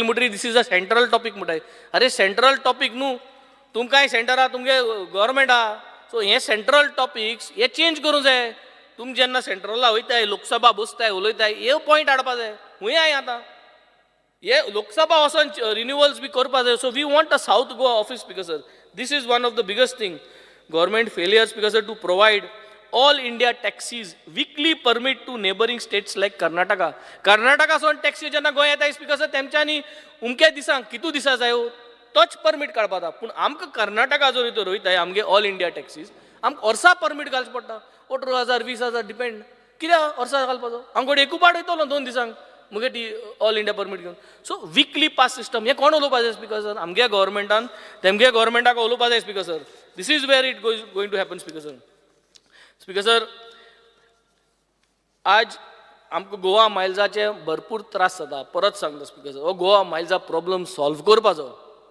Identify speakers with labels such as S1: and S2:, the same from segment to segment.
S1: म्हणटरी this is a central topic म्हणटाय. अरे, सेंट्रल टॉपीक न्हू, तुमकांय सेंटर आहा, तुमगे गव्हर्मेंट आहा. सो हे सेंट्रल टॉपिक्स हे चेंज करूंक जाय. तुमी जेन्ना सेंट्रला वयताय, लोकसभा बसताय, उलयताय, हे पॉयंट हाडपा जाय. खूंय हाय आतां हे लोकसभा वचोन रिन्युअल्स बी करपा जाय. So we want a South Goa office, Speaker sir. This is one of the biggest thing. Government failure, Speaker sir, to provide all India taxis weekly permit to neighbouring states like Karnataka. कर्नाटकासून taxi जेन्ना गोंय येता, speaker sir, तेमच्यांनी उमक्या दिसांक कितू दिसा जायो तोच permit काडपा जाता. पूण आमकां कर्नाटका जर तर वयताय आमगे ऑल इंडिया टॅक्सीज, आमकां वर्सा परमीट घालचें पडटा, 18,000, 20,000, डिपेंड. कित्याक वर्सा घालपाचो? आमकां एकू पाट वयतलो 2 दिसांक मुगे ती ऑल इंडिया परमीट घेवन. सो विकली पास सिस्टम हें कोण उलोवपा जाय, स्पीकर सर? आमगे गव्हर्मेंटान तेमगे गव्हर्मेंटाक उलोवपा जाय, Speaker sir. This is where it going to happen, Speaker sir. Speaker sir, आज आमकां गोवा मायल्साचे भरपूर त्रास जाता. परत सांगता, स्पीकर सर, हो गोवा मायल्सा प्रॉब्लम सॉल्व करपाचो,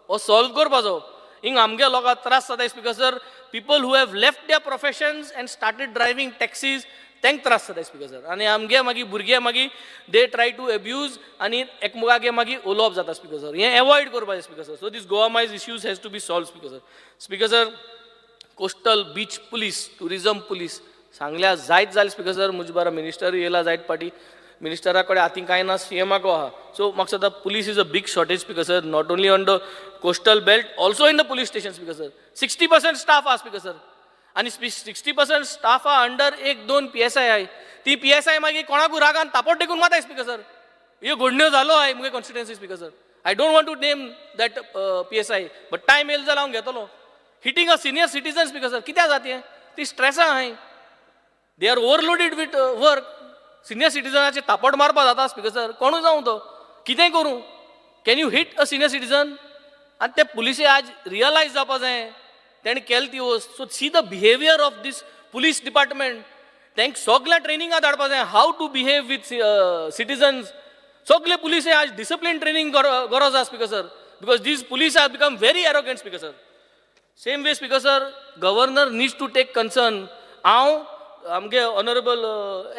S1: हो सॉल्व करपाचो. हिंग आमगे लोकांक त्रास जाता, Speaker sir. People who have left their professions and started driving taxis, तांकां त्रास जाता, स्पीकर सर. आनी आमगे मागीर भुरगे मागीर they try to abuse आनी एकमेकागे मागीर उलोवप जाता, स्पीकर सर. हें एवॉयड करपाचें, Speaker sir. So this Goa Miles issues has to be solved, Speaker sir. Speaker sir, coastal beach police, tourism police सांगल्या जायत जालें, स्पीकर सर. म्हजे बारा मिनिस्टर येयला जायत पाटी, मिनिस्टरा कडेन आतां कांय ना, सीएमाक आहा. सो म्हाका दिसता police is a big shortage, Speaker sir, not only on the coastal belt, also in the police station, Speaker sir. 60% staff आहा, स्पीकर सर, आनी 60% स्टाफ आहा अंडर एक दोन पीएसआय आहाय. ती पीएसआय मागीर कोणाकूय रागान तापट टेकून मारताय, स्पीकर सर. ह्यो घडण्यो जालो आहाय मुगे constituency, Speaker sir. I don't want to name that PSI, but time येयलो जाल्यार हांव घेतलो. Hitting a senior citizen, Speaker sir. कित्याक जाता हें? ती स्ट्रेसा आहाय, they are overloaded with work. Senior सिटीजनाचे तापट मारपा जाता, स्पीकर सर. कोणूय जावं तो, कितेंय करूं, can you hit a senior citizen? आनी ते पुलिसे आज रियलायज जावपा जाय तेणें केलें ती वस्त. So see the behaviour of this police department. तांकां सगळ्या ट्रेनिंगा धाडपा जाय, how to behave with citizens. सगळे पुलिसे आज डिसिप्लीन ट्रेनिंग गरज आसा, Speaker sir, because these police are become very arrogant, Speaker sir. Same way, Speaker sir, governor needs to take concern. हांव आमगे ऑनरेबल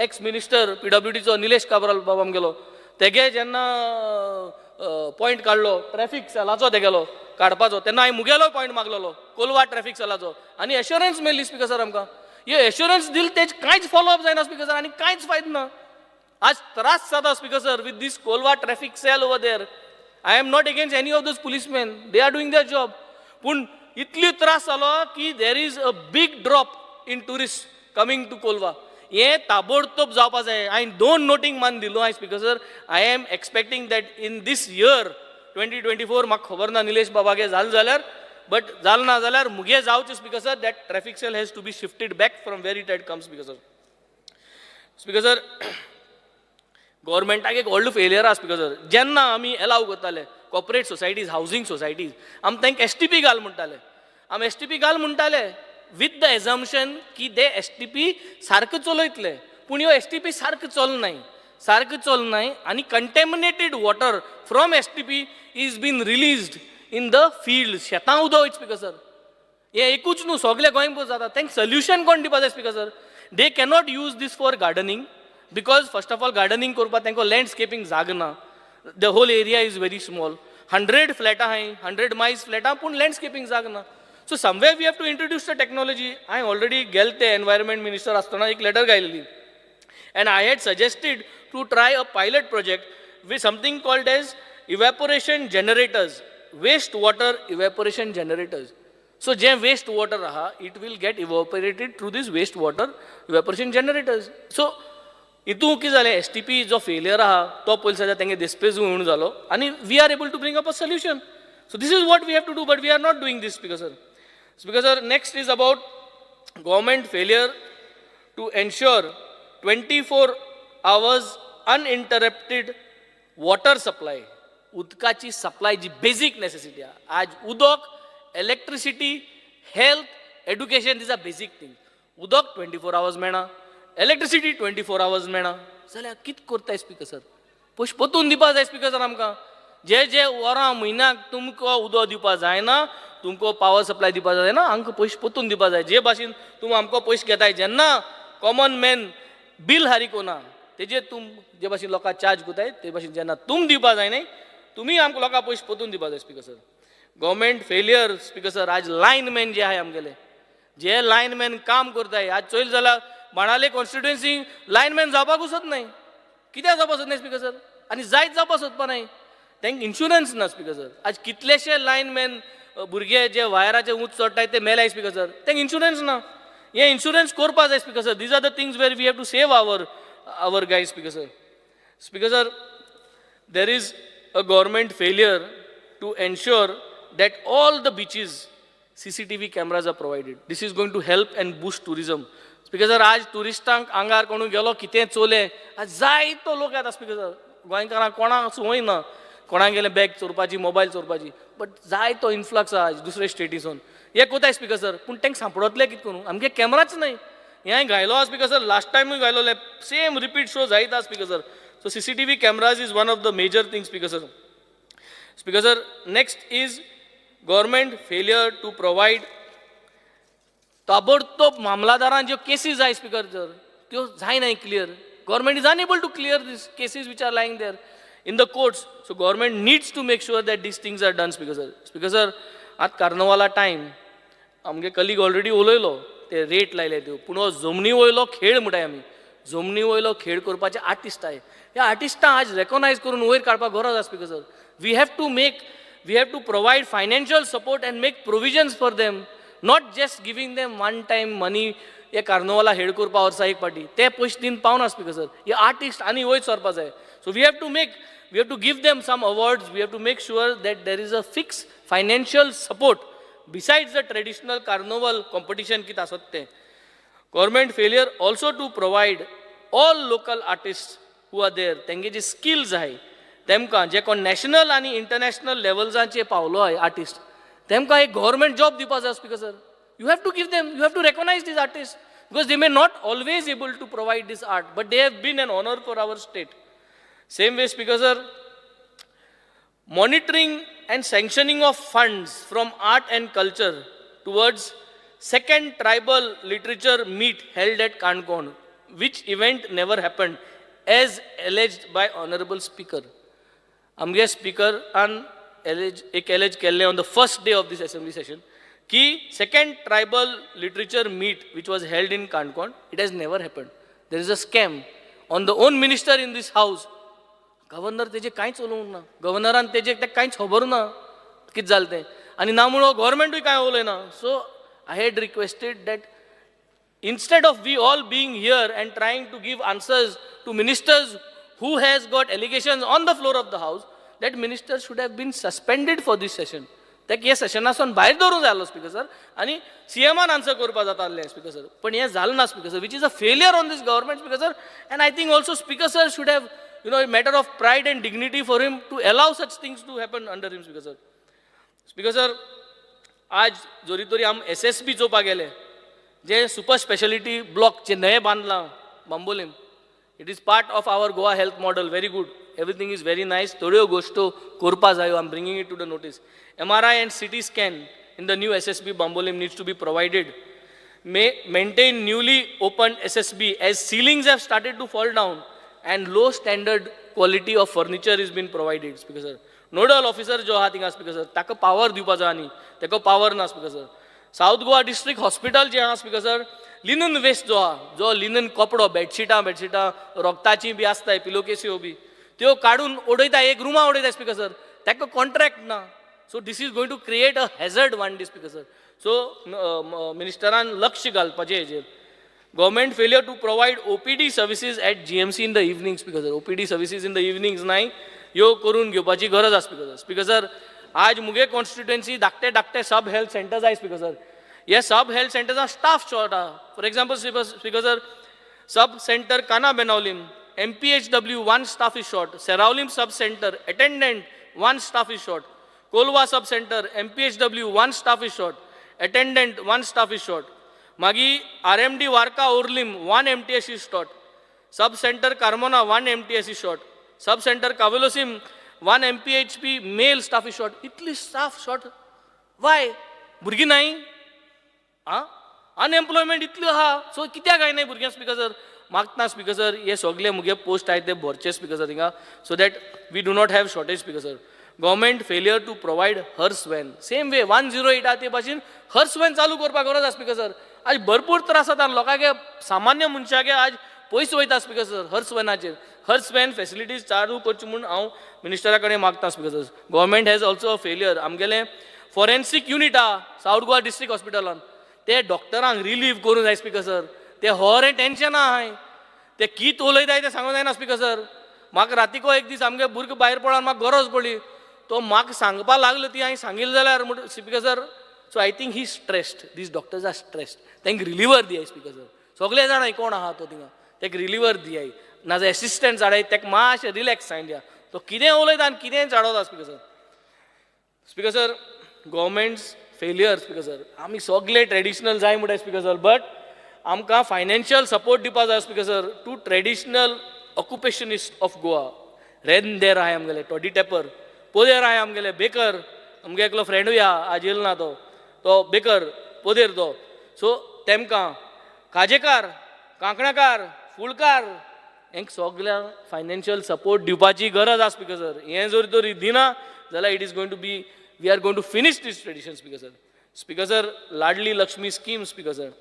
S1: एक्स मिनिस्टर पीडब्ल्यूडीचो निलेश काब्राल बाब आमगेलो, तेगे जेन्ना पॉयंट काडलो ट्रॅफीक सेलाचो तेगेलो काडपाचो, तेन्ना हांवें मुगेलो पॉयंट मागलेलो कोलवा ट्रॅफीक सेलाचो आनी एश्योरन्स मेळ्ळी, स्पीकर सर. आमकां हे एश्योरन्स दिल, तेज कांयच फॉलोअप जायना, स्पीकर सर, आनी कांयच फायदो ना. आज त्रास जाता, Speaker sir, with this Colva traffic cell over there. I am not against any of those policemen, they are doing their job, पूण इतली त्रास जालो की there is a big drop in tourist coming to Colva. हें ताबडतोब जावपा जाय. हांवें दोन नोटींग मान दिलो हांवें, Speaker sir. I am expecting that in this year 2024, म्हाका खबर ना निलेश बाबागे जालें जाल्यार, बट जालें ना जाल्यार मुगे जावचें, Speaker sir, that traffic cell has to be shifted back from where it had come, Speaker sir. Speaker sir, गव्हर्मेंटाक एक व्हडलो फेलियर आसा, स्पीकर सर. जेन्ना आमी एलाव करताले कॉपरेट सोसायटीज, हावजींग सोसायटीज, आमी तांकां एसटीपी घाल म्हणटाले. आमी एसटीपी घाल म्हणटाले विथ the एजम्पशन की ते एसटीपी सारको चलयतले. पूण ह्यो एसटीपी सारको चलनाय, सारको चलनाय आनी contaminated water from STP is been released in the field. शेतां उदक वयता, स्पीकर सर. हें एकूच न्हू, सगल्या गोंयभर जाता. तांकां सोल्युशन कोण दिवपा जाय, speaker sir? They cannot use these for gardening because first of all gardening करपाक तांकां लँडस्केपींग जाग ना. The whole area is very small. 100 फ्लॅटां आहाय, 100 मायल्स फ्लॅटां, पूण लँडस्केपींग जाग ना. So somewhere we have to introduce the technology. हांवें ऑलरेडी गेले ते एनवायरमेंट मिनिस्टर आसतना एक letter घायलेली and I had suggested to try a pilot project with something called as evaporation generators, wastewater evaporation generators. So J waste water आहा, it will get evaporated through this wastewater evaporation generators. So हितून कितें जालें, STP जो failure आहा तो पयलीं जाल्यार तेंगे देस्पेज उणो जालो आनी we are able to bring up a solution. So this is what we have to do, but we are not doing this, Speaker sir. Speaker sir, next is about government failure to ensure 24 hours uninterrupted water supply. उदकाची supply जी basic necessity आहा. आज उदक, electricity, health, education, these are basic thing. उदक 24 hours मेळना, electricity 24 hours मेळना जाल्यार कितें करताय, स्पीकर सर? पयशे परतून दिवपा जाय, स्पीकर सर, आमकां. जे जे वरां म्हयन्याक तुमकां उदक दिवपा जायना, तुमकां पावर सप्लाय दिवपा जायना, आमकां पयशे परतून दिवपा जाय. जे भाशेन तुमी आमकां पयशे घेताय, जेन्ना कॉमन मॅन बील हारीक ना, तेजेर तुम जे भाशेन लोकांक चार्ज करताय, ते भाशेन जेन्ना तुम दिवपा जायना. तुमी आमकां लोकां पयशे परतून दिवपा जाय, Speaker sir. Government failure, Speaker sir, आज लायनमॅन जे आहाय आमगेले, जे लायनमॅन काम करताय, आज चोयल जाल्यार बाणावले कॉन्स्टिट्युएन्सी लायनमॅन जावपाक सोदनाय. कित्याक जावपाक सोदनाय, स्पीकर सर? आनी जायत जावपाक सोदपा नाय, तांकां इन्शुरन्स ना, स्पीकर सर. आज कितलेशे लायनमॅन भुरगे जे वायराचे ऊंच चडटाय ते मेलाय, स्पीकर सर. तांकां इन्शुरन्स ना. हे इन्शुरन्स करपा जाय, Speaker sir. These are the things where we have to save our guys, Speaker sir. Speaker sir, there is a government failure to ensure that all the beaches CCTV cameras are provided. This is going to help and boost tourism. Speaker sir, आज टुरिस्टांक आंगार कोणू गेलो कितें चोले, आज जायतो लोक येता, speaker sir. गोंयकारांक कोणाक संवय ना कोणाक गेले बॅग चोरपाची, मोबायल चोरपाची, बट जायतो इन्फ्लक्स आहा आज दुसरे स्टेटीसून. हे कोताय, स्पीकर सर, पूण तांकां सांपडतले कितें करून? आमगे कॅमेराच न्हय. हें घायलो आहा, speaker sir, last टायमूय घायलोले, same repeat show जायत आहा, Speaker sir. So CCTV cameras is one of the major things, Speaker sir. Speaker sir, next is government failure to provide ताबडतोब मामलादारान ज्यो केसी जाय, स्पीकर सर, त्यो जायना clear. Government is unable to clear this cases which are lying there in the courts. So government needs to make sure that these things are done, Speaker sir. Speaker sir, आतां कार्नवाला time, आमगे colleague already उलयलो, ते rate लायले त्यो, पूण हो जमनी वयलो खेळ म्हणटाय आमी. जमनी वयलो खेळ करपाचे आर्टिस्ट आहे. ह्या आर्टिस्टां आज रेकॉग्नायज करून वयर काडपाक गरज आसा, Speaker sir. We have to provide financial support and make provisions for them, not just giving them one time money. हे कार्नवाला हेड करपा वर्सा एक पाटी ते पयशे दिवन पावना, स्पीकर सर. हे आर्टिस्ट आनी वयर सरपा जाय. So we have to give them some awards. We have to make sure that there is a fix financial support besides the traditional carnival competition कितें आसत तें. Government failure also to provide all local artist who are there, तेंगे जे skills आहाय तेमकां, जे कोण national आनी international लेवल्सांचेर पावलो आहाय आर्टिस्ट, तेमकां एक गव्हर्मेंट जॉब दिवपा जाय, Speaker sir. You have to give them, you have to recognize these artist, because they may not always able to provide this art, but they have been an honour for our state. Same way, Speaker sir, monitoring and sanctioning of funds from art and culture towards second tribal literature meet held at Canacona, which event never happened as alleged by Honorable Speaker. आमगे स्पीकरान alleged एक alleged केल्लें on the first day of this assembly session की second tribal literature meet which was held in Canacona, it has never happened. There is a scam on the own minister in this house. Governor तेजे कांयच उलोवंक ना. गव्हर्नरान तेजे तेका कांयच खबर ना कितें जालें तें, आनी ना म्हणून गव्हर्मेंटूय कांय उलयना. So I had requested that instead of we all being here and trying to give answers to ministers who has got allegations on the floor of the house, that minister should have been suspended for this session. ताका हे सेशनासून भायर दवरूंक जाय आसलो, speaker sir, आनी सीएमान answer करपा जाता आसलें, स्पीकर सर, पण हें जालें ना, Speaker sir, which is a failure on this government, Speaker sir. And I think also Speaker sir should have matter of pride and dignity for him to allow such things to happen under him, Speaker sir. Speaker sir, आज जरी तरी आम SSB चोवपाक गेले, जे super speciality block जे नये बांदलां Bambolim, it is part of our Goa health model. Very good, everything is very nice. थोड्यो गोश्टो करपा जायो. I am bringing it to the notice. MRI and CT scan in the new SSB Bambolim needs to be provided. May maintain newly opened SSB, as ceilings have started to fall down and low standard quality of furniture is been provided, Speaker sir. Nodal officer जो आहा थिंगा, speaker sir, ताका power दिवपा जाय आनी ताका power ना, Speaker sir. South Goa District Hospital जे आहा, स्पीकर सर, लिनन वेस्ट जो आहा, जो लिनन कपडो, बेडशिटां रोगताची बी आसताय, पिलोकेस्यो बी, त्यो काडून उडयता, एक रुमा उडयता, स्पीकर सर. ताका कॉन्ट्रॅक्ट ना. So this is going to create a hazard one day, Speaker sir. So मिनिस्टरान लक्ष घालपाचें हेजेर. Government failure to provide OPD services at GMC in the evening, Speaker sir. OPD services in the evenings नाय, ह्यो करून घेवपाची गरज आसा, speaker sir. Speaker sir, आज मुगे कॉन्स्टिट्युएन्सी धाकटे धाकटे सब हेल्थ सेंटर्स आहाय, स्पीकर सर. हे सब हेल्थ सेंटर्सां स्टाफ शॉर्ट आहा. For example, Speaker sir, sub centre Cana Benaulim, MPHW one staff is short. Seraulim sub center, attendant one staff is short. Colva sub center, MPHW one staff is short, attendant one staff is short. मागीर RMD Varca Orlim, one MTS is short. Sub center Carmona, one MTS is short. Sub center Cavelossim, one MPHP male staff is short. इतली staff short Y? भुरगीं नाय आं? Unemployment इतली आहा, so कित्याक जायनाय भुरग्यांक, speaker sir? मागता, स्पीकर सर, हे सगळे मुगे पोस्ट आहाय ते भरचे, स्पीकर सर, थिंगा, so that we do not have shortage, Speaker sir. Government failure to provide hearse van. Same way 108 आहा ते भाशेन हर्स व्हॅन चालू करपाक गरज आसा स्पीकर सर. आज भरपूर त्रास जाता लोकांक, सामान्य मनशाक आज पयस वयता स्पीकर सर हर्स व्हॅनाचेर. हर्स व्हॅन फेसिलिटीज चालू करची म्हूण हांव मिनिस्टरा कडेन मागता speaker sir. Government has also a failure. आमगेलें फॉरेन्सीक युनीट आहा सावथ गोवा डिस्ट्रिक्ट हॉस्पिटलान, ते डॉक्टरांक रिलीव करूंक जाय स्पीकर सर. ते होरें टेंशन आहाय, ते कित उलयताय तें सांगूंक जायना स्पीकर सर. म्हाका रातीको एक दीस आमगे भुरगो भायर पडोन म्हाका गरज पडली, तो म्हाका सांगपा लागलो ती हांवें सांगिल्लें जाल्यार म्हण speaker sir. So I think he stressed, these doctors are stressed. तांकां रिलीवर दियाय स्पीकर सर. सगळे जाणाय कोण आहा तो थिंगा, ताका रिलीवर दियाय, नाजाल्यार एसिस्टंट हाडाय, ताका मातशें रिलॅक्स जायन दिया. तो कितें उलयता आनी कितें चाडवता speaker sir. Speaker sir, government's failure speaker sir. आमी सगळे ट्रेडिशनल जाय म्हणटाय स्पीकर सर, बट आमकां फायनान्शियल सपोर्ट दिवपा जाय speaker sir to traditional occupationist of Goa. रेंदेर आहाय आमगेले, टॉडी टेपर, पोदेर आहाय आमगेले, बेकर, आमगे एकलो फ्रेंडूय आहा, आज येयलो ना तो, तो बेकर पोदेर तो. सो तेमकां खाजेकार, कांकणाकार, फुलकार हेंक सगल्यांक फायनान्शियल सपोर्ट दिवपाची गरज आसा स्पीकर सर. हें जर तर दिना जाल्यार it is going to be, we are going to finish this tradition speaker sir. Speaker sir, Ladli Lakshmi scheme speaker sir,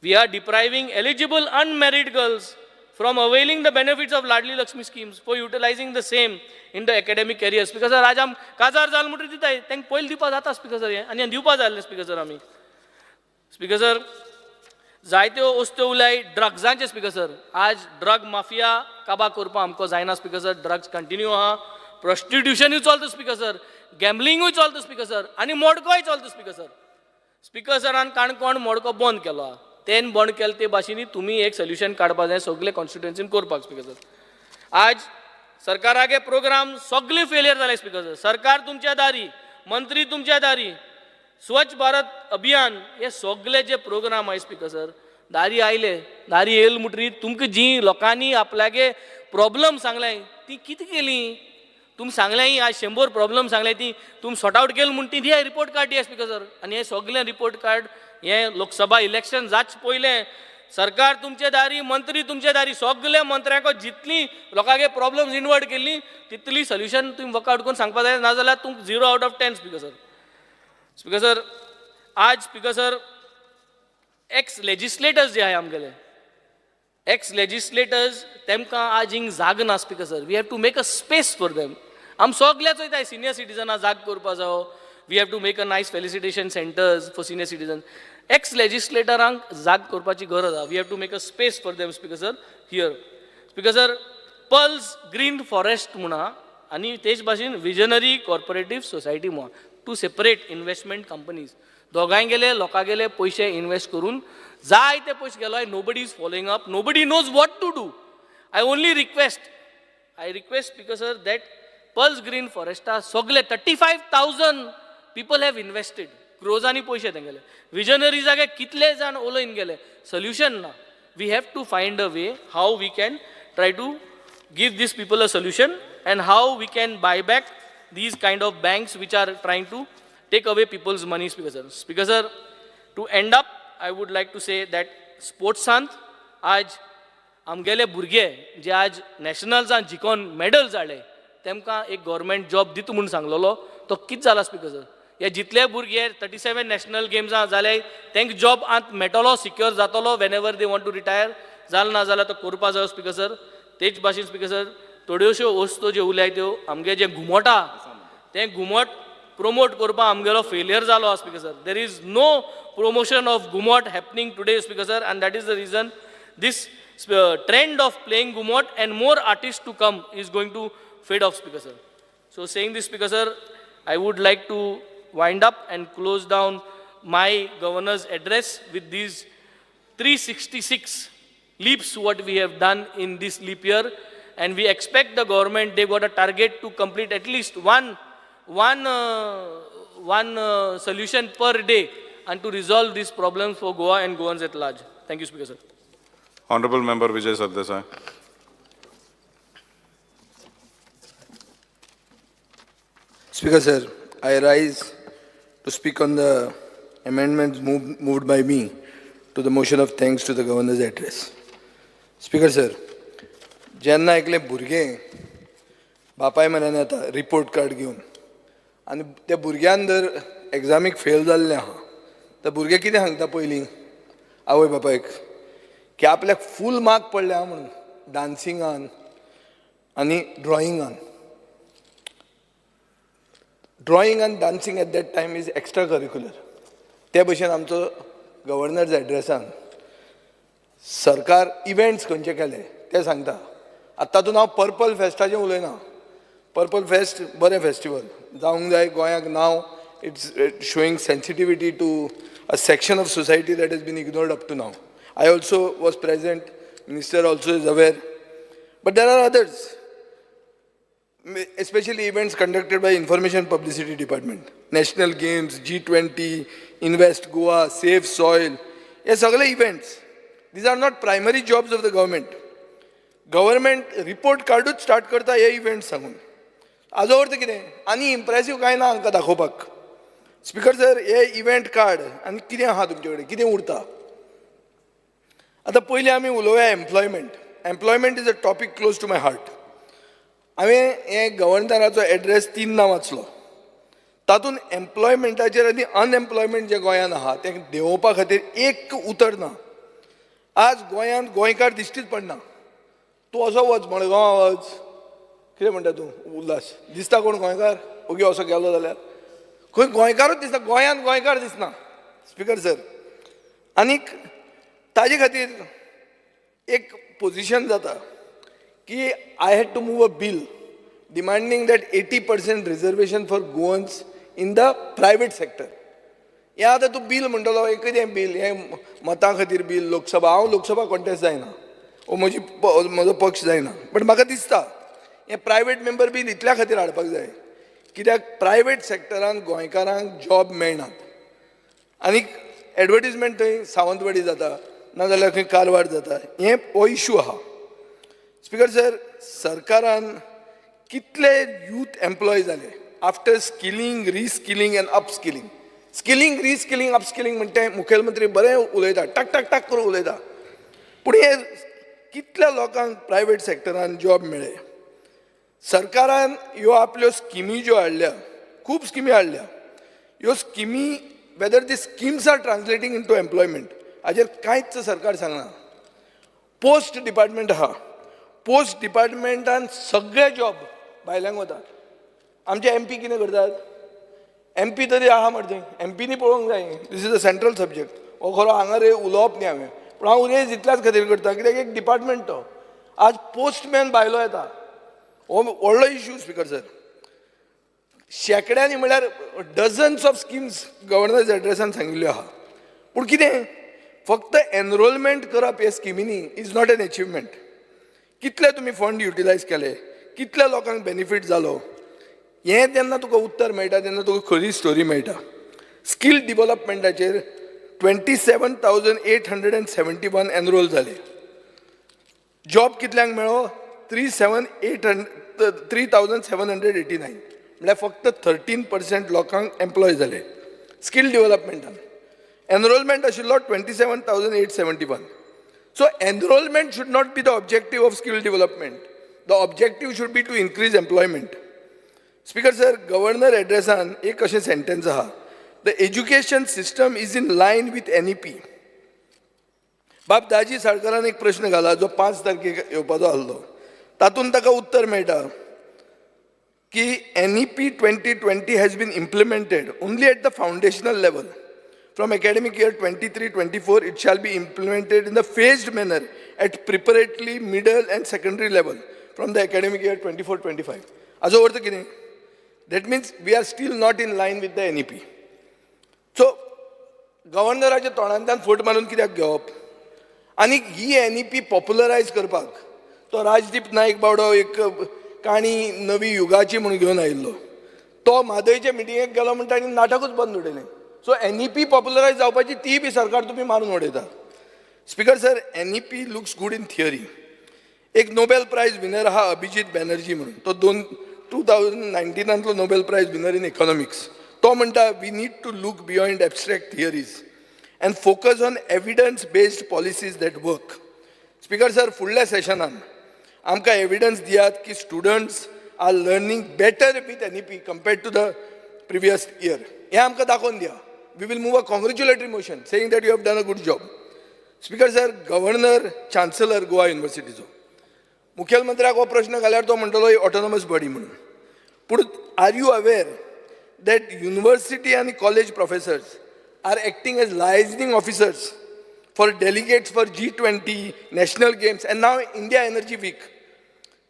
S1: we are depriving eligible unmarried girls from availing the benefits of Ladli Lakshmi schemes for utilizing the same in the academic career. Speaker sir, आज आम काजार जाल म्हणटरी दिताय, तांकां पयलीं दिवपा जाता स्पीकर सर हें, आनी हें दिवपा जाय आसलें स्पीकर सर आमी. स्पीकर सर, जायत्यो वस्तू उरल्याय ड्रग्सांचे स्पीकर सर. आज ड्रग माफिया काबा करपाक आमकां जायना स्पीकर सर. ड्रग्स कंटिन्यू आहा, प्रोस्टिट्युशनूय चलता स्पीकर सर, गॅमलिंगूय चलता स्पीकर सर, आनी मडकोय चलता स्पीकर सर. स्पीकर सरान काणकोण मडको बंद केलो आहा, तेन बंद केलें ते भाशेनी तुमी एक सोल्युशन काडपा जाय सगले कॉन्स्टिट्युएन्सीन करपाक स्पीकर सर. आज सरकारागे प्रोग्राम सगळे फेलियर जाले स्पीकर सर. सरकार तुमच्या दारी, मंत्री तुमच्या दारी, स्वच्छ भारत अभियान हे सगळे जे प्रोग्राम आहाय स्पीकर सर, दारी आयले, दारी येयले म्हणटरी तुमकां जी लोकांनी आपल्यागे प्रॉब्लम सांगले ती कितें केली? तुमी सांगलें आज 100 प्रॉब्लम सांगले ती तुमी सॉर्ट आवट केली म्हूण ती दिया रिपोर्ट कार्ड दिया स्पीकर सर. आनी हे सगळे रिपोर्ट कार्ड हे लोकसभा इलेक्शन जाच पयलें सरकार तुमचे दारी, मंत्री तुमचे दारी, सगळे मंत्र्यांक जितली लोकांगे प्रॉब्लम्स इनवर्ट केल्ली तितली सोल्युशन तुमी वर्कआउट करून सांगपा जाय, नाजाल्यार तुमकां 0 out of 10 speaker sir. Speaker sir, आज स्पीकर सर एक्स लेजिस्लेटर्स जे आहाय आमगेले एक्स लेजिस्लेटर्स, तेमकां आज हिंग जाग ना speaker sir. We have to make a space for them. आम सगल्या चोयताय सिनियर सिटीजनां जाग करपा जावो, we have to make a nice felicitation centers for senior citizen. Ex लेजिस्लेटरांक जाग करपाची गरज आहा, we have to make a space for them speaker sir here. Speaker sir, Pearls Green Forest म्हूण आहा आनी तेच भाशेन विजनरी कॉर्पोरेटीव सोसायटी म्हूण, टू सेपरेट इनवेस्टमेंट कंपनीज. दोगांय गेले लोकां गेले पयशे इनवेस्ट करून जायते पयशे गेलो. Nobody is following up, nobody knows what to do. I only request, I request speaker sir that Pearls Green Foresta सगळे 35,000 people have invested, क्रोजांनी पयशे तेंगेले. विजनरी जागे कितले जाण उलोवन गेले, सोल्युशन ना. We have to find a way how we can try to give these people a solution and how we can buy back these kind of banks which are trying to take away people's money, Speaker sir. Speaker sir, to end up, I would like to say that sportसांत आज आमगेले भुरगे जे आज नॅशनल्सान जिखोन medals हाडले तेमकां एक government job दिता म्हूण सांगलेलो, तो कितें जाला स्पीकर सर? हे जितले भुरगे 37 नॅशनल गेम्सां जाले तेंकां जॉब आत मेळटलो, सिक्योर जातलो whenever they want to retire? जाल ना जाल्यार तो करपा जायो स्पीकर सर. तेच भाशेन स्पीकर सर, थोड्योश्यो वस्तू ज्यो उरल्याय त्यो आमगे जें घुमट आहा तें घुमट promote करपा आमगेलो फेलियर जालो आहा speaker sir. There is no promotion of Ghumot happening today, speaker sir, and that is the reason this trend of playing Ghumot and more artist to come is going to fade off, speaker sir. So saying this, speaker sir, I would like to wind up and close down my governor's address with these 366 leaps what we have done in this leap year, and we expect the government, they got a target to complete at least one solution per day and to resolve these problems for Goa and Goans at large. Thank you, Speaker sir.
S2: Honorable Member Vijay Sardesai.
S3: Speaker sir, I rise to speak on the amendments moved by me to the motion of thanks to the governor's address. Speaker sir, जेन्ना एकलें भुरगें बापाय म्हऱ्यान येता report card घेवन आनी त्या भुरग्यान जर एग्जामीक fail जाल्लें आहा, तर भुरगें कितें सांगता पयलीं आवय बापायक की आपल्याक फूल मार्क पडले आहा म्हणून डांसिंगान आनी ड्रॉइंगान. Drawing आनी dancing at that time is extra curricular. ते भशेन आमचो गव्हर्नर्स एड्रेसान सरकार इव्हेंट्स खंयचे केले ते सांगता. आतां तातूंत हांव पर्पल फेस्टाचें उलयना. पर्पल फेस्ट बरें फेस्टिवल जावंक जाय गोंयाक. नांव, it's showing sensitivity to a section of society that has been ignored up to now. I also was present, minister also is aware, but there are others, especially events conducted by Information Publicity Department, National Games, G20, Invest Goa, Save Soil, हे सगळे events. These are not primary jobs of the government. Government report कार्डूच start करता हे events सांगून. हाजो अर्थ कितें? आनी इम्प्रेसीव कांय ना हांकां दाखोवपाक. स्पिकर सर, हे इव्हेंट कार्ड आनी कितें आहा तुमचे कडेन, कितें उरता? आतां पयलीं आमी उलोवया employment. Employment is a topic close to my heart. हांवें हें गव्हर्नराचो एड्रेस तीनदां वाचलो. तातूंत एम्प्लॉयमेंटाचेर आनी अनएम्प्लॉयमेंट जें गोंयांत आहा तें देंवोवपा खातीर एक उतर ना. आज गोंयांत गोंयकार दिश्टीच पडना. तूं असो वच, मडगांवां वच, कितें म्हणटा तूं उल्हास, दिसता कोण गोंयकार? ओगी असो गेलो जाल्यार खंय गोंयकारूच दिसना. गोंयांत गोंयकार दिसना, स्पिकर सर. आनीक ताजे खातीर एक पोजिशन जाता की I had to move a bill demanding that 80% reservation for Goans in the private sector. हें आतां तूं बील म्हणटलो, हें कितें बील? हें मतां खातीर बील. लोकसभा, हांव लोकसभा कॉन्टेस्ट जायना ओ म्हजी म्हजो पक्ष जायना, बट म्हाका दिसता हें प्रायवेट मेंबर बील इतल्या खातीर हाडपाक जाय, कित्याक प्रायवेट सेक्टरान गोंयकारांक जॉब मेळनात आनी एडवर्टीजमेंट थंय सावंतवाडी जाता, नाजाल्यार खंय कारवार जाता. हें हो इशू आहा. स्पिकर सर, सरकारान कितले यूथ एम्प्लॉय जाले after skilling, reskilling and upskilling? Skilling, reskilling, upskilling म्हणटे मुखेलमंत्री बरें उलयता, टाक टाक टाक करून उलयता, पूण हे कितल्या लोकांक प्रायवेट सेक्टरान जॉब मेळ्ळे? सरकारान ह्यो आपल्यो स्किमी ज्यो हाडल्या, खूब स्किमी हाडल्या, ह्यो स्किमी, whether the schemes are translating into employment, हाजेर कांयच सरकार सांगना. पोस्ट डिपार्टमेंट आहा. पोस्ट डिपार्टमेंटान सगळे जॉब भायल्यांक वतात. आमचे एमपी कितें करतात? एमपी तरी आहा मरे थंय, एमपीनी पळोवंक जाय. This is a central subject. हो खरो हांगा रे उलोवप न्ही हांवें, पूण हांव रेज इतल्याच खातीर करता कित्याक एक डिपार्टमेंट तो. आज पोस्टमॅन भायलो येता, हो व्हडलो इश्यू, स्पिकर सर. शेंकड्यांनी, म्हळ्यार डझन्स ऑफ स्किम्स गव्हर्नर्स एड्रेसान सांगिल्ल्यो आहा, पूण कितें, फक्त एनरोलमेंट करप हे स्किमीनी is not an achievement. कितले तुमी फंड युटिलायज केले, कितल्या लोकांक बेनिफीट जालो, हें जेन्ना तुका उत्तर मेळटा तेन्ना तुका खरी स्टोरी मेळटा. स्कील डिवलपमेंटाचेर 27,871 enroll जाले. जॉब कितल्यांक मेळ्ळो? Three seven eight hundred 3789. म्हळ्यार फक्त 13% लोकांक एम्प्लॉय जाले स्कील डेव्हलपमेंटान. एनरोलमेंट आशिल्लो 27,871. So enrollment should not be the objective of skill development. The objective should be to increase employment. Speaker sir, governor एड्रेसान एक अशें सेंटेन्स आहा, "The education system is in line with NEP." बाब दाजी साळकरान एक प्रश्न घाला जो 5 तारखेक येवपाचो आसलो. तातूंत ताका उत्तर मेळटा की NEP 2020 has been implemented only at the foundational level. From academic year 23-24, it shall be implemented in the phased manner at preparatory, middle and secondary level from the academic year 24-25. हाजो अर्थ कितें? That means we are still not in line with the NEP. So गव्हर्नराच्या तोंडांतल्यान फट मारून कित्याक घेवप? आनी ही NEP पॉप्युलरायज करपाक तो राजदीप नायक बावडो एक काणी नवी युगाची म्हणून घेवन आयिल्लो. तो म्हादयचे मिटिंगेक गेलो म्हणटा आनी नाटकूच बंद उडयलें. सो एनईपी पॉप्युलरायज जावपाची ती बी सरकार तुमी मारून उडयता. Speaker sir, NEP looks good in theory. एक नोबेल प्रायज विनर आहा अभिजीत बॅनर्जी म्हणून, तो दोन 2019तांतलो Nobel Prize winner in economics. तो म्हणटा, "We need to look beyond abstract theories and focus on evidence based policies that work." Speaker sir, फुडल्या सेशनान आमकां evidence दियात की students are learning better with NEP compared to the previous year. हें आमकां दाखोवन दिया. We will move a congratulatory motion saying that you have done a good job. Speaker sir, governor, chancellor Goa युनिवर्सिटीचो, मुखेलमंत्र्याक हो प्रश्न घाल्यार तो म्हणटलो ऑटोनॉमस बॉडी म्हणून. पूण are you aware that university आनी college professors are acting as liaisoning officers for delegates for G20, national games and now India Energy Week?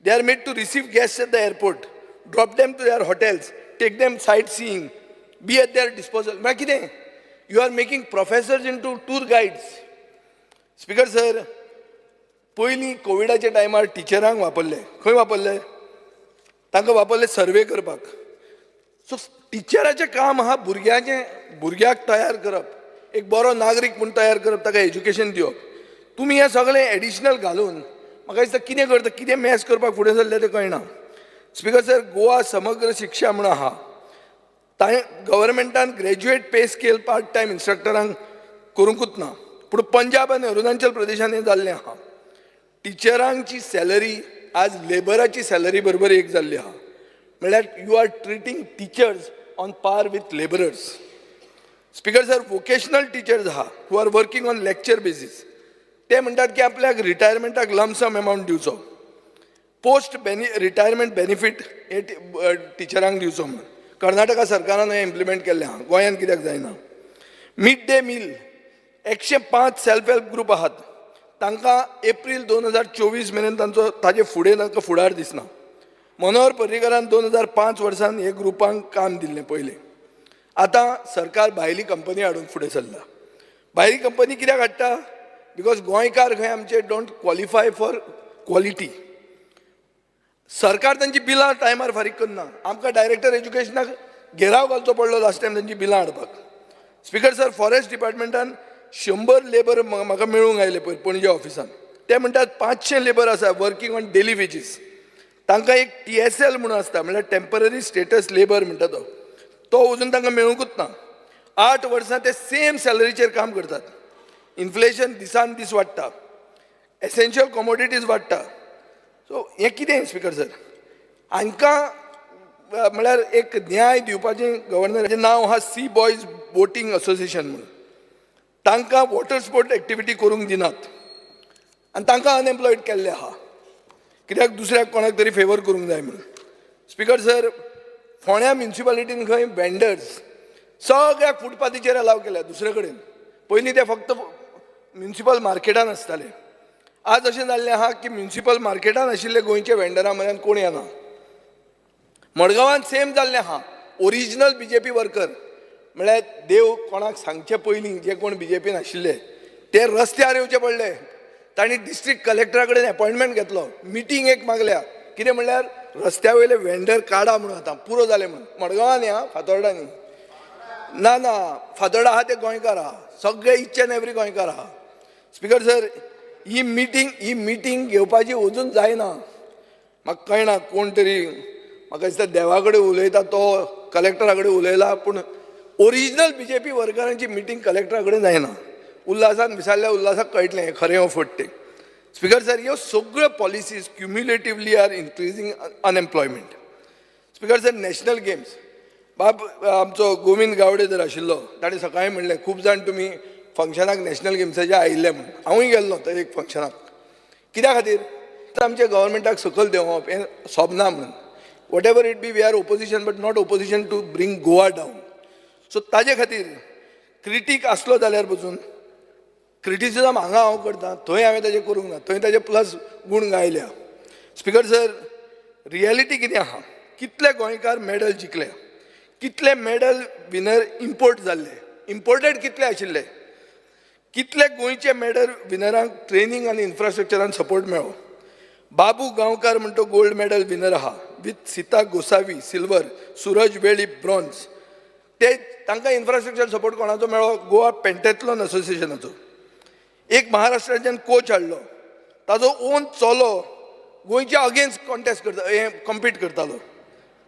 S3: They are made to receive guests at the airport, drop them to their hotels, take them sightseeing, be at their disposal. म्हळ्यार कितें? You are making professors into tour guides. Speaker sir, पयलीं कोविडाच्या टायमार टिचरांक वापरले. खंय वापरले? तांकां वापरले सर्वे करपाक. सो टिचराचें काम आहा भुरग्याचें, भुरग्याक तयार करप, एक बरो नागरीक म्हूण तयार करप, ताका एज्युकेशन दिवप. तुमी हें सगळें एडिशनल घालून म्हाका दिसता कितें करता, कितें मॅस करपाक फुडें सरले तें कळना. स्पिकर सर, गोवा समग्र शिक्षा म्हणून आहा. ताणें गव्हर्मेंटान graduate pay scale part time इन्स्ट्रक्टरांक करूंकूच ना, पूण पंजाब आनी अरुणाचल प्रदेशान हें जाल्लें आहा. टिचरांची सॅलरी आज लेबराची सॅलरी बरोबर एक जाल्ली आहा. म्हणल्यार you are treating teachers on par with labourers. Speaker sir, vocational teachers आहा who are working on lecture basis, ते म्हणटात की आपल्याक रिटायरमेंटाक लमसम एमावंट दिवचो, पोस्ट बेनि रिटायरमेंट बेनिफीट हे टिचरांक दिवचो म्हणून. कर्नाटका सरकारान हें इम्प्लिमेंट केल्लें आहा, गोंयांत कित्याक जायना? Mid day meal, 105 self help group आहात, तांकां एप्रील 2024 मेरेन तांचो, ताजे फुडें तांकां फुडार दिसना. मनोहर पर्रीकारान 2005 वर्सान हे ग्रुपांक काम दिल्लें पयलें. आतां सरकार भायली कंपनी हाडून फुडें सरला. भायली कंपनी कित्याक हाडटा? Because गोंयकार खंय आमचे don't qualify for quality. सरकार तांची बिलां टायमार फारीक करना. आमकां डायरेक्टर एज्युकेशनाक घेराव घालचो पडलो लास्ट टायम तांची बिलां हाडपाक. स्पिकर सर, फॉरेस्ट डिपार्टमेंटान 100 लेबर म्हाका मेळूंक आयले पयर पणजे ऑफिसान. ते म्हणटात 500 लेबर आसा वर्किंग ऑन डेली वेजीस. तांकां एक टीएसएल म्हणून आसता, म्हणल्यार टेंपररी स्टेटस लेबर म्हणटा तो, तो अजून तांकां मेळुंकूच ना. 8 वर्सां ते सेम सॅलरीचेर काम करतात. इन्फ्लेशन दिसान दीस वाडटा, एसेन्शियल कॉमोडिटीज वाडटा. सो हें कितें स्पिकर सर? हांकां म्हळ्यार एक न्याय दिवपाचें गव्हर्नराचें नांव आहा सी बॉयज बोटींग असोसिएशन म्हणून. तांकां वॉटर स्पोर्ट एक्टिविटी करूंक दिनात आनी तांकां अनएम्प्लॉयड केल्ले आहा, कित्याक दुसऱ्याक कोणाक तरी फेवर करूंक जाय म्हणून. स्पिकर सर, फोंड्या म्युनिसिपालिटीन खंय वेंडर्स सगळ्याक फुटपाथीचेर अलाव केल्या दुसरे कडेन. पयलीं ते फक्त म्युनिसिपल मार्केटान आसताले. आज अशें जाल्लें आहा की म्युनिसिपल मार्केटान आशिल्ले गोंयचे वेंडरां म्हऱ्यान कोण येना. मडगांवान सेम जाल्लें आहा. ओरिजिनल बीजेपी वर्कर, म्हळ्यार देव कोणाक सांगचे पयलीं जे कोण बीजेपीन आशिल्ले ते रस्त्यार येवचे पडले. तांणी डिस्ट्रिक्ट कलेक्टरा कडेन एपॉयंटमेंट घेतलो, मिटींग एक मागल्या. कितें म्हणल्यार रस्त्या वयले वेंडर काडा म्हणून, आतां पुरो जालें म्हणून. मडगांवान ह्या, फातोर्डा न्ही. ना ना, फातोर्डा आहा ते गोंयकार आहा, सगळे इच एन एवरी गोंयकार आहा. स्पिकर सर, ही मिटींग घेवपाची अजून जायना. म्हाका कळना, कोण तरी म्हाका दिसता देवा कडेन उलयता, तो कलेक्टरा कडेन उलयला, पूण ओरिजिनल बीजेपी वर्करांची मिटींग कलेक्टरा कडेन जायना. उल्हासान विचारल्यार उल्हासाक कळटलें हें खरें हो फट तें. स्पिकर सर, ह्यो सगळ्यो policies cumulatively are increasing unemployment. Speaker sir, national games, बाब आमचो गोविंद गावडे जर आशिल्लो, ताणें सकाळीं म्हणलें, खूब जाण तुमी फंक्शनाक नॅशनल गेम्साचे आयिल्ले म्हूण. हांवूय गेल्लो थंय एक फंक्शनाक. कित्या खातीर? तर आमच्या गव्हर्मेंटाक सकयल देंवप हें सोबना म्हणून. Whatever it be, we are opposition, but not opposition to bring Goa down. So ताजे खातीर क्रिटीक आसलो जाल्यार पसून क्रिटिसिजम हांगा हांव करता, थंय हांवें ताजें करूंक ना. थंय ताजे प्लस गूण गायल्या. स्पिकर सर, रियलिटी कितें आहा? कितले गोंयकार मेडल जिखले? कितले मेडल विनर इम्पोर्ट जाल्ले? इम्पोर्टेड कितले आशिल्ले? कितले गोंयचे मेडल विनरांक ट्रेनींग आनी इन्फ्रास्ट्रक्चरान सपोर्ट मेळ्ळो? बाबू गांवकार म्हणटो गोल्ड मेडल विनर आहा, with Sita Gosavi silver, Suraj Velip bronze. ते तांकां इन्फ्रास्ट्रक्चर सपोर्ट कोणाचो मेळ्ळो? गोवा पेंटेथलॉन असोसिएशनाचो. एक महाराष्ट्राच्यान कोच हाडलो, ताजो ओन चलो गोंयच्या अगेन्स्ट कॉन्टेस्ट करता, हें कॉम्पीट करतालो.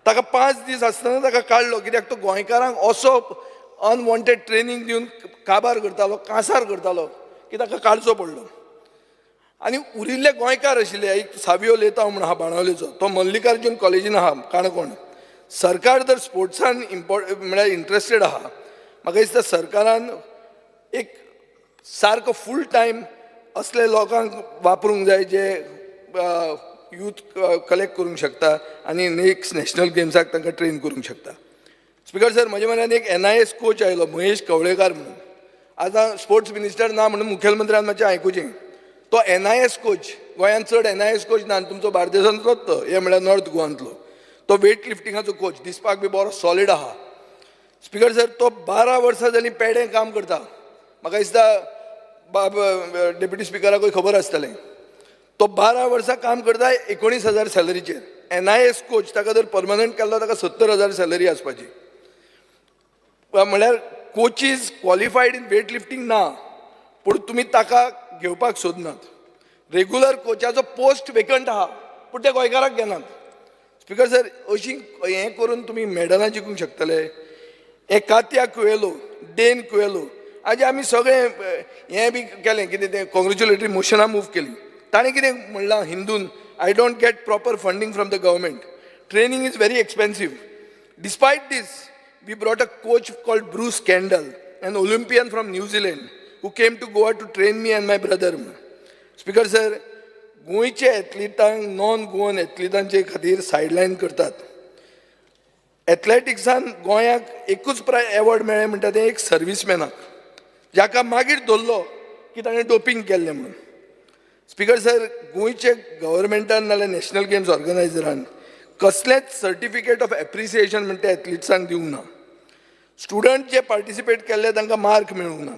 S3: ताका 5 दीस आसतना ताका काडलो, कित्याक तो गोंयकारांक असो अनवॉन्टेड ट्रेनींग दिवन काबार करतालो, कांसार करतालो की ताका काडचो पडलो. आनी उरिल्ले गोंयकार आशिल्ले, एक सावियो लेताव म्हणून आहा बाणावलेचो, तो मल्लिकार्जून कॉलेजीन आहा काणकोण. सरकार जर स्पोर्ट्सान इम्पॉर्ट म्हळ्यार इंट्रस्टेड आहा, म्हाका दिसता सरकारान एक सारको फूल टायम असले लोकांक वापरूंक जाय जे यूथ कलेक्ट करूंक शकता आनी नेक्स्ट नॅशनल गेम्साक तांकां ट्रेन करूंक शकता. स्पिकर सर, म्हज्या मनान एक एनआयएस कोच आयलो महेश कवळेकार म्हणून. आतां स्पोर्ट्स मिनिस्टर ना म्हणून मुखेलमंत्र्यान मातशें आयकुचें. तो एनआयएस कोच, गोंयांत चड एनआयएस कोच ना आनी तुमचो बार्देसांतलोच तो, हे म्हळ्यार नॉर्थ गोवांतलो. तो वेट लिफ्टिंगाचो कोच, दिसपाक बी बरो सॉलीड आहा. स्पिकर सर, तो 12 वर्सां जालीं पेडें काम करता. म्हाका दिसता बाब डेप्युटी स्पिकराकूय खबर आसतलें. तो 12 वर्सां काम करता 19,000 सॅलरीचेर. एनआयएस कोच, ताका जर परमनंट केल्लो ताका 70,000 सॅलरी आसपाची. म्हळ्यार coaches qualified in weight lifting ना, पूण तुमी ताका घेवपाक सोदनात. रेगुलर कोचाचो पोस्ट वेकंट आहा, पूण ते गोंयकाराक घेनात. स्पिकर सर, अशी हें करून तुमी मेडलां जिखूंक शकतले? हे कात्या कुवेलो, डेन कुवेलो, हाजे आमी सगळे हें बी केलें, कितें तें, कॉंग्रेच्युलेटरी मोशनां मूव केली. ताणें कितें म्हणलां हिंदून? "I don't get proper funding from the government. Training is very expensive. Despite this, we brought a coach called Bruce Kendall, an Olympian from New Zealand, who came to Goa to train me and my brother." Speaker sir, गोंयचे एथलिटांक non Goan एथलिटांचे खातीर सायडलायन करतात. एथलेटिक्सान गोंयाक एकूच प्राय award मेळ्ळें म्हणटा तें एक सर्विसमॅनाक, जाका मागीर धरलो की ताणें डोपींग केल्लें म्हणून. स्पिकर सर, गोंयचे गव्हर्मेंटान नाल्यार नॅशनल गेम्स ऑर्गनायझरान कसलेंच सर्टिफिकेट ऑफ एप्रिसिएशन म्हणटा एथलिट्सांक दिवंक ना. स्टुडंट जे पार्टिसिपेट केल्ले तांकां मार्क मेळूंक ना,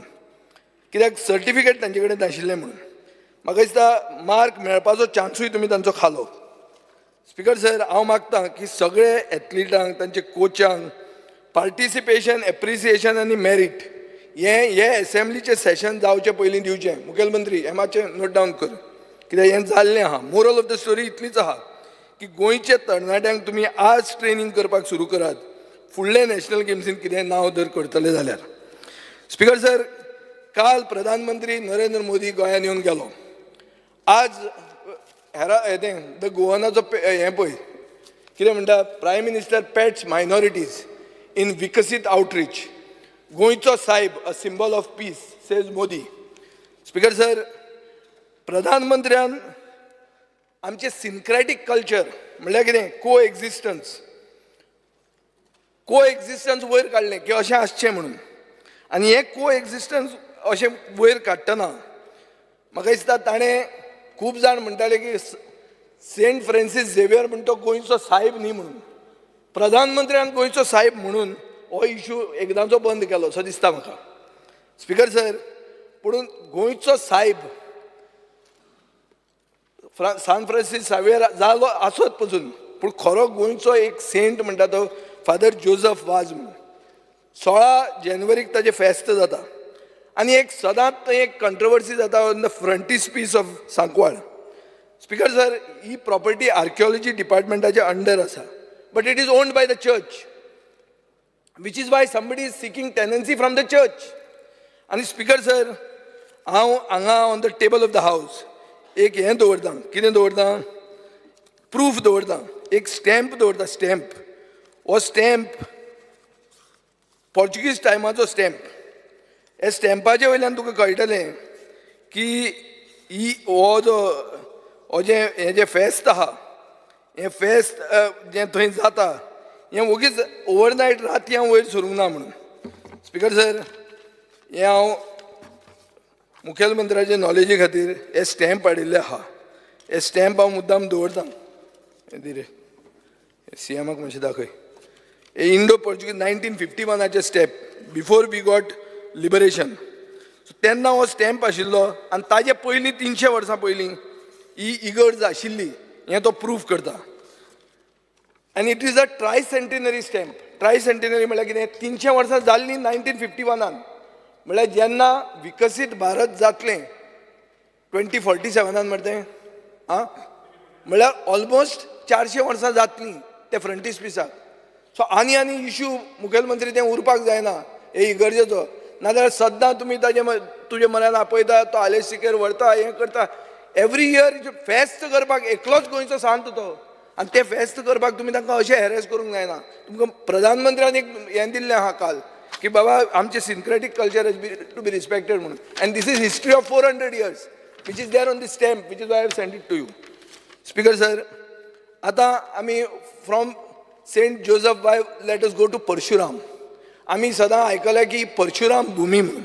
S3: कित्याक सर्टिफिकेट तांचे कडेन नाशिल्लें म्हणून. म्हाका दिसता मार्क मेळपाचो चान्सूय तुमी तांचो खालो. स्पिकर सर, हांव मागता की सगळे एथलिटांक, तांचे कोचांक पार्टिसिपेशन, एप्रिसिएशन आनी मेरीट हें हे एसेंब्लीचें सेशन जावचे पयलीं दिवचें. मुखेलमंत्री, हें मातशें नोट डावन कर, कित्याक हें जाल्लें आहा. मोरल ऑफ the story इतलीच आहा की गोंयच्या तरणाट्यांक तुमी आज ट्रेनींग करपाक सुरू करात, फुडले नॅशनल गेम्सीन कितें नांव जर करतले जाल्यार. स्पिकर सर, काल प्रधानमंत्री नरेंद्र मोदी गोंयांत येवन गेलो. आज हेरा हें the गोवनाचो हें पळय कितें म्हणटा: "Prime Minister pets minorities in Viksit outreach. गोंयचो सायब a symbol of peace, says Modi." Speaker sir, प्रधानमंत्र्यान आमचें सिनक्रॅटीक कल्चर म्हणल्यार कितें, को एक्झिस्टन्स, को एक्झिस्टन्स वयर काडलें की अशें आसचें म्हणून. आनी हें को एक्झिस्टन्स अशें वयर काडटना म्हाका दिसता ताणें, खूब जाण म्हणटाले की सेंट फ्रांसीस झेवियर म्हण तो गोंयचो साहेब न्ही म्हणून, प्रधानमंत्र्यान गोंयचो साहेब म्हणून हो इशू एकदांचो बंद केलो असो दिसता म्हाका. स्पिकर सर, पुणून गोंयचो साहेब सान फ्रांसीस सावेर जालो आसत पसून, पूण खरो गोंयचो एक सेंट म्हणटा तो फादर जोजफ वाज म्हणून. 16 जानेवारीक ताजें फेस्त जाता आनी एक सदांच थंय एक कंट्रोवर्सी जाता on the frontispiece of Sancoale. Speaker sir, he property archaeology डिपार्टमेंटाच्या under आसा, but it is owned by the church, which is why somebody is seeking tenancy from the church. आनी स्पिकर सर, हांव हांगा on the table of the house एक हें दवरता. कितें दवरता? Proof दवरता, एक स्टॅम्प दवरता. स्टॅम्प, हो स्टॅम्प पोर्चुगीज टायमाचो स्टॅम्प. हे स्टॅम्पाचे वयल्यान तुका कळटलें की ही हो जो हो जें हें जें फेस्त आहा, हें फेस्त जें थंय जाता, हें वगीच ओवरनायट राती हांव वयर सरूंक ना म्हणून. स्पिकर सर, हें हांव मुखेलमंत्र्याचे नॉलेजी खातीर हे स्टॅम्प हाडिल्ले आहा. हे स्टॅम्प हांव मुद्दाम दवरता. हें दी रे, सीएमाक मातशें दाखय. हे इंडो पोर्चुगीज 1951आचे stamp, before we got liberation. So तेन्ना हो स्टॅम्प आशिल्लो आनी ताजे पयलीं 300 वर्सां पयलीं ही इगर्ज आशिल्ली हें तो प्रूफ करता. आनी it is a tricentenary stamp. Tricentenary म्हळ्यार कितें? 300 वर्सां जाल्लीं 1951आन. म्हळ्यार जेन्ना विकसीत भारत जातलें 2047आन मरे तें आं, म्हळ्यार ऑलमोस्ट 400 वर्सां जातलीं ते फ्रंटीस पिसाक. सो आनी आनी इशू मुखेलमंत्री तें उरपाक जायना हे इगर्जेचो. नाजाल्यार सद्दां तुमी ताजे तुजे मनान आपयता, तो आलेश सिकेर व्हरता, हें करता. एवरी इयर फेस्त करपाक एकलोच गोंयचो सांत तो. आनी तें फेस्त करपाक तुमी तांकां अशें हॅरेस करूंक जायना. तुमकां प्रधानमंत्र्यान एक हें दिल्लें आहा काल की बाबा, आमचें syncretic culture has be to be respected म्हणून, and this is history of 400 years which is there on the stamp, which is I have send it to you. Speaker sir, आतां आमी from Saint Joseph Vaz, let us go to Parshuram. आमी सदां आयकलें की परशुराम भुमी म्हणून.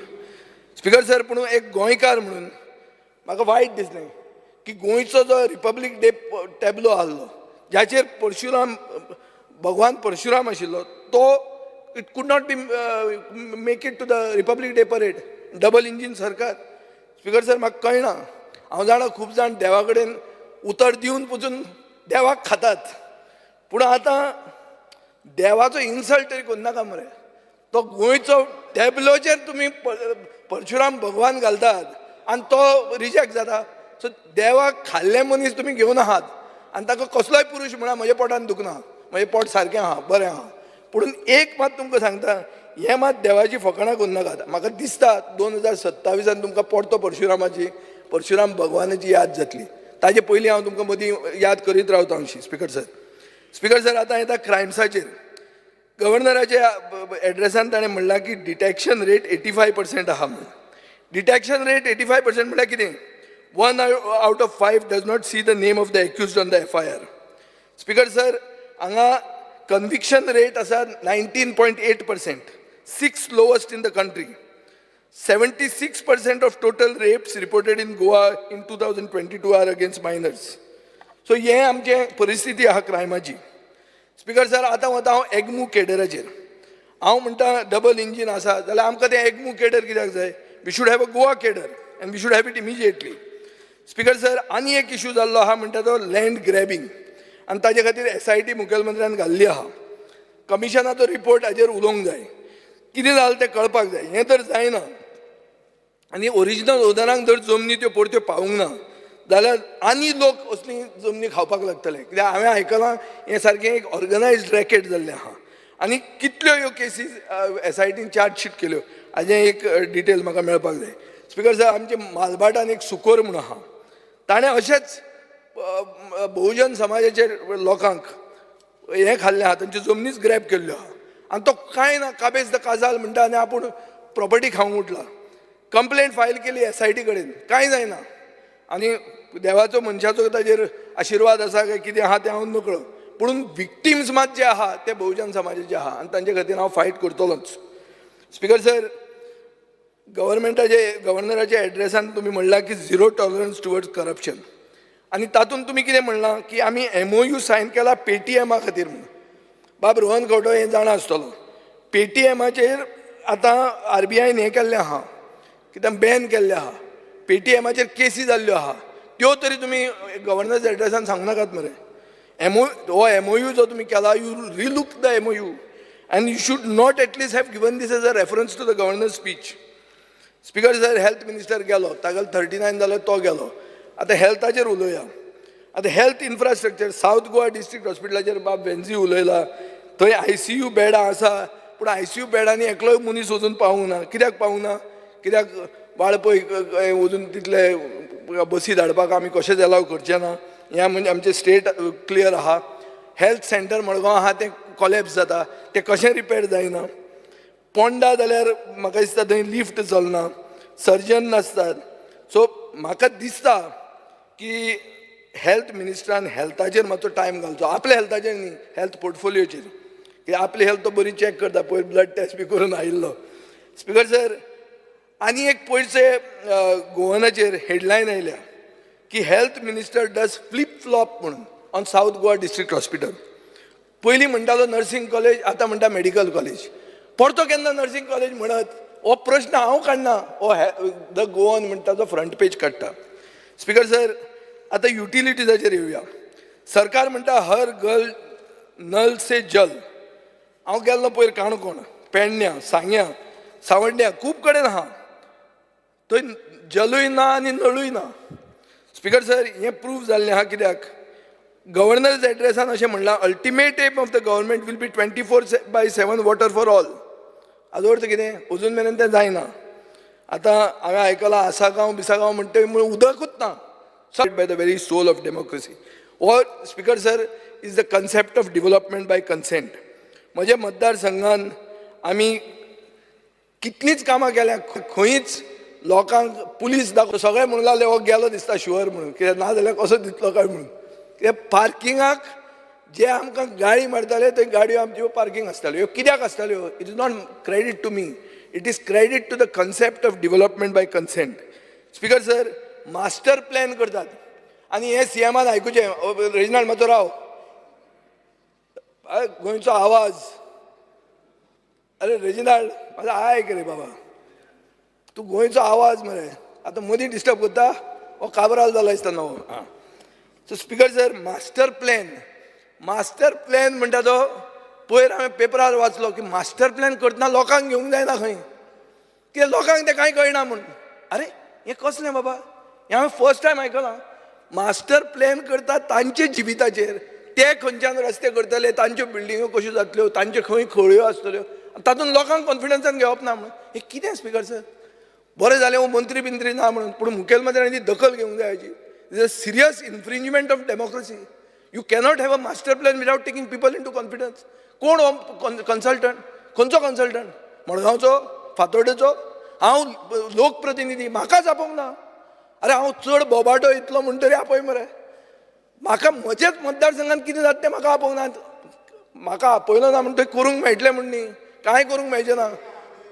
S3: Speaker sir, पूण एक गोंयकार म्हणून म्हाका वायट दिसलें की गोंयचो जो रिपब्लीक डे टॅबलो आहलो, जाचेर परशुराम, भगवान परशुराम आशिल्लो, तो it could not be make it to the Republic Day parade. Double engine सरकार. स्पीकर सर, म्हाका कळना. हांव जाणा, खूब जाण देवा कडेन उतर दिवन पसून देवाक खातात, पूण आतां देवाचो इन्सल्ट तरी करनाका मरे. तो गोंयचो टॅबलोचेर तुमी परशुराम भगवान घालतात आनी तो रिजेक्ट जाता. सो देवाक खाल्ले मनीस तुमी घेवन आहात आनी ताका कसलोय पुरूश म्हणा, म्हज्या पोटान दुखना, म्हजें पोट सारकें आहा, बरें आहा. पूण एक मात तुमकां सांगता, हें मात देवाची फकाणां करूं नाकात. म्हाका दिसता, 2027आन तुमकां परतो परशुरामाची, परशुराम भगवानाची याद जातली. ताजे पयलीं हांव तुमकां मदीं याद करीत रावता अंशी. स्पीकर सर, स्पीकर सर, आतां येता क्रायम्साचेर. गव्हर्नराच्या एड्रेसान ताणें म्हणलां की डिटॅक्शन रेट 85% आहा म्हणून. डिटॅक्शन रेट 85% म्हणल्यार कितें? One out of five does not see the name of the accused on the FIR. Speaker sir, हांगा कन्विक्शन रेट आसा 19.8%, sixth lowest in the country. 76% of total rapes reported in Goa in 2022 are against minors. So हें आमचें परिस्थिती आहा क्रायमाची. Speaker sir, आतां वता हांव एगमू केडराचेर. हांव म्हणटा, डबल इंजीन आसा जाल्यार आमकां तें एगमू केडर कित्याक जाय? We should have a Goa cadre and we should have it immediately. Speaker sir, आनी एक इशू जाल्लो आहा म्हणटा तो लँड ग्रॅबिंग, आनी ताजे खातीर एसआयटी मुखेलमंत्र्यान घाल्ली आहा. कमिशनाचो रिपोर्ट हाजेर उलोवंक जाय. कितें जालें तें कळपाक जाय. हें तर जायना आनी ओरिजिनल ओनरांक जर जमनी त्यो परत्यो पावूंक ना जाल्यार आनी लोक असली जमनी खावपाक लागतले, कित्याक हांवें आयकलां, हें सारकें एक ऑर्गनायज्ड रॅकेट जाल्लें आहा. आनी कितल्यो ह्यो केसीस एसआयटीन चार्जशीट केल्यो, हाजें एक डिटेल म्हाका मेळपाक जाय. स्पीकर सर, आमचे मालभाटान एक सुकोर म्हूण आहा. ताणें अशेंच बहुजन समाजाचे लोकांक हें खाल्लें आहा, तांच्यो जमनीच ग्रॅब केल्ल्यो आहा आनी तो कांय ना, काबेज the काजाल म्हणटा आनी आपूण प्रॉपर्टी खावंक उठला. कंप्लेंट फायल केली एसआयटी कडेन, कांय जायना. आनी देवाचो, मनशाचो ताजेर आशिर्वाद आसा काय कितें आहा तें हांव नकळो, पूण विक्टिम्स मात जे आहा ते बहुजन समाजाचे आहा आनी तांचे खातीर हांव फायट करतलोच. स्पीकर सर, गव्हर्मेंटाचे, गव्हर्नराच्या एड्रेसान तुमी म्हणलां की झिरो टॉलरन्स टुवर्ड्स करप्शन, आनी तातूंत तुमी कितें म्हणलां की आमी एमओयू सायन केला पेटीएमा खातीर म्हणून. बाब रोहन खंवटो हें जाणा आसतलो, पेटीएमाचेर आतां आरबीआयन हें केल्लें आहा, कितें बॅन केल्लें आहा. पेटीएमाचेर केसी जाल्ल्यो आहा, त्यो तरी तुमी गव्हर्नर्स एड्रेसान सांगू नाकात मरे. एमओ हो एमओयू जो तुमी केला, you relook the MOU and you should not at least have given this as a reference to the governor speech. Speaker sir, health minister गेलो, तागेलो 39 जालो, तो गेलो. आतां हेल्थाचेर उलोवया. आतां health infrastructure, south Goa district हॉस्पिटलाचेर बाब वेन्झी उलयला. थंय आयसीयू बेडां आसा, पूण आयसीयू बेडांनी एकलोय मनीस वचून पावूंक ना. कित्याक पावूंक ना? कित्याक वाळपय वचून तितले बसी धाडपाक आमी कशेंच एलाव करचे ना. हें म्हणजे आमचें स्टेट क्लियर आहा. हेल्थ सेंटर मडगांव आहा, तें कॉलेप्स जाता, तें कशें रिपेर जायना. पोंडा जाल्यार म्हाका दिसता थंय लिफ्ट चलना, सर्जन नासतात. सो म्हाका दिसता की हेल्थ मिनिस्टरान हेल्थाचेर मातसो टायम घालचो, आपल्या हेल्थाचेर न्ही, हेल्थ पोर्टफोलियोचेर, की आपली हेल्थ तो बरी चॅक करता. पयर ब्लड टेस्ट बी करून आयिल्लो. स्पीकर सर, आनी एक पयरचे गोवनाचेर हेडलायन आयल्या की health minister does flip flop म्हणून on South Goa District Hospital. पयलीं म्हणटालो नर्सिंग कॉलेज, आतां म्हणटा मेडिकल कॉलेज. परतो केन्ना नर्सिंग कॉलेज म्हणत, हो प्रश्न हांव काडना, हो the Goan म्हणटा तो फ्रंट पेज काडटा. स्पीकर सर, आतां युटिलिटीजाचेर येवया. सरकार म्हणटा हर घर नल से जल. हांव गेल्लो पयर काणकोण, पेडण्यां, सांग्यां, सावड्ड्यां, खूब कडेन आहा, थंय जलूय ना आनी नळूय ना. स्पीकर सर, हें प्रूफ जाल्लें आहा, कित्याक गव्हर्नर्स एड्रेसान अशें म्हणलां, ultimate aim of the government will be 24/7 water for all. हाजो अर्थ कितें? अजून मेरेन तें जायना. आतां हांवें आयकलां, आसागांव बिसागांव म्हणटा म्हणून उदकूच ना. By the very soul of democracy. हो speaker sir is the concept of development by consent. म्हज्या मतदारसंघान आमी कितलींच कामां केल्या. खंयच लोकांक पुलीस दाखोव सगळे म्हणून लागले हो गेलो दिसता शुअर म्हणून, कित्याक ना जाल्यार कसो दितलो काय म्हणून. कित्याक पार्किंगाक जे आमकां गाळी मारताले त्यो गाडयो आमच्यो पार्कींग आसताल्यो. ह्यो कित्याक आसताल्यो? It is not credit to me, it is credit to the concept of development by consent. Speaker sir, master plan करतात आनी हे सीएमान आयकुचें. रेजिनाल्ड मातसो राव. अरे गोंयचो आवाज, अरे रेजिनाल्ड म्हाजो आयक रे बाबा, तूं गोंयचो आवाज मरे, आतां मदीं डिस्टर्ब करता. हो काबराल जाला दिसता नवो. आं, so speaker sir, master plan, master plan म्हणटा तो पयर हांवें पेपरार वाचलो की मास्टर प्लॅन करतना लोकांक घेवंक जायना खंय, कित्याक लोकांक तें कांय कळना म्हूण. अरे हें कसलें बाबा, हें हांवें फर्स्ट टायम आयकलां. मास्टर प्लॅन करता तांचे जिविताचेर, ते खंयच्यान रस्ते करतले, तांच्यो बिल्डिंग्यो कश्यो जातल्यो, तांच्यो खंय खळयो आसतल्यो, तातूंत लोकांक कॉन्फिडन्सान घेवप ना म्हणून. हें कितें स्पिकर सर? बरें जालें हो मंत्री बिंत्री ना म्हणून, पूण मुखेलमंत्र्यांनी ती दखल घेवंक जाय हाची. Is a serious infringement of democracy. You cannot have a master plan without taking people in to confidence. कोण हो कन्सल्टंट? खंयचो कन्सल्टंट? मडगांवचो, फातोर्डेचो? हांव लोकप्रतिनिधी, म्हाकाच आपोवंक ना. अरे हांव चड बोबाटो इतलो म्हूण तरी आपय मरे म्हाका. म्हजेच मतदारसंघात कितें जाता तें म्हाका आपोवंक ना. म्हाका आपयलो ना म्हण थंय करूंक मेळटलें म्हूण न्ही, कांय करूंक मेळचें ना,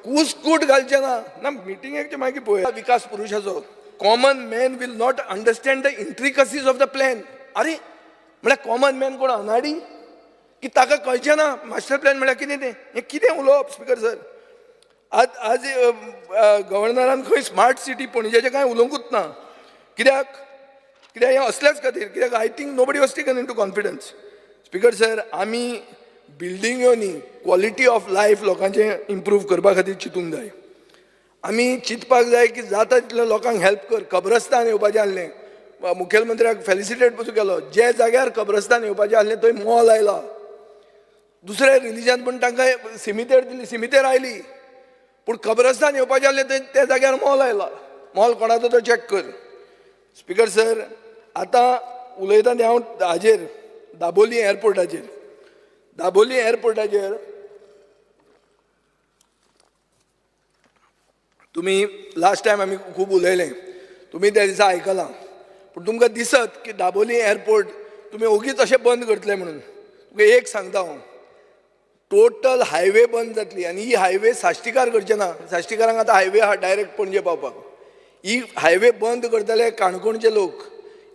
S3: कुसकूट घालचें ना. ना मिटिंगेक मागीर पळोवया. विकास पुरुशाचो common man will not understand the intricacies of the plan. अरे म्हळ्यार कॉमन मॅन कोण अनाडी की ताका कळचें ना मास्टर प्लॅन म्हळ्यार कितें तें? हें कितें उलोवप स्पिकर सर? आज आज गव्हर्नरान खंय स्मार्ट सिटी पणजेचें कांय उलोवंकूच ना. कित्याक? कित्याक हें असल्याच खातीर. कित्याक I think nobody was taken into confidence. Speaker sir, आमी बिल्डिंग्यो न्ही, क्वॉलिटी ऑफ लायफ लोकांचें इम्प्रूव करपा खातीर चिंतूंक जाय. आमी चिंतपाक जाय की जाता तितले लोकांक हेल्प कर. कब्रस्तान येवपाचें आसलें, मुखेलमंत्र्याक फेलिसिटेट पसून केलो. जे जाग्यार कब्रस्तान येवपाचें आसलें थंय मॉल आयला. दुसरे रिलिजन म्हूण तांकां सिमितेर दिली, सिमितेर आयली, पूण कब्रस्तान येवपाचें आसलें थंय त्या जाग्यार मॉल आयला. मॉल कोणाचो तो चॅक कर. स्पिकर सर, आतां उलयता तें हांव हाजेर, दाबोली एअरपोर्टाचेर. दाबोली एअरपोर्टाचेर तुमी लास्ट टायम आमी खूब उलयले, तुमी त्या दिसा आयकलां. पूण तुमकां दिसत की दाबोली एअरपोर्ट तुमी ओगीच अशें बंद करतले म्हणून, तुमकां एक सांगता हांव, टोटल हायवे बंद जातली. आनी ही हायवे साश्टीकार करचे ना. साश्टीकारांक आतां हायवे आहा डायरेक्ट पणजे पावपाक. ही हायवे बंद करतले काणकोणचे लोक,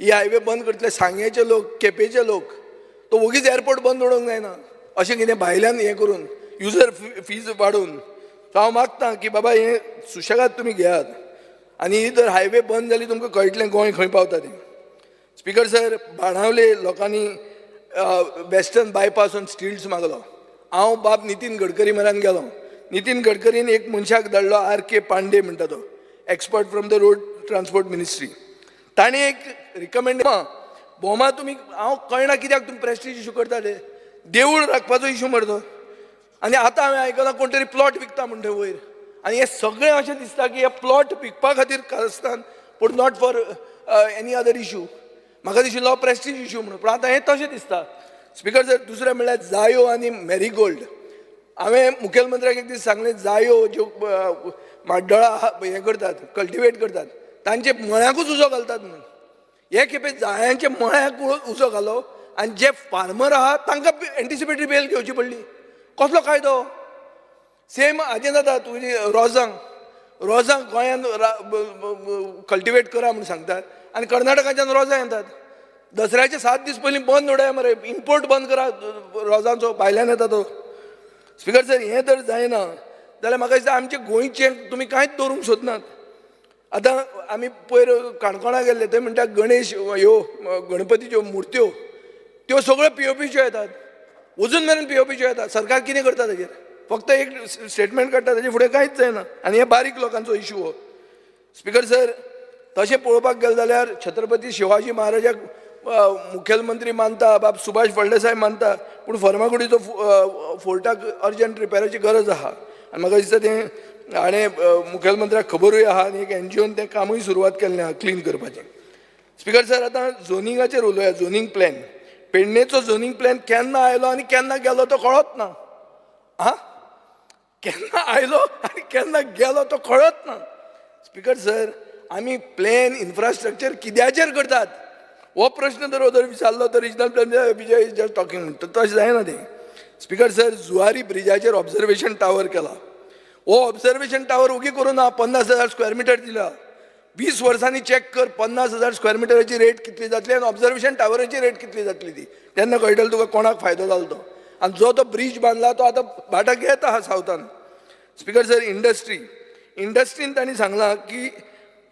S3: ही हायवे बंद करतले सांगेचे लोक, केपेंचे लोक. तो ओगीच एअरपोर्ट बंद उडोवंक जायना अशें कितें भायल्यान हें करून, युजर फीज वाडोवन. सो हांव मागता की बाबा हें सुशेगाद तुमी घेयात आनी ही जर हायवे बंद जाली तुमकां कळटलें गोंय खंय पावता तें. स्पिकर सर, बाणावले लोकांनी वेस्टर्न बायपास ऑन स्टिल्ट्स मागलो. हांव बाब नितीन गडकरी म्हऱ्यान गेलो. नितीन गडकरीन एक मनशाक धाडलो, आर के पांडे म्हणटा तो, expert from the road transport ministry. ताणें एक रिकमेंड भोमा तुमी, हांव कळना कित्याक तुमी प्रेस्टीज इशू करता ते. देवूळ राखपाचो इशू मरे तो. आनी आतां हांवें आयकलां कोण तरी प्लॉट विकता म्हणटा वयर. आनी हें सगळें अशें दिसता की हे प्लॉट विकपा खातीर कारस्थान, पूण not for any other issue. म्हाका दिशिल्लो प्रेस्टीज इशू म्हणून, पूण आतां हें तशें दिसता. स्पिकर सर, दुसरें म्हणल्यार जायो आनी मॅरीगोल्ड. हांवें मुखेलमंत्र्याक एक दीस सांगलें, जायो ज्यो माड्डोळा हें करतात, कल्टिवेट करतात, तांचे मळ्याकूच उजो घालतात म्हणून. हे खेपे जायांच्या मळ्याक उजो घालो आनी जे फार्मर आहा तांकां एंटिसिपेटरी बेल घेवची पडली. कसलो कायदो? सेम हाजें जाता तुजी रोजांक. रोजां गोंयांत कल्टिवेट करा म्हूण सांगतात आनी कर्नाटकाच्यान रोजां येतात. दसऱ्याचे 7 दीस पयलीं बंद उडया मरे, इम्पोर्ट बंद करा रोजांचो, भायल्यान येता तो. स्पिकर सर, हें जर जायना जाल्यार म्हाका दिसता आमचे गोंयचें तुमी कांयच दवरूंक सोदनात. आतां आमी पयर काणकोणा गेल्ले, थंय म्हणटा गणेश ह्यो गणपतीच्यो मुर्त्यो त्यो सगळ्यो पीओपीच्यो येतात. अजून मेरेन पीओपीच्यो येतात. सरकार कितें करता ताजेर? फक्त एक स्टेटमेंट काडटा, ताजे फुडें कांयच जायना. आनी हे बारीक लोकांचो इशू हो. स्पिकर सर, तशें पळोवपाक गेलें जाल्यार छत्रपती शिवाजी महाराजाक मुखेलमंत्री मानता, बाब सुभाष फळदेसाय मानता, पूण फर्मागुडीचो फोर्टाक अर्जंट रिपेराची गरज आहा. आनी म्हाका दिसता तें हाणें मुखेलमंत्र्याक खबरूय आहा आनी एक एनजीओन तें कामूय सुरवात केल्लें आहा क्लीन करपाचें. स्पिकर सर, आतां झोनिंगाचेर उलोवया. झोनींग प्लॅन, पेडणेचो झोनींग प्लॅन केन्ना आयलो आनी केन्ना गेलो तो कळत ना. आं, केन्ना आयलो आनी केन्ना गेलो तो कळत ना. स्पिकर सर, आमी प्लॅन इन्फ्रास्ट्रक्चर कित्याचेर करतात हो प्रश्न जर विचारलो तर regional plan Vijay is just talking म्हणटा, तशें जायना तें. स्पिकर सर, जुवारी ब्रिजाचेर ऑब्जर्वेशन टावर केला. हो ऑब्जर्वेशन टावर उगी करूं ना. 50,000 स्क्वेअर मिटर दिला. 20 वर्सांनी चॅक कर, 50,000 स्क्वेअर मिटराची रेट कितली जातली आनी ऑब्जर्वेशन टावराची रेट कितली जातली ती. तेन्ना कळटलें तुका कोणाक फायदो जालो तो. आनी जो तो ब्रीज बांदला तो आतां भाटां घेत आहा सावथान. स्पिकर सर, इंडस्ट्रीन तांणी सांगलां की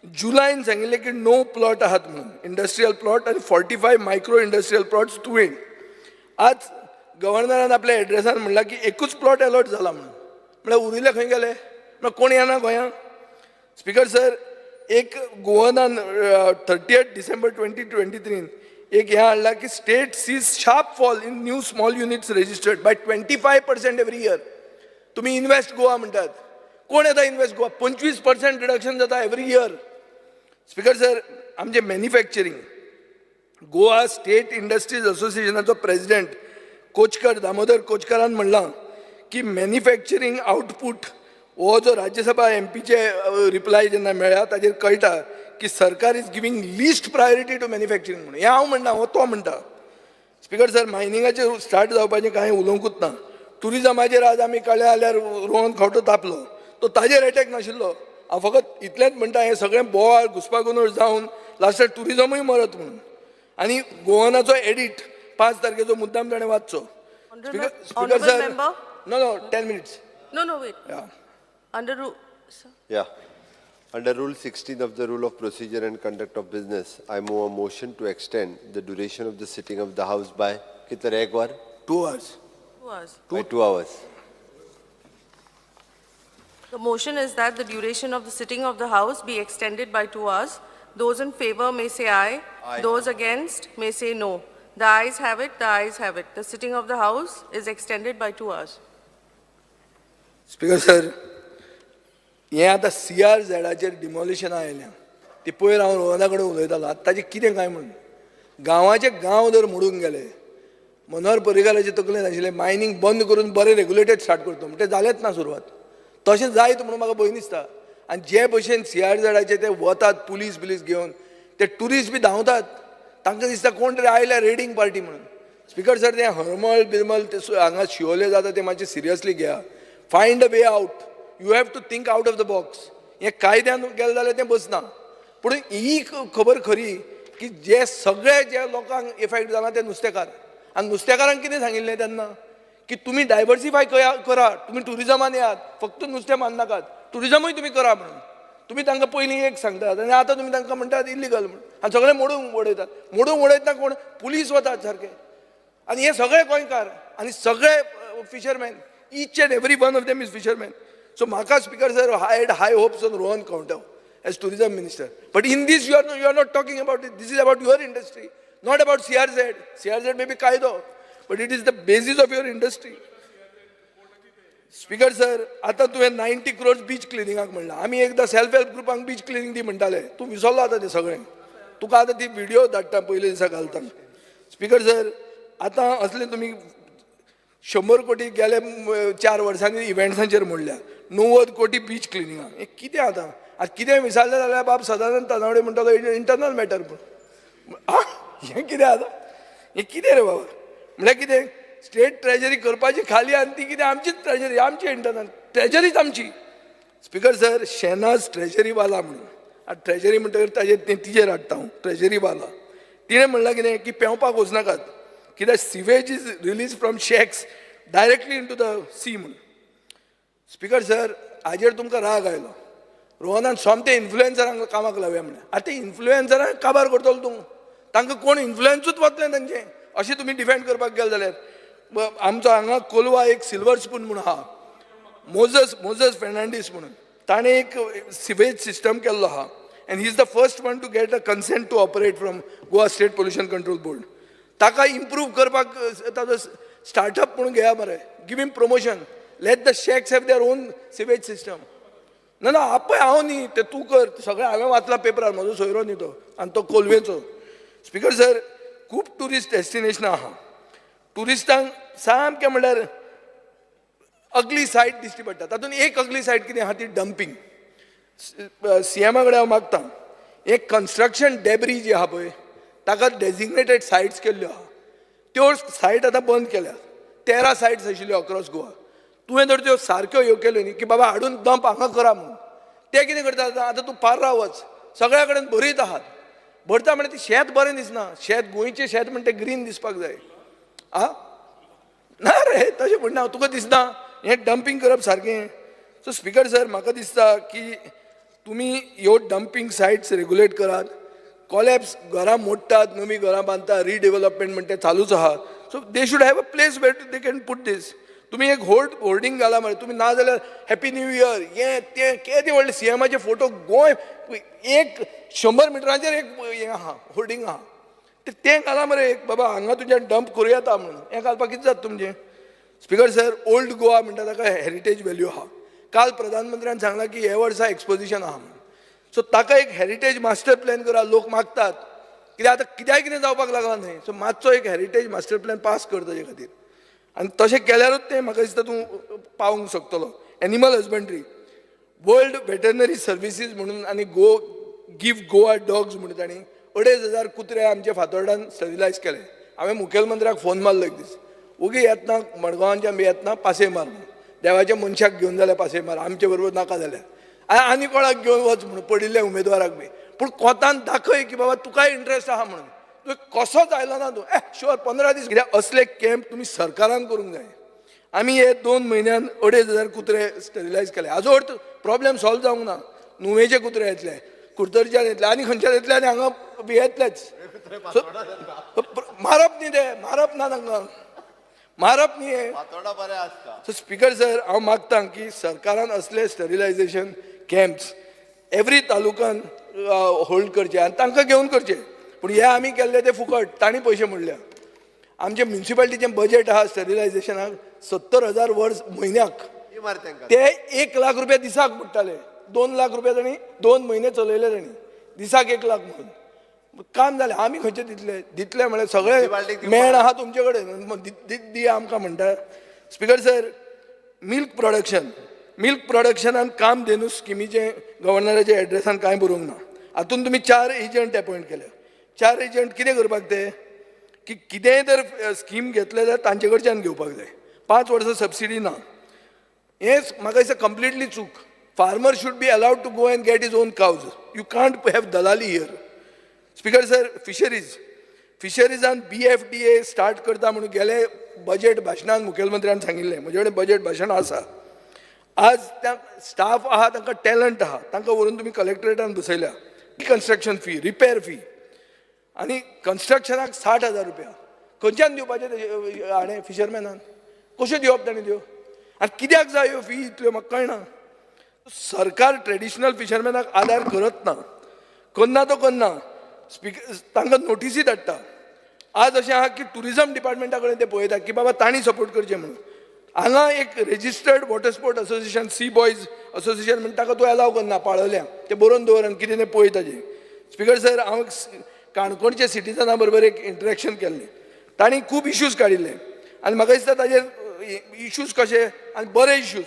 S3: जुलायन सांगिल्लें की णव प्लॉट आहात म्हणून इंडस्ट्रियल प्लॉट आनी 45 मायक्रो इंडस्ट्रियल प्लॉट्स तुवें. आज गव्हर्नरान आपल्या एड्रेसान म्हणलां की एकूच प्लॉट एलॉट जाला म्हणून. म्हळ्यार उरिल्ले खंय गेले? म्हळ्यार कोण येना गोंयांत? स्पिकर सर, एक गोवनान 30 डिसेंबर 2023न एक हें हाडलां की state sees sharp fall in new small units registered by 25% every year. तुमी इन्व्हेस्ट गोवा म्हणटात, कोण येता इन्व्हेस्ट गोवा? 25% रिडक्शन जाता एवरी इयर. स्पिकर सर, आमचे मॅन्युफॅक्चरींग, गोवा स्टेट इंडस्ट्रीज असोसिएशनाचो प्रेसिडेंट कोचकर, दामोदर कोचकरान म्हणलां की मॅन्युफॅक्चरींग आउटपूट हो जो राज्यसभा एमपीचे रिप्लाय जेन्ना मेळ्ळा ताजेर कळटा की सरकार is giving least priority to manufacturing म्हणून. हें हांव म्हणना, हो तो म्हणटा. स्पिकर सर, मायनिंगाचेर स्टार्ट जावपाचें कांय उलोवंकूच ना. टुरिजमाचेर आज आमी कळ्ळें जाल्यार रोहन खंवटो तापलो, तो ताजेर एटॅक नाशिल्लो. हांव फकत इतलेंच म्हणटा, हें सगळें बोवाळ घुसपागोंदळ जावन लास्टाक टुरिजमूय मरत म्हणून. आनी गोवनाचो एडिट 5 तारखेचो मुद्दाम ताणें वाचचो. Speaker
S4: Honorable
S3: sir.
S4: Member.
S3: No, 10 minutes.
S4: No, wait. Under rule, sir.
S5: Yeah. Under Rule 16 of the Rule of Procedure and Conduct of Business, I move a motion to extend the duration of the sitting of the House by कितले रे, एक वर?
S3: 2 hours.
S4: 2 hours.
S5: By 2 hours.
S4: The motion is that the duration of the sitting of the House be extended by 2 hours. Those in favor may say aye.
S5: Aye.
S4: Those against may say no. The ayes have it, the ayes have it. The sitting of the House is extended by 2 hours.
S3: Speaker sir, हें आतां CR झॅडाचेर डिमॉलिशनां आयल्या ती पयर हांव रोहना कडेन उलयतालो. आतां ताचें कितें काय म्हणून गांवाचे गांव जर मोडून गेले, मनोहर पर्रीकाराचे तकलेन आशिल्लें मायनींग बंद करून बरें रेगुलेटेड स्टार्ट करता म्हण, तें जालेंच ना सुरवात. तशें जायत म्हणून म्हाका भंय दिसता. आनी जे भशेन सीआर झॅडाचे ते वतात पुलीस बिलीस घेवन, ते ट्युरिस्ट बी धांवतात, तांकां दिसता कोण तरी आयल्या रेडींग पार्टी म्हणून. स्पिकर सर, तें हरमल बिरमल ते हांगा शिवोले जाता तें मातशें सिरियसली घेया. Find a way out. You have to think out of the box. हें कायद्यान गेलें जाल्यार तें बसना, पूण ही खबर खरी की जे सगळे जे लोकांक इफेक्ट जाला ते नुस्तेकार. आनी नुस्तेकारांक कितें सांगिल्लें तेन्ना की तुमी डायवर्सिफाय करा, तुमी टुरिजमान येयात, फक्त नुस्तें मारनाकात, टुरिजमूय तुमी करा म्हणून. तुमी तांकां पयलीं एक सांगतात आनी आतां तुमी तांकां म्हणटात इल्लिगल म्हणून आनी सगळें मोडून उडयतात. मोडून उडयतना कोण? पुलीस वतात सारके. आनी हे सगळे गोंयकार आनी सगळे fisherman, each and every one of them is fisherman. So म्हाका, Speaker sir, I had high hopes on Rohan Khaunte as tourism minister, but in this you are not talking about it. This is about your industry, not about CRZ. CRZ may be कायदो, but it is the basis of your industry. Speaker sir, आतां तुवें 90 crores beach क्लिनिंगाक म्हणलां. आमी एकदां self help ग्रुपांक beach cleaning दी म्हणटाले. तूं विसरलो आतां तें सगळें. तुका आतां ती व्हिडिओ धाडटा, पयले दिसा घालता. स्पिकर सर, आतां असले तुमी 100 कोटी गेले 4 वर्सांनी इव्हेंट्सांचेर मोडल्या, 90 कोटी बीच क्लिनिंगाक. हें कितें आतां? आतां कितें विचारलें जाल्यार बाब सदानंद तानावडे म्हणटालो इंटरनल मॅटर. पूण आं, हें कितें आतां? हें कितें रे बाबा? म्हणल्यार कितें स्टेट ट्रेजरी करपाची खाली आनी ती कितें आमचीच ट्रेजरी, आमची इंटरनल ट्रेजरीच आमची. स्पिकर सर, शेनाज ट्रेजरीवाला म्हणून, आतां ट्रेजरी म्हणटकीर ताजेर तें तिजेर हाडटा हांव. ट्रेजरीवाला तिणें म्हणलां कितें की पेंवपाक वचनाकात कित्याक sewage is release from shacks directly into the sea म्हणून. स्पिकर सर, हाजेर तुमकां राग आयलो. रोहनान सोमते इन्फ्लुएन्सरांक कामाक लावया म्हणलें. आतां इन्फ्लुएन्सरांक काबार करतलो तूं? तांकां कोण इन्फ्लुएन्सूच वतलें तांचें. अशें तुमी डिफेंड करपाक गेले जाल्यार आमचो हांगा कोलवा एक सिल्वर स्पून म्हणून आहा, मोजस फेर्नांडीस म्हणून, ताणें एक सिवेज सिस्टम केल्लो आहा and he is the first one to get a consent to operate from Goa State Pollution Control Board. ताका इम्प्रूव करपाक ताजो स्टार्टअप म्हणून घेया मरे. Give him promotion. Let the shacks have their own sewage system. ना ना, आपय हांव न्ही, ते तूं कर. सगळें हांवें वाचलां पेपरार. म्हजो सोयरो न्ही तो आनी तो कोलवेचो. स्पीकर सर, खूब ट्युरिस्ट डेस्टिनेशनां आहा. ट्युरिस्टांक सामकें म्हणल्यार अगली सायट दिश्टी पडटा. तातूंत एक अगली सायट कितें आहा ती डंपींग. सीएमा कडेन हांव मागता, एक कन्स्ट्रक्शन डेब्री जी आहा पळय, ताका डेजिग्नेटेड सायट्स केल्ल्यो आहा, त्यो सायट आतां बंद केल्या. 13 सायट्स आशिल्ल्यो अक्रॉस गोवा. तुवें जर त्यो सारक्यो ह्यो केल्यो न्ही की बाबा हाडून डंप हांगा करा म्हणून, ते कितें करता आतां? आतां तूं पार्रा वच, सगळ्या कडेन भरीत आहात. भरता म्हणल्यार ती शेत बरें दिसना. शेत, गोंयचें शेत म्हणटा तें ग्रीन दिसपाक जाय. आ, ना रे, तशें म्हणना. तुका दिसना हें डंपींग करप सारकें? सो स्पीकर सर, म्हाका दिसता की तुमी ह्यो डंपींग सायट्स रेगुलेट करात. कॉलॅप्स घरां मोडटात, नवीं घरां बांदता, रिडेवलपमेंट म्हणटा तें चालूच आहा. So they should have a place where they can put this. तुमी एक होर्डिंग घाला मरे तुमी, ना जाल्यार हॅपी न्यू इयर हें तें केदें व्हडलें सीएमाचे फोटो. गोंय एक 100 मिटरांचेर एक हें आहा, होर्डिंग आहा. तें घाला मरे एक, बाबा हांगा तुज्यान डंप करूं येता म्हणून. हें घालपाक कितें जाता तुमचें? स्पीकर सर, ओल्ड गोवा म्हणटा ताका हेरिटेज व्हॅल्यू आहा. काल प्रधानमंत्र्यान सांगलां की हे वर्सा एक्सपोजिशन आहा म्हणून. सो ताका एक हेरिटेज मास्टर प्लॅन करा. लोक मागतात, कित्याक आतां कित्याक कितें जावपाक लागलां न्हय. सो मातसो एक हेरिटेज मास्टर प्लॅन पास कर ताजे खातीर आनी तशें केल्यारूच तें म्हाका दिसता तूं पावूंक शकतलो. Animal husbandry, world veterinary services म्हणून आनी गो गिव गोवा डॉग्स म्हणून तांणी 2500 कुत्रे आमचे फातोर्डान स्टरिलायज केले. हांवें मुखेलमंत्र्याक फोन मारलो एक दीस, ओगी येतना मडगांवांच्यान बी येतना पासय मार म्हणून. देवाच्या मनशाक घेवन जाल्यार पासय मार, आमचे बरोबर नाका जाल्यार आनी कोणाक घेवन वच म्हणून, पडिल्ल्या उमेदवाराक बी, पूण कोतान दाखय की बाबा तुकाय इंट्रस्ट आहा म्हणून. तुवें कसोच आयलो ना तूं. ए शुअर, 15 दीस कित्याक असले कॅम्प तुमी सरकारान करूंक जाय. आमी हे 2 म्हयन्यान 2500 कुत्रे स्टरिलायज केले. हाजो अर्थ प्रॉब्लेम सॉल्व जावंक ना. नुवेचे कुत्रे येतले, कुडतरच्यान येतले आनी खंयच्यान येतले आनी हांगा बी येतलेच. So, मारप न्ही ते, मारप ना तांकां, मारप न्ही हें.
S5: फातोर्डा बरें आसता.
S3: सो स्पीकर सर, हांव मागता की सरकारान असले स्टरिलायझेशन कॅम्प्स एवरी तालुकान होल्ड करचे आनी तांकां घेवन करचे. पूण हे आमी केल्ले ते फुकट, तांणी पयशे मोडल्या. आमचे म्युनिसिपालिटीचें बजेट आहा स्टरिलायझेशनाक 70,000 वर्स म्हयन्याक.
S5: ती मार तांकां.
S3: ते 1 लाख रुपया दिसाक पडटाले. 2 लाख रुपया तांणी 2 म्हयने चलयले. तांणी दिसाक 1 लाख म्हणून काम जालें. आमी खंयचे दितले? दितले म्हळ्यार सगळे
S5: म्युनिसिपालिटीक दिवपाक.
S3: मेण आहा तुमचे कडेन, दी आमकां म्हणटा. Speaker sir, milk production, milk प्रोडक्शनान Kamadhenu स्किमीचें गव्हर्नराच्या एड्रेसान कांय बरोवंक ना. हातून तुमी चार एजंट एपॉयंट केले. चार एजंट कितें करपाक ते? की कितेंय जर स्कीम घेतले जाल्यार तांचे कडच्यान घेवपाक जाय. 5 वर्सां सबसिडी ना, हें म्हाका दिसता कंप्लिटली चूक. Farmer should be allowed to go and get his own cows. You can't have दलाली here. Speaker sir, fisheries, फिशरीजान बीएफडीए स्टार्ट करता म्हणून गेले बजेट भाशणान मुखेलमंत्र्यान सांगिल्लें. म्हजे कडेन बजेट भाशण आसा. आज त्या स्टाफ आहा, तांकां टॅलंट आहा, तांकां व्हरून तुमी कलेक्टरेटान बसयल्या. कन्स्ट्रक्शन फी, रिपेर फी आनी कन्स्ट्रक्शनाक 60,000 रुपया खंयच्यान दिवपाचे ते हाणें फिशरमॅनान? कश्यो दिवप ताणें त्यो आनी कित्याक जाय ह्यो फी इतल्यो, म्हाका कळना. सरकार ट्रेडिशनल फिशरमॅनाक आदार करत ना, करना तो करना. स्पीकर, तांकां नोटिसी धाडटा. आज अशें आहा की टुरिजम डिपार्टमेंटा कडेन ते पळयता की बाबा तांणी सपोर्ट करचें म्हणून. हांगा एक registered water sport association, sea boys association म्हणटा, ताका तूं एलाव करना पाळोळ्यां. ते बरोवन दवर आनी कितें तें पळय ताजें. स्पीकर सर, हांव काणकोणच्या सिटीजना बरोबर एक इंटरेक्शन केल्लें. तांणी खूब इश्यूज काडिल्ले आनी म्हाका दिसता ताजेर इश्यूज कशे आनी बरे इश्यूज.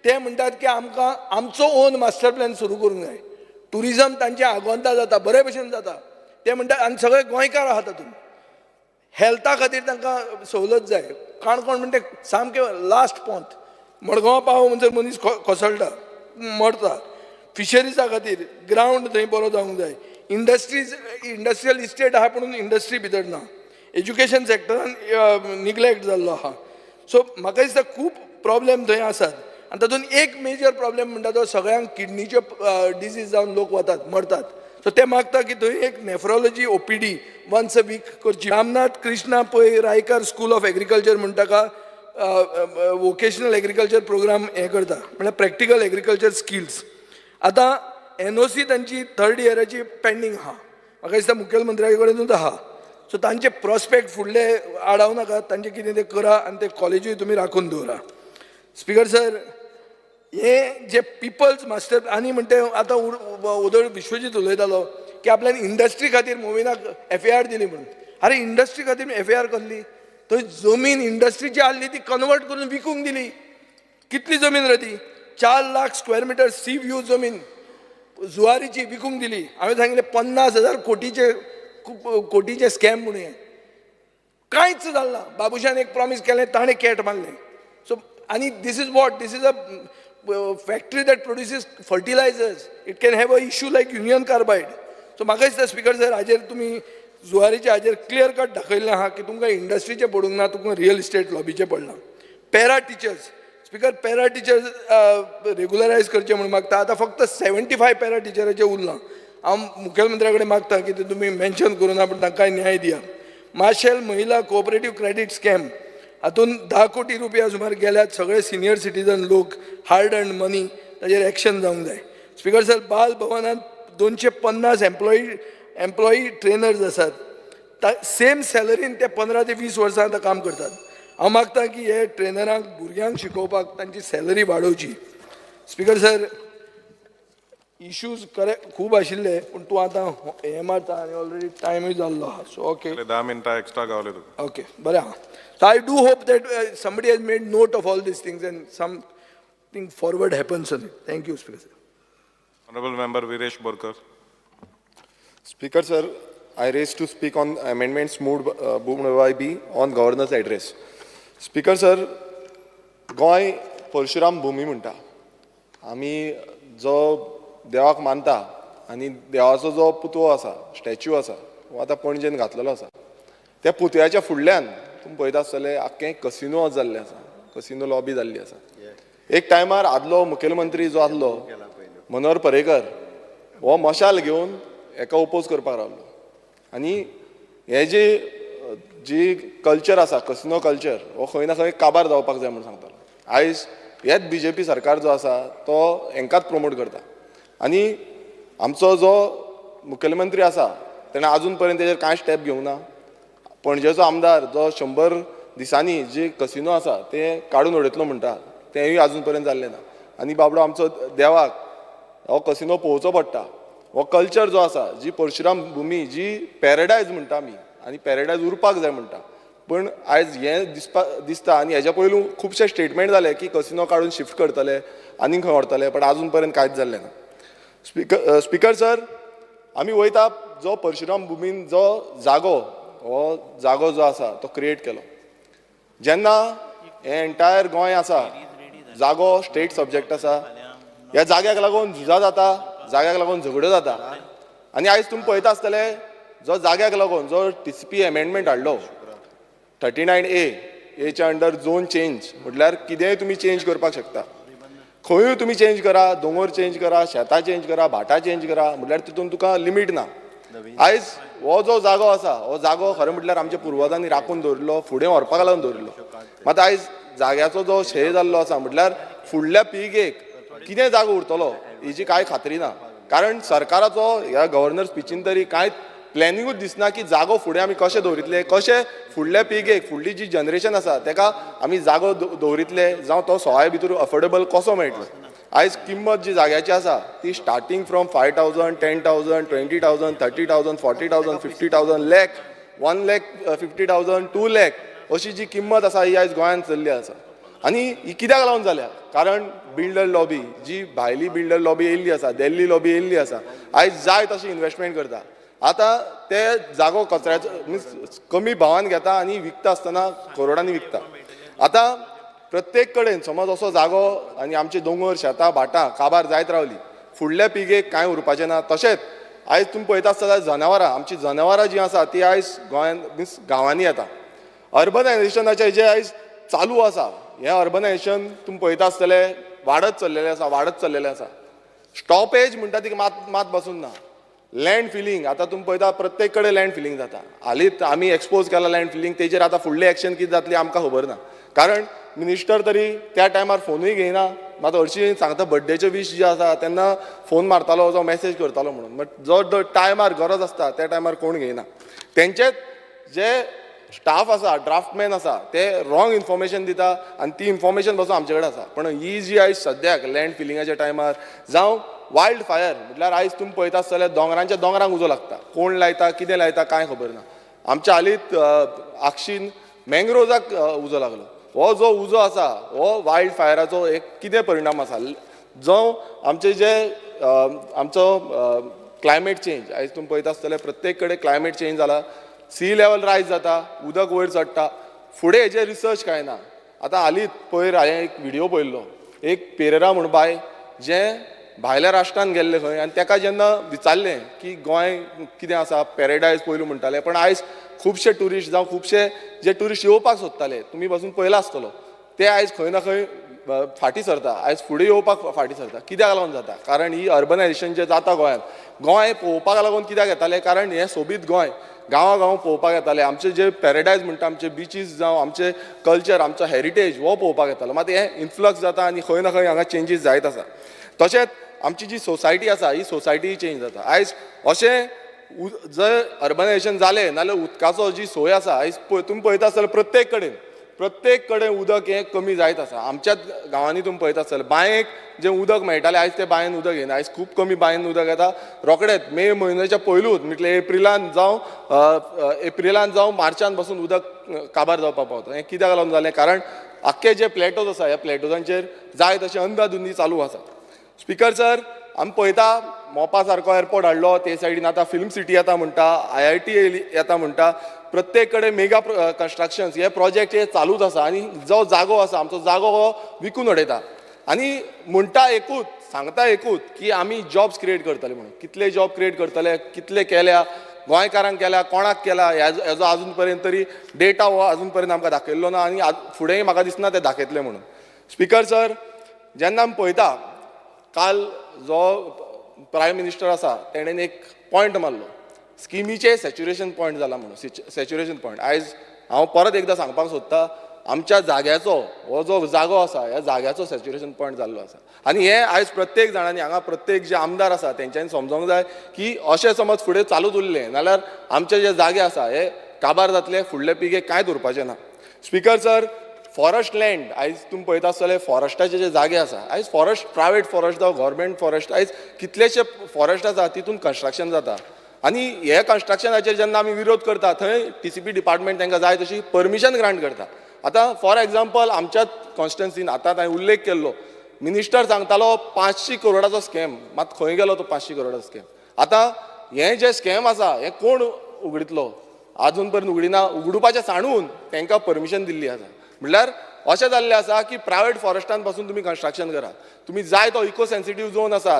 S3: ते म्हणटात की आमकां आमचो ओन मास्टर प्लॅन सुरू करूंक जाय. टुरिजम तांचे आगोंदा जाता, बरे भशेन जाता ते म्हणटात आनी सगळे गोंयकार आहा तातूंत. हेल्था खातीर तांकां सवलत जाय. काणकोण म्हणटे सामकें लास्ट पोंत. मडगांव पाव म्हणसर मनीस कोसळटा, मरता. फिशरीजा खातीर ग्रावंड थंय बरो जावंक जाय. इंडस्ट्रीज, इंडस्ट्रियल इस्टेट आहा पूण इंडस्ट्री भितर ना. एज्युकेशन सॅक्टरान निग्लेक्ट जाल्लो आहा. सो म्हाका दिसता खूब प्रॉब्लेम थंय आसात आनी तातूंत एक मेजर प्रॉब्लेम म्हणटा तो सगळ्यांक किडनीच्यो डिजीज जावन लोक वतात, मरतात. सो ते मागता की थंय एक nephrology OPD once a week करची. Ramnath Krishna Pai Raikar school of agriculture म्हणटा ताका वोकेशनल एग्रीकल्चर प्रोग्राम हें करता, म्हळ्यार प्रॅक्टिकल एग्रीकल्चर स्किल्स. आतां एनओसी तांची थर्ड इयराची पेंडींग आहा. म्हाका दिसता मुखेलमंत्र्या कडेनूच आहा. सो तांचे प्रोस्पेक्ट फुडले आडावं नाका. तांचे कितें तें करा आनी ते कॉलेजूय तुमी राखून दवरा. स्पीकर सर, हे जे पिपल्स मास्टर आनी म्हणटे आतां उदळ विश्वजीत उलयतालो की की आपल्यान इंडस्ट्री खातीर मोविनाक एफआयआर दिली म्हणून. अरे, इंडस्ट्री खातीर एफआयआर कसली? थंय जमीन इंडस्ट्रीची आहली, ती कन्वर्ट करून विकूंक दिली. कितली जमीन रे ती? 4 lakh square metre sea view जमीन जुवारीची विकूंक दिली. हांवें सांगिल्लें, 50,000 कोटीचे कोटीचे स्कॅम म्हणून. हें कांयच जालें ना. बाबुशान एक प्रॉमीस केलें, ताणें कॅट मारलें. सो आनी this is what, this is a factory that produces fertilizers. It can have a issue like Union Carbide. So म्हाका दिसता, स्पिकर सर, हाजेर तुमी जुवारीच्या हाजेर क्लियर कट दाखयल्लें आहा की तुमकां इंडस्ट्रीचें पडूंक ना, तुमकां रियल इस्टेट लॉबीचें पडलां. Para teachers, speaker, para teachers regularize करचे म्हणून मागता. आतां फक्त 75 पॅरा टिचराचें उरलां. हांव मुखेलमंत्र्या कडेन मागता की ते तुमी मेन्शन करूं ना, पूण तांकांय न्याय दिया. माशेल महिला कोऑपरेटीव क्रेडीट स्कॅम, हातून 10 कोटी रुपया सुमार गेल्यात. सगळे सिनियर सिटीजन लोक, हार्ड अर्न मनी. ताजेर एक्शन जावंक जाय. स्पिकर सर, बाल भवनात 250 एम्प्लॉई ट्रेनर्स आसात. सेम सॅलरीन ते 15 ते 20 वर्सां आतां काम करतात. हांव मागता की हे ट्रेनरांक भुरग्यांक शिकोवपाक तांची सॅलरी वाडोवची. स्पिकर सर, इश्यूज करेक्ट खूब आशिल्ले, पूण तूं आतां हें मारता आनी ऑलरेडी टायमूय जाल्लो आहा, सो ओके.
S2: 10 मिनटां एक्स्ट्रा गावले तुका.
S3: ओके, बरें आहा. So I do hope that somebody has made note of all these things and something forward happens on it. Thank you, Speaker sir.
S2: Honorable Member Viresh Borkar.
S6: Speaker sir, I raise to speak on amendments moved by me on governor's address. Speaker sir, Goa Parshuram भूमी म्हणटा. आमी जो देवाक मानता आनी देवाचो जो पुतळो आसा, स्टॅच्यू आसा, हो आतां पणजेन घातलेलो आसा. त्या पुतळ्याच्या फुडल्यान तुमी पळयता आसतले, आख्खें कसिनो जाल्लें आसा, कसिनो लॉबी जाल्ली आसा. एक टायमार आदलो मुखेलमंत्री जो आसलो मनोहर पर्रीकर, हो मशाल घेवन हेका ओपोज करपाक रावलो. आनी हे जे जी कल्चर आसा, कसिनो कल्चर, हो खंय ना खंय काबार जावपाक जाय म्हूण सांगतालो. आयज हेच बीजेपी सरकार जो आसा तो हेंकाच प्रमोट करता. आनी आमचो जो मुखेलमंत्री आसा तेणें आजून पर्यंत तेजेर कांय स्टेप घेवंक ना. पणजेचो आमदार जो 100 दिसांनी जी कसिनो आसा ते काडून उडयतलो म्हणटा, तेंय आजून पर्यंत जाल्लें ना. आनी बाबडो आमचो देवाक हो कसिनो पळोवचो पडटा. हो कल्चर जो आसा, जी परशुराम भुमी, जी पॅरडायज म्हणटा आमी, आनी पॅरडायज उरपाक जाय म्हणटा, पूण आयज हें दिसपा दिसता. आनी हेज्या पयलू खुबशे स्टेटमेंट जाले की कसिनो काडून शिफ्ट करतले आनी खंय व्हरतले, पण आजून पर्यंत कांयच जाल्लें ना. स्पिकर सर, आमी वयता जो परशुराम भुमीन जो जागो, हो जागो जो आसा तो क्रिएट केलो जेन्ना हें एंटायर गोंय आसा, जागो स्टेट सब्जेक्ट आसा. ह्या जाग्याक लागून झुजां जाता, जाग्याक लागून झगड्यो जाता. आनी आयज तुमी पळयता आसतले, जो जाग्याक लागून जो टीसीपी एमेंडमेंट हाडलो, 39A एच्या अंडर झोन चेंज, म्हटल्यार कितेंय तुमी चेंज करपाक शकता. खंयूय तुमी चेंज करा, दोंगर चेंज करा, शेतां चेंज करा, भाटां चेंज करा, म्हटल्यार तितून तुका लिमीट ना. आयज हो जो जागो आसा, हो जागो खरें म्हटल्यार आमच्या पुर्वजांनी राखून दवरिल्लो, फुडें व्हरपाक लागून दवरिल्लो. मात आयज जाग्याचो जो शेय जाल्लो आसा, म्हटल्यार फुडल्या पिळगेक कितें जागो उरतलो हेजी कांय खात्री ना. कारण सरकाराचो ह्या गव्हर्नर स्पिचीन तरी कांय प्लॅनिंगूच दिसना की जागो फुडें आमी कशें दवरितले, कशें फुडल्या पिळगेक, फुडली जी जनरेशन आसा तेका आमी जागो दवरितले, जावं तो सवाय भितर अफोर्डेबल कसो मेळटलो. आयज किंमत जी जाग्याची आसा ती starting from 5,000, 10,000, 20,000, 30,000, 40,000, 50,000, lakh, 1,50,000, 2 lakh अशी जी किंमत आसा ही आयज गोंयांत चल्ली आसा. आनी ही कित्याक लागून जाल्या? कारण बिल्डर लॉबी, जी भायली बिल्डर लॉबी येयल्ली आसा, दिल्ली लॉबी येयल्ली आसा, आयज जाय तशी इन्वेस्टमेंट करता. आतां ते जागो कचऱ्याचो मिन्स कमी भावान घेता आनी विकता आसतना करोडांनी विकता. आतां प्रत्येक कडेन समज असो जागो आनी आमचे दोंगर, शेतां, भाटां काबार जायत रावली, फुडल्या पिळगेक कांय उरपाचें ना. तशेंच आयज तुमी पळयता आसतना जनावरां, आमची जनावरां जीं आसा ती आयज गोंयांत मिन्स गांवांनी येता. अर्बनायझेशनाचें जें आयज चालू आसा, हें अर्बनायझेशन तुमी पळयता आसतले वाडत चल्लेलें आसा, वाडत चल्लेलें आसा. स्टॉपेज म्हणटा ती मात मात बसून ना. लँड फिलींग, आतां तुमी पळयता प्रत्येक कडेन लँड फिलींग जाता. हालींच आमी एक्सपोज केला लँड फिलींग, तेजेर आतां फुडलें एक्शन कितें जातली आमकां खबर ना. कारण मिनिस्टर तरी त्या टायमार फोनूय घेयना. मात हरशीं सांगता, बड्डेचे वीश जे आसा तेन्ना फोन मारतालो जावं मॅसेज करतालो म्हणून, बट जो टायमार गरज आसता त्या टायमार कोण घेयना. तेंचेच जे स्टाफ आसा, ड्राफ्टमॅन आसा, ते रॉंग इन्फॉर्मेशन दिता आनी ती इन्फॉर्मेशन पासून आमचे कडेन आसा. पण ही जी आयज सद्याक लँड फिलिंगाच्या टायमार जावं वायल्ड फायर म्हटल्यार आयज तुमी पळयता आसतले दोंगरांच्या दोंगरांक उजो लागता, कोण लायता कितें लायता कांय खबर ना. आमच्या हालींच आगशीन मँग्रोजाक उजो लागलो. हो जो उजो आसा हो वायल्ड फायराचो एक कितें परिणाम आसा, जावं आमचे जे आमचो क्लायमेट चेंज. आयज तुमी पळयता आसतले प्रत्येक कडेन क्लायमेट चेंज जाला, सी लेवल रायज जाता, उदक वयर चडटा. फुडें हेजेर रिसर्च कांय ना. आतां हालींच पयर हांवें एक व्हिडियो पळयल्लो, एक पेरेरा म्हूण बाय जें भायल्या राष्ट्रान गेल्लें खंय, आनी तेका जेन्ना विचारलें की गोंय कितें आसा, पॅरेडायज पयलू म्हणटाले, पण आयज खुबशे ट्युरिस्ट जावं खुबशे जे ट्युरिस्ट येवपाक सोदताले, तुमी पासून पळयला आसतलो, ते आयज खंय ना खंय फाटीं सरता, आयज फुडें येवपाक फाटीं सरता. कित्याक लागून जाता? कारण ही अर्बनायजेशन जें जाता गोंयांत, गोंय पळोवपाक लागून कित्याक येताले, कारण हें सोबीत गोंय गांवा गांव पळोवपाक येताले. आमचे जे पॅरेडायज म्हणटा, आमचे बिचीस जावं आमचे कल्चर, आमचो हेरिटेज हो पळोवपाक येतालो. मात हें इन्फ्लक्स जाता आनी खंय ना खंय हांगा चेंजीस जायत आसा. तशेंच आमची जी सोसायटी आसा ही सोसायटी चेंज जाता. आयज अशें जर अर्बनायजेशन जालें नाल्यार उदकाचो जी सोय आसा, आयज तुमी पळयता आसतले प्रत्येक कडेन उदक हें कमी जायत आसा. आमच्याच गांवांनी तुमी पळयता आसतले बांयेक जें उदक मेळटालें आयज तें बांयन उदक येना, आयज खूब कमी बांयन उदक येता. रोखडेंच मे म्हयन्याच्या पयलूच म्हटल्यार एप्रिलान जावं मार्चान पासून उदक काबार जावपाक पावता. हें कित्याक लागून जालें? कारण आख्खे जे प्लॅटोज आसा ह्या प्लॅटोजांचेर जाय तशें अंदाधुंदी चालू आसा. स्पीकर सर, आमी पळयता मोपा सारको एअरपोर्ट हाडलो, ते सायडीन आतां फिल्म सिटी येता म्हणटा, IIT येता म्हणटा, प्रत्येक कडेन मेगा कन्स्ट्रक्शन्स हे प्रोजेक्ट हे चालूच आसा. आनी जो जागो आसा आमचो जागो हो विकून उडयता आनी म्हणटा एकूच, सांगता एकूच की आमी जॉब्स क्रिएट करतले म्हणून. कितले जॉब क्रिएट करतले, कितले केल्या, गोंयकारांक केल्या, कोणाक केला, हेजो आजून पर्यंत तरी डेटा हो आजून पर्यंत आमकां दाखयल्लो ना आनी फुडेंय म्हाका दिसना ते दाखयतले म्हणून. स्पीकर सर, जेन्ना आमी पळयता काल जो प्रायम मिनिस्टर आसा तेणेन एक पॉयंट मारलो, स्किमीचे सॅच्युरेशन पॉयंट जाला म्हणून. सॅच्युरेशन पॉयंट आयज हांव परत एकदां सांगपाक सोदता, आमच्या जाग्याचो हो जो जागो आसा ह्या जाग्याचो सॅच्युरेशन पॉयंट जाल्लो आसा. आनी हें आयज प्रत्येक जाणांनी हांगा प्रत्येक जे आमदार आसा तेंच्यांनी समजोंक जाय की अशें समज फुडें चालूच उरलें नाल्यार आमचे जे जागे आसा हे काबार जातले, फुडले पिगे कांयच उरपाचें ना. स्पीकर सर, फॉरेस्ट लँड आयज तुमी पळयता आसतले फॉरेस्टाचे जे जागे आसा, आयज फॉरेस्ट प्रायवेट फॉरेस्ट जावं गव्हर्मेंट फॉरेस्ट, आयज कितलेशे फॉरेस्ट आसा तितून कन्स्ट्रक्शन जाता. आनी हे कन्स्ट्रक्शनाचेर जेन्ना आमी विरोध करता थंय TCP department तांकां जाय तशी परमिशन ग्रांट करता. आतां फॉर एग्जाम्पल आमच्याच कॉन्स्टिट्युएन्सीन आतां हांवें उल्लेख केल्लो, मिनिस्टर सांगतालो 500 करोडाचो स्कॅम, मात खंय गेलो तो 500 करोडाचो स्कॅम? आतां हें जें स्कॅम आसा हें कोण उगडितलो? आजून पर्यंत उगडिना. उगडुपाचें सांडून तांकां परमिशन दिल्ली आसा. म्हणल्यार अशें जाल्लें आसा की प्रायवेट फॉरेस्टान पासून तुमी कन्स्ट्रक्शन करा, तुमी जाय तो इको सेन्सिटीव झोन आसा,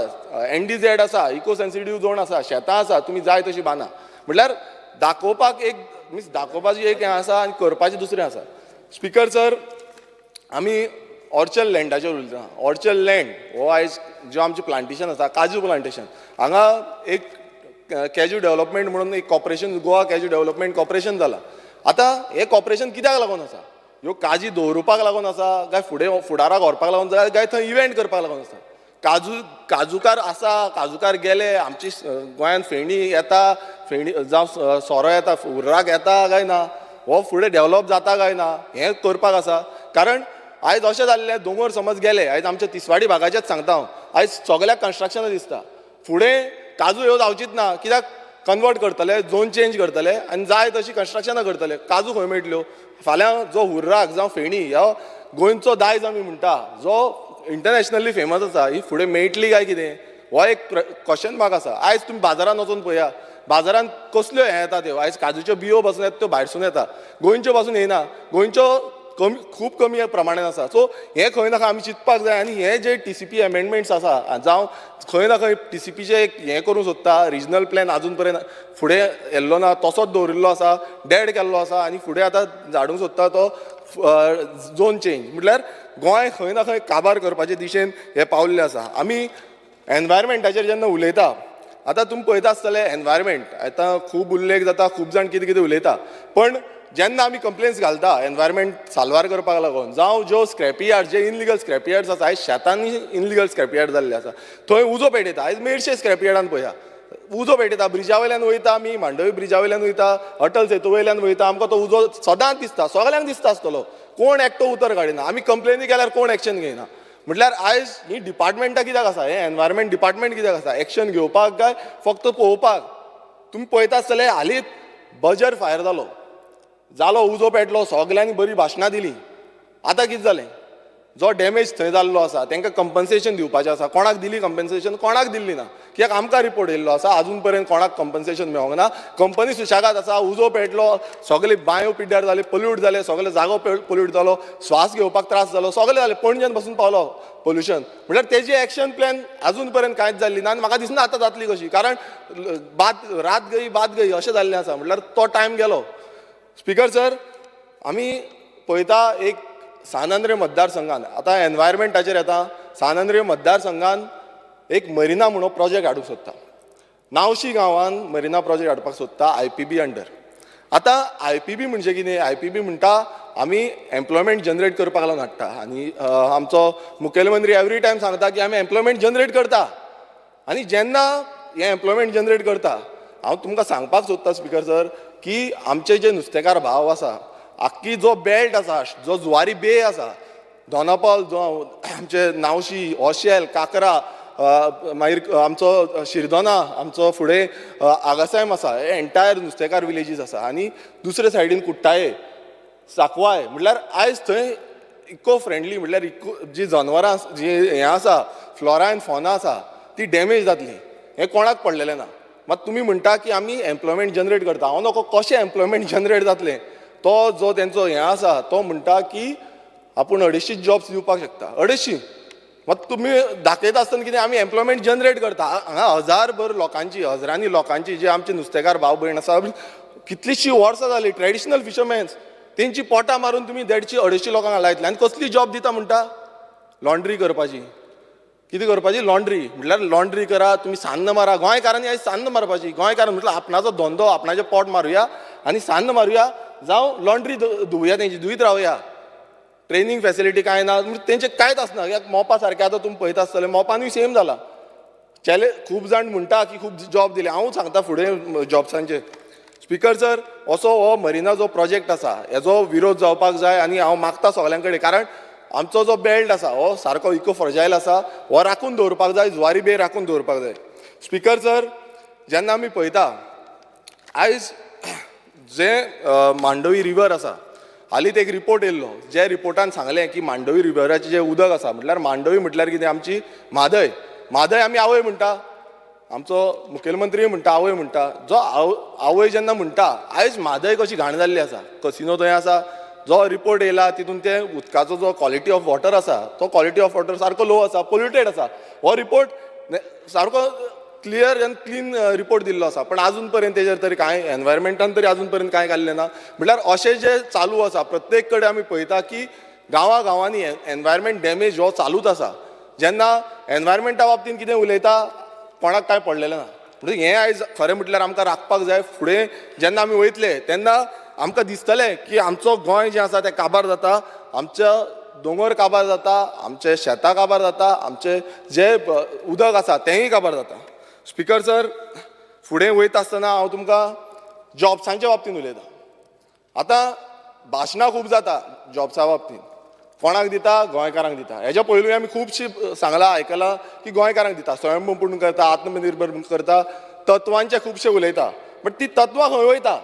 S6: NDZ आसा, इको सेन्सिटीव झोन आसा, शेतां आसा, तुमी जाय तशी बांदा. म्हणल्यार दाखोवपाक एक मिन्स दाखोवपाची एक हें आसा आनी करपाचें दुसरें आसा. स्पीकर सर, आमी ऑर्चर्ड लँडाचेर उलयता. ऑर्चर्ड लँड हो आयज जो आमचें प्लांटेशन आसा, काजू प्लांटेशन, हांगा एक कॅज्यू डेव्हलपमेंट म्हणून एक corporation, Goa cashew development corporation जालां. आतां हें कॉर्पोरेशन कित्याक लागून आसा? ह्यो काजी दवरुपाक लागून आसा काय फुडें फुडाराक व्हरपाक लागून आसा काय थंय इव्हेंट करपाक लागून आसा? काजूकार आसा, काजूकार गेले, आमची गोंयांत फेणी येता, फेणी जावं सोरो येता, हुर्राक येता काय ना, हो फुडें डेव्हलप जाता काय ना, हें करपाक आसा. कारण आयज अशें जाल्लें, दोंगर समज गेले, आयज आमच्या तिसवाडी भागाचेच सांगता हांव, आयज सगळ्याक कन्स्ट्रक्शनां दिसता, फुडें काजू ह्यो जावचीच ना, कित्याक कन्वर्ट करतले, झोन चेंज करतले आनी जाय तशी कन्स्ट्रक्शनां करतले. काजू खंय मेळटल्यो? फाल्यां जो हुर्राक जावं फेणी ह्यो गोंयचो दायज आमी म्हणटा, जो इंटरनॅशनली फेमस आसा, ही फुडें मेळटली काय कितें, हो एक क्वेश्चन मार्क आसा. आयज तुमी बाजारान वचून पळया, बाजारान कसल्यो हें येता त्यो, आयज काजूच्यो बियो पासून येता त्यो भायरसून येता, गोंयच्यो पासून येना, गोंयच्यो कमी, खूब कमी प्रमाणान आसा. सो हें खंय ना खंय आमी चिंतपाक जाय. आनी हे जे TCP amendments आसा, जावं खंय ना खंय TCPचे एक हें करूंक सोदता, रिजनल प्लॅन आजून पर्यंत फुडें येल्लो ना, तसोच दवरिल्लो आसा, डेड केल्लो आसा, आनी फुडें आतां झाडूंक सोदता तो झोन चेंज. म्हटल्यार गोंय खंय ना खंय काबार करपाचे दिशेन हें पावल्लें आसा. आमी एनवायरमेंटाचेर जेन्ना उलयता, आतां तुमी पळयता आसतले एनवायरमेंट आतां खूब उल्लेख जाता, खूब जाण कितें कितें उलयता, पण जेन्ना आमी कंप्लेन्स घालता एनवायरमेंट साल्वार करपाक लागून, जावं ज्यो स्क्रॅपी यार्ड, जे इनलिगल स्क्रॅपी यार्ड्स आसा, आयज शेतांनी इनलिगल स्क्रॅपी यार्ड जाल्ले आसा, थंय उजो पेटयता. आयज मेरशे स्क्रॅपी यार्डान पळया, उजो पेटयता. ब्रिजा वयल्यान वयता आमी, मांडवी ब्रिजा वयल्यान वयता, अटल सेतू वयल्यान वयता, आमकां तो उजो सदांच दिसता, सगल्यांक दिसता आसतलो. कोण एकटो उतर काडिना. आमी कंप्लेनी केल्यार कोण एक्शन घेयना. म्हटल्यार आयज ही डिपार्टमेंटां कित्याक आसा? हें एनवायरमेंट डिपार्टमेंट कित्याक आसा? एक्शन घेवपाक काय फक्त पळोवपाक? तुमी पळयता आसतले, हालींच बजर फायर जालो जालो उजो पेटलो, सगल्यांनी बरी भाशणां दिली. आतां कितें जालें? जो डॅमेज थंय जाल्लो आसा तांकां कंपन्सेशन दिवपाचें आसा. कोणाक दिली कंपन्सेशन? कोणाक दिल्ली ना. कित्याक आमकां रिपोर्ट येयल्लो आसा, आजून पर्यंत कोणाक कंपन्सेशन मेळोंक ना. कंपनी सुशेगाद आसा. उजो पेटलो, सगळे बांयो पिड्ड्यार जाले, पोल्यूट जाले, सगळे जागो पोल्यूट जालो, श्वास घेवपाक त्रास जालो, सगळे जाले, पणजेन पासून पावलो पोल्युशन. म्हळ्यार तेजी एक्शन प्लॅन आजून पर्यंत कांयच जाल्ली ना आनी म्हाका दिसना आतां जातली कशी, कारण बात रात गई बात गई अशें जाल्लें आसा. म्हटल्यार तो टायम गेलो. स्पिकर सर, आमी पळयता एक सान आंद्रे मतदारसंघान, आतां एनवायरमेंटाचेर येता, सान आंद्रे मतदारसंघान एक मरिना म्हणून प्रोजेक्ट हाडूंक सोदता. नावशी गांवान मरिना प्रोजेक्ट हाडपाक सोदता आयपीबी अंडर. आतां आयपीबी म्हणजे कितें? आयपीबी म्हणटा आमी एम्प्लॉयमेंट जनरेट करपाक लागून हाडटा आनी आमचो मुखेलमंत्री एवरी टायम सांगता की आमी एम्प्लॉयमेंट जनरेट करता. आनी जेन्ना हें एम्प्लॉयमेंट जनरेट करता, हांव तुमकां सांगपाक सोदता स्पिकर सर की आमचे जे नुस्तेकार भाव आसा, आख्खी जो बेल्ट आसा, जो जुवारी बे आसा, दोनापावल, जो आमचे नावशी, ओशेल, काकरा, मागीर आमचो शिरदोना, आमचो फुडें आगासायम आसा, हे एंटायर नुस्तेकार विलेजीस आसा. आनी दुसरे सायडीन कुट्टाये, साकवाय, म्हटल्यार आयज थंय इको फ्रेंडली, म्हटल्यार इको जी जनवरां जी हें आसा, फ्लोरा एंड फॉना आसा, ती डॅमेज जातली हें कोणाक पडलेलें ना. मात तुमी म्हणटा की आमी एम्प्लॉयमेंट जनरेट करता. हांव नको कशें एम्प्लॉयमेंट जनरेट जातलें? तो जो तेंचो हें आसा तो म्हणटा की आपूण 250 जॉब्स दिवपाक शकता, 250. मात तुमी दाखयता आसतना कितें आमी एम्प्लॉयमेंट जनरेट करता. हांगा हजारभर लोकांची, हजरांनी लोकांची, जे आमचे नुस्तेकार भाव भयण आसा, कितलीशीं वर्सां जालीं ट्रेडिशनल फिशरमॅन्स, तेंची पोटां मारून तुमी 150 250 लोकांक लायतले आनी कसली जॉब दिता म्हणटा? लॉन्ड्री करपाची. कितें करपाची? लॉन्ड्री. म्हटल्यार लॉन्ड्री करा तुमी, सान्न मारा. गोंयकारांनी आयज सान्न मारपाची. गोंयकार म्हटल्यार आपणाचो धंदो, आपणाचें पोट मारुया आनी सान्न मारुया, जावं लॉन्ड्री धुवया, तेंची धुयत रावया. ट्रेनींग फॅसिलिटी कांय ना, तेंचें कांयच आसना. कित्याक मोपा सारकें आतां तुमी पळयता आसतले, मोपानूय सेम जाला. चॅले खूब जाण म्हणटा की खूब जॉब दिले. हांव सांगता फुडें जॉब्सांचेर. स्पिकर सर, असो हो मरिना जो प्रोजेक्ट आसा हेजो विरोध जावपाक जाय आनी हांव मागता सगल्यां कडेन, कारण आमचो जो बेल्ट आसा हो सारको इको फ्रजायल आसा, हो राखून दवरपाक जाय, जुवारी बे राखून दवरपाक जाय. स्पिकर सर, जेन्ना आमी पळयता आयज जे मांडवी रिवर आसा, हालींच एक रिपोर्ट येयल्लो, जे रिपोर्टान सांगलें की मांडवी रिवराचें जें उदक आसा, म्हटल्यार मांडवी म्हटल्यार कितें? आमची म्हादय. म्हादय आमी आवय म्हणटा, आमचो मुखेलमंत्री म्हणटा, आवय म्हणटा. जो आवय जेन्ना म्हणटा, आयज म्हादय कशी घाण जाल्ली आसा, कसिनो थंय आसा. जो रिपोर्ट येयला तितून ते उदकाचो जो क्वॉलिटी ऑफ वॉटर आसा, तो क्वॉलिटी ऑफ वॉटर सारको लो आसा, पोल्युटेड आसा. हो रिपोर्ट सारको क्लियर आनी क्लीन रिपोर्ट दिल्लो आसा, पण आजून पर्यंत तेजेर तरी कांय एनवायरमेंटान तरी आजून पर्यंत कांय घाल्लें ना. म्हटल्यार अशें जे चालू आसा, प्रत्येक कडेन आमी पळयता की गांवा गांवांनी एनवायरमेंट डॅमेज हो चालूच आसा. जेन्ना एनवायरमेंटा बाबतींत कितें उलयता, कोणाक कांय पडलेलें ना. म्हणजे हें आयज खरें म्हटल्यार आमकां राखपाक जाय. फुडें जेन्ना आमी वयतले तेन्ना आमकां दिसतलें की आमचो गोंय जें आसा तें काबार जाता, आमच्या दोंगर काबार जाता, आमचे शेतां काबार जाता, आमचे जे उदक आसा तेंय काबार जाता. स्पिकर सर, फुडें वयता आसतना हांव तुमकां जॉब्सांच्या बाबतींत उलयतां. आतां भाशणां खूब जाता जॉब्सा बाबतींत. कोणाक दिता? गोंयकारांक दिता. हेज्या पयलूय आमी खुबशीं सांगलां, आयकलां की गोंयकारांक दिता, स्वयंपूर्ण करता, आत्मनिर्भर करता, तत्वांचे खुबशे उलयता. बट ती तत्वां खंय वयता?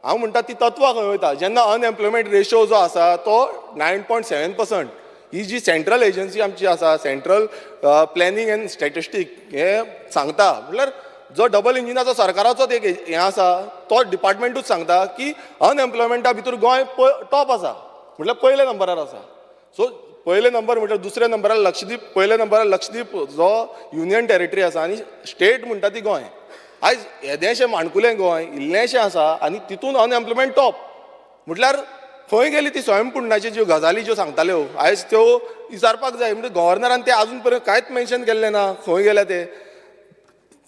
S6: हांव म्हणटा ती तत्वां खंय वयता जेन्ना अनएम्प्लॉयमेंट रेशो जो आसा तो 9.7%. ही जी सेंट्रल एजन्सी आमची आसा, सेंट्रल प्लॅनिंग एंड स्टॅटिस्टीक, हे सांगता, म्हटल्यार जो डबल इंजिनाचो सरकाराचोच एक हें आसा, तो डिपार्टमेंटूच सांगता की अनएम्प्लॉयमेंटा भितर गोंय टॉप आसा, म्हटल्यार पयल्या नंबरार आसा. सो पयले नंबर म्हटल्यार दुसऱ्या नंबरार लक्षद्वीप, पयल्या नंबरार लक्षद्वीप जो युनियन टेरिटरी आसा आनी स्टेट म्हणटा ती गोंय. आयज येदेशें माणकुलें गोंय इल्लेंशें आसा आनी तितून अनएम्प्लॉयमेंट टॉप, म्हटल्यार खंय गेली ती स्वयंपुर्णाची ज्यो गजाली ज्यो सांगताल्यो? आयज त्यो विचारपाक जाय. म्हणजे गव्हर्नरान ते आजून पर्यंत कांयच मेन्शन केल्लें ना, खंय गेले ते?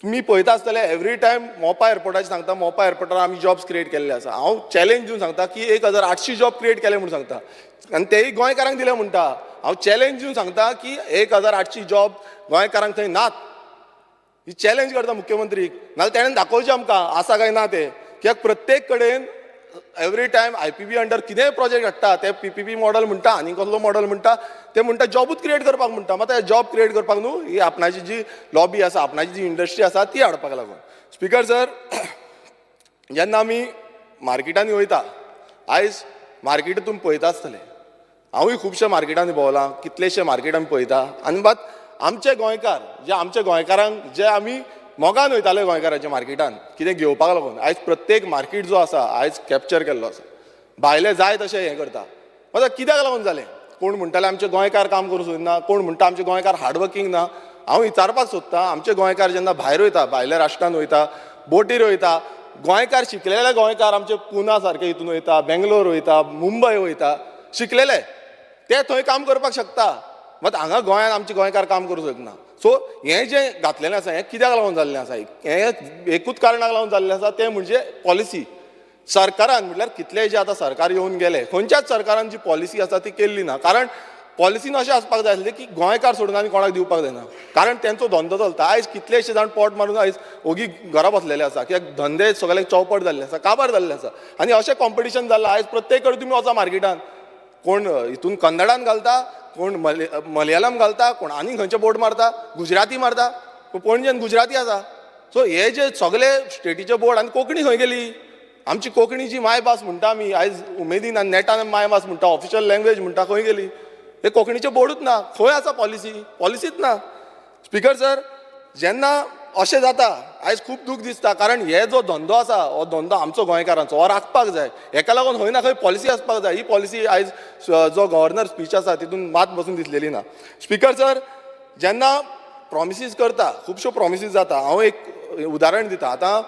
S6: तुमी पळयता आसतले, एवरी टायम मोपा एअरपोर्टाचेर सांगता, मोपा एअरपोर्टार आमी जॉब्स क्रिएट केल्ले आसा. हांव चॅलेंज दिवन सांगता की 1800 जॉब क्रिएट केले म्हूण सांगता आनी तेय गोंयकारांक दिले म्हणटा. हांव चॅलेंज दिवन सांगता की 1800 जॉब गोंयकारांक थंय नात. ही चॅलेंज करता मुख्यमंत्रीक, नाजाल्यार तेणेन दाखोवचें आमकां आसा काय ना तें. कित्याक प्रत्येक कडेन every time IPP under कितेंय प्रोजेक्ट हाडटा, ते पीपीपी मॉडल म्हणटा आनी कसलो मॉडल म्हणटा, ते म्हणटा जॉबूच क्रिएट करपाक म्हणटा. मात जॉब क्रिएट करपाक न्हू, ही आपणाची जी लॉबी आसा, आपणाची जी इंडस्ट्री आसा ती हाडपाक लागून. स्पीकर सर, जेन्ना आमी मार्केटांनी वयता, आयज मार्केट तुमी पळयता आसतले, हांवूय खुबशे मार्केटांनी भोंवलां, कितलेशे मार्केट आमी पळयता. आनी मात आमचे गोंयकार जे, आमच्या गोंयकारांक जे आमी मोगान वयताले गोंयकाराच्या मार्केटान कितें घेवपाक लागून, आयज प्रत्येक मार्केट जो आसा आयज कॅप्चर केल्लो आसा, भायले जाय तशें हें करता. मात कित्याक लागून जालें? कोण म्हणटाले आमचे गोंयकार काम करूंक सोदना, कोण म्हणटा आमचे गोंयकार हार्डवर्कींग ना. हांव विचारपाक सोदतां, आमचे गोंयकार जेन्ना भायर वयता, भायल्या राष्ट्रान वयता, बोटीर वयता, गोंयकार शिकलेले गोंयकार आमचे पुना सारके हितून वयता, बेंगलोर वयता, मुंबय वयता, शिकलेले ते थंय काम करपाक शकता. मात हांगा गोंयांत आमचे गोंयकार काम करूंक शकना. सो हें जें घातलेलें आसा हें कित्याक लागून जाल्लें आसा? हें एकूच कारणाक लागून जाल्लें आसा, तें म्हणजे पॉलिसी. सरकारान म्हटल्यार कितलेय जे आतां सरकार येवन गेले, खंयच्याच सरकारान जी पॉलिसी आसा ती केल्ली ना. कारण पॉलिसीन अशें आसपाक जाय आसलें की गोंयकार सोडून आनी कोणाक दिवपाक जायना, कारण तेंचो धंदो चलता. आयज कितलेशे जाण पोट मारून आयज ओगी घरा बसलेले आसा, कित्याक धंदे सगळे चौपट जाल्ले आसा, काबार जाल्ले आसा. आनी अशें कॉम्पिटिशन जाल्लां आयज प्रत्येक कडेन. तुमी वचा मार्केटान, कोण हितून कन्नडान घालता, कोण मलयालम घालता, कोण आनी खंयचे बोर्ड मारता, गुजराती मारता. पणजेन गुजराती आसा. सो हे जे सगळे स्टेटीचे बोर्ड, आनी कोंकणी खंय गेली? आमची कोंकणी जी मायभास म्हणटा आमी आयज उमेदीन आनी नेटान मायभास म्हणटा, ऑफिशियल लँग्वेज म्हणटा, खंय गेली? हे कोंकणीचे बोर्डूच ना. खंय आसा पॉलिसी? पॉलिसीच ना. स्पीकर सर, जेन्ना अशें जाता आयज खूब दूख दिसता, कारण हे जो धंदो आसा हो धंदो आमचो गोंयकारांचो हो राखपाक जाय. हेका लागून खंय ना खंय पॉलिसी आसपाक जाय. ही पॉलिसी आयज जो गव्हर्नर स्पीच आसा तितून मात बसून दिसलेली ना. स्पीकर सर, जेन्ना प्रॉमिसीस करता, खुबश्यो प्रॉमिसीस जाता. हांव एक उदाहरण दिता. आतां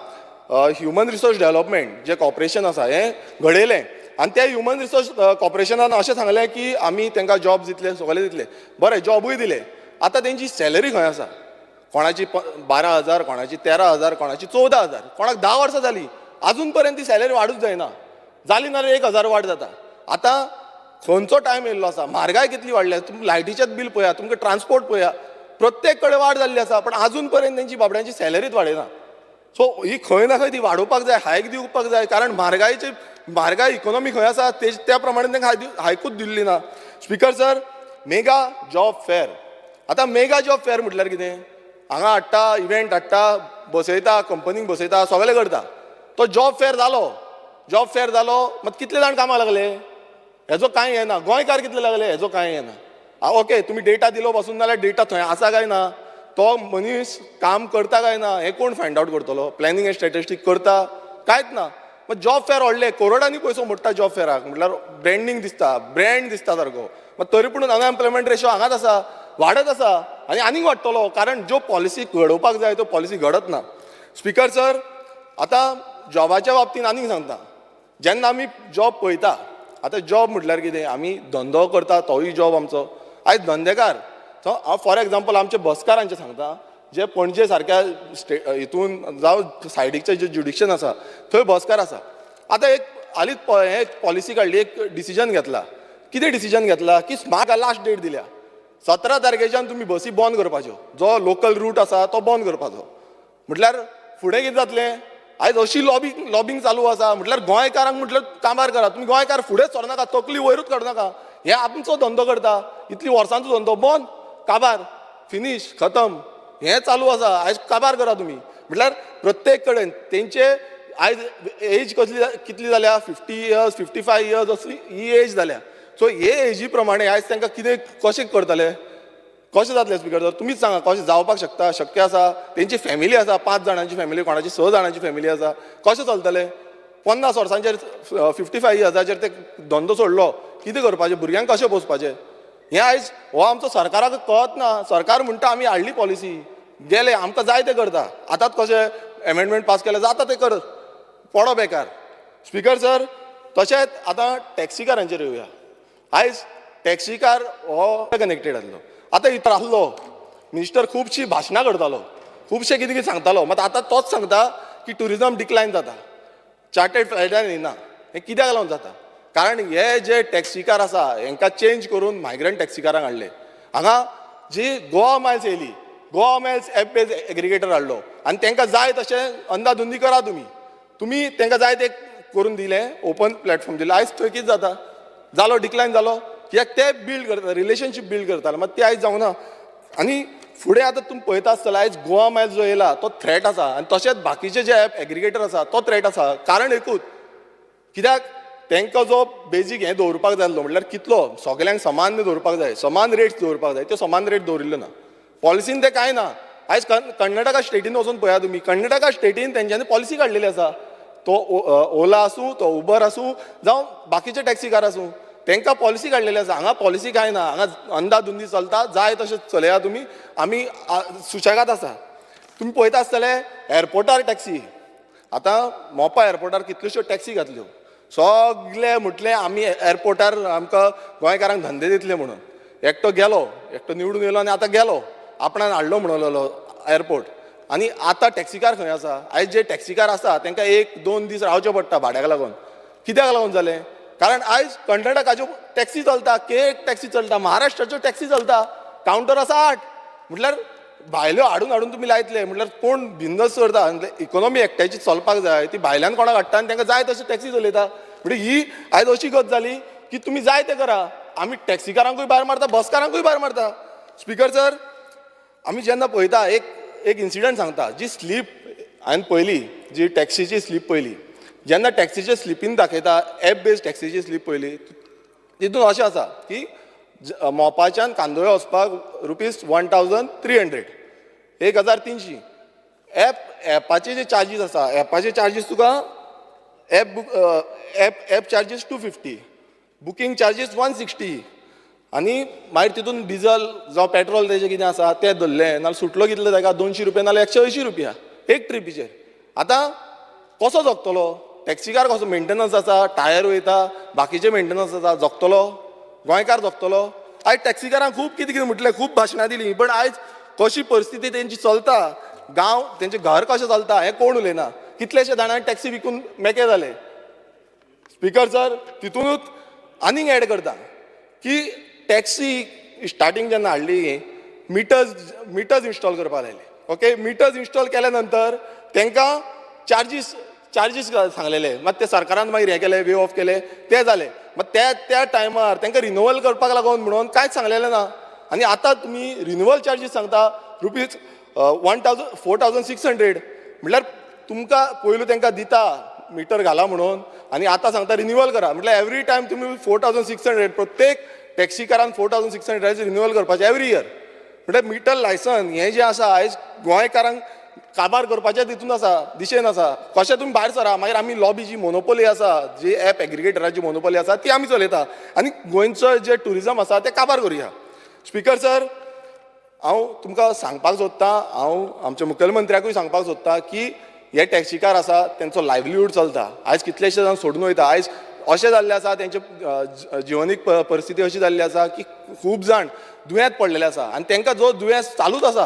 S6: ह्युमन रिसोर्स डेवलपमेंट जे कॉर्पोरेशन आसा हें घडयलें, आनी त्या ह्युमन रिसोर्स कॉर्पोरेशनान अशें सांगलें की आमी तांकां जॉब दितले, सगळें दितले. बरें, जॉबूय दिले. आतां तेंची सॅलरी खंय आसा? कोणाची 12,000, कोणाची 13,000, कोणाची 14,000, कोणाक 10 वर्सां जाली अजून पर्यंत ती सॅलरी वाडूच जायना. जाली नाल्यार 1,000 वाड जाता. आतां खंयचो टायम येयल्लो आसा, म्हारगाय कितली वाडल्या, तुमी लायटीचेच बील पळया, तुमकां ट्रान्सपोर्ट पळया, प्रत्येक कडेन वाड जाल्ली आसा, पण अजून पर्यंत तेंची बाबड्यांची सॅलरीच वाडयना. सो ही खंय ना खंय ती वाडोवपाक जाय, हायक दिवपाक जाय, कारण म्हारगायेची, म्हारगाय इकोनॉमी खंय आसा ते त्या प्रमाणे तांकां हायकूच दिल्ली ना. Speaker sir, mega job fair. आतां मेगा जॉब फेर म्हटल्यार कितें? हांगा हाडटा, इव्हेंट हाडटा, बसयता, कंपनीक बसयता, सगळें करता. तो जॉब फेर जालो, जॉब फेर जालो, मात कितले जाण कामाक लागले हेजो कांय हें ना. गोंयकार कितले लागले हेजो कांय हें ना. ओके, तुमी डेटा दिलो बसून, जाल्यार डेटा थंय आसा काय ना, तो मनीस काम करता काय ना, हें कोण फायंड आवट करतलो? प्लॅनिंग एंड स्टॅटिस्टीक करता? कांयच ना. मग जॉब फेर व्हडले करोडांनी पयसो मोडटा जॉब फेराक, म्हटल्यार ब्रँडींग दिसता, ब्रँड दिसता सारको. मात तरी पूण अनएम्प्लॉयमेंट रेशो हांगाच आसा, वाडत आसा आनी आनीक वाडटलो, कारण ज्यो पॉलिसी घडोवपाक जाय त्यो पॉलिसी घडत ना. स्पीकर सर, आतां जॉबाच्या बाबतीन आनीक सांगता. जेन्ना आमी जॉब पळयता, आतां जॉब म्हटल्यार कितें? आमी धंदो करता तोय जॉब आमचो. आयज धंदेकार, सो हांव फॉर एग्जाम्पल आमचे बसकारांचें सांगता, जे पणजे सारक्या हितून जावं सायडीकचें जें ज्युडिक्शन आसा थंय बसकार आसा. आतां एक हालींच हें पॉलिसी काडली, एक डिसिजन घेतला. कितें डिसिजन घेतला की स्मार्ट लास्ट डेट दिल्या, 17 तारखेच्यान तुमी बसी बंद करपाच्यो, जो लोकल रूट आसा तो बंद करपाचो. म्हटल्यार फुडें कितें जातलें? आयज अशी लॉबींग चालू आसा, म्हटल्यार गोंयकारांक म्हटल्यार कामार करा तुमी, गोंयकार फुडेंच सरनाका, तकली वयरूच काडनाका. हे आमचो धंदो करता, इतली वर्सांचो धंदो बंद, काबार, फिनीश, खतम, हें चालू आसा. आयज काबार करा तुमी. म्हटल्यार प्रत्येक कडेन तेंचे आयज एज कसली कितली जाल्या, 50 इयर्स, 55 इयर्स असली ही एज जाल्या. सो हे एजी प्रमाणे आयज तांकां कितें कशें करतले, कशें जातलें? स्पीकर सर, तुमीच सांगा, कशें जावपाक शकता? शक्य आसा? तेंची फॅमिली आसा, 5 जाणांची फॅमिली, कोणाची 6 जाणांची फॅमिली आसा, कशें चलतलें? 50 वर्सांचेर, 55 इयर्साचेर ते धंदो सोडलो, कितें करपाचें? भुरग्यांक कशें पोसपाचें? हें आयज हो आमचो सरकाराक कळत ना. सरकार म्हणटा आमी हाडली पॉलिसी, गेले, आमकां जाय तें करता. आतांच कशें एमेंडमेंट पास केलें, जाता तें कर, पडो बेकार. स्पीकर सर, तशेंच आतां टॅक्सीकारांचेर येवया. आयज टॅक्सीकार हो कनेक्टेड आसलो, आतां इतर आसलो मिनिस्टर, खुबशीं भाशणां करतालो, खुबशें कितें कितें सांगतालो. मात आतां तोच सांगता की ट्युरिजम डिक्लायन जाता, चार्टर्ड फ्लायटान येना. हें कित्याक लागून जाता? कारण हे जे टॅक्सीकार आसा हेंकां चेंज करून मायग्रंट टॅक्सीकारांक हाडले. हांगा जी गोवा मायल्स येयली, Goa Miles app base aggregator हाडलो आनी तांकां जाय तशें अंदाधुंदी करा तुमी. तुमी तांकां जाय ते करून दिलें, ओपन प्लॅटफॉर्म दिलो. आयज थंय कितें जाता, जालो डिक्लायन जालो, कित्याक ते बिल्ड करता, रिलेशनशीप बिल्ड करताले, मात ते आयज जावंक ना. आनी फुडें आतां तुमी पळयता आसतले, आयज गोवा मायल्स जो येयला तो थ्रेट आसा आनी तशेंच बाकीचे जे एप एग्रिगेटर आसा तो थ्रेट आसा. कारण एकूच, कित्याक तांकां जो बेजीक हें दवरपाक जाय आसलो, म्हणल्यार कितलो सगल्यांक समान दवरपाक जाय, समान रेट्स दवरपाक जाय, त्यो समान रेट दवरिल्ल्यो ना पॉलिसीन, तें कांय ना. आयज कर्नाटका स्टेटीन वचून पळया तुमी, कर्नाटका स्टेटीन तेंच्यांनी पॉलिसी काडलेली आसा. तो ओला आसूं, तो उबर आसूं, जावं बाकीचे टॅक्सीकार आसूं, तांकां पॉलिसी काडलेली आसा. हांगा पॉलिसी कांय ना, हांगा अंदाधुंदी चलता, जाय तशें चलया तुमी, आमी सुशेगाद आसा. तुमी पळयता आसतले एअरपोर्टार टॅक्सी, आतां मोपा एअरपोर्टार कितल्योश्यो टॅक्सी घातल्यो, सगले म्हटलें आमी एअरपोर्टार आमकां गोंयकारांक धंदे दितले म्हणून. एकटो गेलो, एकटो निवडून येयलो आनी आतां गेलो, आपणान हाडलो म्हणलेलो एअरपोर्ट. आनी आतां टॅक्सीकार खंय आसा? आयज जे टॅक्सीकार आसा तांकां 1-2 दीस रावचे पडटा भाड्याक लागून. कित्याक लागून जालें? कारण आयज कर्नाटकाच्यो टॅक्सी चलता, के टॅक्सी चलता, महाराष्ट्राच्यो टॅक्सी चलता, कावंटर आसा 8. म्हटल्यार भायल्यो हाडून हाडून तुमी लायतले, म्हटल्यार कोण बिजनस करता? इकोनॉमी एकट्याची चलपाक जाय, ती भायल्यान कोणाक हाडटा आनी तांकां जाय तशी टॅक्सी चलयता. म्हणजे ही आयज अशी गत जाली की तुमी जाय तें करा, आमी टॅक्सीकारांकूय भायर मारता, बसकारांकूय भायर मारता. स्पिकर सर, आमी जेन्ना पळयता, एक एक इन्सिडंट सांगता. जी स्लीप हांवें पळयली, जी टॅक्सीची स्लीप पळयली, जेन्ना टॅक्सीचे स्लिपीन दाखयता, एप बेज टॅक्सीची स्लीप पळयली, तितून अशें आसा की मोपाच्यान कांदोळे वचपाक ₹1300, 1300. एपाचे जे चार्जीस आसा, एपाचे चार्जीस तुका app book app app charges 250, booking charges 160, आनी मागीर तितून डिजल जावं पेट्रोल तेजें कितें आसा तें धरलें नाल्यार सुटलो कितले ताका, 200 रुपया नाल्यार 180 रुपया एक ट्रिपीचेर. आतां कसो जगतलो टॅक्सीकार? कसो मेंटेनन्स आसा, टायर वयता, बाकीचे मेंटेनन्स आसा, जगतलो गोंयकार जगतलो? आयज टॅक्सीकारांक खूब कितें कितें म्हटलें, खूब भाशणां दिलीं, पण आयज कशी परिस्थिती तेंची चलता, गांव तेंचें घर कशें चलता हें कोण उलयना. कितलेशे जाणांक टॅक्सी विकून मेकळे जाले. स्पिकर सर, तितूनच आनीक एड करता की टॅक्सी स्टार्टींग जेन्ना हाडली, मिटर्स इन्स्टॉल करपाक लायले. ओके, मिटर्स इन्स्टॉल केल्या नंतर तांकां चार्जीस सांगलेले, मात ते सरकारान मागीर हें केलें, वेव ऑफ केले, ते जाले. मात त्या त्या टायमार तांकां रिन्युअल करपाक लागून म्हणून कांयच सांगलेलें ना. आनी आतां तुमी रिन्युअल चार्जीस सांगता ₹1,000, 4,600. म्हटल्यार तुमकां पयलू तांकां दिता मिटर घाला म्हणून आनी आतां सांगता रिन्युअल करा. म्हटल्यार एवरी टायम तुमी 4,600, प्रत्येक टॅक्सीकारान 4,600 रिन्युअल करपाचें एवरी इयर. म्हटल्यार मिटर लायसन हें जें आसा, आयज गोंयकारांक काबार करपाचें तितून आसा, दिशेन आसा. कशें तुमी भायर सरा, मागीर आमी लॉबी जी मोनोपोली आसा, जी एप एग्रिगेटराची मोनोपोली आसा, ती आमी चलयता आनी गोंयचो जे ट्युरिजम आसा तें काबार करुया. स्पिकर सर, हांव तुमकां सांगपाक सोदतां, हांव आमच्या मुखेलमंत्र्याकूय सांगपाक सोदतां की हे टॅक्सीकार आसा तेंचो लायवलीहूड चलता. आयज कितलेशे जाण सोडून वयता. आयज अशें जाल्लें आसा, तेंचे जिवनीक परिस्थिती अशी जाल्ली आसा की खूब जाण दुयेंत पडलेले आसा आनी तांकां जो दुयेंस चालूच आसा,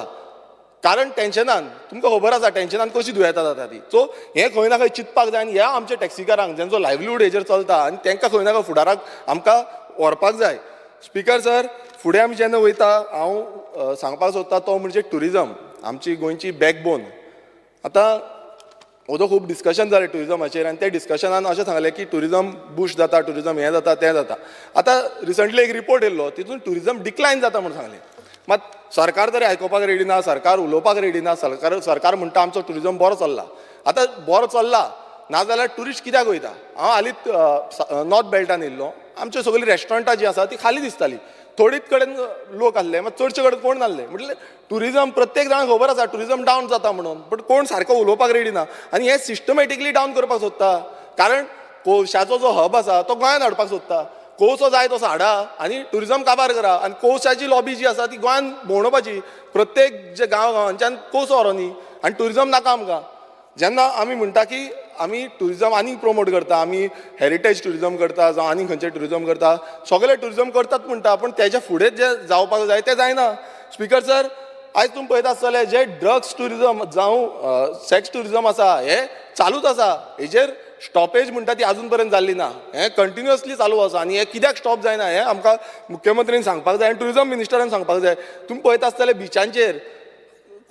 S6: कारण टेन्शनान, तुमकां खबर आसा टेन्शनान कशी दुयेंतां जाता ती. सो हें खंय ना खंय चिंतपाक जाय आनी ह्या आमच्या टॅक्सीकारांक जेंचो लायवलीहूड हेजेर चलता आनी तांकां खंय ना खंय फुडाराक आमकां व्हरपाक जाय. स्पिकर सर, फुडें आमी जेन्ना वयता, हांव सांगपाक सोदता तो म्हणजे ट्युरिजम, आमची गोंयची बॅकबोन. आतां हो खूब डिस्कशन जालें ट्युरिजमाचेर आनी त्या डिस्कशनान अशें सांगलें की ट्युरिजम बूस्ट जाता, ट्युरिजम हें जाता, तें जाता. आतां रिसंटली एक रिपोर्ट येयल्लो, तितून ट्युरिजम डिक्लायन जाता म्हूण सांगलें. मात सरकार तरी आयकुपाक रेडी ना, सरकार उलोवपाक रेडी ना. सरकार म्हणटा आमचो ट्युरिजम बरो चल्ला. आतां बरो चल्ला नाजाल्यार ट्युरिस्ट कित्याक वयता? हांव हालींच नॉर्थ बेल्टान येयल्लो, आमच्यो सगळीं रेस्टॉरंटां जीं आसा ती खाली दिसताली, थोडीच कडेन लोक आसले, मात चडशे कडेन कोण नासले. म्हटल्यार ट्युरिजम प्रत्येक जाणांक खबर आसा ट्युरिजम डावन जाता म्हणून, बट कोण सारको उलोवपाक रेडी ना आनी हें सिस्टमॅटिकली डावन करपाक सोदता. कारण कोळशाचो जो हब आसा तो गोंयांत हाडपाक सोदता. कोळसो जाय तसो हाडा आनी ट्युरिजम काबार करा आनी कोळशाची लॉबी जी आसा ती गोंयांत भोंवडोवपाची, प्रत्येक जे गांव गांवांच्यान कोळसो व्हरोनी आनी ट्युरिजम नाका आमकां. जेन्ना आमी म्हणटा की आमी ट्युरिजम आनीक प्रोमोट करता, आमी हेरिटेज ट्युरिजम करता जावं आनीक खंयचें ट्युरिजम करता, सगळे ट्युरिजम करतात म्हणटा, पूण तेज्या फुडें जें जावपाक जाय तें जायना. स्पिकर सर, आयज तुमी पळयता आसतले जे ड्रग्स ट्युरिजम जावं सेक्स ट्युरिजम आसा हें चालूच आसा. हेजेर स्टॉपेज म्हणटा ती आजून पर्यंत जाल्ली ना, हें कंटिन्युअसली चालू आसा आनी हें कित्याक स्टॉप जायना हें आमकां मुख्यमंत्र्यान सांगपाक जाय आनी ट्युरिजम मिनिस्टरान सांगपाक जाय. तुमी पळयता आसतले बिचांचेर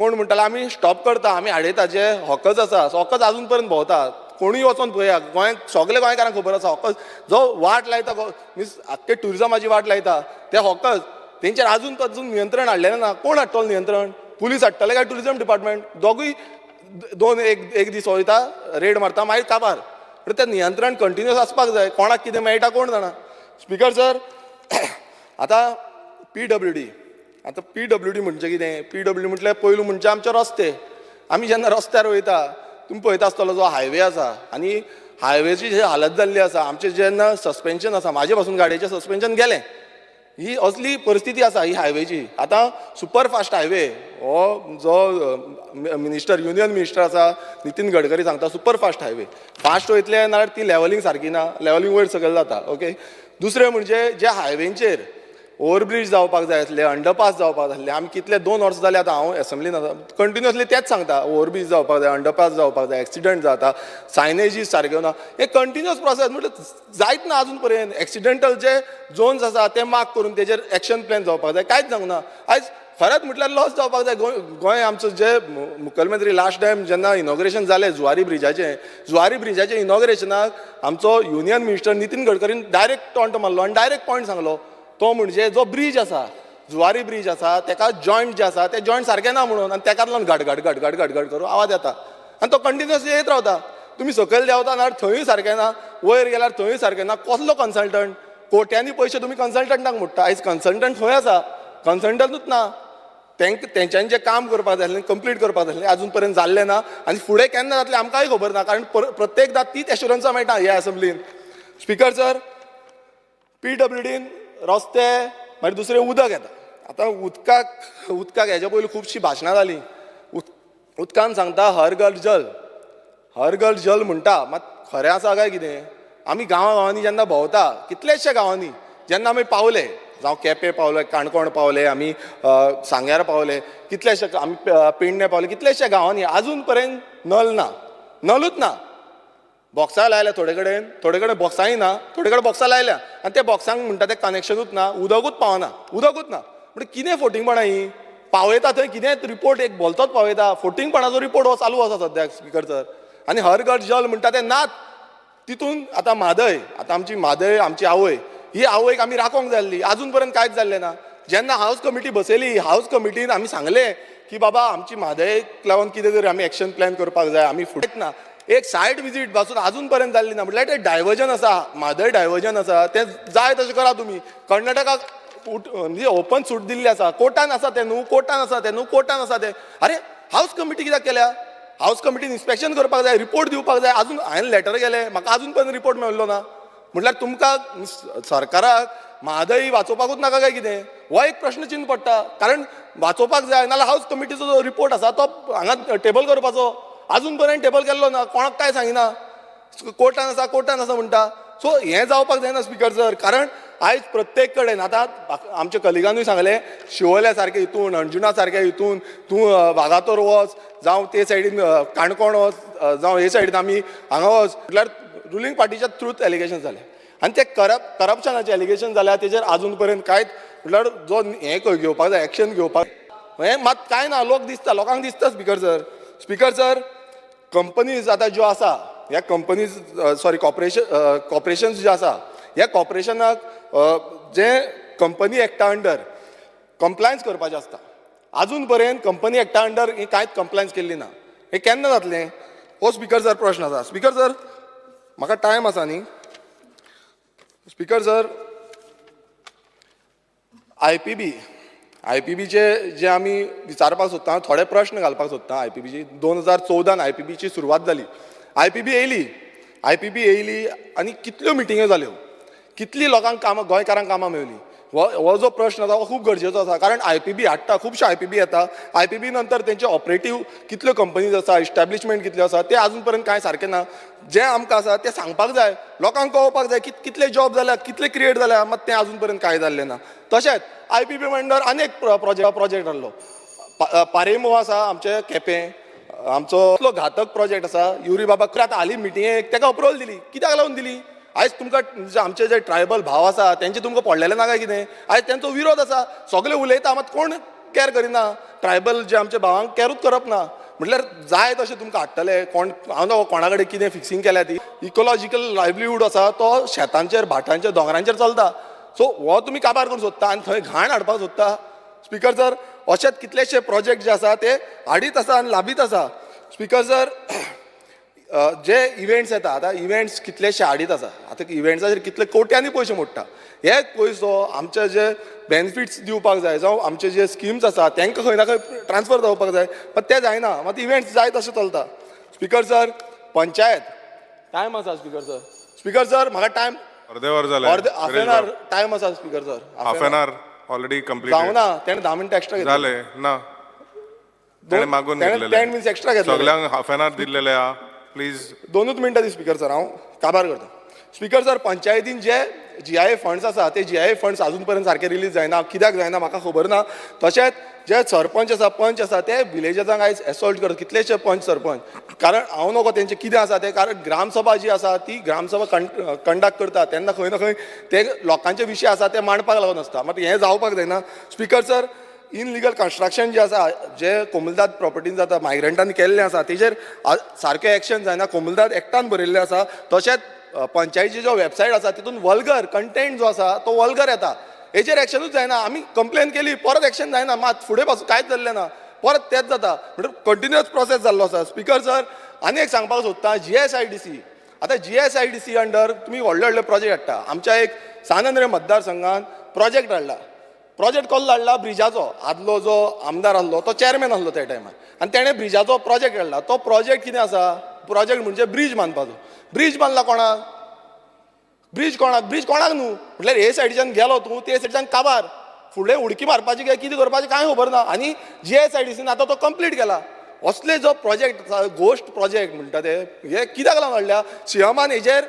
S6: कोण म्हणटाले आमी स्टॉप करता, आमी हाडयता जे हॉकर्स आसा, हॉकर्स अजून पर्यंत भोंवता. कोणूय वचोन पळया, गोंयांत सगळे गोंयकारांक खबर आसा, हॉकर्स जो वाट लायता, मिन्स आख्खे ट्युरिजमाची वाट लायता ते हॉकर्स, तेंचेर अजून अजून नियंत्रण हाडलेलें ना. कोण हाडटलो नियंत्रण? पुलीस हाडटले काय ट्युरिजम डिपार्टमेंट? दोगूय दोन एक एक दीस वयता, रेड मारता, मागीर काबार. पूण तें नियंत्रण कंटिन्युअस आसपाक जाय. कोणाक कितें मेळटा कोण जाणा. स्पिकर सर, आतां पीडब्ल्यूडी, आतां पीडब्ल्यूडी म्हणजे कितें? पीडब्ल्यू म्हटल्यार पयलू म्हणजे आमचे रस्ते. आमी जेन्ना रस्त्यार वयता, तुमी पळयता आसतलो जो हायवे आसा आनी हायवेची जी हालत जाल्ली आसा. आमचें जेन्ना सस्पेन्शन आसा, म्हाजे पासून गाडयेचें सस्पेन्शन गेलें. ही असली परिस्थिती आसा ही हायवेची. आतां सुपर फास्ट हायवे हो जो मिनिस्टर, युनियन मिनिस्टर आसा नितीन गडकरी सांगता, सुपर फास्ट हायवे फास्ट वयतले नाल्यार ती लेवलिंग सारकी ना, लेवलिंग वयर सकयल जाता. ओके, दुसरें म्हणजे जे हायवेंचेर ओवरब्रीज जावपाक जाय आसले, अंडरपास जावपाक जाय आसले. आमी कितले 2 वर्सां जाले आतां हांव एसेंब्लीन आसा, कंटिन्युअसली तेच सांगता, ओवरब्रीज जावपाक जाय, अंडरपास जावपाक जाय, एक्सिडंट जाता, सायनेजीस सारक्यो ना. हे कंटिन्युअस प्रोसेस म्हटल्यार जायत ना अजून पर्यंत. एक्सिडेंटल जे झोन्स आसा ते मार्क करून तेजेर एक्शन प्लॅन जावपाक जाय, कांयच जावंक ना. आयज खरेंच म्हटल्यार लॉस जावपाक जाय. गोंय गोंय आमचो जे मुखेलमंत्री लास्ट टायम जेन्ना इनॉग्रेशन जालें जुवारी ब्रिजाचें, जुवारी ब्रिजाचें इनॉग्रेशनाक आमचो युनियन मिनिस्टर नितीन गडकरीन डायरेक्ट टॉन्ट मारलो आनी डायरेक्ट पॉयंट सांगलो, तो म्हणजे जो ब्रीज आसा, जुवारी ब्रीज आसा, तेका जॉयंट जे आसा ते जॉयंट सारके ना म्हणून, आनी तेकाच लागून घड घड घड घड घड घड करून आवाज येता आनी तो कंटिन्युअसली येत रावता. तुमी सकयल देंवता नाल्यार थंयूय सारकें ना, वयर गेल्यार थंयूय सारकें ना. कसलो कन्सल्टंट? कोट्यांनी पयशे तुमी कन्सल्टंटाक मोडटा. आयज कन्सल्टंट खंय आसा? कन्सल्टंटूच ना. तेंक तेंच्यांनी जें काम करपाक जाय आसलें, कंप्लीट करपाक जाय आसलें, अजून पर्यंत जाल्लें ना आनी फुडें केन्ना जातलें आमकांय खबर ना, कारण प्रत्येकदां तीच एश्युरन्सां मेळटा ह्या एसेंब्लीन. स्पिकर सर, पीडब्ल्यूडीन रस्ते, मागीर दुसरें उदक येता. आतां उदकाक उदकाक हेज्या पयलीं खुबशीं भाशणां जालीं. उदकान सांगता हर घर जल, हर घर जल म्हणटा, मात खरें आसा काय कितें? आमी गांवा गांवांनी जेन्ना भोंवता, कितल्याश्या गांवांनी जेन्ना आमी पावले, जावं केपें पावले, काणकोण पावले, आमी सांग्यार पावले, कितल्याश्या आमी पेडणे पावले, कितल्याश्या गांवांनी अजून पर्यंत नल ना, नलूच ना. बॉक्सां लायल्या थोडे कडेन, थोडे कडेन बॉक्सांय ना, थोडे कडेन बॉक्सां लायल्या आनी त्या बॉक्सांक म्हणटा तें कनेक्शनूच ना, उदकूच पावना, उदकूच ना. म्हणजे कितें फोटिंगपणां हीं? पावयता थंय कितेंच रिपोर्ट एक भलतोच पावयता. फोटिंगपणाचो रिपोर्ट हो चालू आसा सद्याक स्पिकर सर. आनी हर घर जल म्हणटा तें नात. तितून आतां म्हादय, आतां आमची म्हादय, आमची आवय, ही आवयक आमी राखोंक जाय आसली, अजून पर्यंत कांयच जाल्लें ना. जेन्ना हावज कमिटी बसयली, हावज कमिटीन आमी सांगलें की बाबा आमची म्हादयक लागून कितें तरी आमी एक्शन प्लॅन करपाक जाय, आमी फुडें ना. एक सायड विजीट पासून अजून पर्यंत जाल्ली ना. म्हटल्यार तें डायवर्जन आसा, म्हादय डायवर्जन आसा, तें जाय तशें करा तुमी. कर्नाटकाक म्हणजे ओपन सूट दिल्ली आसा, कोर्टान आसा तें न्हू, कोर्टान आसा तें न्हू, कोर्टान आसा तें. अरे, हावज कमिटी कित्याक केल्या? हावज कमिटीन इन्स्पेक्शन करपाक जाय, रिपोर्ट दिवपाक जाय. अजून हांवें लेटर गेलें, म्हाका अजून पर्यंत रिपोर्ट मेळ्ळो ना. म्हटल्यार तुमकां सरकाराक म्हादय वाचोवपाकूच नाका काय कितें? हो एक प्रश्न चिन्न पडटा, कारण वाचोवपाक जाय नाल्यार हावज कमिटीचो जो रिपोर्ट आसा तो हांगा टेबल करपाचो. अजून पर्यंत टेबल केल्लो ना, कोणाक काय सांगिना, कोर्टान आसा, कोर्टान आसा म्हणटा. सो हें जावपाक जायना स्पिकर सर, कारण आयज प्रत्येक कडेन आतां आमच्या कलिगानूय सांगलें, शिवोल्या सारकें हितून, अंजुणा सारकें हितून, तूं वागातोर वच, जावं ते सायडीन काणकोण वच, जावं हे सायडीन आमी हांगा वच, म्हटल्यार रुलींग पार्टीच्या थ्रूच एलिगेशन जालें आनी ते करप्शनाचे एलिगेशन जाल्या, तेजेर अजून पर्यंत कांयच म्हटल्यार जो हें घेवपाक जाय, एक्शन घेवपाक हें मात कांय ना. लोक दिसता, लोकांक दिसता speaker sir. Speaker sir, companies आतां ज्यो आसा, ह्या कंपनीज, सॉरी, कॉर्पोरेशन्स जे आसा, ह्या कॉर्पोरेशनाक जे कंपनी एक्टा अंडर कंप्लायन्स करपाचें आसता, अजून पर्यंत कंपनी एक्टा अंडर ही कांयच कंप्लायन्स केल्ली ना. हें केन्ना जातलें? हो स्पिकर सर प्रश्न आसा. स्पिकर सर, म्हाका टायम आसा न्ही? स्पिकर सर, आयपीबी, आयपीबीचे जे आमी विचारपाक सोदता, थोडे प्रश्न घालपाक सोदता. आयपीबीची 2014न आयपीबीची सुरवात जाली. आयपीबी येयली, आयपीबी येयली आनी कितल्यो मिटिंग्यो जाल्यो, कितली लोकांक कामां, गोंयकारांक कामां मेवली? हो जो प्रश्न आसा हो खूब गरजेचो आसा, कारण आयपीबी हाडटा, खुबशे आयपीबी येता. आयपीबी नंतर तेंचे ऑपरेटीव कितल्यो कंपनीज आसा, इस्टॅब्लिशमेंट कितल्यो आसा, ते अजून पर्यंत कांय सारकें ना. जें आमकां आसा तें सांगपाक जाय, लोकांक कळोवपाक जाय की कितले जॉब जाल्या, कितले क्रिएट जाल्या, मात तें अजून पर्यंत कांय जाल्लें ना. तशेंच आयपीबी अंडर आनी एक प्रोजेक्ट आहलो, पारेमो आसा आमचे केपें, आमचो इतलो घातक प्रोजेक्ट आसा. युरी बाबा आतां हालीं मिटिंगेक ताका अप्रुवल दिली, कित्याक लागून दिली? आयज तुमकां जे आमचे जे ट्रायबल भाव आसा तेंचे तुमकां पडलेलें ना काय कितें? आयज तेंचो विरोध आसा, सगळे उलयता, मात कोण कॅर करिना. ट्रायबल जे आमच्या भावांक कॅरूच करप ना. म्हटल्यार जाय तशें तुमकां हाडटले. कोण हांव न्हू कोणा कडेन कितें फिक्सिंग केल्या ती. इकोलॉजिकल लायवलीहूड आसा तो शेतांचेर, भाटांचेर, दोंगरांचेर चलता. सो हो तुमी काबार करूंक सोदता आनी थंय घाण हाडपाक सोदता. स्पीकर सर, अशेच कितलेशे प्रोजेक्ट जे आसा ते हाडीत आसा आनी लाबीत आसा. स्पीकर सर, जे इव्हेंट्स येता, आतां इव्हेंट्स कितलेशे हाडीत आसा. आतां इव्हेंट्साचेर कितले कोट्यांनी पयशे मोडटा. हे पयसो आमचे जे बेनिफिट्स दिवपाक जाय, जावं आमचे जे स्किम्स आसा तांकां खंय ना खंय ट्रान्सफर जावपाक जाय, पण ते जायना. मात इव्हेंट्स जाय तशें चलता. स्पीकर सर, पंचायत टायम आसा. स्पीकर सर, स्पीकर सर, म्हाका टायम
S2: अर्दे वर जालें.
S6: अर्दे हाफ एन our time आसा speaker sir.
S2: Half an hour already complete.
S6: जावना, तेणें 10 मिनटां एक्स्ट्रा घेतली.
S2: जालें ना, तेणें मागून घेतलेलें.
S6: 10 मिनट्स एक्स्ट्रा घेतले.
S2: सगल्यांक हाफ एन our दिल्लेले आहा. प्लीज.
S6: 2च मिनटां दी स्पीकर सर, हांव काबार करता. स्पीकर सर, पंचायतीन जे जीआयए फंड्स आसा ते जीआयए फंड्स अजून पर्यंत सारके रिलीज जायना. कित्याक जायना म्हाका खबर ना. तशेंच जे सरपंच आसा, पंच आसा, ते विलेजर्सांक आयज एसॉल्ट करता कितलेशे पंच सरपंच. कारण हांव नको तेंचें कितें आसा तें, कारण ग्रामसभा जी आसा ती ग्रामसभा कंडक्ट करता तेन्ना खंय ना खंय ते लोकांचे विशय आसा ते मांडपाक लागून आसता. मात हें जावपाक जायना. स्पीकर सर, इनलिगल कन्स्ट्रक्शन जे आसा, जे कोमुलदाद प्रॉपर्टीन जाता, मायग्रंटांनी केल्लें आसा, तेजेर सारकें एक्शन जायना. कोमुलदाद एक्टान बरयल्लें आसा. तशेंच पंचायतीची जो वेबसायट आसा तितून वल्गर कंटेंट जो आसा तो वल्गर येता, हेजेर एक्शनूच जायना. आमी कंप्लेन केली, परत एक्शन जायना. मात फुडें पासून कांयच जाल्लें ना, परत तेंच जाता. म्हणटकीर कंटिन्युअस प्रोसेस जाल्लो आसा. स्पीकर सर, आनी एक सांगपाक सोदता, जीएसआयडीसी. आतां जीएसआयडीसी अंडर तुमी व्हडले व्हडले प्रोजेक्ट हाडटा. आमच्या एक सान आंद्रे मतदारसंघान प्रोजेक्ट हाडला. प्रोजेक्ट कसलो हाडला? ब्रिजाचो. आदलो जो आमदार आसलो तो चॅरमॅन आसलो त्या टायमार, आनी तेणें ब्रिजाचो प्रोजेक्ट हाडला. तो प्रोजेक्ट कितें आसा? प्रोजेक्ट म्हणजे ब्रीज बांदपाचो. ब्रीज बांदला कोणाक? ब्रीज कोणाक? ब्रीज कोणाक न्हू. म्हटल्यार हे सायडीच्यान गेलो तूं, ते सायडीच्यान काबार, फुडें उडकी मारपाची काय कितें करपाचें कांय खबर ना. आनी जीएसआयडीसीन आतां तो कंप्लीट केला. असले जो प्रोजेक्ट आसा, गोश्ट प्रोजेक्ट म्हणटा ते, हे कित्याक लागून हाडल्या? सीएमान हेजेर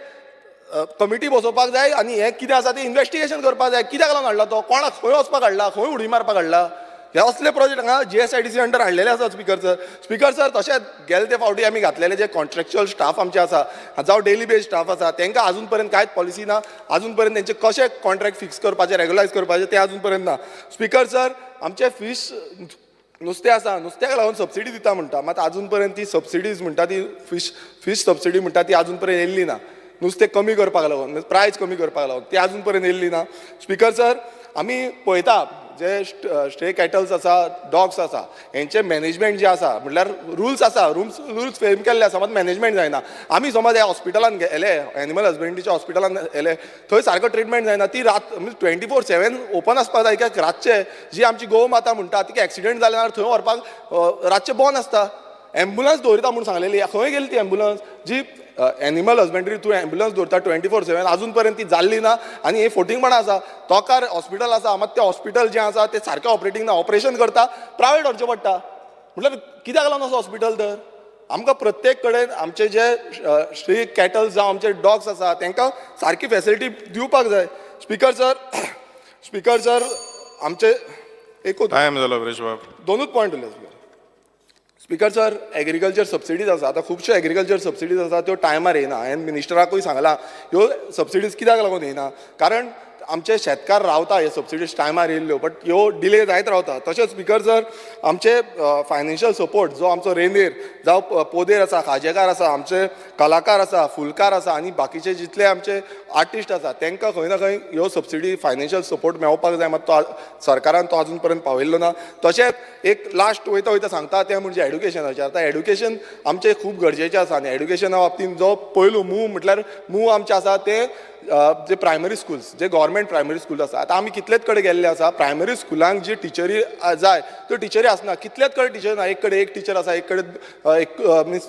S6: कमिटी बसोवपाक जाय आनी हें कितें आसा तें इन्वेस्टिगेशन करपाक जाय. कित्याक लागून हाडला तो? कोणाक खंय वचपाक हाडला? खंय उडी मारपाक हाडला? हे असले प्रोजेक्ट हांगा जीएसआयडीसी अंडर हाडलेले आसा स्पीकर सर. स्पीकर सर, तशेंच गेले ते फावटी आमी घातलेले जे कॉन्ट्रॅक्च्युअल स्टाफ आमचे आसा, जावं डेली बेज स्टाफ आसा, तांकां अजून पर्यंत कांयच पॉलिसी ना. अजून पर्यंत तेंचे कशे कॉन्ट्रॅक्ट फिक्स करपाचे, रेगुलायज करपाचे ते अजून पर्यंत ना. स्पीकर सर, आमचे फीश नुस्तें आसा, नुस्त्याक लागून सबसिडी दिता म्हणटा, मात अजून पर्यंत ती सबसिडीज म्हणटा ती फीश फीश सबसिडी म्हणटा ती अजून पर्यंत येयल्ली ना. नुस्तें कमी करपाक लागून, प्रायस कमी करपाक लागून ती अजून पर्यंत येयल्ली ना. स्पीकर सर, आमी पळयता जे स्ट्रे कॅटल्स आसा, डॉग्स आसा, हेंचें मॅनेजमेंट जें आसा, म्हटल्यार रुल्स आसा, रुल्स फ्रेम केल्ले आसा, मात मॅनेजमेंट जायना. आमी समज ह्या हॉस्पिटलान गेले, एनिमल हजबंड्रीच्या हॉस्पिटलान गेले, थंय सारको ट्रिटमेंट जायना. ती रात 24/7 ओपन आसपाक जाय. कित्याक रातचे जी आमची गो माता म्हणटा तिका एक्सिडंट जाले जाल्यार थंय व्हरपाक रातचें बंद आसता. एम्बुलन्स दवरिता म्हूण सांगलेली, खंय गेली ती एम्बुलन्स? जी एनिमल हजबंड्री तूं एम्बुलन्स दवरता 24/7, अजून पर्यंत ती जाल्ली ना. आनी हे फोटिंगपणां आसा. तोकार हॉस्पिटल आसा, मात तें हॉस्पिटल जें आसा तें सारकें ऑपरेटींग ना. ऑपरेशन करता, प्रायवेट व्हरचें पडटा. म्हटल्यार कित्याक लागून असो हॉस्पिटल? तर आमकां प्रत्येक कडेन आमचे जे स्ट्री कॅटल्स जावं आमचे डॉग्स आसा तांकां सारकी फेसिलिटी दिवपाक जाय. स्पीकर सर, स्पीकर सर, आमचे एकूच
S2: टायम जालो विरेश बाब.
S6: 2च पॉयंट उरले speaker. Speaker sir, agriculture subsidies आसा. आतां खुबश्यो एग्रीकल्चर सबसिडीज आसा त्यो टायमार येयना. हांवें मिनिस्टराकूय सांगलां ह्यो सबसिडीज कित्याक लागून येयना, कारण आमचे शेतकार रावता हे सबसिडीज टायमार येयल्ल्यो, बट ह्यो डिले जायत रावता. तशेंच स्पीकर सर, आमचे फायनान्शियल सपोर्ट जो आमचो रेंदेर जावं पोदेर आसा, खाजेकार आसा, आमचे कलाकार आसा, फुलकार आसा आनी बाकीचे जितले आमचे आर्टिस्ट आसा तांकां खंय ना खंय ह्यो सबसिडी फायनान्शियल सपोर्ट मेळपाक जाय, मात तो सरकारान तो अजून पर्यंत पावयल्लो ना. तशेंच एक लास्ट वयता वयता सांगता तें म्हणजे एड्युकेशनाचेर. आतां एड्युकेशन आमचें खूब गरजेचें आसा आनी एड्युकेशना बाबतींत जो पयलू मूव म्हटल्यार मूव आमचें आसा तें जे प्रायमरी स्कुल्स, जे गव्हर्मेंट प्रायमरी स्कूल आसा. आतां आमी कितलेच कडेन गेल्ले आसा, प्रायमरी स्कुलांक जी टिचरी जाय त्यो टिचरी आसना. कितलेच कडेन टिचरी ना. एक कडेन एक टिचर आसा, एक कडेन एक मिन्स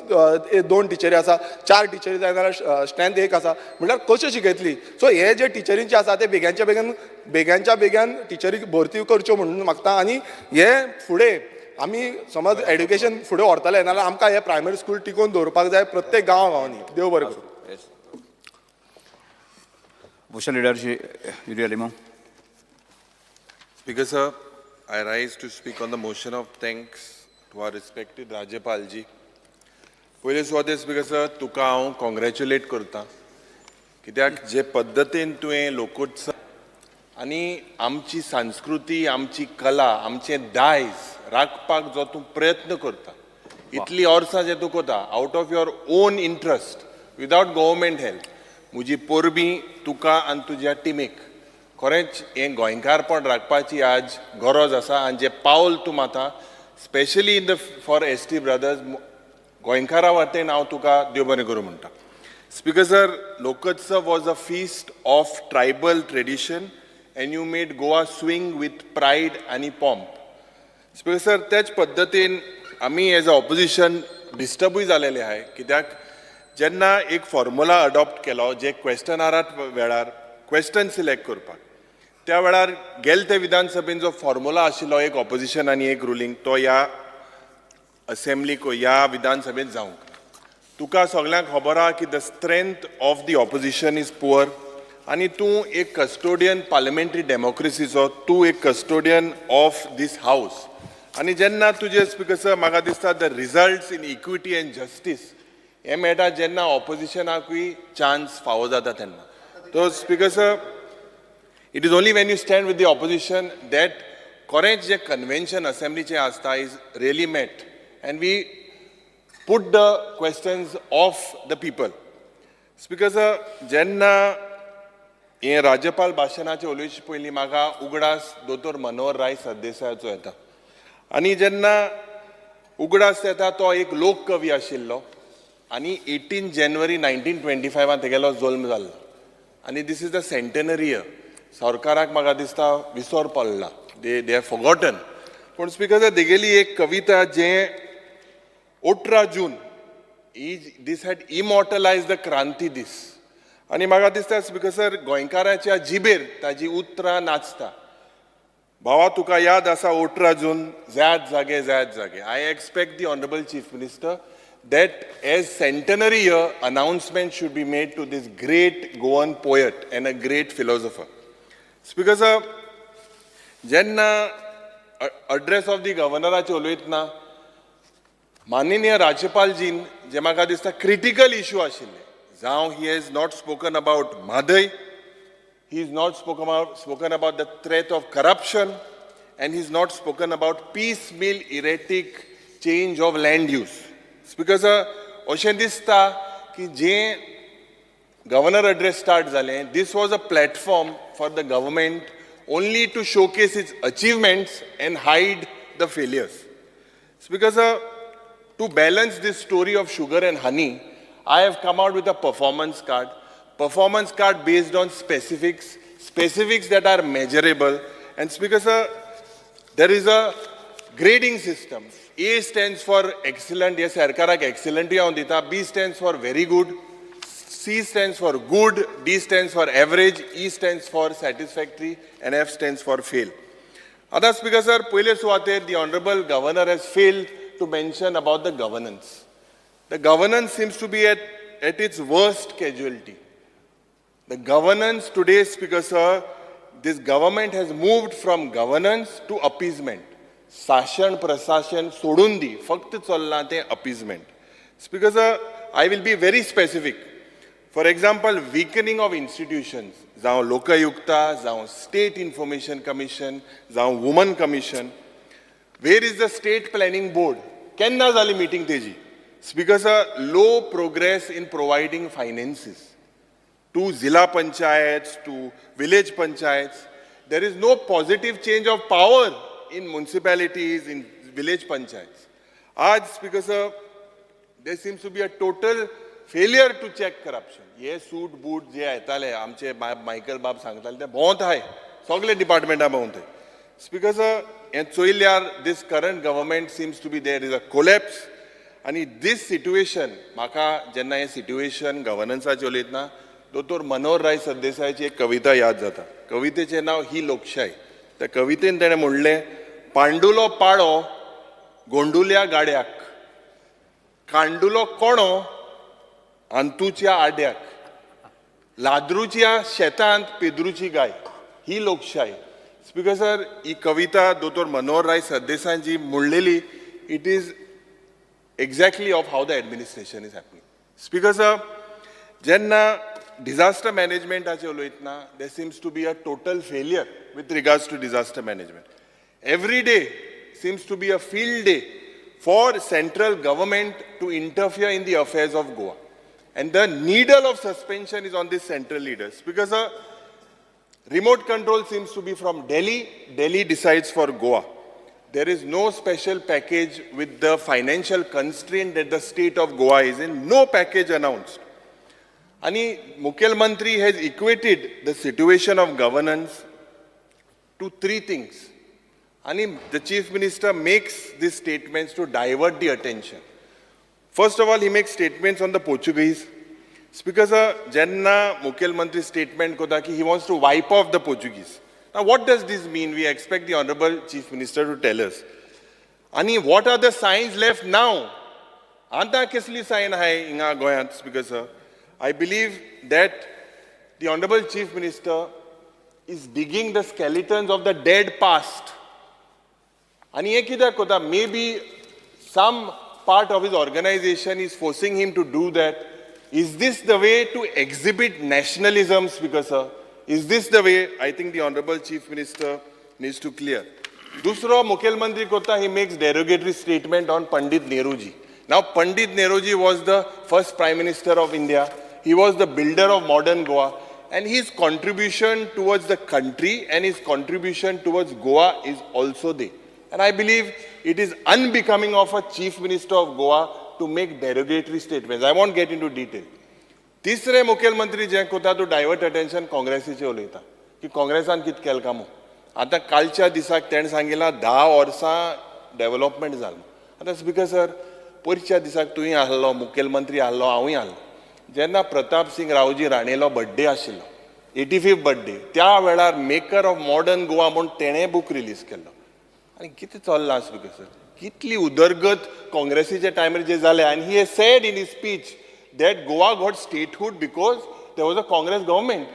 S6: 2 टिचरी आसा, 4 टिचरी जाय जाल्यार स्ट्रेंथ 1 आसा. म्हटल्यार कश्यो शिकयतली? सो हे जे टिचरींचे आसा ते बेग्यांच्या बेगीन बेग्यांच्या बेग्यान टिचरी भरती करच्यो म्हणून मागता. आनी हे फुडें आमी समज एड्युकेशन फुडें व्हरतले नाल्यार आमकां हे प्रायमरी स्कूल टिकोवन दवरपाक जाय प्रत्येक गांवा गांवांनी. देव बरें करूं.
S7: Opposition Leader Shri Yuri Alemao.
S8: Speaker sir, I rise to speak on the motion of thanks to our respected Rajyapal ji. पयले सुवातेर स्पीकर सर, तुका हांव कॉंग्रेच्युलेट करता, कित्याक जे पद्दतीन तुवें लोकोत्सव आनी आमची संस्कृती, आमची कला, आमचें दायज राखपाक जो तूं प्रयत्न करता, इतली वर्सां जे तूं करता out of your own interest, without government help, म्हजी परबीं तुका आनी तुज्या टिमीक. खरेंच हें गोंयकारपण राखपाची आज गरज आसा आनी जें पावल तूं मारता, specially in the for ST brothers, गोंयकारा वतीन हांव तुका देव बरें करूं म्हणटा. Speaker sir, Lokotsav was a feast of tribal tradition and you made Goa swing with pride आनी पॉम्प. स्पीकर सर, त्याच पद्दतीन आमी एज अ ऑपोजिशन डिस्टर्बूय जालेले आहाय, कित्याक जेन्ना एक फॉर्मुला अडॉप्ट केलो जे क्वेश्चनारात वेळार क्वेश्चन सिलेक्ट करपाक, त्या वेळार गेले ते विधानसभेन जो फॉर्मुला आशिल्लो, एक ऑपोजिशन आनी एक रुलींग, तो ह्या असेंब्लीक, ह्या विधानसभेंत जावंक. तुका सगल्यांक खबर आहा की the strength of the opposition is poor आनी तूं एक कस्टोडियन पार्लमेंटरी डेमोक्रेसीचो, तूं एक कस्टोडियन ऑफ these house. आनी जेन्ना तुजे, स्पीकर सर, म्हाका दिसता the results in equity and justice हें मेळटा जेन्ना ऑपोजिशनाकूय चान्स फावो जाता तेन्ना. तो speaker sir, it is only when you stand with the opposition that खरेंच जें कन्व्हेन्शन असेंब्लीचें आसता is really met and we put the questions of the people. Speaker sir, जेन्ना हें राज्यपाल भाशणाचें उलोवचे पयलीं म्हाका उगडास दोतोर मनोहर राय सरदेसायाचो येता आनी जेन्ना उगडास येता, तो एक लोककवी आशिल्लो आनी 18 जानेवारी 1925 फान तेगेलो जल्म जाल्लो आनी this is the centenary year. सरकाराक म्हाका दिसता विसर पडला, they have forgotten. पूण स्पीकर सर, तेगेली एक कविता जें 18 जून ही, this had immortalize the क्रांती दीस. आनी म्हाका दिसता, स्पीकर सर, गोंयकाराच्या जिबेर ताजी उतरां नाचता. भावा, तुका याद आसा 18 जून, जायात जागे, जायात जागे. I expect the honourable Chief Minister that as centenary year, announcement should be made to this great Goan poet and a great philosopher. Speaker sir, जेन्ना अड्रेस ऑफ the गव्हर्नराचे उलयतना माननीय राज्यपालजीन जे म्हाका दिसता क्रिटिकल इशू आशिल्ले, जावं he has not spoken about Mhadei, he is not spoken about the threat of corruption, and he is not spoken about piecemeal erratic change of land use. Speaker sir, अशें दिसता की जें governor address start जालें, this was a platform for the government only to showcase its achievements and hide the failures. Speaker sir, to balance this story of sugar and honey, I have come out with a performance card. Performance card based on specifics, specifics that are measurable. And Speaker sir, there is a grading system. A stands for excellent, yes, सरकाराक excellent हांव दिता. B stands for very good. C stands for good, D stands for average, E stands for satisfactory, and F stands for fail. आतां speaker sir, पयले सुवातेर the honourable Governor has failed to mention about the governance. The governance seems to be at its worst casualty. The governance today, Speaker sir, this government has moved from governance to appeasement. शासन प्रशासन सोडून दी, फक्त चल्लां तें appeasement. Speaker sir, I will be very specific. For example, weakening of institutions, जावं लोकयुक्ता, जावं state information commission, जावं woman commission. Where is the State Planning Board? केन्ना जाली मिटींग तेजी? Speaker sir, low progress in providing finances to zilla panchayats, to village panchayats. There is no positive change of power in municipalities, in village panchayats. आज, Speaker sir, there seems to be a total failure to check corruption. हे सूट boot जे येताले, आमचे Michael बाब सांगताले, ते भोंवत आहाय, सगळे डिपार्टमेंटां भोंवताय. स्पीकर सर, हें चोयल्यार this current government seems to be, there is a collapse. आनी दीस सिट्युएशन, म्हाका जेन्ना हें सिट्युएशन गव्हर्नन्साचें उलयतना दोतोर मनोहर राय सरदेसायाची एक कविता याद जाता. कवितेचें नांव ही लोकशाय. त्या कवितेन तेणें म्हणलें, पांडुलो पाडो गोंडुल्या गाड्याक, कांडुलो कोणो अंतूच्या आड्याक, लाद्रूच्या शेतांत पेद्रूची गाय. ही लोकशाय. स्पीकर सर, ही कविता दोतोर मनोहर राय सरदेसायांची म्हणलेली, it is exactly of how the administration is happening. Speaker sir, जेन्ना डिझास्टर मॅनेजमेंटाचेर उलयतना there seems to be a total failure with regards to disaster management. Every day seems to be a field day for central government to interfere in the affairs of Goa. And the needle of suspension is on the central leaders because a remote control seems to be from Delhi. Delhi decides for Goa. There is no special package with the financial constraint that the state of Goa is in, no package announced. आणि मुख्यमंत्री has equated the situation of governance to three things. आणि the chief minister makes these statements to divert the attention. First of all, he makes statements on the Portuguese. Speaker sir, जेन्ना मुखेलमंत्री statement करता की he wants to wipe off the Portuguese. Now, what does this mean? We expect the honorable chief minister to tell us. आणि what are the signs left now? आतां कसली sign आहाय हिंगा गोंयांत, speaker sir? I believe that the honorable chief minister is digging the skeletons of the dead past. आनी हें कित्याक करता? Maybe some part of his organization is forcing him to do that. Is this the way to exhibit nationalism, Speaker sir? Is this the way? I think the honorable chief minister needs to clear. दुसरो मुखेलमंत्री करता, he makes derogatory statement on Pandit Nehruji. Now, Pandit Nehruji was the first Prime Minister of India. He was the builder of modern Goa. And his contribution towards the country and his contribution towards Goa is also there. And I believe it is unbecoming of a chief minister of Goa to make derogatory statements. I won't get into detail. तिसरे मुखेलमंत्री जे करता two divert attention, काँग्रेसीचे उलयता की काँग्रेसान कितें केलें काय म्हूण. आतां कालच्या दिसाक तेणें सांगिलां 10 वर्सां डेवलपमेंट जालें. आतां स्पिकर सर, पयरच्या दिसाक तुवें आहलो मुखेलमंत्री आहलो, हांवूय आहलो, जेन्ना प्रताप सिंग रावजी राणेलो बड्डे आशिल्लो, 85th birthday, त्या वेळार मेकर ऑफ मॉडर्न गोवा म्हूण तेणें बूक रिलीज केल्लो. आनी कितें चल्लां, स्पिकर सर? कितली उदरगत काँग्रेसीच्या टायमार जे जाले. आनी he said in his speech that Goa got statehood because there was a Congress government.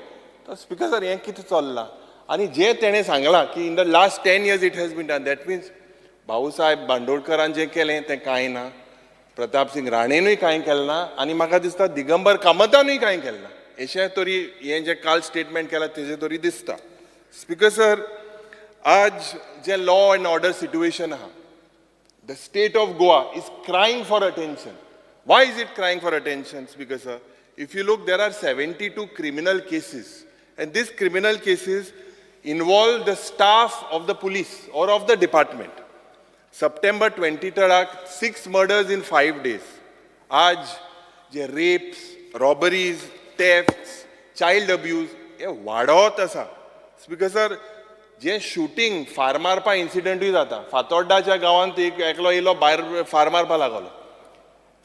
S8: तर स्पिकर सर, हें कितें चल्लां? आनी जे तेणें सांगलां की in the last 10 years it has been done, that means Bhausaheb बांदोडकरान जें केलें तें कांय ना, प्रताप सिंग राणेनूय कांय केलें ना आनी म्हाका दिसता दिगंबर कामतानूय कांय केलें ना, अशें तरी हें जें काल स्टेटमेंट केलां तेजें तरी दिसता. स्पिकर सर, आज जे लॉ एंड ऑर्डर सिट्युएशन आहा, the state of Goa is crying for attention. Why is it crying for attention, Speaker sir? If you look, there are 72 criminal cases, and these criminal cases involve the staff of the police or of the department. September 23rd, six murders in 5 days. आज जे rapes, robberies, thefts, child abuse हे वाडत आसा. Speaker sir, जे shooting, फार मारपा इन्सिडंटूय जाता. फातोड्डाच्या गांवांत एक एकलो येयलो भायर, फार मारपा लागलो.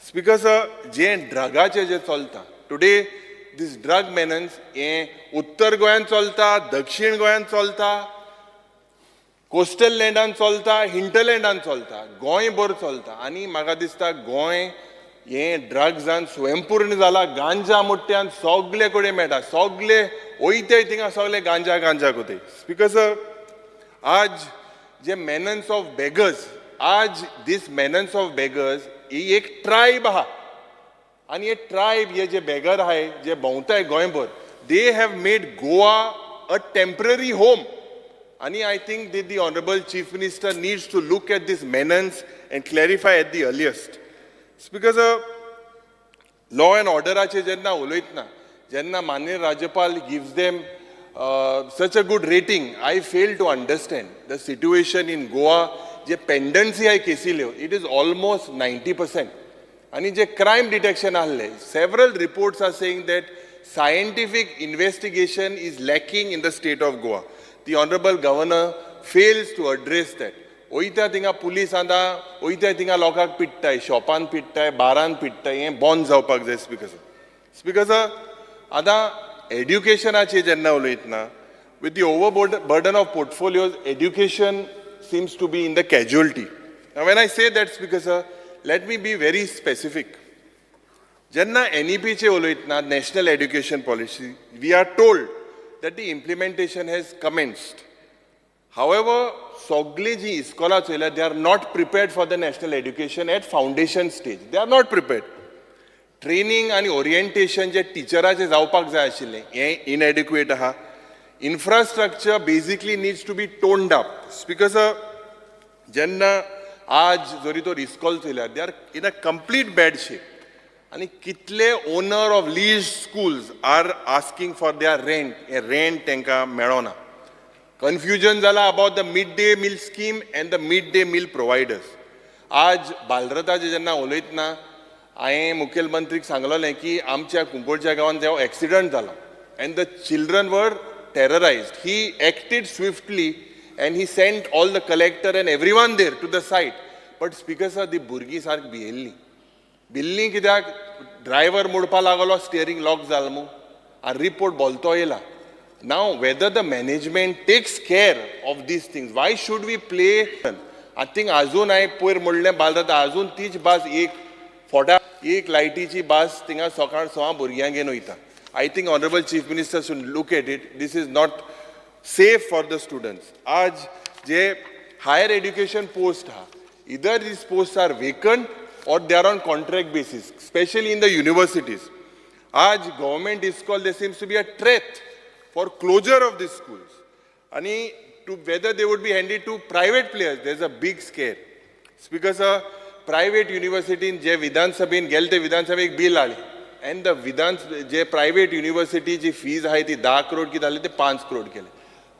S8: स्पिकर सर, जे ड्रगाचें जे चलता टुडे, दीस ड्रग मेनन्स हें उत्तर गोंयांत चलता, दक्षिण गोंयांत चलता, कोस्टल लँडान चलता, हिंटरलँडान चलता, गोंयभर चलता. आनी म्हाका दिसता गोंय हें ड्रग्सान स्वयंपूर्ण जाला. गांजा मुट्ट्यान सगले कडेन मेळटा. सगले वयताय थिंगा सगले गांजा गांजा कोताय. स्पिकर सर, आज जे मेनन्स ऑफ बेगर्स, आज दीस मेनन्स ऑफ बेगर्स ही एक ट्रायब आहा. आनी हे ट्रायब, हे जे बेगर आहाय, जे भोंवताय गोंयभर, they have made Goa a temporary home. आनी I think the honorable chief minister needs to look at this menace and clarify at the earliest. Speaker sir, law and ऑर्डराचे जेन्ना उलयतना, जेन्ना माननीय राज्यपाल gives them such a good rating, I fail to understand the situation in Goa. J pendency आहे केसील्यो, it is almost 90%. आनी जे crime detection आहले, several reports are saying that scientific investigation is lacking in the state of Goa. The honorable governor fails to address that. वयता थिंगा police आतां वयता थिंगा लोकांक पिडटाय, शॉपान पिडटाय, बारान पिडटाय. हें बंद जावपाक जाय, स्पिकर सर. स्पिकर सर, आतां एड्युकेशनाचेर जेन्ना उलयतना, with the over burden of portfolios, education seems to be in the casualty. When I say that, Speaker sir, let me be very specific. जेन्ना एनईपीचे उलयतना, National Education Policy, we are told that the implementation has commenced. However, सगळी जी इस्कॉलां चोयल्या, they are not prepared for the national education at foundation stage. They are not prepared. Training आनी orientation जे टिचराचें जावपाक जाय आशिल्लें हें इनएडिक्वेट आहा. Infrastructure basically needs to be toned up. Speaker sir, जेन्ना आज जरी तर इस्कॉल चोयल्यार, they are in a complete bad shape. आनी कितले owner of lease schools are asking for their rent, हें रेंट तांकां मेळना. कन्फ्युजन जाला about the mid day meal scheme and the mid day meal providers. आज बालरथाचें जेन्ना उलयतना हांवें मुखेलमंत्रीक सांगलेलें की आमच्या कुंकळच्या गांवांत जेव्हा एक्सिडंट जाला and the children were terrorized, he acted swiftly and he sent all the collector and everyone there to the site. But speaker sir, ती भुरगीं सारकी भियेल्लीं. भिल्लीं कित्याक? ड्रायव्हर मोडपा लागलो, स्टियरींग लॉक जाल मू, आनी रिपोर्ट बोलतो येयला. Now whether the management takes care of these things, why should we play? I think अजून हांवें पयर म्हणलें बालदादा, अजून तीच बास, एक फोटा एक लायटीची बास थिंगा सकाळ सवां भुरग्यांक घेवन वयता. I think honourable Chief Minister should look at it. This is not safe for the students. आज जे हायर एड्युकेशन पोस्ट आहा, either these posts are vacant or they are on contract basis, specially in the universities. आज government इस्कॉल, there seems to be a threat for closure of these schools. आणि to whether they would be handed to private players, there is a big scare. Speaker sir, private युनिव्हर्सिटीन जे विधानसभेन गेले ते विधानसभेक bill हाडलें and the Vidhan J private युनिव्हर्सिटीची fees आहाय ती 10 करोड कितें जालें ते 5 करोड केले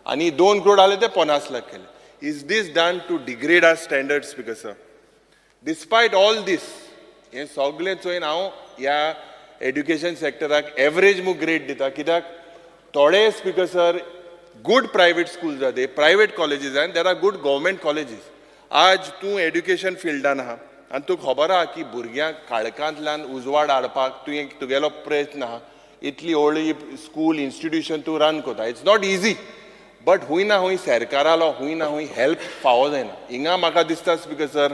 S8: आनी 2 करोड आले ते 50 लाख केले. Is this done to degrade our standard, Speaker sir? Despite all this, हें सगळें चोयन हांव ह्या एड्युकेशन सॅक्टराक एवरेज मू ग्रेड दिता, कित्याक थोडे, speaker sir, good private schools आहा, ते प्रायवेट कॉलेजीस आहा, there are good government colleges. आज तूं एड्युकेशन फिल्डान आहा आनी तुका खबर आहा की भुरग्यांक काळखांतल्यान उजवाड हाडपाक तुवें तुगेलो प्रयत्न आहा. इतली व्हडली स्कूल इन्स्टिट्यूशन तूं रन करता, it's not easy, but हुंय ना हुंय सरकारालो हुंय ना हुंय हेल्प फावो जायना. हिंगा म्हाका दिसता, स्पीकर सर,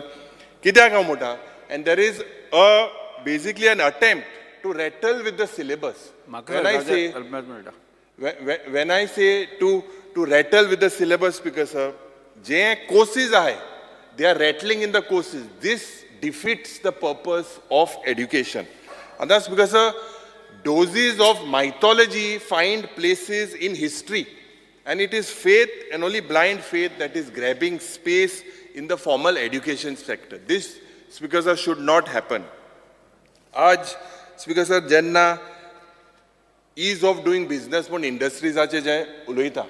S8: कित्याक हांव म्हणटा, and there is a basically an attempt to rattle with the syllabus.
S7: म्हाका
S8: When I say
S7: मेळटा.
S8: When I say to rattle with the syllabus, speaker sir, J courses आहे, they are rattling in the courses. This defeats the purpose of education. And that's because doses of mythology find places in history. And it is faith and only blind faith that is grabbing space in the formal education sector. This, speaker sir, should not happen. आज, speaker sir, जेन्ना is of doing business म्हूण इंडस्ट्रीजाचे जे उलयता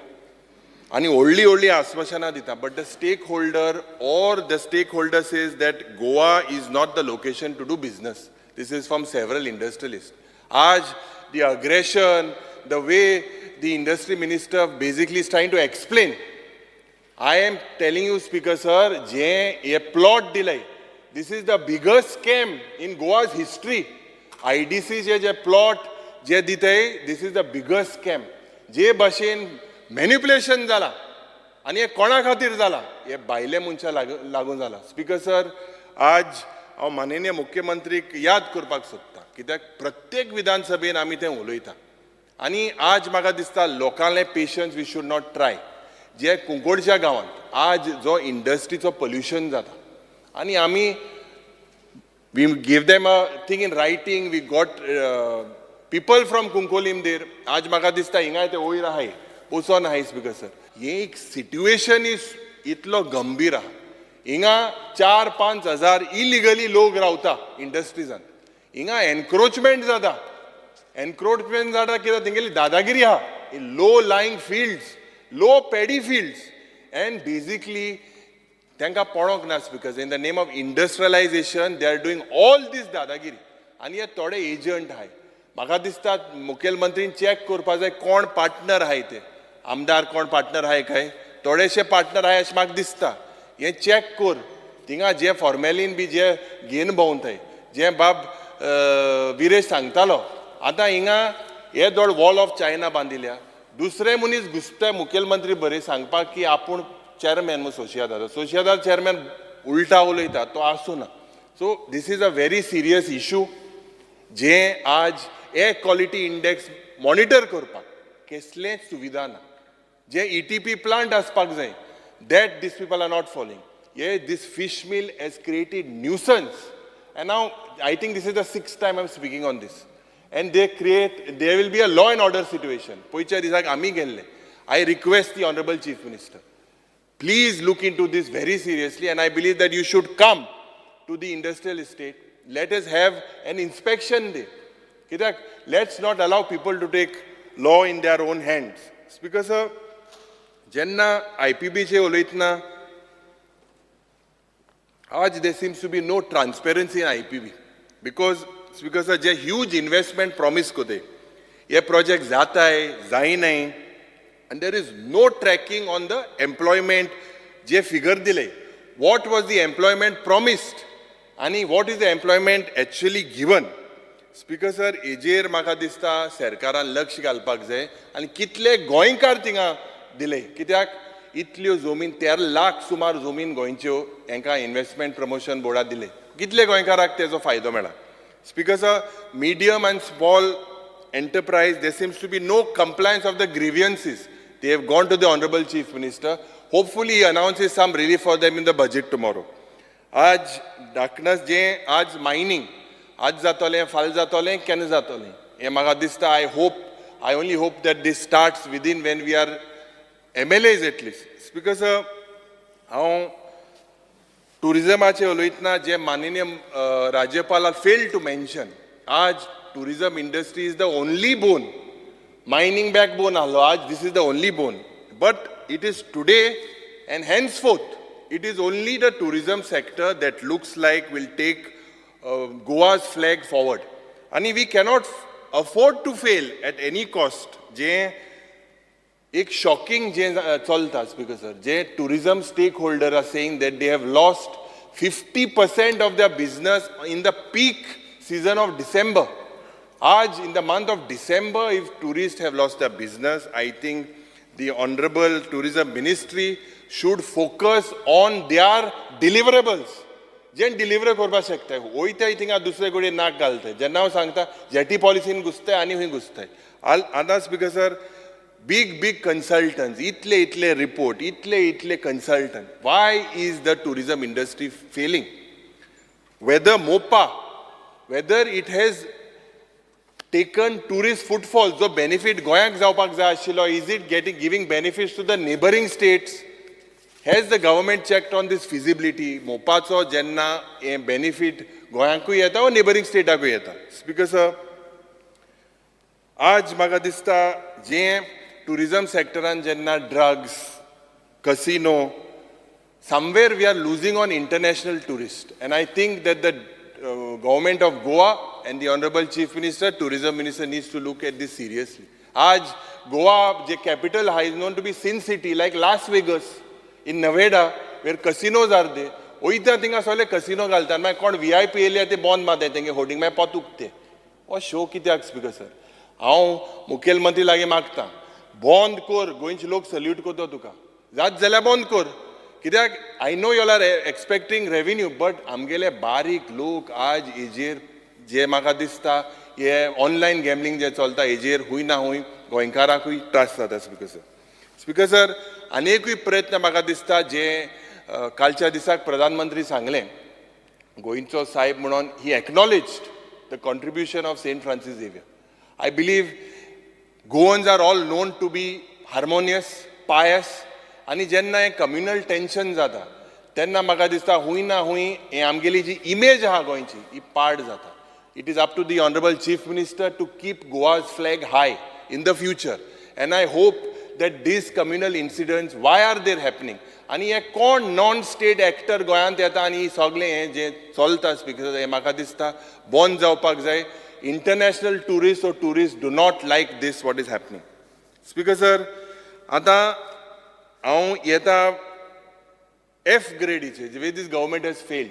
S8: आनी व्हडली व्हडली आस्वासनां दिता, but the stakeholder or the stakeholder says that Goa is not the location to do business. This is from several industrialist. आज the aggression, the way the industry minister basically is trying to explain, I am telling you, Speaker sir, जे हे plot दिले, this is the biggest scam in Goa's history. आयडीसीचे J plot जे दिताय, this is the biggest scam. जे भाशेन manipulation जाला आनी हे कोणा खातीर जाला, हे भायले मनशां लागून जाला. स्पीकर सर, आज हांव माननीय मुख्यमंत्रीक याद करपाक सोदता, कित्याक प्रत्येक विधानसभेन आमी तें उलयता आनी आज म्हाका दिसता लोकांले patience we should not try. जे कुंकोडच्या गांवांत आज जो इंडस्ट्रीचो पोल्युशन जाता आनी आमी we give them a thing in writing, we got people from Cuncolim there. आज म्हाका दिसता हिंगा ते वयर आहाय, वचोन आहाय. स्पीकर सर, हे एक सिट्युएशन is इतलो गंभीर आहा. हिंगा 4-5 हजार इलिगली लोक रावता इंडस्ट्रीजान. हिंगा एनक्रोचमेंट जाता. एनक्रोचमेंट जाता कित्याक तेंगेली दादागिरी आहा. Low lying fields, low paddy fields, and basically तांकां पडोंक ना. Because in the name of industrialization they are doing all this दादागिरी. आनी हे थोडे एजंट आहाय. म्हाका दिसता मुखेलमंत्रीन चॅक करपा जाय कोण पार्टनर आहाय ते. आमदार कोण पार्टनर आहाय काय, थोडेशे पार्टनर आहाय अशें म्हाका दिसता. हें चॅक कर. थिंगा जे फॉर्मेलीन बी जे घेवन भोंवताय, जे बाब विरेश सांगतालो, आतां हिंगा हे दोड वॉल ऑफ चायना बांदिल्या. दुसरे मनीस घुसता मुखेलमंत्री बरे सांगपाक की आपूण चॅरमॅन म्हूण सोशियादाद. सोशियादाद चॅरमॅन उल्टा उलयता, तो आसूं ना. So this is a very serious issue. जे आज एअर क्वॉलिटी इंडेक्स मॉनिटर करपाक कसलेंच सुविधा ना. जे ईटीपी प्लांट आसपाक जाय, that these people are not following. हे this fish mill has created nuisance. And now I think this is the sixth time I am speaking on this. And they create, there will be a law and order situation. पयच्या दिसाक आमी गेल्ले. I request the honourable chief minister, please look into this very seriously, and I believe that you should come to the industrial estate. Let us have an inspection day. कित्याक let's not allow people to take law in their own hands. Speaker sir, जेन्ना आयपीबीचे उलयतना आज there seems to be no transparency in IPB, because speaker sir, J huge investment promise कोते हे project जाताय जायनाय, and there is no tracking on the employment. J figure दिले, what was the employment promised आनी what is the employment actually given. Speaker sir, हेजेर म्हाका दिसता सरकारान लक्ष घालपाक जाय आनी कितले गोंयकार थिंगा दिले, कित्याक इतल्यो जमीन 13 लाख सुमार जमीन गोंयच्यो हांकां इन्वेस्टमेंट प्रमोशन बोर्डा दिले, कितले गोंयकाराक तेजो फायदो मेळ्ळा. Speaker sir, medium and small enterprise, there seems to be no compliance of the grievances. They have gone to the Honorable Chief Minister. Hopefully, he announces some relief for them in the budget tomorrow. आज darkness जे आज mining आज जातलें, फाल्यां जातलें, केन्ना जातलें हें म्हाका दिसता. I hope, I only hope that this starts within when we are MLAs at least. Speaker sir, हांव टुरिजमाचेर उलयतना जे माननीय राज्यपाल fail to mention, आज tourism industry is the only bone, mining backbone आहलो, आज this is the only bone, but it is today and henceforth it is only the tourism sector that looks like will take Goa's flag forward. आनी we cannot afford to fail at any cost. जे एक shocking जे चलता speaker sir, J tourism stakeholder are saying that they have lost 50% of their business in the peak season of December. आज in the month of December, if tourists have lost their business, I think the Honorable Tourism Ministry should focus on their deliverables. जें deliver करपाक शकता, वयताय थिंगा दुसरे कडेन नाक घालताय. जेन्ना हांव सांगता जेटी पॉलिसीन घुसताय आनी खंय घुसताय. आतां speaker sir, big big consultants, इतले इतले रिपोर्ट, इतले इतले consultant, why is the tourism industry failing? Whether MOPA, whether it has taken tourist footfall, जो बेनिफीट गोंयाक जावपाक जाय आशिल्लो, is it getting giving benefits to the neighbouring states? Has the government checked on this feasibility? मोपाचो जेन्ना हें benefit गोंयांकूय येता वा neighbouring स्टेटाकूय येता. स्पीकर सर, आज म्हाका दिसता जें टुरिजम सेक्टरान जेन्ना drugs, casino, somewhere we are losing on international tourist, and I think that the government of Goa and the honourable chief minister, tourism minister needs to look at this seriously. आज गोवा जे capital आहा is known to be sin city, like Las Vegas in Nevada where casinos are there. वयता थिंगा सगळे casino घालतात, मागीर कोण VIP येयले ते बॉन्द मारताय तेंगे होर्डिंग, मागीर पोत ते हो शो कित्याक? स्पीकर सर, हांव मुखेलमंत्री लागीं मागता, बंद कर, गोंयचे लोक सल्यूट करता तुका, जात जाल्यार बंद कर. कित्याक I know you are expecting revenue, but आमगेले बारीक लोक आज हेजेर जे म्हाका दिसता हे ऑनलायन गॅमलींग जे चलता हेजेर हूंय ना हूंय गोंयकाराकूय त्रास जाता. स्पीकर सर, स्पीकर सर, आनी एकूय प्रयत्न म्हाका दिसता जे कालच्या दिसाक प्रधानमंत्री सांगलें गोंयचो साहेब म्हणून, he acknowledged the contribution of Saint Francis Xavier. I believe Goans are all known to be harmonious, pious, आनी जेन्ना हें कम्युनल टेंशन जाता तेन्ना म्हाका दिसता हूंय ना हूंय हें आमगेली जी इमेज आहा गोंयची ही पाड जाता. It is up to the honourable chief minister to keep Goa's flag high in the future, and I hope that these communal incidents, why are they happening, आनी हे कोण नॉन स्टेट एक्टर गोंयांत येता आनी सगळें हें जें चलता स्पीकर, हें म्हाका दिसता बंद जावपाक जाय. International tourist or tourist do not like this what is happening. Speaker sir, आतां हांव येता F ग्रेडीचे, where this government has failed.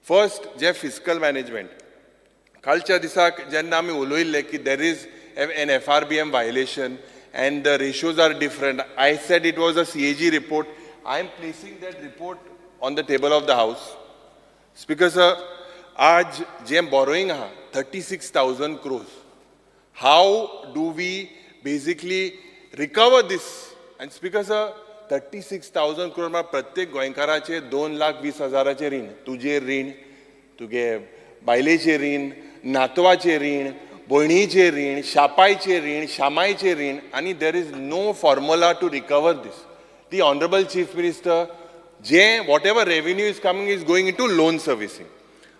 S8: First J fiscal management, कालच्या दिसाक जेन्ना आमी उलयल्ले की there is an FRBM violation and the ratios are different, I said it was a CAG report. I am placing that report on the table of the house. Speaker sir, आज जें borrowing आहा 36,000 crores, how do we basically recover this? And speaker sir, 36,000 crore म्हळ्यार प्रत्येक गोंयकाराचे 2,20,000चे रीण, तुजेर रीण, तुगे बायलेचें रीण, नातवाचें रीण, भयणीचें रीण, शापायचें रीण, शामायचें रीण, आनी there is no formula to recover this. The honourable chief minister, J whatever revenue is coming is going into loan servicing.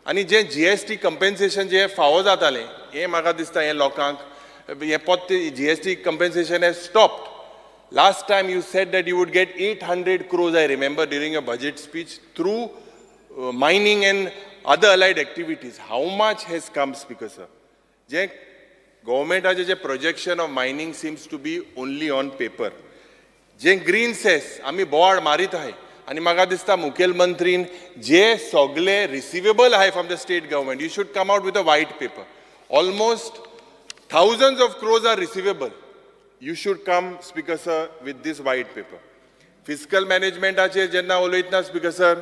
S8: आनी जे जीएसटी कंपेन्सेशन जे फावो जातालें, हें म्हाका दिसता हें लोकांक हें पोत्ते GST compensation has stopped. Last time you said that you would get 800 crores, I remember, during a budget speech through mining and other allied activities. How much has come, Speaker sir? J गव्हर्मेंटाचे J projection of mining seems to be only on paper. J green cess आमी बोवाळ मारीत आहाय, आनी म्हाका दिसता मुखेलमंत्रीन जे सगळे receivable आहाय from the state government, you should come out with a white paper. Almost thousands of crores are receivable. You should come, Speaker sir, with this white paper. Fiscal मॅनेजमेंटाचेर जेन्ना उलयतना, स्पीकर सर,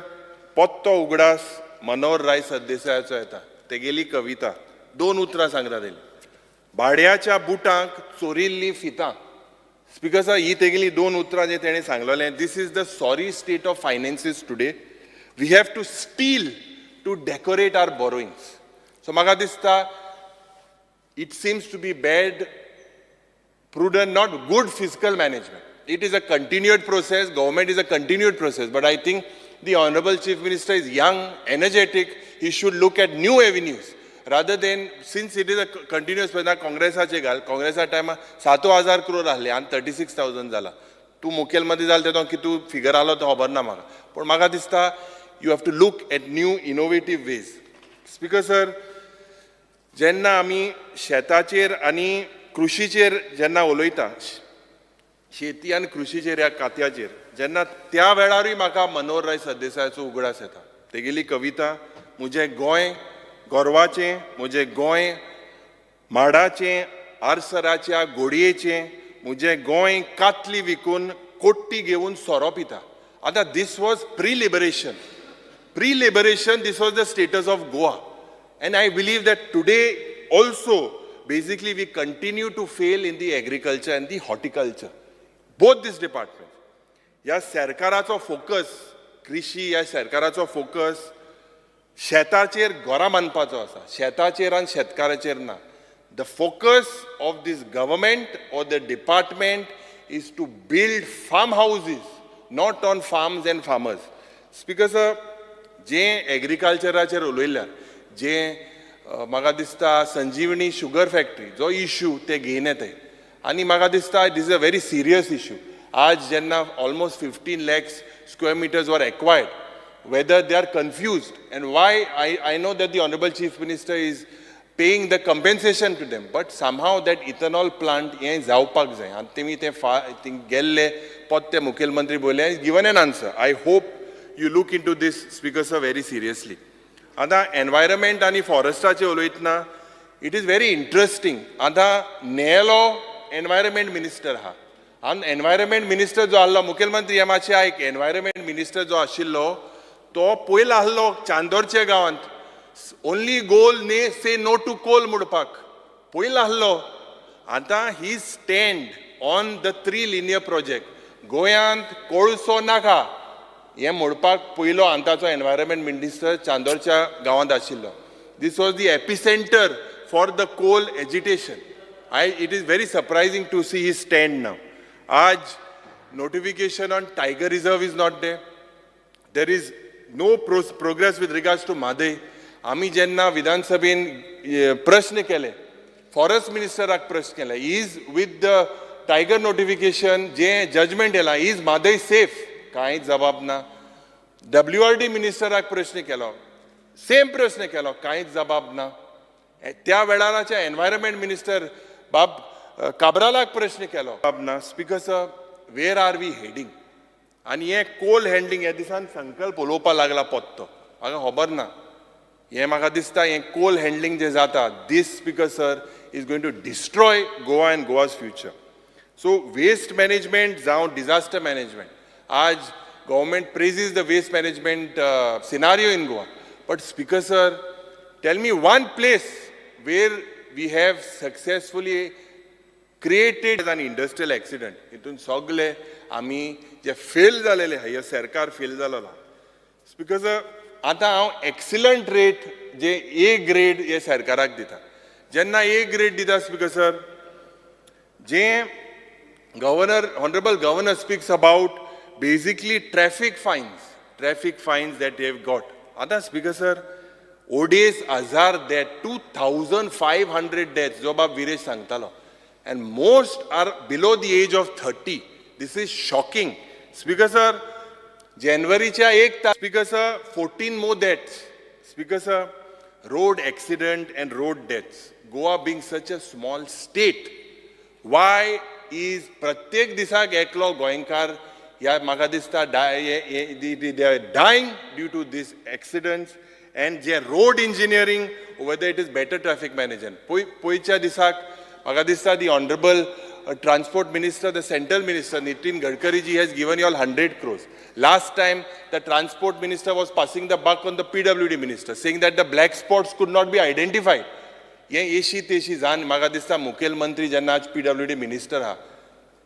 S8: पोत्तो उगडास मनोहर राय सरदेसायाचो येता. तेगेली कविता, दोन उतरां सांगता तेली: भाड्याच्या बुटांक चोरिल्लीं फितां. Speaker sir, ही तेगेली दोन उतरां जे तेणें सांगलेलें, this is the sorry state of finances today. We have to steal to decorate our borrowings. So म्हाका दिसता it seems to be bad, prudent, not good fiscal management. It is a continued process, government is a continued process, but I think the Honorable Chief Minister is young, energetic, he should look at new avenues rather than, since it is a continuous process. काँग्रेसाचे घाल, काँग्रेसा टायमार 7000 क्रोर आहले आनी 36,000 जाला. तूं मुखेलमंत्री जालो तेदो कितू फिगर आहलो तो खबर ना म्हाका, पूण म्हाका दिसता you have to look at new innovative ways. Speaker sir, जेन्ना आमी शेताचेर आनी कृशीचेर जेन्ना उलयता, शेती आनी कृशीचेर ह्या खात्याचेर जेन्ना, त्या वेळारूय म्हाका मनोहर राय सरदेसायाचो उगडास येता. तेगेली कविता, म्हजें गोंय गोरवाचें, म्हजें गोंय माडाचें, आरसराच्या गोडयेचें, म्हजें गोंय कातली विकून कोट्टी घेवन सोरो पिता. आतां this was pre liberation. Pre liberation, this was the status of Goa, and I believe that today also basically we continue to fail in the agriculture and the horticulture, both this department. ह्या सरकाराचो focus कृषी, ह्या सरकाराचो focus शेताचेर घरां बांदपाचो आसा, शेताचेर आनी शेतकाराचेर ना. The focus of this government or the department is to build farm houses, not on farms and farmers. Speaker sir, जे एग्रीकल्चराचेर उलयल्यार, जे म्हाका दिसता संजीवनी शुगर फॅक्टरी जो इशू ते घेवन येताय, आनी म्हाका दिसता this is a very serious issue. आज जेन्ना almost 15 lakhs square meters were acquired, whether they are confused and why. I know that the Honorable Chief Minister is paying the compensation to them, but somehow that ethanol plant हें जावपाक जाय. आनी तेमी ते फा thing गेल्ले पोत्ते मुखेलमंत्री बोले given an answer. I hope you look into this, Speaker sir, very seriously. आतां एनवायरमेंट आनी फॉरेस्टाचेर उलयतना, it is very interesting, आतां नेलो एनवायरमेंट मिनिस्टर आहा, आनी एनवायरमेंट मिनिस्टर जो आहलो, मुखेलमंत्री हे मातशें आयक, एनवायरमेंट मिनिस्टर जो आशिल्लो तो पयलो आहलो चांदोरच्या गांवांत, ओनली गोल ने से नो टू कोल म्हणपाक पयलो आहलो. आतां he stand on the three linear project. गोंयांत कोळसो नाका हें म्हणपाक पयलो आतांचो एनवायरमेंट मिनिस्टर चांदोरच्या गांवांत आशिल्लो. This was the epicenter for the coal agitation. I it is very surprising to see his stand now. आज notification on tiger reserve is not there. There is no progress with regards to Mhadei. आमी जेन्ना विधानसभेन प्रश्न केले, forest मिनिस्टराक प्रश्न केले, is with the tiger notification J judgement येयलां, is Mhadei safe? कांय जबाब ना. डब्ल्यू आर डी मिनिस्टराक प्रश्न केलो, सेम प्रश्न केलो, कांयच जबाब ना. त्या वेळाराचे एनवायरमेंट मिनिस्टर बाब काब्रालाक प्रश्न केलो, जबाब ना. Speaker sir, where are we heading? आनी हें कोल हँडलिंग ह्या दिसान संकल्प उलोवपाक लागला पोत्तो, म्हाका खबर ना. हें म्हाका दिसता हें कोल हँडलिंग जें जाता, this, Speaker sir, is going to destroy Goa and Goa's future. So waste management जावं डिझास्टर मॅनेजमेंट, आज government praises the waste management scenario in Goa, but Speaker sir, tell me one place where we have successfully created an industrial accident. हितून सगळे आमी जे fail जालेले आहा, हे सरकार fail जालेलो. Speaker sir, आतां हांव excellent rate J A grade हे सरकाराक दिता. जेन्ना ए ग्रेड दिता speaker sir, J governor, honourable governor speaks about basically traffic fines that have got. आतां स्पीकर सर, ओडेस हजार death, 2500 death जो बाब विरेश सांगतालो, and most are below the age of 30. This is shocking, speaker sir. जानेवारीच्या एक तारखेक, speaker sir, 14 more deaths, speaker sir, road accident and road deaths. Goa being such a small state, why is प्रत्येक दिसाक एकलो गोंयकार ह्या म्हाका दिसता dying due to this accidents? And J road engineering, whether it is better traffic management, पय पयच्या दिसाक म्हाका दिसता the honourable transport minister, the central minister Nitin Gadkari ji has given you all 100 crores. Last time the transport minister was passing the buck on the PWD minister, saying that the black spots could not be identified. हें येशी तेशी जावन म्हाका दिसता मुखेलमंत्री जेन्ना आज PWD minister आहा,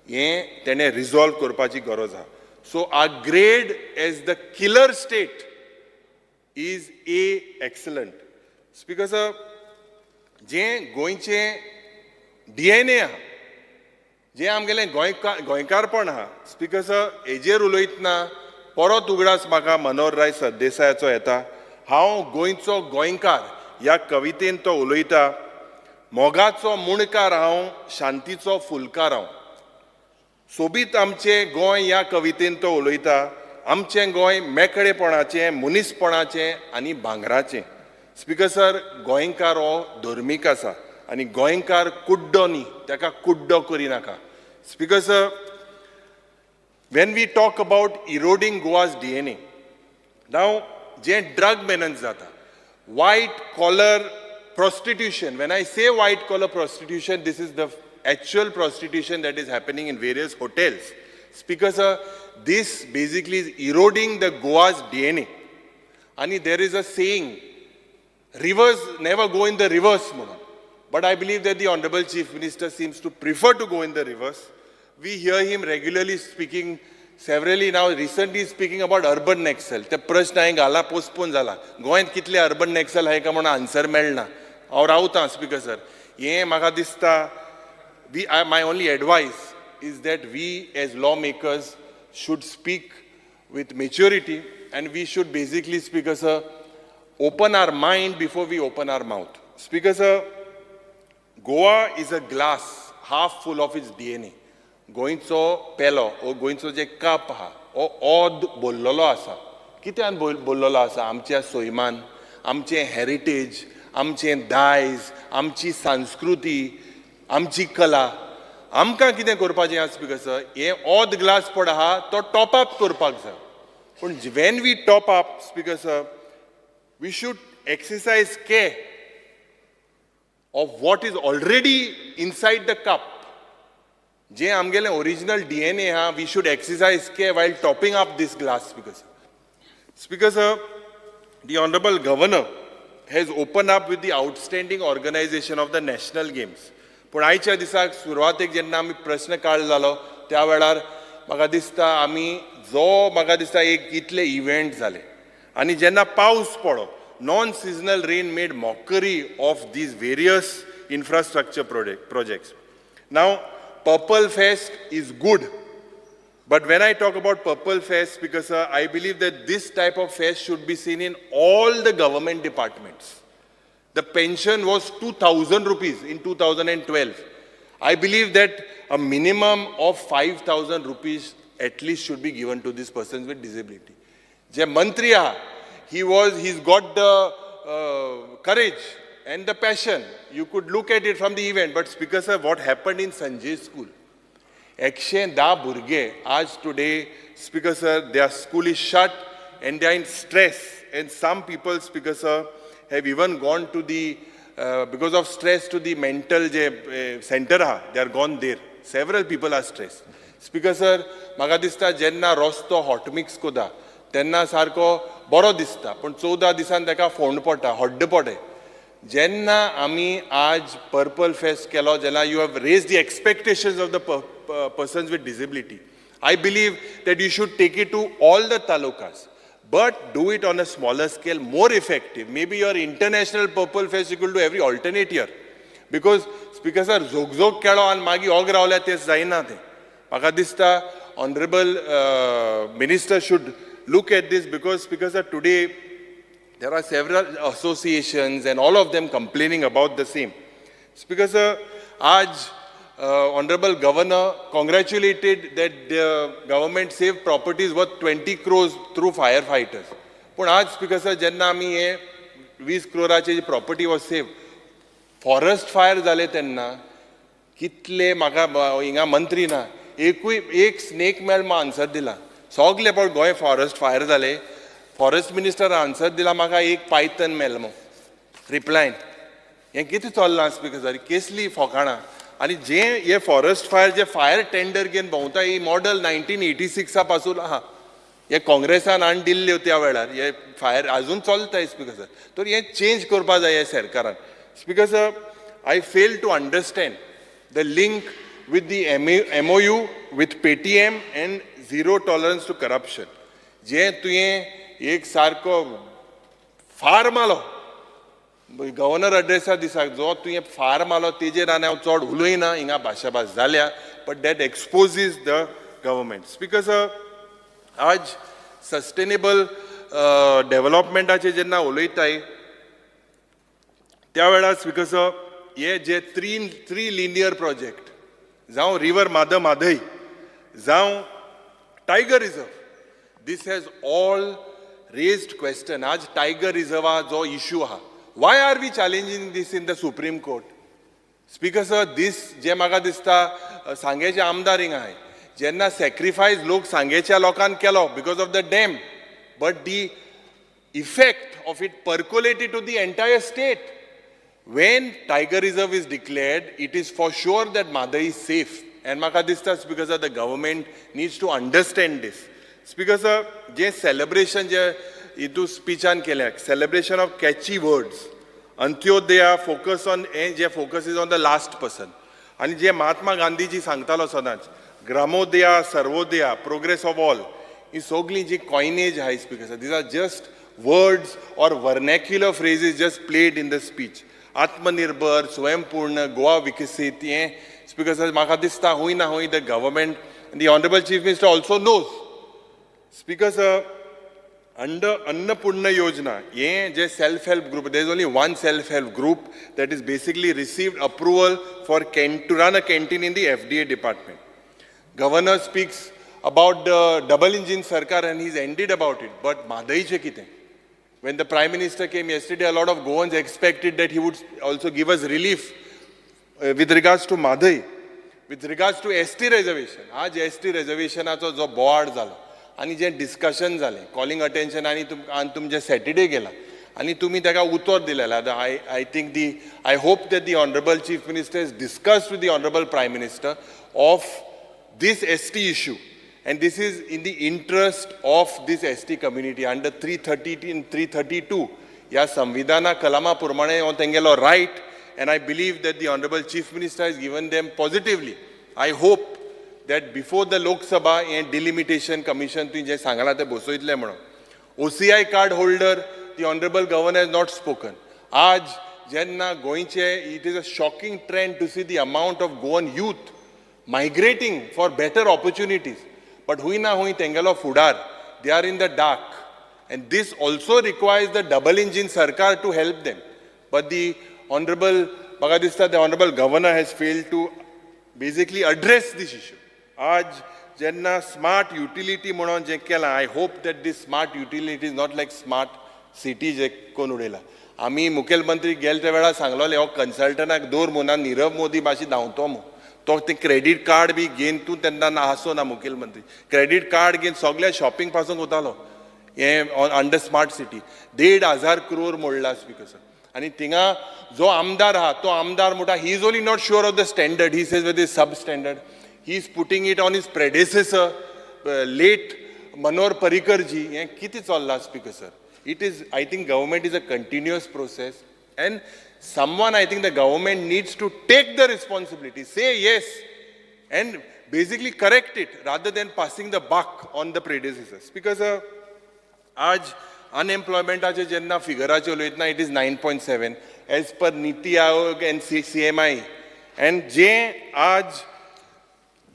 S8: हें तेणें रिजॉल्व करपाची गरज आहा. So our grade as the killer state is A excellent. Speaker sir, जें गोंयचें डीएनए आहा, जें आमगेलें गोंयकार गोंयकारपण आहा, स्पीकर सर, हेजेर उलयतना परत उगडास म्हाका मनोहरराय सरदेसायाचो येता. हांव गोंयचो गोंयकार ह्या कवितेन तो उलयता, मोगाचो मुणकार हांव, शांतीचो फुलकार हांव. सोबीत आमचें गोंय ह्या कवितेन तो उलयता, आमचें गोंय मेकळेपणाचें, मनीसपणाचें आनी भांगराचें. स्पीकर सर, गोंयकार हो धर्मीक आसा आनी गोंयकार कुड्डो न्ही, ताका कुड्डो करिनाका. Speaker sir, when we talk about eroding Goa's DNA, now J drug menace जाता, white collar prostitution. When I say white collar prostitution, this is the actual prostitution that is happening in various hotels. Speaker sir, this basically is eroding the Goa's DNA. And there is a saying, rivers never go in the reverse म्हणून. But I believe that the Honorable Chief Minister seems to prefer to go in the reverse. We hear him regularly speaking, severally now recently speaking about urban Naxal. ते प्रश्न हांवें घाला, postpone जाला. गोंयांत कितले urban नॅक्सल आहाय काय म्हणून आन्सर मेळना. हांव रावतां स्पीकर सर. हें म्हाका दिसता, my only advice is that we as lawmakers should speak with maturity and we should basically, Speaker sir, open our mind before we open our mouth. Speaker sir, Goa is a glass half full of its DNA. गोंयचो पेलो ओ गोंयचो जे cup आहा, हो ओद भरलेलो आसा. कित्यान भरलेलो आसा? आमच्या सैमान, आमचें हेरिटेज, आमचें दायज, आमची संस्कृती, आमची कला. आमकां कितें करपाचें आसा, स्पीकर सर, हें ओद ग्लास पड आहा तो टॉप अप करपाक जाय. पूण when we top up, speaker sir, we should exercise care of what is already inside the cup. जे आमगेलें ओरिजिनल डीएनए आहा, we should exercise care while topping up this glass, speaker sir. Speaker sir, the honourable governor has open up with the outstanding organization of the national games. पूण आयच्या दिसाक सुरवातेक जेन्ना आमी प्रस्न काळ जालो, त्या वेळार म्हाका दिसता आमी जो म्हाका दिसता एक इतले इव्हेंट जाले आनी जेन्ना पावस पडो, non seasonal rain made mockery of these various infrastructure projects. Now, Purple Fest is good. But when I talk about Purple Fest, because I believe that this type of fest should be seen in all the government departments. The pension was 2000 rupees in 2012. I believe that a minimum of 5000 rupees at least should be given to these persons with disability. जे मंत्री आहा, he's got the courage and the passion. You could look at it from the event, but Speaker sir, what happened in Sanjay School? एकशे धा भुरगे आज today, speaker sir, their school is shut and they are in stress, and some people, speaker sir, have even gone to the because of stress to the mental J centre आहा, they are gone there. Several people are stress. Speaker sir, म्हाका दिसता जेन्ना रस्तो hot mix कोता तेन्ना सारको बरो दिसता, पूण 14 दिसान ताका फोंड पडटा, हड्ड पडे. जेन्ना आमी आज पर्पल फेस्ट केलो जाल्यार you have raise the expectations of the persons with disability. I believe that you should take it to all the talukas. But do it on a smaller scale, more effective. Maybe your international Purple Fest you could do every alternate year. Because Speaker sir, झोगझोग केलो आनी मागीर ओग रावल्या तें जायना तें. म्हाका दिसता honourable minister should look at this because, Speaker sir, today there are several associations and all of them complaining about the same. Speaker sir, आज Honorable Governor congratulated that the government saved properties worth 20 crores through firefighters. पूण आज speaker sir, जेन्ना आमी हे 20 क्रोराची जी property was save, forest fire जाले तेन्ना कितले म्हाका हिंगा मंत्री ना, एकूय एक स्नेक मेळ मा आन्सर दिला. सगले पण गोंय फॉरेस्ट फायर जाले, फॉरेस्ट मिनिस्टर आन्सर दिला म्हाका एक पायथन मेल मो रिप्लायन. हें कितें चल्लां स्पीकर सर? केसली फोकाणां. आनी जे हे फॉरेस्ट फायर जे फायर टेंडर घेवन भोंवता, ही मॉडल 1986 पासून आहा. हे काँग्रेसान हाडून दिल्ल्यो त्या वेळार, हे फायर अजून चलता स्पीकर सर. तर हें चेंज करपा जाय हे सरकारान. Speaker sir, I fail to understand the link with the MOU with Paytm and zero tolerance to corruption. जे तुवें एक सारको फार मारलो गव्हर्नर अड्रेसा दिसाक, जो तुवें फार मारलो तेजेर आनी हांव चड उलयना, हिंगा भाशाभास जाल्या, but that exposes the government. Speaker sir, आज सस्टेनेबल डेव्हलपमेंटाचेर जेन्ना उलयताय त्या वेळार स्पीकर सर, हे जे थ्री लिनियर प्रोजेक्ट जावं रिवर माद म्हादय जावं tiger reserve, this has all raised question. आज टायगर रिझर्वा जो इशू आहा, why are we challenging this in the Supreme Court? Speaker sir, this जे म्हाका दिसता सांगेचे आमदार हिंगा आहाय, जेन्ना सॅक्रिफायस लोक सांगेच्या लोकान केलो because of the dam, but the effect of it percolated to the entire state. When Tiger Reserve is declared, it is for sure that Mhadei is safe. And म्हाका दिसता, because of the government needs to understand this. Speaker sir, J celebration जे हितू स्पिचान केल्या, celebration of catchy words, Antyodaya focus on हे जे focus is on the last person. आनी जे महात्मा गांधीजी सांगतालो सदांच, ग्रामोदया, सर्वोदया, progress of all, ही सगळी जी कॉयनेज आहा Speaker sir, these are just words or vernacular phrases just played in the speech. आत्मनिर्भर, स्वयंपूर्ण गोवा, विकसीत, हें स्पीकर सर म्हाका दिसता हूंय ना हूंय the government, the honourable Chief Minister also knows. Speaker sir, under Annapurna Yojana हे जे self help group, there is only one self help group that is basically received approval for can to run a canteen in the FDA department. Governor speaks about the double engine sarkar and he's ended about it. But म्हादईचें कितें? When the Prime Minister came yesterday, a lot of Goans expected that he would also give us relief with regards to Mhadei, with regards to ST reservation. आज ST reservationाचो जो बोवाळ जालो आनी जें discussion जालें, calling attention आनी तुम आनी तुमचें सॅटर्डे गेला आनी तुमी ताका उतर दिलेलें. आतां I think the I hope that the honourable Chief Minister is discuss with the honourable Prime Minister of this ST issue. And this is in the interest of this ST community under 330 and 332. ह्या संविधाना कलमा प्रमाणे हो तेंगेलो right, and I believe that the honourable Chief Minister has given them positively. I hope that before the Lok Sabha हें delimitation commission तुवें जें सांगलां तें बसयतलें म्हणून. OCI card holder, the honourable Governor has not spoken. आज जेन्ना गोंयचे, it is a shocking trend to see the amount of Goan youth migrating for better opportunities. But हुंय ना हुंय तेंगेलो फुडार, they are in the dark. And this also requires the double engine sarkar to help them. But the honorable, म्हाका दिसता the honorable governor has failed to basically address this issue. आज जेन्ना smart utility म्हणून जें केलां, I hope that this smart utility is not like smart city जे कोण उडयला. आमी मुखेलमंत्री गेले त्या वेळार सांगलोले, हो कन्सल्टंटाक दवर म्हणून, निरव मोदी भाशेन धांवतो मू तो, ते क्रेडीट कार्ड बी घेवन तूं तेन्ना ना आसो ना मुखेलमंत्री, क्रेडीट कार्ड घेवन सगळ्या शॉपिंग पासून वतालो. हें अंडर स्मार्ट सिटी 1,500 क्रोर मोडला स्पीकर सर. आनी थिंगा जो आमदार आहा तो आमदार म्हणटा, he is only not sure of the standard. He says with is sub standard. He is putting it on his predecessor, late Manohar Parrikarji. हें कितें चल्लां speaker sir? It is, I think government is a continuous process and someone, I think the government needs to take the responsibility, say yes, and basically correct it rather than passing the buck on the predecessors. Because आज अनएम्प्लॉयमेंटाचे जेन्ना फिगराचे उलयतना, it is 9.7 as per NITI Aayog and CMI. And जे आज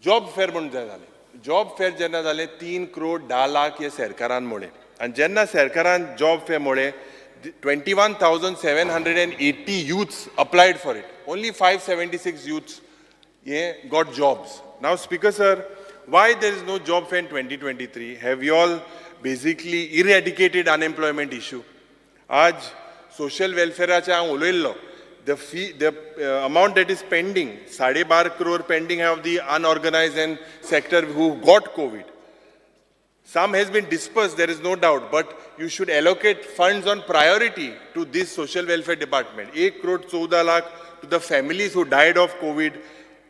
S8: job फेर म्हूण जालें, job फेर जेन्ना जालें, 3 करोड 10 लाख हे सरकारान मोडले. आनी जेन्ना सरकारान जॉब फेर मोडले, 21,780 youths applied for it, only 576 youths हे got jobs. Now, Speaker sir, why there is no job fair in 2023? Have you all basically eradicated unemployment issue? आज सोशल वेलफेराचे हांव उलयल्लो, the fee, the amount that is pending, 12.5 crore pending of the unorganized and sector who got COVID. Some has been dispersed, there is no doubt, but you should allocate funds on priority to this social welfare department. 1 crore 14 lakh to the families who died of COVID,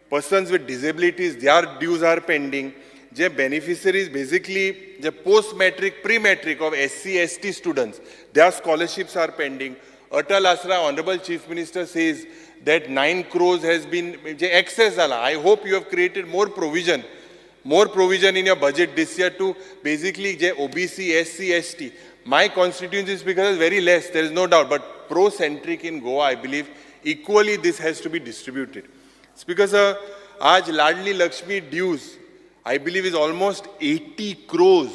S8: persons with disabilities, their dues are pending. J beneficiaries, basically J post matric, pre matric of SC, ST students, their scholarships are pending. Atal Asra, Honorable Chief Minister says that 9 crores has been J excess जाला. I hope you have created more provision in your budget this year to basically J OBC, SC, ST. My constituency is because very less, there is no doubt, but pro-centric in Goa, I believe equally this has to be distributed. Speaker sir, आज Ladli Lakshmi dues, I believe, is almost 80 crores.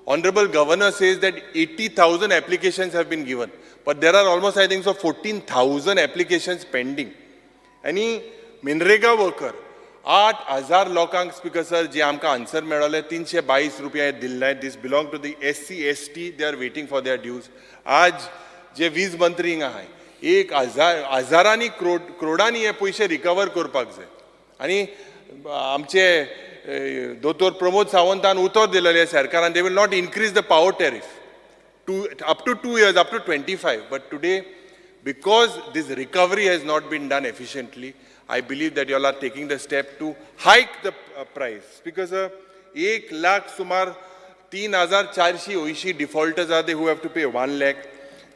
S8: Honorable Governor says that 80,000 applications have been given, but there are almost, I think so, 14,000 applications pending. आनी MNREGA worker 8,000 लोकांक, speaker sir, जे आमकां answer मेळोले, 322 रुपया दिल्ले. This belong to the SC, ST, they are waiting for their dues. आज जे वीज मंत्री हिंगा आहाय, 1,000 हजारांनी क्रोड क्रोडांनी हे पयशे रिकवर करपाक जाय. आनी आमचे दोतोर प्रमोद सावंतान उतर दिलेलें सरकारान, they will not increase the power tariff to up to 2 years, up to 25. But today, because this recovery has not been done efficiently, I believe that you all are taking the step to hike the price. Because 1 lakh सुमार 3,480 defaulters are there who have to pay 1 lakh.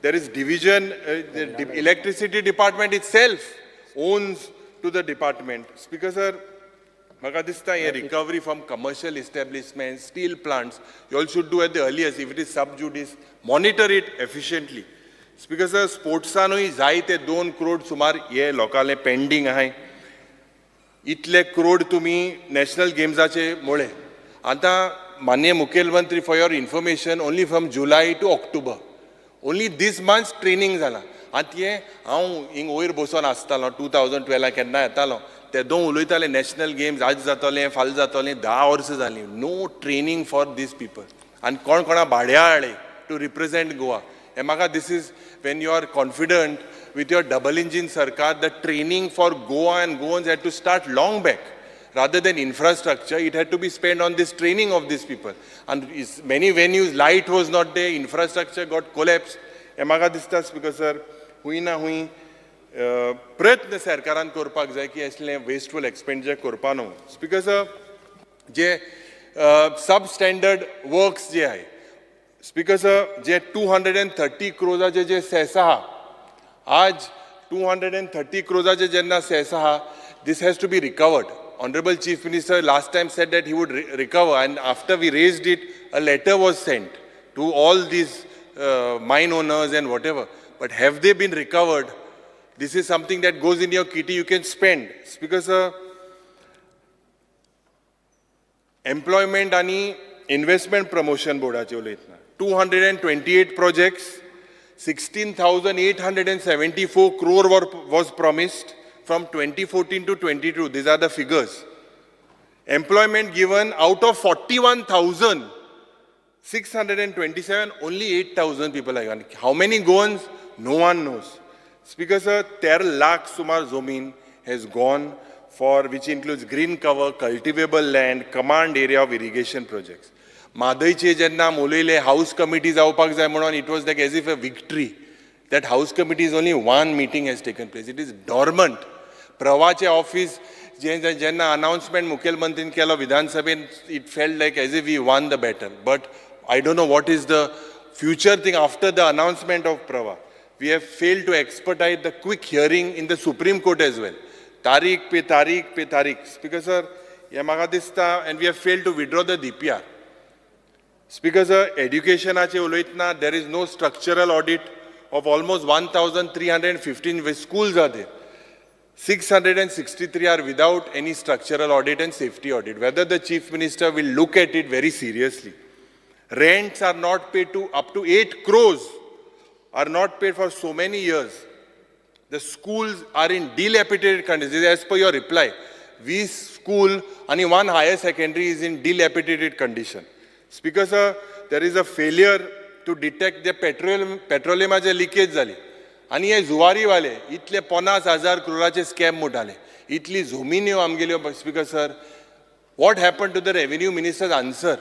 S8: There is division, the electricity department itself owns to the department. Speaker sir, म्हाका दिसता हे recovery from commercial establishment, steel plants, you all should do at the earliest. If it is sub judice, monitor it efficiently. Speaker sir, स्पोर्ट्सानूय जायते 2 क्रोड सुमार हे लोकांले pending आहाय. इतले क्रोड तुमी national गेम्साचे मोळे. आतां माननीय मुखेलमंत्री, for your information, only from July to October, only this months training जालां. आतां हें हांव हिंग वयर बसोन आसतालो, 2012 केन्ना येतालो, तेदो उलयताले नॅशनल गेम्स आज जातलें, फाल्यां जातलें. 10 वर्सां जालीं, no training for these people. आनी कोण कोणा भाड्या हाडले टू रिप्रेझेंट गोवा. हें म्हाका, this is when you are confident with your double engine सरकार. The training for Goa and Goans had to start long back. Rather than infrastructure, it had to be spent on this training of these people. And is many venues, light was not there, infrastructure got collapsed. हें म्हाका दिसता, speaker sir, हुंय ना हुंय प्रयत्न सरकारान करपाक जाय की असलें वेस्टफूल एक्सपेंडिचर करपा न्हू. स्पीकर सर, जे सब स्टँडर्ड वर्क्स जे आहे, स्पीकर सर, जे 230 क्रोजाचे जे सेस आहा, आज 230 क्रोजाचे जेन्ना सेस आहा, this has to be recovered. Honorable Chief Minister last time said that he would recover, and after we raised it, a letter was sent to all these mine owners and whatever. But have they been recovered? This is something that goes in your kitty, you can spend. Because employment आणि investment promotion बोर्डाचे उलयतना, 228 projects, 16,874 crore was promised from 2014 to 22. These are the figures. Employment given out of 41,627, only 8,000 people are given. How many Goans? No one knows. Speaker sir, 13 lakh सुमार जमीन has gone for, which includes green cover, cultivable land, command area of irrigation projects. म्हादयचे जेन्ना उलयले, house committee जावपाक जाय म्हणून, it was like as if a victory. That house committee is only one meeting has taken place, it is dormant. प्रवाचे office जे जेन्ना announcement मुखेलमंत्रीन केलो विधानसभेन, it felt like as if we won the battle, but I don't know what is the future thing after the announcement of Pravah. We have failed to expedite the quick hearing in the Supreme Court as well. तारीख pay तारीख pay तारीख. Speaker sir, हे म्हाका दिसता, and we have failed to withdraw the DPR. Speaker sir, एड्युकेशनाचे उलयतना there is no structural audit of almost 1315 schools are there. 663 are without any structural audit and safety audit. Whether the Chief Minister will look at it very seriously. Rents are not paid to up to 8 crores are not paid for so many years. The schools are in dilapidated condition. As per your reply, we school and one higher secondary is in dilapidated condition. Speaker sir, there is a failure to detect the petroleum, पेट्रोलियमाचे leakage जाली आनी हे जुवारीवाले इतले 50,000 क्रोराचे scam मोटाले, इतली जमिन्यो आमगेल्यो. Speaker sir, what happened to the revenue minister's answer?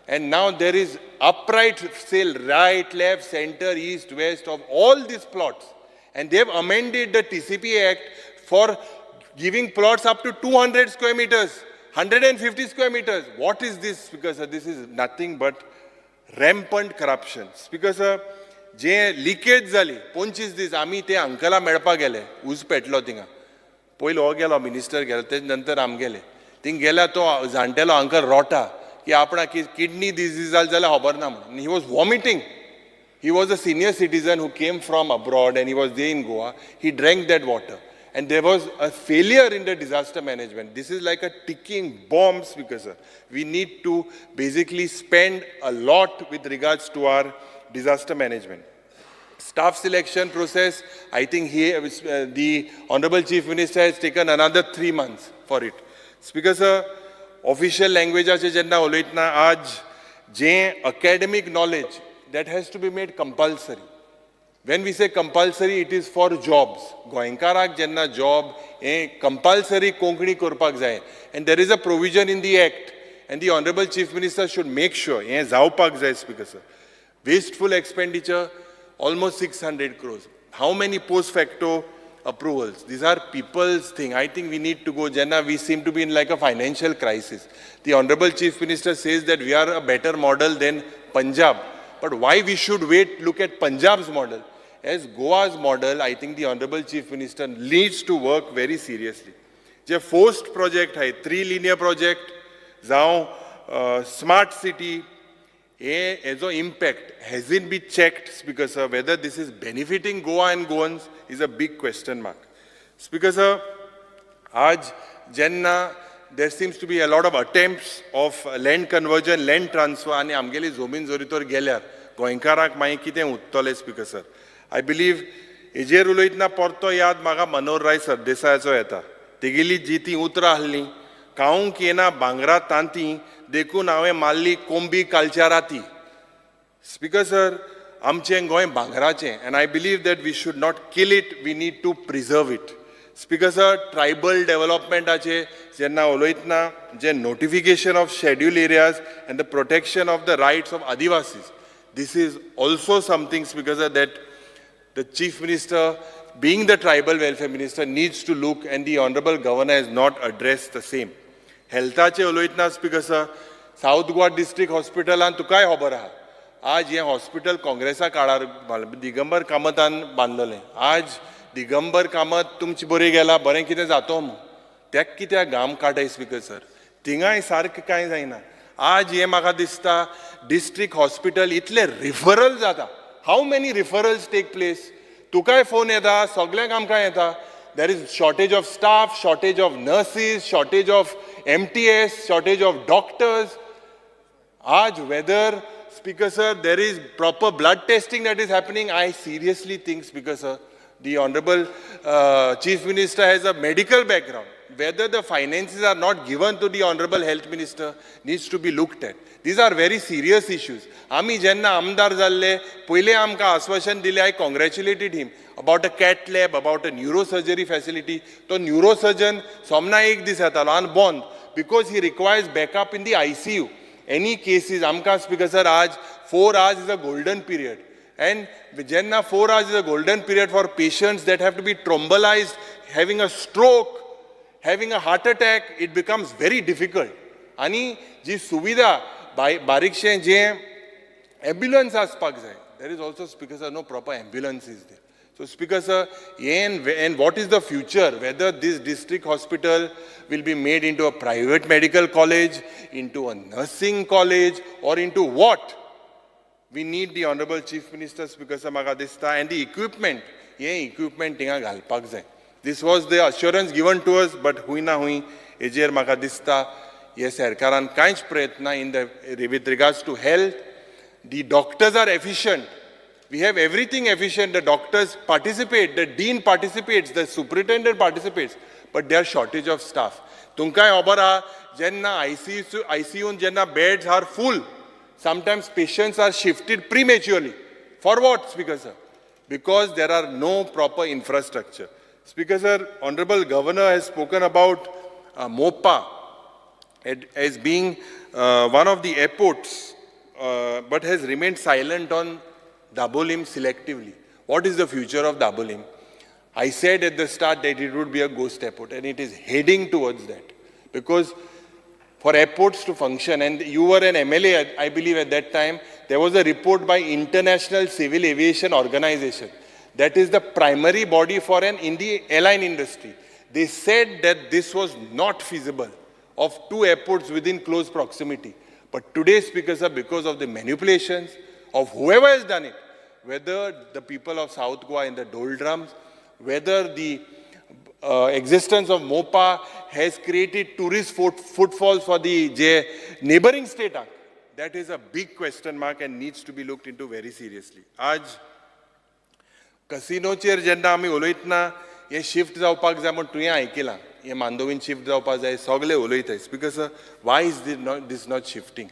S8: And now there is upright sale, right, left, center, east, west of all these plots. And they have amended the TCP Act for giving plots up to 200 square meters, 150 square meters. What is this? Because sir, this is nothing but rampant corruption. Because sir, J leakage जाली 25 दीस आमी ते अंकला मेळपाक गेले, उज पेटलो थिंगा. पयलो हो गेलो मिनिस्टर गेलो, तेज नंतर आम गेले. थिंग गेल्या तो जाणटेलो अंकल रोटा की आपणाक किडनी डिजीज जाली जाल्यार खबर ना म्हणून. He was vomiting. He was a senior citizen who came from abroad and he was there in Goa. He drank that water. And there was a failure in the disaster management. This is like a ticking bomb, Speaker sir. We need to basically spend a lot with regards to our disaster management. Staff selection process, I think the Honorable Chief Minister has taken another 3 months for it. Speaker sir, official language जेन्ना उलयतना आज जे academic knowledge that has to be made compulsory. When we say compulsory, it is for jobs. गोंयकाराक जेन्ना job हे compulsory Konkani करपाक जाय. And there is a provision in the act and the Honorable Chief Minister should make sure हे जावपाक जाय. Speaker sir, wasteful expenditure, almost 600 crores. How many post facto approvals? These are people's thing. I think we need to go. Jenna, we seem to be in like a financial crisis. The Honorable Chief Minister says that we are a better model than Punjab. But why we should wait, look at Punjab's model? As Goa's model, I think the Honorable Chief Minister needs to work very seriously. Je forced project hai, 3 linear project, जावं smart city, हेजो impact hasn't been checked, Speaker sir. Whether this is benefiting Goa and Goans is a big question mark. Speaker sir, आज जेन्ना there seems to be a lot of attempts of land conversion, land transfer, आनी आमगेली जमीन जरी तर गेल्यार गोंयकारांक मागीर कितें उरतलें? स्पीकर सर, I believe हेजेर उलयतना परतो याद म्हाका मनोहरराय सरदेसायाचो येता. तेगेली जी ती उतरां आहलीं, खावंक येना भांगरा तांती, देखून हांवें मारली कोंबी कालच्या राती. स्पीकर सर, आमचें गोंय भांगराचें and I believe that we should not kill it, we need to preserve it. Speaker sir, tribal डेव्हलपमेंटाचे जेन्ना उलयतना जे notification of schedule areas and the protection of the rights of Adivasis, this is also something, Speaker sir, that the Chief Minister, being the Tribal Welfare Minister, needs to look, and the Honorable Governor has not addressed the same. हेल्थाचे उलयतना Speaker sir, South Goa district हॉस्पिटलान तुकाय खबर आहा, आज हें hospital काँग्रेसा काळार दिगंबर कामतान बांदलेलें. आज दिगंबर कामत तुमचे बरें गेला, बरें कितें जातो मू, तेक कित्याक घाम काडय? स्पीकर सर, थिंगाय सारकें कांय जायना. आज हें म्हाका दिसता डिस्ट्रिक्ट हॉस्पिटल इतले रिफरल जाता. How many referrals take place? तुकाय फोन येता, सगल्यांक आमकां येता. There is shortage of staff, shortage of nurses, shortage of MTS, shortage of doctors. Aaj, whether, Speaker sir, there is proper blood testing that is happening, I seriously think, Speaker sir, the Honorable Chief Minister has a medical background. Whether the finances are not given to the Honorable Health Minister needs to be looked at. These are very serious issues. आमी जेन्ना आमदार जाल्ले पयले आमकां आश्वासन दिलें, I congratulated him about a cath lab, about a neurosurgery facility. तो neurosurgeon सोमना एक दीस येतालो आनी बंद, because he requires backup in the ICU. Any cases आमकां स्पीकर सर, आज 4 hours is a golden period. And जेन्ना 4 hours is a golden period for patients that have to be thrombolized, having a stroke, having a heart attack, it becomes very difficult. आनी जी सुविधा बारीकशें जें ambulance आसपाक जाय, there is also, Speaker sir, no proper ambulance is there. So speaker sir, and what is the future, whether this district hospital will be made into a private medical college, into a nursing college, or into what? We need the honourable chief minister, speaker sir, म्हाका दिसता, and the equipment, हें equipment थिंगा घालपाक जाय. This was the assurance given to us, but हुंय ना हुंय हेजेर म्हाका दिसता हे सरकारान कांयच प्रयत्न in the with regards to health. The doctors are efficient. We have everything efficient. The doctors participate, the dean participates, the superintendent participates, but there are shortage of staff. तुमकांय खबर आहा, जेन्ना आयसीयून जेन्ना beds are full, sometimes patients are shifted prematurely. For what, speaker sir? Because there are no proper infrastructure. Speaker sir, honourable governor has spoken about Mopa as being one of the airports, but has remained silent on Dabolim selectively. What is the future of Dabolim? I said at the start that it would be a ghost airport, and it is heading towards that. Because for airports to function, and you were an MLA, I believe at that time, there was a report by International Civil Aviation Organization. That is the primary body for an in the airline industry. They said that this was not feasible of two airports within close proximity. But today, speaker sir, because of the manipulations of whoever has done it, whether the people of South Goa in the doldrums, whether the existence of Mopa has created tourist footfalls for the neighboring state, that is a big question mark and needs to be looked into very seriously. आज कसिनोचेर जेन्ना आमी उलयतना हें shift जावपाक जाय म्हूण तुवें आयकलां, हें मांडोवीन शिफ्ट जावपाक जाय, सगळे उलयताय. Speaker sir, why is this not shifting?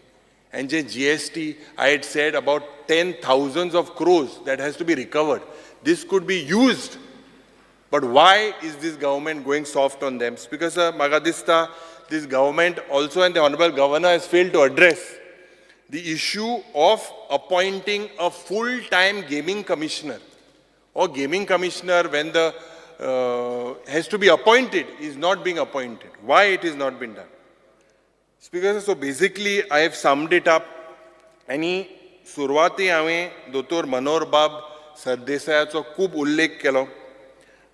S8: And J GST, I had said about 10,000 of crores that has to be recovered. This could be used, but why is this government going soft on them? Speaker sir, म्हाका दिसता this government also and the honourable governor has failed to address the issue of appointing a full-time gaming commissioner. Or gaming commissioner when the has to be appointed is not being appointed. Why it is not been done? Speaker, so basically I have summed it up. आनी सुरवाती हांवें दोतोर मनोहर बाब सरदेसायाचो खूब उल्लेख केलो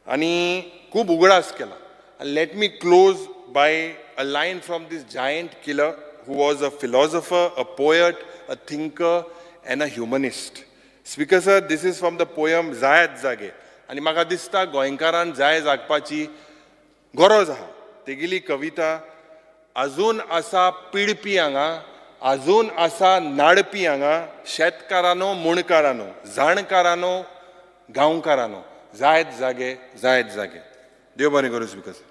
S8: आनी खूब उगडास केला. Let me close by a line from this giant killer who was a philosopher, a poet, a thinker and a humanist. Speaker sir, this is from the poem जायात जागे. आनी म्हाका दिसता गोंयकारान जाय जागपाची गरज आहा. तेगेली कविता अजून आसा पिडपी हांगा, अजून आसा नाडपी हांगा, शेतकारानो मुणकारानो, जाणकारानो गांवकारानो, जायत जागे जायत जागे. देव बरें करूं speaker sir.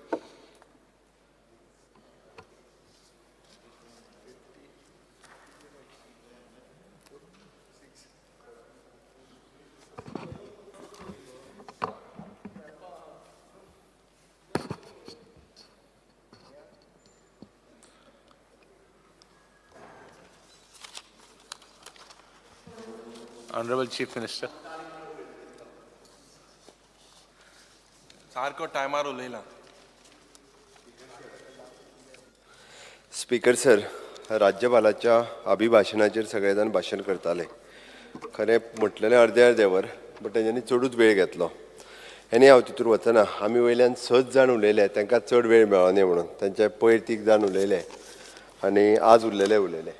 S9: Honorable Chief Minister.
S8: सारको टायमार उलयला.
S5: स्पीकर सर, राज्यपालाच्या अभिभाशणाचेर सगळे जाण भाशण करताले. खरें म्हटलेलें अर्दे अर्देवर, बट तेंच्यांनी चडूच वेळ घेतलो. आनी हांव तितूर वचना. आमी वयल्यान 6 जाण उलयले, तांकां चड वेळ मेळना म्हणून तांचे पयर 3 जाण उलयले आनी आज उरलेले उलयले.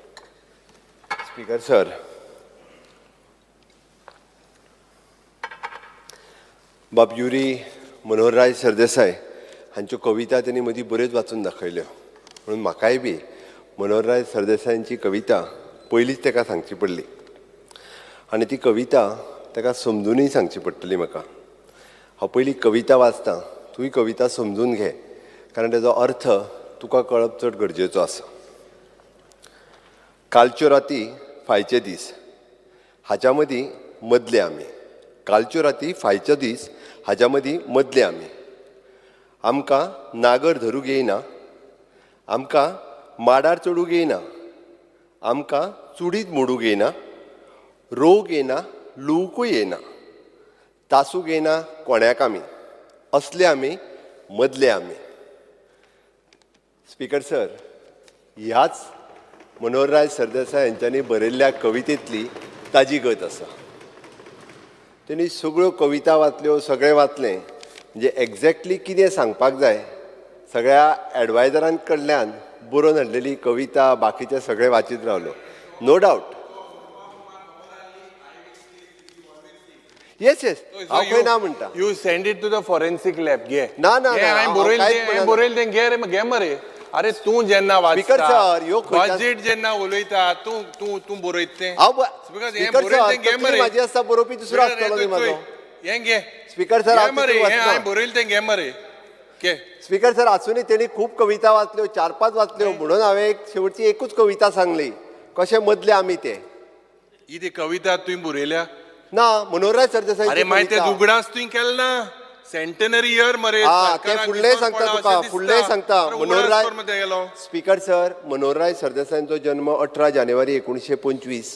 S5: स्पीकर सर, बाब युरी मनोहरराय सरदेसाय हांच्यो कविता तेणी मदीं बऱ्योच वाचून दाखयल्यो, म्हणून म्हाकाय बी मनोहरराय सरदेसायांची कविता पयलींच ताका सांगची पडली आनी ती कविता ताका समजुनूय सांगची पडटली म्हाका. हांव पयली कविता वाचतां, तूंय कविता समजून घे, कारण तेजो अर्थ तुका कळप चड गरजेचो आसा. कालच्यो राती फायचे दीस हाच्या मदीं मदले आमी, कालच्यो राती फायचो दीस हाच्या मदीं मदले आमी, आमकां नागर धरूंक येयना, आमकां माडार चडूंक येयना, आमकां चुडीत मोडूंक येयना, रोग येयना, लुवकूय येयना, तासूंक येयना कोण्याक आमी, असले आमी मदले आमी. स्पीकर सर, ह्याच मनोहरराय सरदेसाय हांच्यांनी बरयल्ल्या कवितेंतली ताजी गत आसा. तेणी सगळ्यो कविता वाचल्यो, सगळें वाचलें. म्हणजे एग्जॅक्टली कितें सांगपाक जाय सगळ्या एडवायजरां कडल्यान बरोवन हाडलेली कविता बाकीचें सगळें वाचीत रावलो. No doubt. Yes yes, हांव खंय ना म्हणटा.
S8: You send it to the forensic lab, घे.
S5: ना, ना,
S8: घे,
S5: ना,
S8: हांवें
S5: हांव
S8: बरयलें
S5: कांयच
S8: तें, हांवें
S5: म्हणना.
S8: बरयलें तें, घे रे, घे मरे. अरे तूं जेन्ना
S5: स्पीकर
S8: वाचता,
S5: सर, ह्यो खंयच्या-
S8: बजेट जेन्ना उलयता, तूं तूं तूं बरयता तें.
S5: हांव
S8: स्पीकर, हें
S5: स्पीकर
S8: बरयलें
S5: सर,
S8: तें घे
S5: तकली
S8: मरे.
S5: म्हाजी आसता, बरोवपी दुसरो
S8: स्पीकर,
S5: आसतलो
S8: हें
S5: न्ही म्हाजो.
S8: चोय, हें घे.
S5: स्पीकर सर,
S8: घे
S5: हांव
S8: मरे,
S5: तितून
S8: हें
S5: वचना.
S8: हांवें बरयलें तें घे मरे. घे.
S5: स्पीकर सर, आसूनय तेणी खूब कविता वाचल्यो, चार पांच वाचल्यो, म्हणून हांवें एक शेवटची एकूच कविता सांगली, कशें मदले आमी ते.
S8: ही ती कविता तुवें बरयल्या?
S5: ना, मनोहरराय सरदेसाय.
S8: अरे मागीर ते उगडास तुवें केले ना. सेंटेनरी इयर मरे.
S5: हा, ते
S8: सरकाराक
S5: फुडलें
S8: विसर
S5: सांगता
S8: पडला
S5: तुका,
S8: अशें दिसता.
S5: फुडलें सांगता.
S8: अरे उगडास
S5: मनोहरराय
S8: कर मरे गेलो.
S5: स्पीकर सर, मनोहरराय सरदेसायांचो जन्म 18 जानेवारी 1925.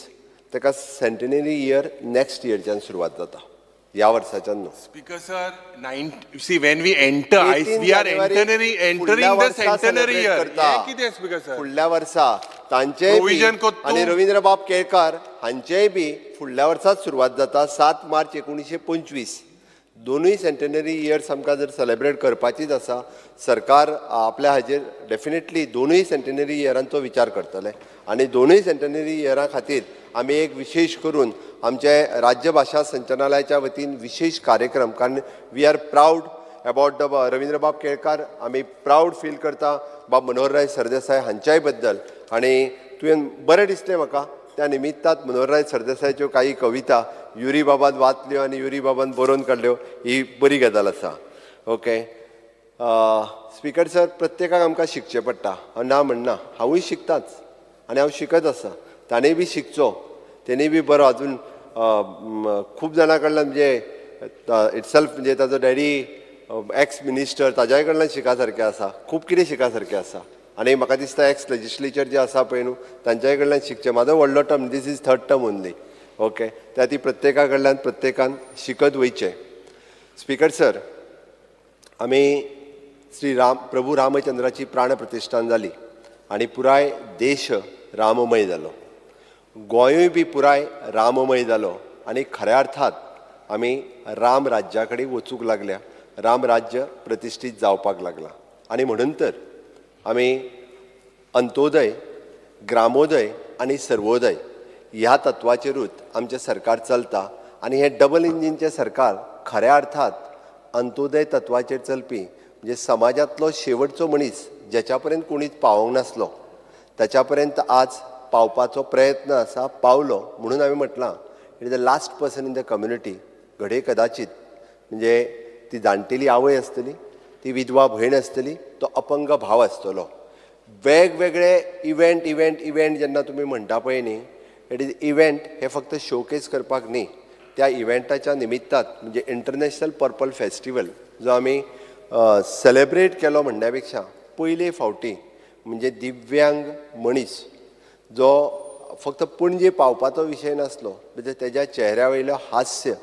S5: ताका सेंटेनरी इयर नेक्स्ट इयरच्यान सुरवात जाता, ह्या वर्साच्यान न्हू.
S8: Speaker sir, nine, see when we enter, I,
S5: 18
S8: we are
S5: जानेवारी
S8: entering
S5: फुडल्या
S8: the
S5: वर्सा
S8: centenary
S5: celebrate
S8: year.
S5: करता.
S8: हें कितें स्पीकर सर?
S5: फुडल्या वर्सा तांचेय बी
S8: Provision कोत्तू.
S5: आनी रवींद्रबाब केळकार हांचेय बी फुडल्या वर्साच सुरवात जाता, 7 मार्च 1925. दोनूय सेंटेनरी इयर्स आमकां जर सेलेब्रेट करपाचीच आसा, सरकार आपल्या हाजेर डेफिनेटली दोनूय सेंटेनरी इयरांचो विचार करतले आनी दोनूय सेंटेनरी इयरां खातीर आमी एक विशेश करून आमचे राज्यभाशा संचालनालयाच्या वतीन विशेश कार्यक्रम, कारण we are proud about the रवींद्रबाब Kelkar, आमी प्रावड फील करता बाब मनोहरराय सरदेसाय हांच्याय बद्दल. आनी तुवें बरें दिसलें म्हाका त्या निमित्तात मनोहरराय सरदेसायाच्यो काही कविता युरी बाबान वाचल्यो आनी युरी बाबान बरोवन काडल्यो, ही बरी गजाल आसा. ओके स्पीकर सर, प्रत्येकाक आमकां शिकचें पडटा. हांव ना म्हणना, हांवूय शिकताच आनी हांव शिकत आसा. ताणें बी शिकचो, तेणी बी बरो अजून खूब जाणां कडल्यान, म्हणजे इटसेल्फ म्हणजे ताजो डॅडी एक्स मिनिस्टर, ताज्याय कडल्यान शिका सारकें आसा, खूब कितें शिका सारकें आसा. आनी म्हाका दिसता एक्स लेजिस्लेचर जे आसा पळय न्हू, तांच्याय कडल्यान शिकचें. म्हाजो व्हडलो term, this is third term only. Okay, त्या ती प्रत्येका कडल्यान प्रत्येकान शिकत वयचें. स्पीकर सर, आमी श्री राम प्रभू रामचंद्राची प्राणप्रतिश्ठान जाली आनी पुराय देश राममय जालो, गोंयूय बी पुराय राममय जालो आनी खऱ्या अर्थात आमी राम राज्या कडेन वचूंक लागल्या, राम राज्य प्रतिश्ठीत जावपाक लागलां. आनी म्हणून तर आमी अंत्योदय, ग्रामोदय आनी सर्वोदय ह्या तत्वाचेरूच आमचें सरकार चलता. आनी हें डबल इंजीनचें सरकार खऱ्या अर्थात अंत्योदय तत्वाचेर चलपी, म्हणजे समाजांतलो शेवटचो मनीस ज्याच्या पर्यंत कोणीच पावोंक नासलो ताच्या पर्यंत आज पावपाचो प्रयत्न आसा, पावलो. म्हणून हांवें म्हटलां, it is the last person in the community. घडये कदाचीत म्हणजे ती जाणटेली आवय आसतली, ती विधवा भयण आसतली, तो अपंग भाव आसतलो. वेगवेगळे इव्हेंट इव्हेंट इव्हेंट जेन्ना तुमी म्हणटा पळय न्ही, it is event हे फक्त शोकेस करपाक न्ही. त्या इव्हेंटाच्या निमित्तात म्हणजे इंटरनॅशनल पर्पल फेस्टिवल जो आमी सेलेब्रेट केलो म्हणण्या पेक्षा पयले फावटी म्हणजे दिव्यांग मनीस जो फक्त पणजे पावपाचो विशय नासलो, म्हणजे तेज्या चेहऱ्या वयलो हास्य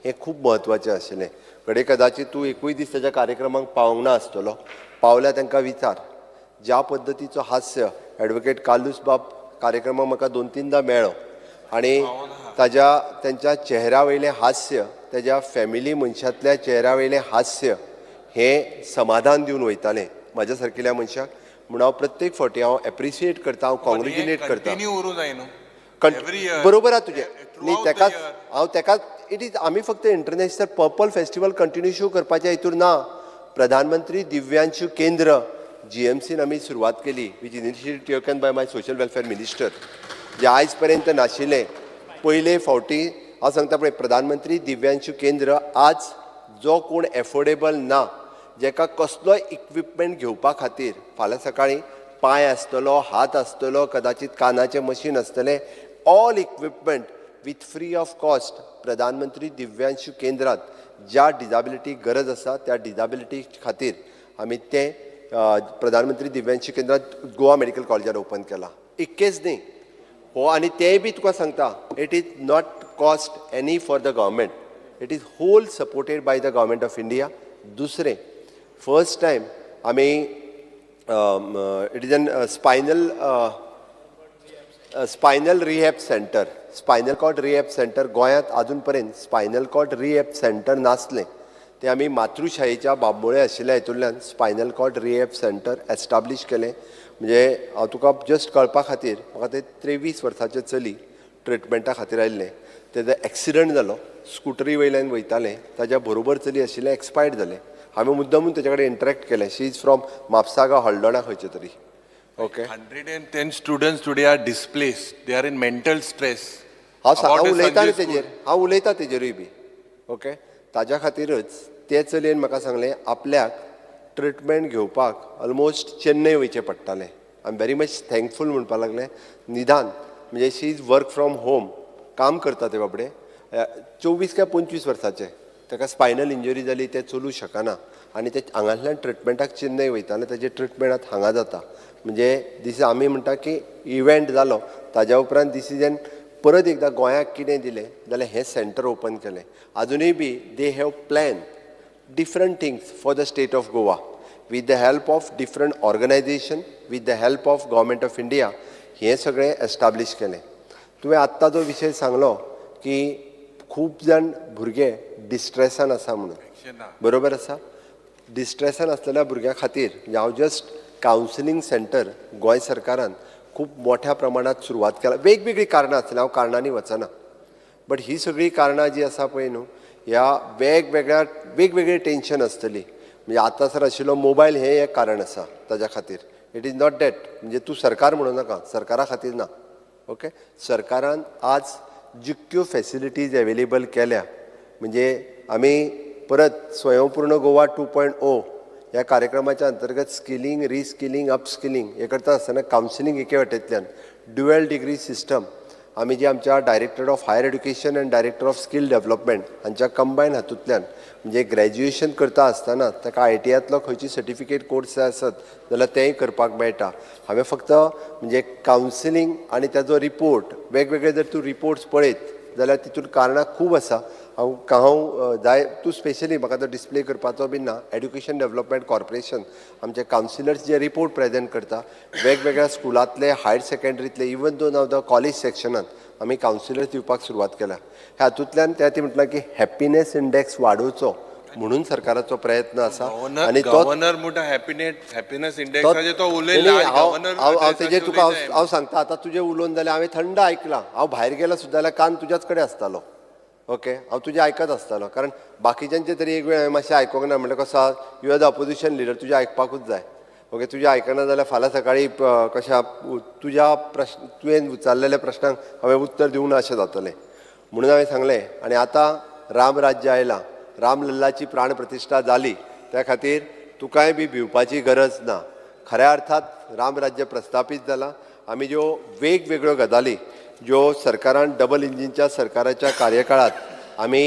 S5: हें खूब म्हत्वाचें आशिल्लें. घडये कदाचीत तूं एकूय दीस तेज्या कार्यक्रमाक पावंक ना आसतलो, पावल्या तांकां विचार ज्या पद्दतीचो हास्य एडवोकेट कार्लूस बाब कार्यक्रमाक म्हाका दोन तिनदां मेळ्ळो आनी ताज्या तेंच्या चेहऱ्या वयलें हास्य, तेज्या फॅमिली मनशांतल्या चेहऱ्या वयलें हास्य हें समाधान दिवन वयतालें म्हाज्या सारकेल्या मनशाक. म्हूण हांव प्रत्येक फावटी हांव एप्रिशिएट करता, हांव कॉंग्रेच्युलेट करता.
S8: कंटिन्यू उरूं जाय न्हू. Every year.
S5: बरोबर आहा तुजें न्ही.
S8: Throughout the
S5: तेकाच
S8: year.
S5: हांव तेकाच it is आमी फक्त इंटरनॅशनल पर्पल फेस्टिवल कंटिन्यू करपाच्या हितूर ना. प्रधानमंत्री दिव्यांशू केंद्र जीएमसीन आमी सुरवात केली, which initiative taken by my social welfare minister, जे आयज पर्यंत नाशिल्लें. पयले फावटी हांव सांगता पळय, प्रधानमंत्री दिव्यांशू केंद्र आज जो कोण एफोर्डेबल ना, जेका कसलोय इक्विपमेंट घेवपा खातीर फाल्यां सकाळीं पांय आसतलो, हात आसतलो, कदाचीत कानाचें मशीन आसतलें, all equipment with free of cost प्रधानमंत्री दिव्यांशू केंद्रात ज्या डिजाबिलिटी गरज आसा त्या डिजाबिलिटी खातीर आमी तें प्रधानमंत्री दिव्यांशू केंद्रात गोवा मेडिकल कॉलेजान ओपन केलां. इतकेंच न्ही हो, आनी तेंय बी तुका सांगता, it is not cost any for the government, it is whole supported by the government of India. दुसरें, फर्स्ट टायम आमी it is an spinal Spinal rehab centre, spinal cord rehab centre गोंयांत आजून पर्यंत स्पायनल कॉर्ड रिहॅब सेंटर नासलें. तें आमी मातृशाहीच्या बांबोळे आशिल्ल्या हितूंतल्यान spinal cord rehab centre establish केलें. म्हणजे हांव तुका जस्ट कळपा खातीर, म्हाका ते 23 वर्साचें चली ट्रिटमेंटा खातीर आयिल्लें. तेजो एक्सिडंट जालो, स्कुटरी वयल्यान वयतालें, ताज्या बरोबर चली आशिल्लें, एक्सपायर्ड जालें. हांवें मुद्दमून तेजे कडेन इंटरेक्ट केलें. She is from Mapusa गांव, हळदोणा खंयचे तरी. Okay.
S8: 110 students today are displaced. They are in mental stress.
S5: हांव
S8: About
S5: हांव
S8: the
S5: उलयतां न्ही
S8: Sanjay school.
S5: तेजेर, हांव उलयतां तेजेरूय बी. ओके, ताज्या खातीरच ते चलयेन म्हाका सांगलें, आपल्याक ट्रिटमेंट घेवपाक ऑलमोस्ट चेन्नय वयचें पडटालें. I am very much thankful म्हणपाक लागलें. निदान म्हणजे she is work from home काम करता ते बाबडे. 24 काय 25 वर्साचें, ताका स्पायनल इंजरी जाली, तें चलूं शकना आनी ते हांगांतल्यान ट्रिटमेंटाक चेन्नय वयतालें. ताजें ट्रिटमेंट आतां हांगा जाता. म्हणजे दीस आमी म्हणटा की इव्हेंट जालो ताज्या उपरांत दीस is an परत एकदां गोंयाक कितें दिलें जाल्यार हें सेंटर ओपन केलें. आजुनूय बी they have plan different things for the state of Goa with the help of different organization, with the help of government of India. हें सगळें एस्टाब्लीश केलें. तुवें आत्तां जो विशय सांगलो की खूब जाण भुरगे डिस्ट्रेसान आसा म्हणून, बरोबर आसा. डिस्ट्रेसान आसलेल्या भुरग्यां खातीर म्हणजे हांव जस्ट कावन्सिलींग सेंटर गोंय सरकारान खूब मोठ्या प्रमाणांत सुरवात केला. वेगवेगळीं कारणां आसतलीं, हांव कारणांनी वचना, बट ही सगळीं कारणां जीं आसा पळय न्हू, ह्या वेगवेगळ्या वेगवेगळी टेंशन आसतली. म्हणजे आतां सर आशिल्लो मोबायल हें एक कारण आसा ताज्या खातीर. It is not that म्हणजे तूं सरकार म्हणू नाका, सरकारा खातीर ना. ओके, सरकारान आज जितक्यो फेसिलिटीज एवेलेबल केल्या, म्हणजे आमी परत स्वयंपूर्ण गोवा 2.0 ह्या कार्यक्रमाच्या अंतर्गत स्किलिंग, रिस्किलिंग, अपस्किलिंग हे करता आसतना कावन्सिलींग एके वाटेंतल्यान, ड्युएल डिग्री सिस्टम आमी जी आमच्या director of higher education and director of skill development हांच्या कंबायन हातूंतल्यान, म्हणजे ग्रॅज्युएशन करता आसतना ताका आयटीआंतलो खंयची सर्टिफिकेट कोर्स जाय आसत जाल्यार तेंय करपाक मेळटा. हांवें फक्त म्हणजे कावन्सिलींग आनी ताजो रिपोर्ट वेगवेगळे जर तूं रिपोर्ट्स पळयत जाल्यार तितून कारणां खूब आसा. हांव हांव जाय तूं स्पेशली म्हाका तो डिस्प्ले करपाचो बी ना. एड्युकेशन डेवलपमेंट कॉर्पोरेशन आमचे कावन्सिलर्स जे रिपोर्ट प्रेजेंट करता वेगवेगळ्या स्कुलांतले, हायर सेकंडरीतले, even though now the college सेक्शनान आमी कावन्सिलर्स दिवपाक सुरवात केल्या. ह्या हातूंतल्यान त्या ती म्हटलां की हॅप्पिनेस इंडेक्स वाडोवचो म्हणून सरकाराचो प्रयत्न आसा. आनी तो
S8: गव्हर्नर म्हणटा हॅपिनेस इंडेक्साचेर तो उलयला.
S5: नाही, हांव
S8: गव्हर्नर
S5: हांव हांव तेजेर तुका हांव हांव सांगता. आतां तुजें उलोवन जालें, हांवें थंड आयकलां. हांव भायर गेलो सुद्दां जाल्यार कान तुज्याच कडेन आसतालो. ओके, हांव तुजें आयकत आसतालो, कारण बाकीच्यांचे तरी एक वेळ हांवें मातशें आयकूंक ना. म्हणल्यार कसो, you are the opposition leader, तुजें आयकपाकूच जाय. ओके, तुजें आयकना जाल्यार फाल्यां सकाळीं कशें तुज्या प्रश्न, तुवें विचारलेल्या प्रश्नांक हांवें उत्तर दिवंक ना अशें जातलें म्हणून हांवें सांगलें. आनी आतां राम राज्य आयलां, रामलल्लाची प्राण प्रतिश्ठा जाली, त्या खातीर तुकाय बी भिवपाची गरज ना. खऱ्या अर्थात रामराज्य प्रस्थापीत जालां. आमी ज्यो वेगवेगळ्यो गजाली ज्यो सरकारान डबल इंजिनच्या सरकाराच्या कार्यकाळात आमी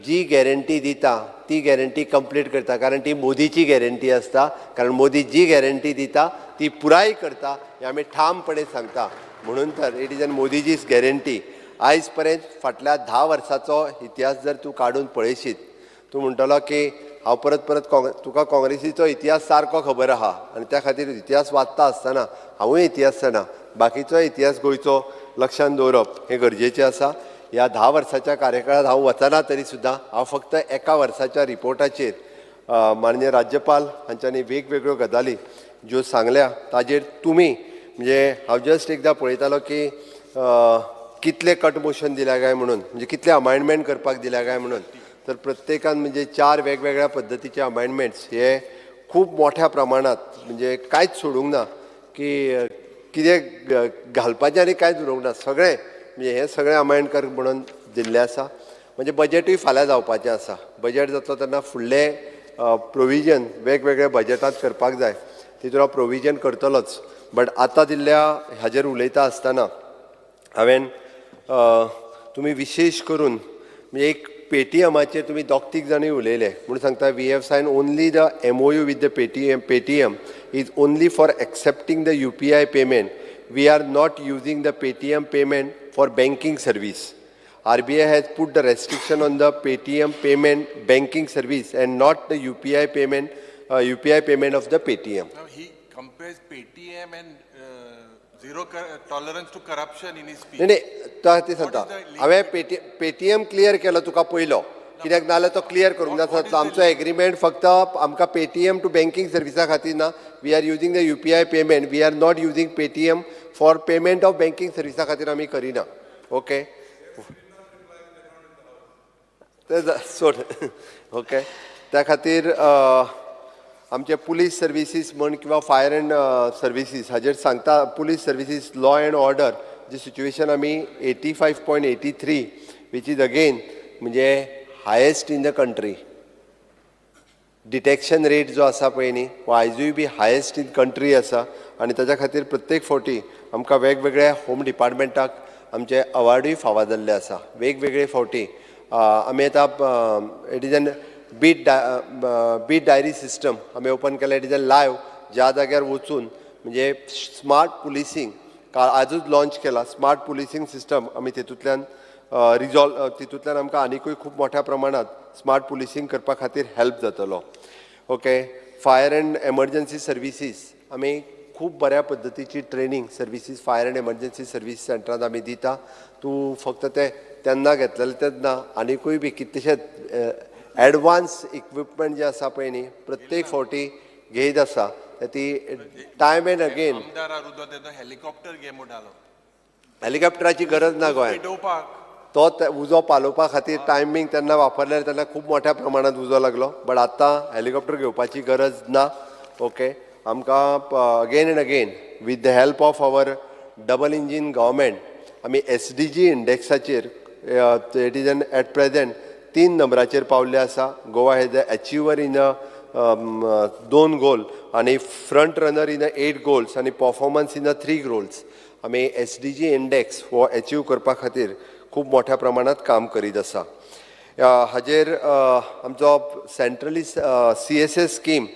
S5: जी गॅरंटी दिता ती गॅरंटी कंप्लीट करता, कारण ती मोदीची गॅरंटी आसता. कारण मोदी जी गॅरंटी दिता ती पुराय करता हें आमी ठामपणे सांगता. म्हणून तर it is an Modiji's guarantee. आयज पर्यंत फाटल्या 10 वर्साचो इतिहास जर तूं काडून पळयशीत, तूं म्हणटलो की हांव परत परत तुका काँग्रेसीचो इतिहास सारको खबर आहा आनी त्या खातीर इतिहास वाचता आसतना हांवूय इतिहास जाणा, बाकीचो इतिहास गोंयचो लक्षांत दवरप हें गरजेचें आसा. ह्या 10 वर्साच्या कार्यकाळांत हांव वचना तरी सुद्दां हांव फक्त एका वर्साच्या रिपोर्टाचेर माननीय राज्यपाल हांच्यांनी वेगवेगळ्यो गजाली ज्यो सांगल्या ताजेर तुमी म्हणजे हांव जस्ट एकदां पळयतालो की कितले कट मोशन दिल्या काय म्हणून, म्हणजे कितले अमेंडमेंट करपाक दिल्या काय म्हणून, तर प्रत्येकान म्हणजे 4 वेगवेगळ्या पद्दतीचे अमेंडमेंट्स हे खूब मोठ्या प्रमाणात, म्हणजे कांयच सोडूंक ना की कितें घालपाचें आनी कांयच उरोवंक ना, सगळें म्हणजे हें सगळें अमेंड कर म्हणून दिल्लें आसा. म्हणजे बजेटूय फाल्यां जावपाचें आसा. बजेट जातलो तेन्ना फुडलें प्रोविजन वेगवेगळ्या बजेटांत करपाक जाय, तितून हांव प्रोविजन करतलोच. बट आतां दिल्ल्या हाजेर उलयता आसतना हांवें तुमी विशेश करून म्हणजे एक पेटीएमाचेर तुमी दोग तीग जाणूय उलयले म्हणून सांगता, we have sign only the MOU with the Paytm. Paytm is only for accepting the UPI payment. We are not using the Paytm payment for banking service. RBI has put the restriction on the Paytm payment banking service and not the UPI payment, UPI payment of the Paytm.
S8: He compares Paytm and zero tolerance to corruption in his speech.
S5: नाही नाही, तो ते सांगता. हांवें Paytm clear केलो तुका पयलो, कित्याक नाजाल्यार तो क्लियर करूंक जाता. आमचो एग्रीमेंट फक्त आमकां पेटीएम टू बँकींग सर्विसा खातीर ना. We are using the UPI payment, we are not using Paytm for payment of banking सर्विसा खातीर आमी करिना. ओके, ते सोड. ओके, त्या खातीर आमचे पुलीस सर्विसीस म्हण किंवा फायर अँड सर्विसीस हाजेर सांगता. Police services, law and order J situation आमी 85.83, which is again म्हणजे highest in the country. Detection rate जो आसा पळय न्ही, हो आयजूय बी हायेस्ट इन कंट्री आसा. आनी ताच्या खातीर प्रत्येक फावटी आमकां वेगवेगळ्या होम डिपार्टमेंटाक आमचे अवार्डूय फावो जाल्ले आसा वेगवेगळे फावटी. आमी आतां it is an beat diary system आमी ओपन केला. It is a live, ज्या जाग्यार वचून म्हणजे स्मार्ट पुलिसींग काल आजूच लॉन्च केला. स्मार्ट पुलिसींग सिस्टम आमी तितूंतल्यान रिजॉल्व, तितूंतल्यान आमकां आनिकूय खूब मोठ्या प्रमाणात स्मार्ट पुलिसींग करपा खातीर हेल्प जातलो. Okay, fire and emergency services आमी खूब बऱ्या पद्दतीची training services fire and emergency service सेंटरांत आमी दिता. तूं फक्त ते तेन्ना घेतलेले तेन्ना आनिकूय बी कितलेशेच एडवान्स इक्विपमेंट जे आसा पळय न्ही, प्रत्येक फावटी घेयत आसा ती टायम एंड अगेन.
S8: आमदार उदो तेजो हेलिकॉप्टर घे म्हणटालो.
S5: हेलिकॉप्टराची गरज ना गोंयांत.
S8: पेटोवपाक.
S5: तो उजो पालोवपा खातीर टायमींग तेन्ना वापरल्यार तेन्ना खूब मोठ्या प्रमाणात उजो लागलो, बट आतां हेलिकॉप्टर घेवपाची गरज ना. ओके, आमकां again and again with the help of our double engine government आमी SDG इंडेक्साचेर it is an at present 3 नंबराचेर पावल्ले आसा. Goa has a achiever in a 2 goal आनी front runner in a 8 goals आनी performance in a 3 goals. आमी SDG index हो achieve करपा खातीर खूब मोठ्या प्रमाणात काम करीत आसा. हाजेर आमचो centrally CSS scheme,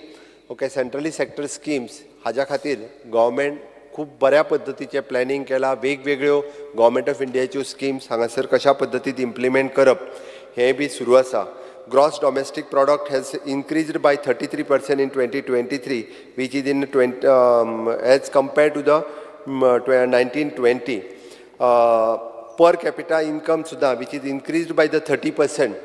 S5: okay, centrally sector schemes हाज्या खातीर गव्हर्मेंट खूब बऱ्या पद्दतीचें प्लॅनिंग केलां. वेगवेगळ्यो गव्हर्मेंट ऑफ इंडियाच्यो स्किम्स हांगासर कशा पद्दतीन इम्प्लिमेंट करप हें बी सुरू आसा. Gross domestic product has increased by 33% in 2023, which is in 20 as compared to the 1920. Per capita income सुद्दां which is increased by the 30%.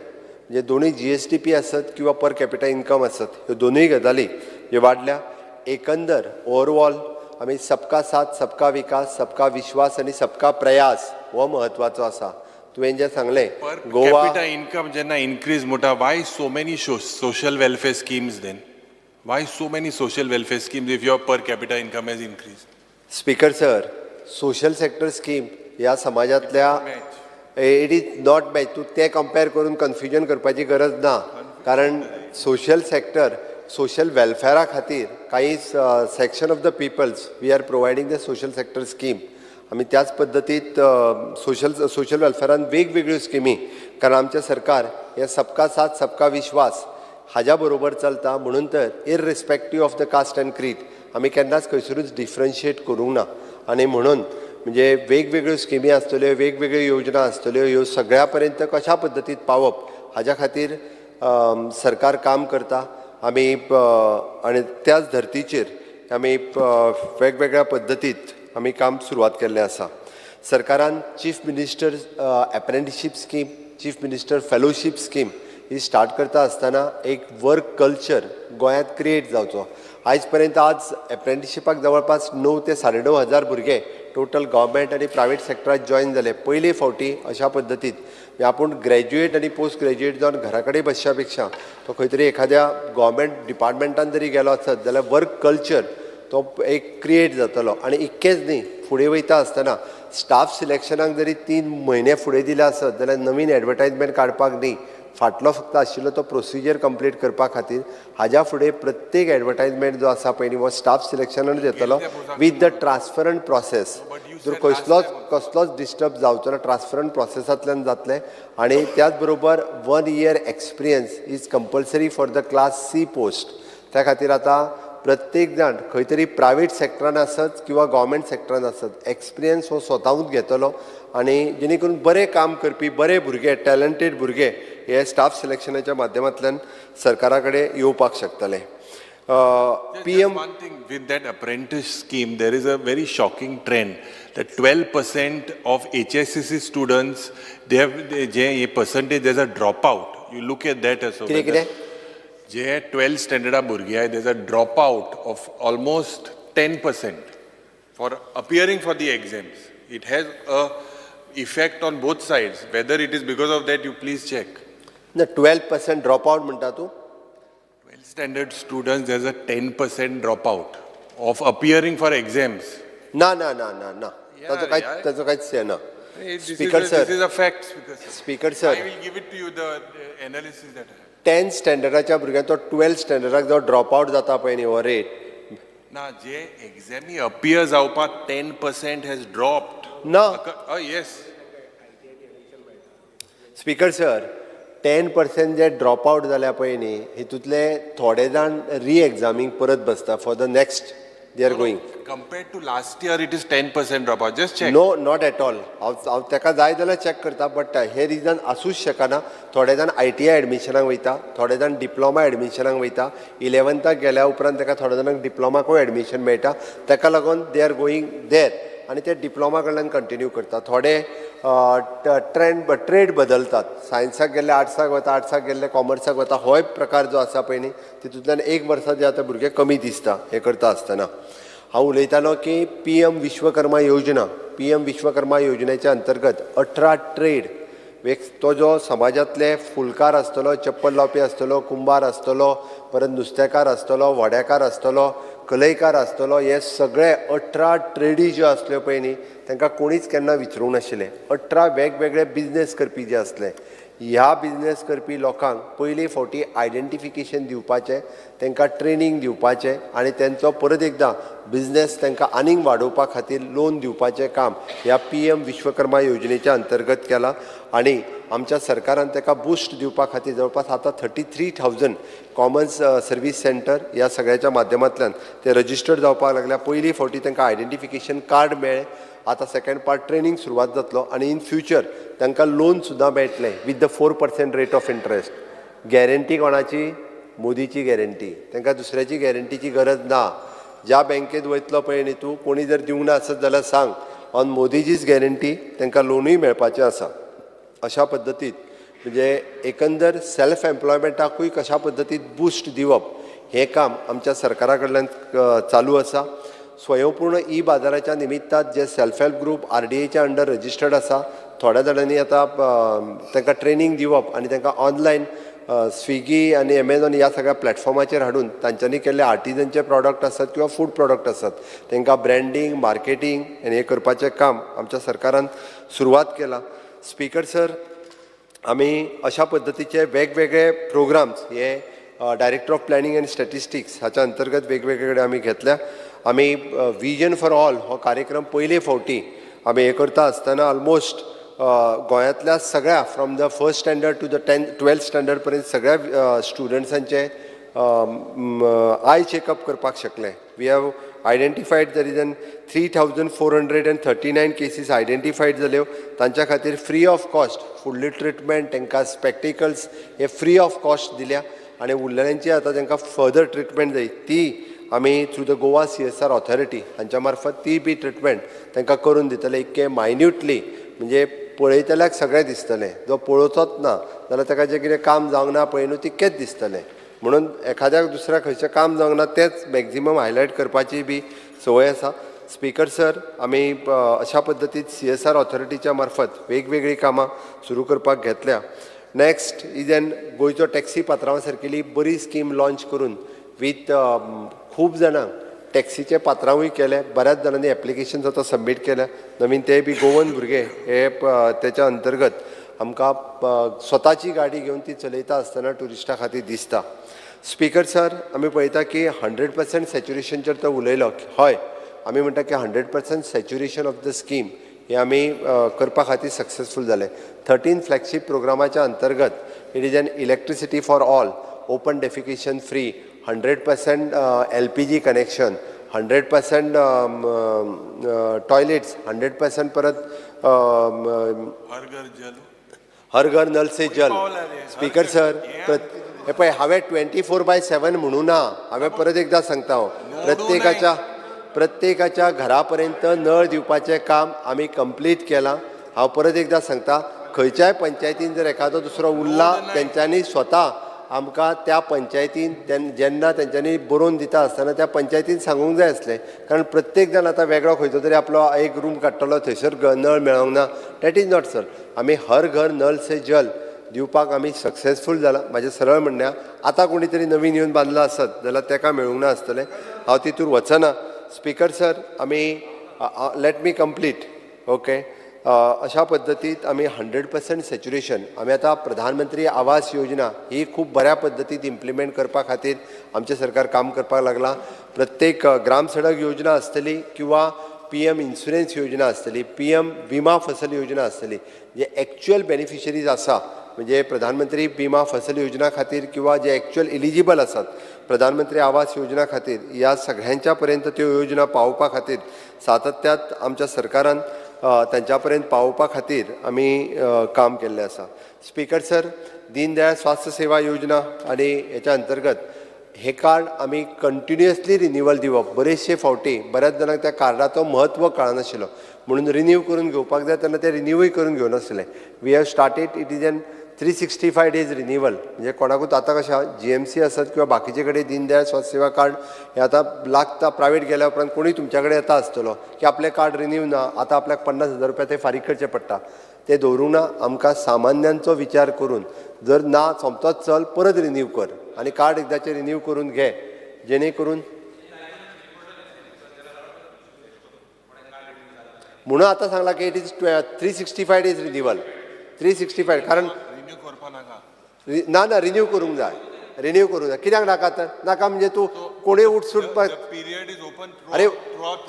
S5: म्हणजे दोनूय जीएसडीपी आसत किंवा पर कॅपिटा इन्कम आसत, ह्यो दोनूय गजाली ह्यो वाडल्या. एकंदर ओवरऑल आमी सबका साथ, सबका विकास, सबका विश्वास आनी सबका प्रयास हो म्हत्वाचो आसा. तुवें जें सांगलें
S8: पर
S5: गोवा
S8: कॅपिटा इन्कम जेन्ना इन्क्रीज म्हणटा, why so many social welfare schemes then? Why so many social welfare schemes if your per capita income has increase?
S5: Speaker sir, social sector scheme ह्या समाजांतल्या it is not match. तूं तें compare करून confusion करपाची गरज ना, कारण social sector social वेलफेरा खातीर काही section of the peoples we are providing the social sector scheme. आमी त्याच पद्दतीत सोशल वेलफेरान वेगवेगळ्यो स्किमी, कारण आमचें सरकार हें सबका साथ सबका विश्वास हाज्या बरोबर चलता. म्हणून तर irrespective of the caste and creed आमी केन्नाच खंयसरूच डिफरन्शिएट करूंक ना. आनी म्हणून म्हणजे वेगवेगळ्यो स्किमी आसतल्यो, वेगवेगळ्यो योजना आसतल्यो, ह्यो सगळ्या पर्यंत कशा पद्दतीन पावप हाज्या खातीर सरकार काम करता. आमी आनी त्याच धर्तीचेर आमी वेगवेगळ्या पद्दतीत आमी काम सुरवात केल्लें आसा. सरकारान chief minister apprenticeship scheme, chief minister fellowship scheme ही स्टार्ट करता आसतना एक वर्क कल्चर गोंयांत क्रिएट जावचो. आयज पर्यंत आज एप्रेंटिशीपाक जवळपास 9 ते 9,500 हजार भुरगे टोटल गव्हर्मेंट आनी प्रायवेट सेक्टरात जॉयन जाले पयले फावटी. अशा पद्दतीन म्हणजे आपूण ग्रॅज्युएट आनी पोस्ट ग्रॅज्युएट जावन घरा कडेन बसच्या पेक्षा तो खंय तरी एखाद्या गव्हर्मेंट डिपार्टमेंटान जरी गेलो आसत जाल्यार वर्क कल्चर तो एक क्रिएट जातलो. आनी इतकेंच न्ही, फुडें वयता आसतना स्टाफ सिलेक्शनाक जरी 3 म्हयने फुडें दिले आसत जाल्यार नवीन एडवर्टायजमेंट काडपाक न्ही, फाटलो फक्त आशिल्लो तो प्रोसिजर कंप्लीट करपा खातीर हाज्या फुडें प्रत्येक एडवर्टायजमेंट जो आसा पळय न्ही हो स्टाफ सिलेक्शनानूच येतलो विथ the transparent process. जर कसलोच डिस्टर्ब जावचो ना, ट्रान्सपरंट प्रोसेसांतल्यान जातलें. आनी त्याच बरोबर 1 year experience is compulsory for the class C post. त्या खातीर आतां प्रत्येक जाण खंय तरी प्रायवेट सेक्टरान आसत किंवा गव्हर्मेंट सेक्टरान आसत एक्सपिरियन्स हो स्वताहूच घेतलो आनी जेणे करून बरें काम करपी बरे भुरगे, टॅलंटेड भुरगे हे स्टाफ सिलेक्शनाच्या माध्यमांतल्यान सरकारा कडेन येवपाक शकतले. PM
S8: One thing, with that apprentice scheme, there is a very shocking trend that 12% of HSCC students, they have, J hey percentage, there's a dropout. You look at that also.
S5: कितें कितें?
S8: जे 12th standard भुरगे आहाय, there's a dropout of almost 10% for appearing for the exams. It has a effect on both sides. Whether it is because of that, you please check.
S5: ना 12% drop out म्हणटा तूं?
S8: 12th standard students, there's a 10% dropout of appearing for exams.
S5: ना ना ना ना ना, ताचो कांयच, ताचो कांयच हें ना.
S8: This is
S5: Speaker sir.
S8: This is a fact, Speaker sir.
S5: Speaker sir.
S8: I will give it to you, the analysis that I have.
S5: 10th स्टँडर्डाच्या भुरग्यांचो 12th स्टँडर्डाक जो ड्रॉप आउट जाता पळय न्ही हो रेट.
S8: ना, जे exam appear जावपाक 10% has dropped.
S5: ना.
S8: Yes.
S5: Speaker sir, 10% जे drop out जाल्या पळय न्ही, हितूंतले थोडे जाण री एग्जामींक परत बसता for the next they are going.
S8: Compared to last year, it is 10% dropout. Just check.
S5: No, not at all. हांव हांव ताका जाय जाल्यार चॅक करता, बट हे रिजन आसूच शकना. थोडे जाण आयटीआय एडमिशनाक वयता, थोडे जाण डिप्लोमा एडमिशनाक वयता. इलेवन्थाक गेल्या उपरांत ताका थोड्या जाणांक डिप्लोमाकूय एडमिशन मेळटा, ताका लागून they are going there आनी ते डिप्लोमा कडल्यान कंटिन्यू करता. थोडे ट्रेंड ट्रेड बदलतात, सायन्साक गेल्ले आर्ट्साक वता, आर्ट्साक गेल्ले कॉमर्साक वता. होय प्रकार जो आसा पळय न्ही, तितूंतल्यान एक वर्सा जे आतां भुरगे कमी दिसता. हें करता आसतना हांव उलयतालो की पीएम विश्वकर्मा योजना, पीएम विश्वकर्मा योजनेच्या अंतर्गत 18 ट्रेड वेग, तो जो समाजांतले फुलकार आसतलो, चप्पल लावपी आसतलो, कुंभार आसतलो, परत नुस्तेकार आसतलो, व्हड्याकार आसतलो, कलयकार आसतलो, हे सगळे 18 ट्रेडी ज्यो आसल्यो पळय न्ही, तांकां कोणीच केन्ना विचारूंक नाशिल्लें. 18 वेगवेगळे बिजनेस करपी जे आसले, ह्या बिजनेस करपी लोकांक पयली फावटी आयडेंटिफिकेशन दिवपाचें, तांकां ट्रेनींग दिवपाचें आनी तेंचो परत एकदां बिजनेस तांकां आनीक वाडोवपा खातीर लोन दिवपाचें काम ह्या पीएम विश्वकर्मा योजनेच्या अंतर्गत केलां. आनी आमच्या सरकारान ताका बुस्ट दिवपा खातीर जवळपास आतां 33,000 कॉमन सर्वीस सेंटर ह्या सगळ्याच्या माध्यमांतल्यान ते रजिस्टर्ड जावपाक लागल्या. पयली फावटी तांकां आयडेंटिफिकेशन कार्ड मेळ्ळें, आतां सेकंड पार्ट ट्रेनींग सुरवात जातलो आनी इन फ्युचर तांकां लोन सुद्दां मेळटलें with the 4% rate of interest. Guarantee कोणाची? मोदीची गॅरंटी. तांकां दुसऱ्याची गॅरंटीची गरज ना. ज्या बँकेत वयतलो पळय न्ही तूं, कोणी जर दिवंक ना आसत जाल्यार सांग, ऑन मोदीचीच गॅरंटी तांकां लोनूय मेळपाचें आसा. अशा पद्दतीत म्हणजे एकंदर सेल्फ एम्प्लॉयमेंटाकूय कशा पद्दतीत बुस्ट दिवप हें काम आमच्या सरकारा कडल्यान चालू आसा. स्वयंपूर्ण ई बाजाराच्या निमित्तान जे सेल्फ हेल्प ग्रूप आरडीएच्या अंडर रजिस्टर्ड आसा, थोड्या जाणांनी आतां तांकां ट्रेनींग दिवप आनी तांकां ऑनलायन स्विगी आनी एमेझॉन ह्या सगळ्या प्लॅटफॉर्माचेर हाडून तांच्यांनी केल्ले आर्टिजनचे प्रॉडक्ट आसात किंवा फूड प्रॉडक्ट आसात, तांकां ब्रँडींग, मार्केटींग आनी हें करपाचें काम आमच्या सरकारान सुरवात केलां. स्पीकर सर, आमी अशा पद्दतीचे वेगवेगळे प्रोग्राम्स हे Director of Planning and Statistics हाच्या अंतर्गत वेगवेगळे कडेन आमी घेतल्या. आमी विजन फॉर ऑल हो कार्यक्रम पयले फावटी आमी हें करता आसतना ऑलमोस्ट गोंयांतल्या सगळ्या from the first standard to the 10th 12th standard पर्यंत सगळ्या स्टुडंट्सांचे आय चेकअप करपाक शकले. We have identified there is an 3,439 cases identified जाल्यो. तांच्या खातीर फ्री ऑफ कॉस्ट फुडली ट्रिटमेंट, तांकां स्पेक्टिकल्स हे फ्री ऑफ कॉस्ट दिल्या आनी उरलेल्यांची आतां तांकां फर्दर ट्रिटमेंट जाय ती आमी through the Goa CSR Authority हांच्या मार्फत ती बी ट्रिटमेंट तांकां करून दितले. इतके मायन्युटली म्हणजे पळयतल्याक सगळें दिसतलें, जो पळोवचोच ना जाल्यार ताका जें कितें काम जावंक ना पळय न्हू तितकेंच दिसतलें. म्हणून एखाद्याक दुसऱ्या खंयचें काम जावंक ना तेंच मॅक्झिमम हायलायट करपाची बी संवय आसा. स्पीकर सर, आमी अशा पद्दतीन सीएसआर ऑथॉरिटीच्या मार्फत वेगवेगळीं कामां सुरू करपाक घेतल्या. नेक्स्ट is an गोंयचो टॅक्सी पात्रांवा सारकेली बरी स्कीम लॉंच करून वीथ खूब जाणांक टॅक्सीचे पात्रांवूय केले. बऱ्याच जाणांनी एप्लिकेशन्स आतां सबमीट केल्या नवीन, ते बी गोवन भुरगे हे तेच्या अंतर्गत आमकां स्वताची गाडी घेवन ती चलयता आसतना ट्युरिस्टा खातीर दिसता. स्पीकर सर, आमी पळयता की 100% सॅच्युरेशनचेर तो उलयलो. हय, आमी म्हणटा की 100% saturation of the scheme हे आमी करपा खातीर सक्सेसफूल जाले. 13 फ्लॅगशीप प्रोग्रामाच्या अंतर्गत it is an electricity for all, open defecation free, 100% LPG connection, 100% toilets, 100% परत
S8: हर घर जल.
S5: हर घर नल से जल.
S8: पावला रे,
S5: स्पीकर सर, हे पळय, हांवें 24/7 म्हणूं ना. हांवें परत एकदां सांगता हांव, प्रत्येकाच्या प्रत्येकाच्या घरा पर्यंत नळ दिवपाचें काम आमी कंप्लीट केलां. हांव परत एकदां सांगता, खंयच्याय पंचायतीन जर एखादो दुसरो उरला, तेंच्यांनी स्वता आमकां त्या पंचायतीन जेन्ना तेंच्यांनी बरोवन दिता आसतना त्या पंचायतीन सांगूंक जाय आसलें, कारण प्रत्येक जाण आतां वेगळो खंयचो तरी आपलो एक रूम काडटलो, थंयसर नळ मेळोंक ना. That is not sir. आमी हर घर नल से जल दिवपाक आमी सक्सेसफूल जाला. म्हाजें सरळ म्हणणें, आतां कोणी तरी नवीन येवन बांदला आसत जाल्यार ताका मेळूंक ना आसतलें, हांव तितूर वचना. स्पिकर सर, आमी, let me complete, okay. अशा पद्दतीत आमी 100% सॅच्युरेशन, आमी आतां प्रधानमंत्री आवास योजना ही खूब बऱ्या पद्दतीत इम्प्लिमेंट करपा खातीर आमचें सरकार काम करपाक लागलां. प्रत्येक ग्राम सडक योजना आसतली किंवा पीएम इन्शुरन्स योजना आसतली, पीएम विमा फसल योजना आसतली, जे एक्च्युअल बेनिफिशरीज आसा, म्हणजे प्रधानमंत्री विमा फसल योजना खातीर किंवा जे एक्च्युअल इलिजिबल आसात प्रधानमंत्री आवास योजना खातीर, ह्या सगळ्यांच्या पर्यंत त्यो योजना पावोवपा खातीर सातत्यात आमच्या सरकारान तांच्या पर्यंत पावोवपा खातीर आमी काम केल्लें आसा. स्पिकर सर, दीनदयाळ स्वास्थ्य सेवा योजना आनी हेच्या अंतर्गत हे कार्ड आमी कंटिन्युअसली रिन्युअल दिवप. बरेचशे फावटी बऱ्याच जाणांक त्या कार्डाचो म्हत्व कळनाशिल्लो, म्हणून रिन्यू करून घेवपाक जाय तेन्ना ते रिन्यूय करून घेवनासले. We have started, it is an 365 days renewal. म्हणजे कोणाकूच आतां कशें आहा, जीएमसी आसत किंवा बाकीचे कडेन दीनदयाळ स्वास्थ्य सेवा कार्ड हे आतां लागता. प्रायवेट गेल्या उपरांत कोणूय तुमच्या कडेन येता आसतलो की आपलें कार्ड रिन्यू ना, आतां आपल्याक 50,000 रुपया ते फारीक करचे पडटा. ते दवरूंक ना. आमकां सामान्यांचो विचार करून जर ना सोमतोच चल परत रिन्यू कर आनी कार्ड एकदाचें रिन्यू करून घे, जेणे करून म्हणून आतां सांगलां की it is 365 days renewal, 365, कारण
S8: रिन्यू करपा नाका.
S5: ना ना, रिन्यू करूंक जाय, रिन्यू करूंक जाय. कित्याक नाका तर? नाका म्हणजे तूं कोणूय उठसूट
S8: Period is open.
S5: अरे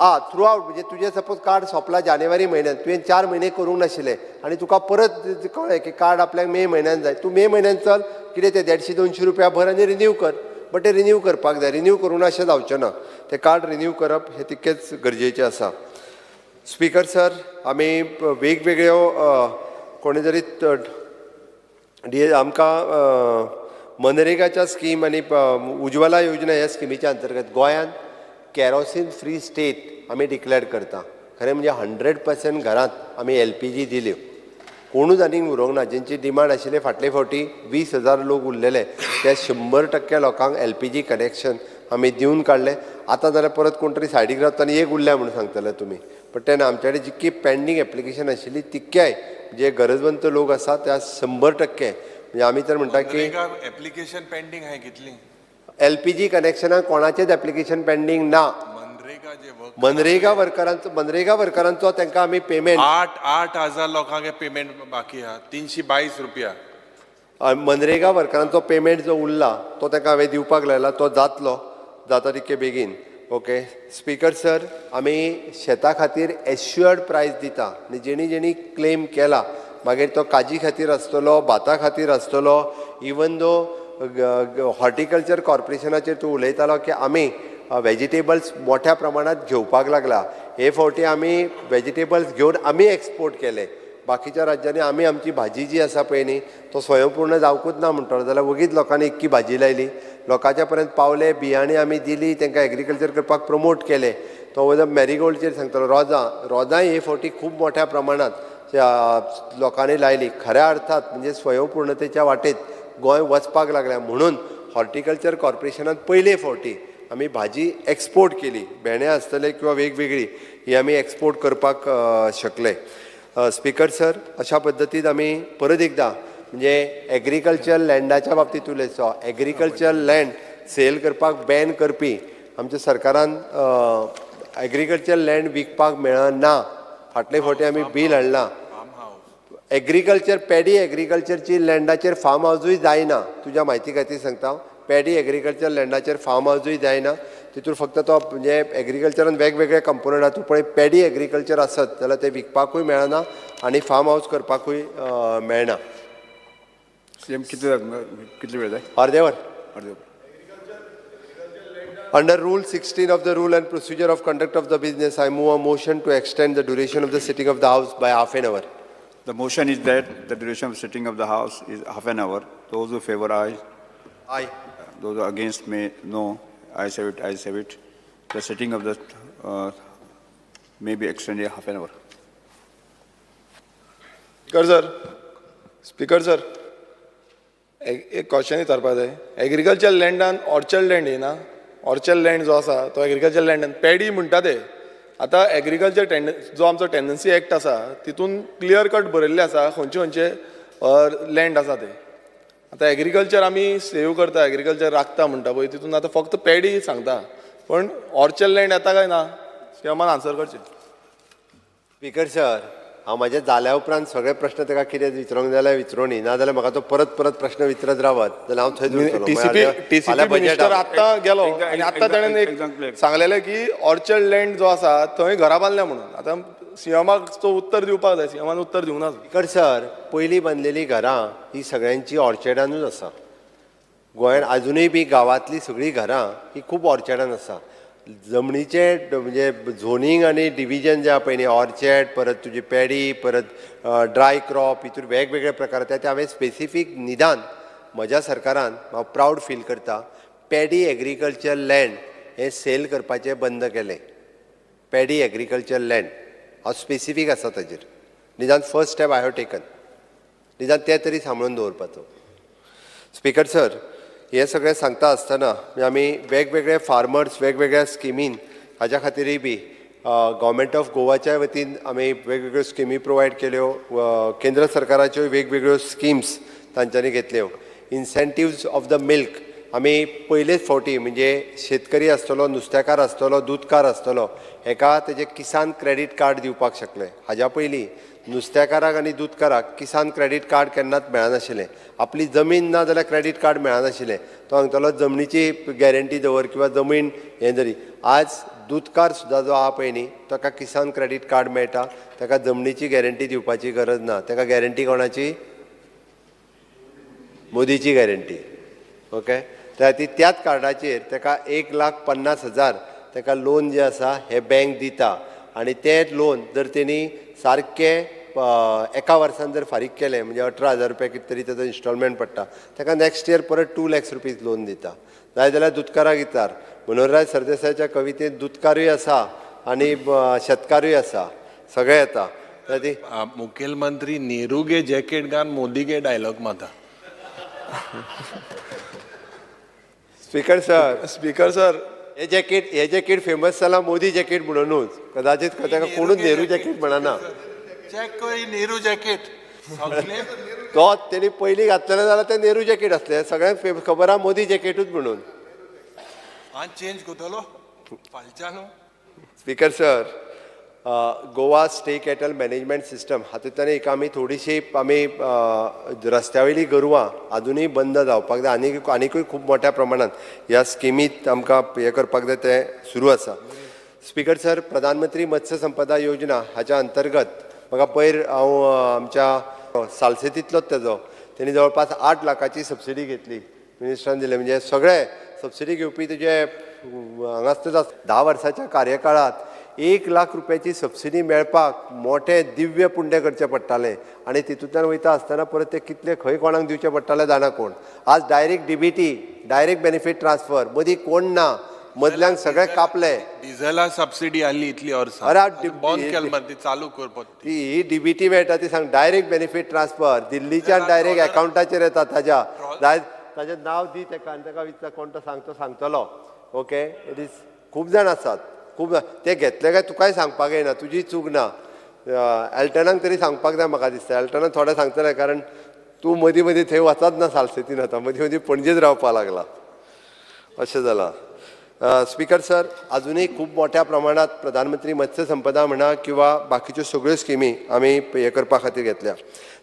S5: आ थ्रू आउट, म्हणजे तुजें सपोज कार्ड सोंपला जानेवारी म्हयन्यात, तुवें 4 म्हयने करूंक नाशिल्लें आनी तुका परत कळ्ळें की कार्ड आपल्याक मे म्हयन्यान जाय, तूं मे म्हयन्यान चल, कितें तें 150-200 रुपया भर आनी रिन्यू कर. बट तें रिन्यू करपाक जाय. रिन्यू करूंक ना अशें जावचें ना. तें कार्ड रिन्यू करप हें तितकेंच गरजेचें आसा. स्पिकर सर, आमी वेगवेगळ्यो कोणी जरी डी आमकां मनरेगाच्या स्कीम आनी उज्वला योजना ह्या स्किमीच्या अंतर्गत गोंयांत केरोसीन फ्री स्टेट आमी डिक्लेअर करता. खरें म्हणजे 100% घरांत आमी एलपीजी दिल्यो. कोणूच आनीक उरोंक ना. जेंची डिमांड आशिल्ली, फाटले फावटी 20,000 लोक उरलेले, त्या 100% लोकांक एलपीजी कनेक्शन आमी दिवन काडलें. आतां जाल्यार परत कोण तरी सायडीक रावता आनी एक उरल्या म्हणून सांगतले तुमी, बट तेन्ना आमचे कडेन जितकी पेंडींग एप्लिकेशन आशिल्ली तितक्याय जे गरजवंत लोक आसा त्या 100%, म्हणजे आमी तर म्हणटा की
S8: एप्लिकेशन पेंडींग आहे कितली?
S5: एलपीजी कनेक्शनाक कोणाचेच एप्लिकेशन पेंडींग ना.
S8: मनरेगा जे वर्क
S5: मनरेगा वर्करांचो तांकां आमी पेमेंट
S8: 8,000 लोकांक पेमेंट बाकी आहा, 322 रुपया.
S5: मनरेगा वर्करांचो पेमेंट जो उरला तो तांकां हांवें दिवपाक लायला, तो जातलो, जाता तितके बेगीन. ओके स्पीकर सर, आमी शेता खातीर एश्युअर्ड प्रायस दिता आनी जेणी जेणी क्लेम केला, मागीर तो काजी खातीर आसतलो, भाता खातीर आसतलो, इवन दो हॉर्टिकल्चर कॉर्पोरेशनाचेर तूं उलयतालो की आमी वेजिटेबल्स मोठ्या प्रमाणात घेवपाक लागला. हे फावटी आमी वेजिटेबल्स घेवन आमी एक्सपोर्ट केले बाकीच्या राज्यांनी. आमी आमची भाजी जी आसा पळय न्ही, तो स्वयंपूर्ण जावकूच ना म्हणटलो जाल्यार वगीच लोकांनी इतकी भाजी लायली, लोकांच्या पर्यंत पावले, बियाणी आमी दिली, तांकां एग्रीकल्चर करपाक प्रमोट केलें. तो वयलो मॅरीगोल्डचेर सांगतालो, रोजां, रोजांय हे फावटी खूब मोठ्या प्रमाणात लोकांनी लायली. खऱ्या अर्थात म्हणजे स्वयंपूर्णतेच्या वाटेत गोंय वचपाक लागल्या, म्हणून हॉर्टिकल्चर कॉर्पोरेशनान पयले फावटी आमी भाजी एक्सपोर्ट केली. भेंडे आसतले किंवा वेगवेगळी ही आमी एक्सपोर्ट करपाक शकले. स्पिकर सर, अशा पद्दतीन आमी परत एकदां म्हणजे एग्रीकल्चर लँडाच्या बाबतींत उलयतो. एग्रीकल्चर लँड सेल करपाक बॅन करपी आमच्या सरकारान एग्रीकल्चर लँड विकपाक मेळना. फाटले फावटी आमी बील हाडलां. एग्रीकल्चर, पॅडी एग्रीकल्चरची लँडाचेर फार्म हावजूय जायना. तुज्या म्हायती खातीर सांगता हांव, पॅडी एग्रीकल्चर लँडाचेर फार्म हावजूय जायना. तितून फक्त तो म्हणजे एग्रीकल्चरान वेगवेगळे कंपोनंट आहा. तूं पळय, पॅडी एग्रीकल्चर आसत जाल्यार ते विकपाकूय मेळना आनी फार्म हावज करपाकूय मेळना.
S7: सीएम, कितले कितले वेळ जाय?
S5: अर्दें वर.
S7: अर्दें.
S5: Under Rule 16 of the Rule and Procedure of Conduct of the Business, I move a motion to extend the duration of the sitting of the House by half an hour.
S7: The motion is that the duration of sitting of the House is half an hour. Those who favor, aye.
S5: Aye.
S7: Those who are against may no. Ayes have it, ayes have it. The sitting of the may be extended half an hour.
S6: Speaker sir, speaker sir, एक question विचारपा जाय. Agriculture लँडान orchard land येना? Orchard land जो आसा तो agriculture लँडान paddy म्हणटा ते. आतां एग्रीकल्चर टेंड जो आमचो टेनन्सी एक्ट आसा, तितून क्लियर कट बरयल्लें आसा खंयचे खंयचे लँड आसा ते. आतां एग्रीकल्चर आमी सेव करता, एग्रीकल्चर राखता म्हणटा पळय, तितून आतां फक्त पॅडी सांगता, पण ऑर्चर्ड लँड येता काय ना, सीएमान आन्सर करचें.
S5: स्पीकर सर, हांव म्हाजें जाल्या उपरांत सगळे प्रश्न ताका कितें विचारूंक जाल्यार विचारूनी, नाजाल्यार म्हाका तो परत परत प्रश्न विचारत रावत जाल्यार हांव थंयच उरतलो.
S6: टीसीपी
S5: फाल्यां
S6: टीसीपी
S5: budget
S6: minister
S5: आहा.
S6: आत्तां गेलो आनी आत्तां ताणें
S7: एकदां
S6: एक सांगलेलें की ऑर्चर्ड लँड जो आसा थंय घरां बांदल्या म्हणून. आतां सीएमाक तो उत्तर दिवपाक जाय, सीएमान उत्तर दिवंक ना.
S5: स्पीकर सर, पयलीं बांदलेलीं घरां ही सगळ्यांची ऑर्चर्डानूच आसा. गोंयांत आजुनूय बी गांवांतलीं सगळीं घरां ही खूब ऑर्चर्डान आसा. जमनीचे म्हणजे झोनींग आनी डिविजन जें आहा पळय न्ही, ऑर्चर्ड, परत तुजी पॅडी, परत ड्राय क्रॉप, हितून वेगवेगळे प्रकार आसा. ते हांवें स्पेसिफीक निदान म्हज्या सरकारान हांव प्रावड फील करता, पॅडी एग्रीकल्चर लँड हें सेल करपाचें बंद केलें. पॅडी एग्रीकल्चर लँड हांव स्पेसिफीक आसा ताजेर. निदान first step I have taken, निदान तें तरी सांबाळून दवरपाचो. स्पीकर सर, हें सगळें सांगता आसतना म्हणजे आमी वेगवेगळे फार्मर्स वेगवेगळ्या स्किमीन हाज्या खातीरय बी गव्हर्मेंट ऑफ गोवाच्या वतीन आमी वेगवेगळ्यो स्किमी प्रोवायड केल्यो. केंद्र सरकाराच्यो वेगवेगळ्यो स्किम्स तांच्यांनी घेतल्यो. इन्सेंटिव्ज ऑफ the milk आमी पयलेच फावटी, म्हणजे शेतकरी आसतलो, नुस्तेकार आसतलो, दुदकार आसतलो, हेका तेजे किसान क्रेडीट कार्ड दिवपाक शकले. हाज्या पयलीं नुस्तेकाराक आनी दुदकाराक किसान क्रेडीट कार्ड केन्नाच मेळनाशिल्लें. आपली जमीन ना जाल्यार क्रेडीट कार्ड मेळनाशिल्लें. तो सांगतालो जमनीची गॅरंटी दवर किंवा जमीन हें जरी. आज दुदकार सुद्दां जो आहा पळय न्ही, ताका किसान क्रेडीट कार्ड मेळटा. ताका जमनीची गॅरंटी दिवपाची गरज ना. ताका गॅरंटी कोणाची? मोदीची गॅरंटी. ओके, त्या खातीर त्याच कार्डाचेर ताका 1,50,000 ताका लोन जें आसा हें बँक दिता. आनी तें लोन जर तेणी सारकें एका वर्सान जर फारीक केलें म्हणजे 18,000 रुपया कितें तरी ताजो इन्स्टॉलमेंट पडटा, ताका नॅक्स्ट इयर परत 2 लॅक्स रुपीज लोन दिता. जाय जाल्यार दुदकाराक विचार, मनोहरराय सरदेसायाच्या कवितेंत दुदकारूय आसा आनी शेतकारूय आसा, सगळें येता. त्या खातीर
S8: मुखेलमंत्री नेहरू गे जॅकेट घाल, मोदी गे डायलॉग मारता.
S5: स्पीकर सर,
S6: स्पीकर सर,
S5: हे जॅकेट फेमस जाला मोदी जॅकेट म्हणूनच. कदाचित ताका कोणूच नेहरू जॅकेट म्हणना.
S8: चॅक कर नेहरू जॅकेट सगळे.
S5: तो तेणी पयलीं घातलेलें जाल्यार तें नेहरू जॅकेट आसलें. सगळ्यांक खबर आहा मोदी जॅकेटूच म्हणून.
S8: आज चेंज करतलो फालच्या न्हू.
S5: Speaker sir, Goa State Cattle Management System हातूंतल्यान एक आमी थोडीशी आमी रस्त्या वयलीं गोरवां आजुनूय बंद जावपाक जाय. आनीक आनिकूय खूब मोठ्या प्रमाणात ह्या स्किमीत आमकां हें करपाक जाय, तें सुरू आसा. स्पीकर सर, प्रधानमंत्री मत्स्य संपदा योजना हाच्या अंतर्गत म्हाका पयर हांव आमच्या सालसेतींतलोच तेजो तेणी जवळपास 8 लाखाची सबसिडी घेतली, मिनिस्टरान दिले. म्हणजे सगळे सबसिडी घेवपी तुजे हांगासर 10 वर्साच्या कार्यकाळात 1 लाख रुपयाची सबसिडी मेळपाक मोठे दिव्य पुण्य करचें पडटालें आनी तितूंतल्यान वयता आसतना परत ते कितले खंय कोणाक दिवचे पडटाले जाणा कोण. आज direct DBT, direct benefit transfer, मदीं कोण ना, मदल्यांक सगळे कापले.
S8: डिझेला सबसिडी आसली इतली वर्सां.
S5: अरे,
S8: बंद केल मरे, ती चालू कर परत.
S5: ती ही डीबीटी मेळटा ती सांग, डायरेक्ट बेनिफीट ट्रान्सफर दिल्लीच्यान डायरेक्ट अकाउंटाचेर येता ताज्या. ताजें नांव दी ताका आनी ताका विचार कोण तो सांगतो, सांगतलो. ओके, it is खूब जाण आसात, खूब ते घेतले काय तुकाय सांगपाक येना, तुजी चूक ना. एल्टनाक तरी सांगपाक जाय म्हाका दिसता. एल्टनाक थोडें सांगतलें, कारण तूं मदीं मदीं थंय वचात ना सालसेतीन, आतां मदीं मदीं पणजेच रावपाक लागला, अशें जालां. स्पीकर सर, अजुनूय खूब मोठ्या प्रमाणात प्रधानमंत्री मत्स्य संपदा म्हणा किंवा बाकीच्यो सगळ्यो स्किमी आमी हे करपा खातीर घेतल्या.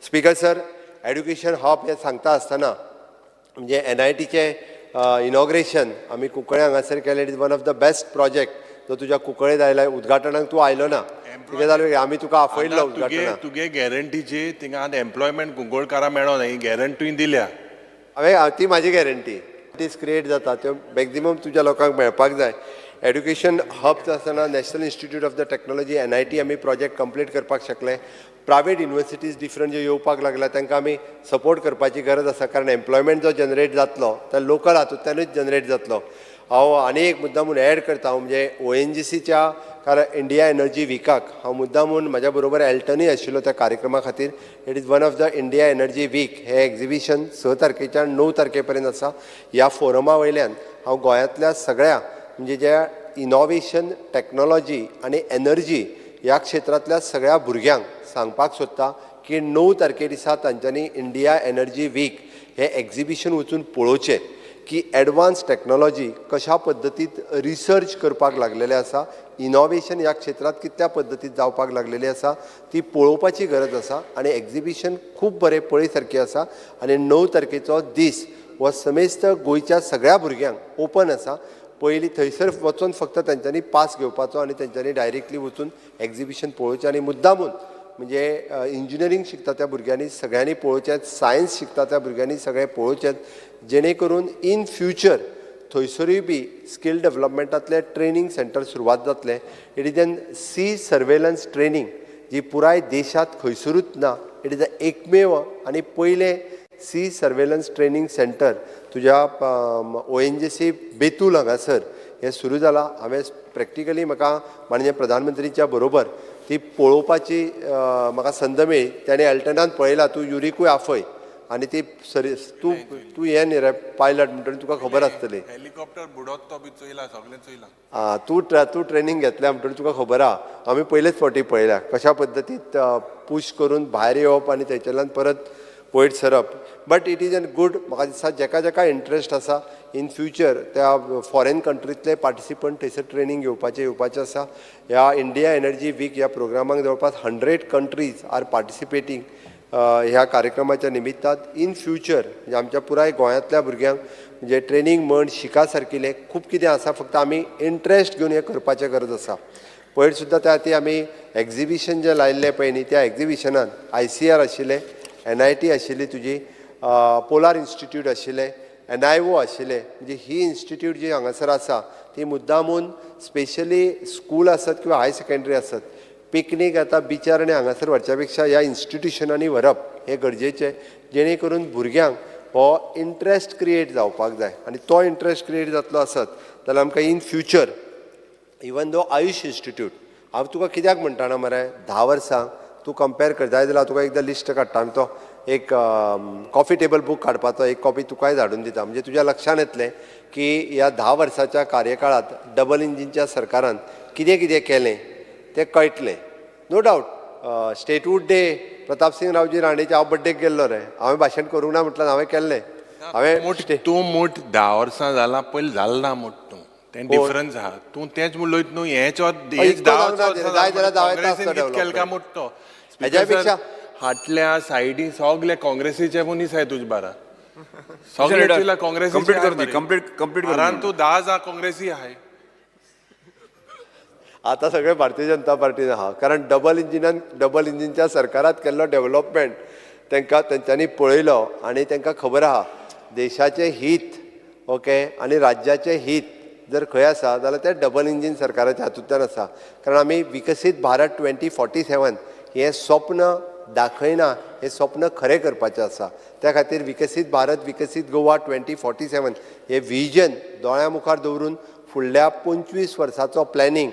S5: स्पीकर सर, एड्युकेशन हब हें सांगता आसतना म्हणजे एनआयटीचें इनॉग्रेशन आमी कुंकळे हांगासर केलें. It is one of the best project जो तुज्या कुंकळेत आयला. उद्घाटनाक तूं आयलो ना, कितें जालें, आमी तुका आपयल्लो
S8: तुगे
S5: उद्घाटनाक.
S8: तुगे गॅरंटीची थिंगा आतां एम्प्लॉयमेंट कुंकळकारां मेळोना, ही गॅरंटी दिल्या.
S5: हांवें ती म्हाजी गॅरंटी it is create जाता त्यो मॅक्झिमम तुज्या लोकांक मेळपाक जाय. एड्युकेशन हब आसतना National Institute of the Technology NIT आमी प्रोजेक्ट कंप्लीट करपाक शकले. प्रायवेट युनिवर्सिटीज डिफरंट ज्यो येवपाक लागल्या तांकां आमी सपोर्ट करपाची गरज आसा, कारण एम्प्लॉयमेंट जो जनरेट जातलो तो लोकल हातूंतल्यानूच जनरेट जातलो. हांव आनी एक मुद्दामून एड करता, हांव म्हणजे ONGCच्या, कारण इंडिया एनर्जी विकाक हांव मुद्दामून म्हज्या बरोबर एल्टनूय आशिल्लो त्या कार्यक्रमा खातीर. It is one of the India Energy Week हें एग्जिबिशन 6 तारखेच्यान 9 तारखे पर्यंत आसा. ह्या फोरमा वयल्यान हांव गोंयांतल्या सगळ्या म्हणजे ज्या इनोवेशन, टॅक्नोलॉजी आनी एनर्जी ह्या क्षेत्रांतल्या सगळ्या भुरग्यांक सांगपाक सोदता की 9 तारखे दिसा तांच्यांनी इंडिया एनर्जी वीक हें एग्जिबिशन वचून पळोवचें की एडवान्स टॅक्नोलॉजी कशा पद्दतीत रिसर्च करपाक लागलेले आसा, इनोवेशन ह्या क्षेत्रांत कितल्या पद्दतीत जावपाक लागलेली आसा ती पळोवपाची गरज आसा. आनी एग्जिबिशन खूब बरें पळय सारकें आसा आनी 9 तारखेचो दीस हो समेस्त गोंयच्या सगळ्या भुरग्यांक ओपन आसा. पयलीं थंयसर वचून फक्त तेंच्यांनी पास घेवपाचो आनी तेंच्यांनी डायरेक्टली वचून एग्जिबिशन पळोवचें. आनी मुद्दामून म्हणजे इंजिनियरींग शिकता त्या भुरग्यांनी सगळ्यांनी पळोवचें, सायन्स शिकता त्या भुरग्यांनी सगळें पळोवचें, जेणे करून इन फ्युचर थंयसरूय बी स्कील डेवलपमेंटांतले ट्रेनींग सेंटर सुरवात जातलें. It is an sea surveillance training जी पुराय देशांत खंयसरूच ना. It is a एकमेव आनी पयलें सी सर्वेलन्स ट्रेनींग सेंटर तुज्या ONGC Betul हांगासर हें सुरू जालां. हांवें प्रॅक्टिकली म्हाका माननीय प्रधानमंत्रीच्या बरोबर ती पळोवपाची म्हाका संद मेळ्ळी. ताणें एल्टनान पळयला, तूं युरिकूय आफय आनी ती सरी तूं तूं हें न्ही रे पायलट म्हणटकीर तुका खबर आसतली.
S8: हेलिकॉप्टर बुडोत तो बी चोयला, सगळें चोयला.
S5: आं, तूं ट्रेनींग घेतल्या म्हणटकीर तुका खबर आहा. आमी पयलेच फावटी पळयल्या कशा पद्दतीत पूश करून भायर येवप आनी थंयच्यान परत वयर सरप. But it is an good, म्हाका दिसता जेका जेका इंट्रस्ट आसा इन फ्युचर त्या फॉरेन कंट्रींतले पार्टिसिपंट थंयसर ट्रेनींग घेवपाचें येवपाचें आसा. ह्या इंडिया एनर्जी वीक ह्या प्रोग्रामाक जवळपास 100 कंट्रीज आर पार्टिसिपेटींग ह्या कार्यक्रमाच्या निमित्तान. इन फ्युचर म्हणजे आमच्या पुराय गोंयांतल्या भुरग्यांक म्हणजे ट्रेनींग म्हण शिका सारकिलें खूब कितें आसा, फक्त आमी इंट्रस्ट घेवन हें करपाचें गरज आसा. पयर सुद्दां त्या खातीर आमी एग्जिबिशन जें लायिल्लें पळय न्ही, त्या एग्जिबिशनान ICR आशिल्लें, NIT आशिल्ली, तुजी पोलार इन्स्टिट्यूट आशिल्लें, NIO आशिल्लें. म्हणजे ही इन्स्टिट्यूट जी हांगासर आसा ती मुद्दामून स्पेशली स्कूल आसत किंवा हायर सेकेंडरी आसत, पिकनीक आतां बिचार आनी हांगासर व्हरच्या पेक्षा ह्या इन्स्टिट्युशनांनी व्हरप हें गरजेचें, जेणे करून भुरग्यांक हो इंट्रस्ट क्रिएट जावपाक जाय. आनी तो इंट्रस्ट क्रिएट जातलो आसत जाल्यार आमकां in future even though AYUSH institute, हांव तुका कित्याक म्हणटा ना मरे, 10 वर्सां तूं कंपेर कर जाय जाल्यार तुका एकदां लिस्ट काडटा आमी, तो एक कॉफी टेबल बूक काडपाचो एक कॉपी तुकाय धाडून दिता, म्हणजे तुज्या लक्षांत येतलें की ह्या 10 वर्साच्या कार्यकाळांत डबल इंजिनच्या सरकारान कितें कितें केलें तें कळटलें. No doubt statehood day Pratapsingh Raoji राणेच्या हांव बड्डेक गेल्लो रे, हांवें भाशण करूंक ना म्हटल्यार हांवें केल्लें. हांवें
S8: तूं मोट 10 वर्सां जालां पयलीं जालें ना मोट तूं, तें डिफरन्स आहा. तूं तेंच उलयत न्हू, हेंच 10 वर्सां केलें काय मोट तो
S5: हेज्या
S8: फाटल्या सायडी सगळे काँग्रेसीचे मनीस आहाय तुजे बारा, सगळे चोयला काँग्रेसीचे.
S7: कंप्लीट कर दी, कंप्लीट कंप्लीट कर.
S8: तूं 10 जा काँग्रेसी आहाय.
S5: आतां सगळे भारतीय जनता पार्टीन आहा, कारण डबल इंजिनान डबल इंजिनच्या सरकारात केल्लो डेवलपमेंट तांकां तेंच्यांनी पळयलो आनी तांकां खबर आहा देशाचें हीत ओके आनी राज्याचें हीत जर खंय आसा जाल्यार तें डबल इंजीन सरकाराच्या हातूंतल्यान आसा. कारण आमी विकसीत भारत 2047 हें स्वप्न दाखयना, हें स्वप्न खरें करपाचें आसा. त्या खातीर विकसीत भारत विकसीत गोवा 2047 हें विजन दोळ्या मुखार दवरून फुडल्या 25 वर्साचो प्लॅनिंग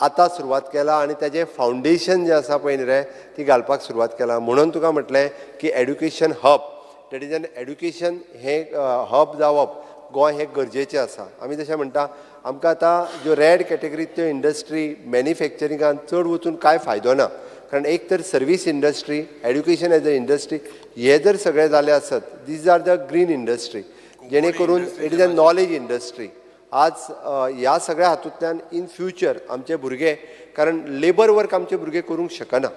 S5: आतां सुरवात केला आनी ताजें फावंडेशन जें आसा पळय न्ही रे ती घालपाक सुरवात केला. म्हणून तुका म्हटलें की education hub, that is an education हें हब जावप गोंय हें गरजेचें आसा. आमी जशें म्हणटा आमकां आतां ज्यो रेड कॅटेगरींतल्यो इंडस्ट्री मॅन्युफॅक्चरिंगान चड वचून कांय फायदो ना, कारण एक तर service industry, education as a industry हे जर सगळें जालें आसत, these are the green industry, जेणे करून it is a knowledge industry. आज ह्या सगळ्या हातूंतल्यान इन फ्युचर आमचे भुरगे, कारण लेबर वर्क आमचे भुरगे करूंक शकना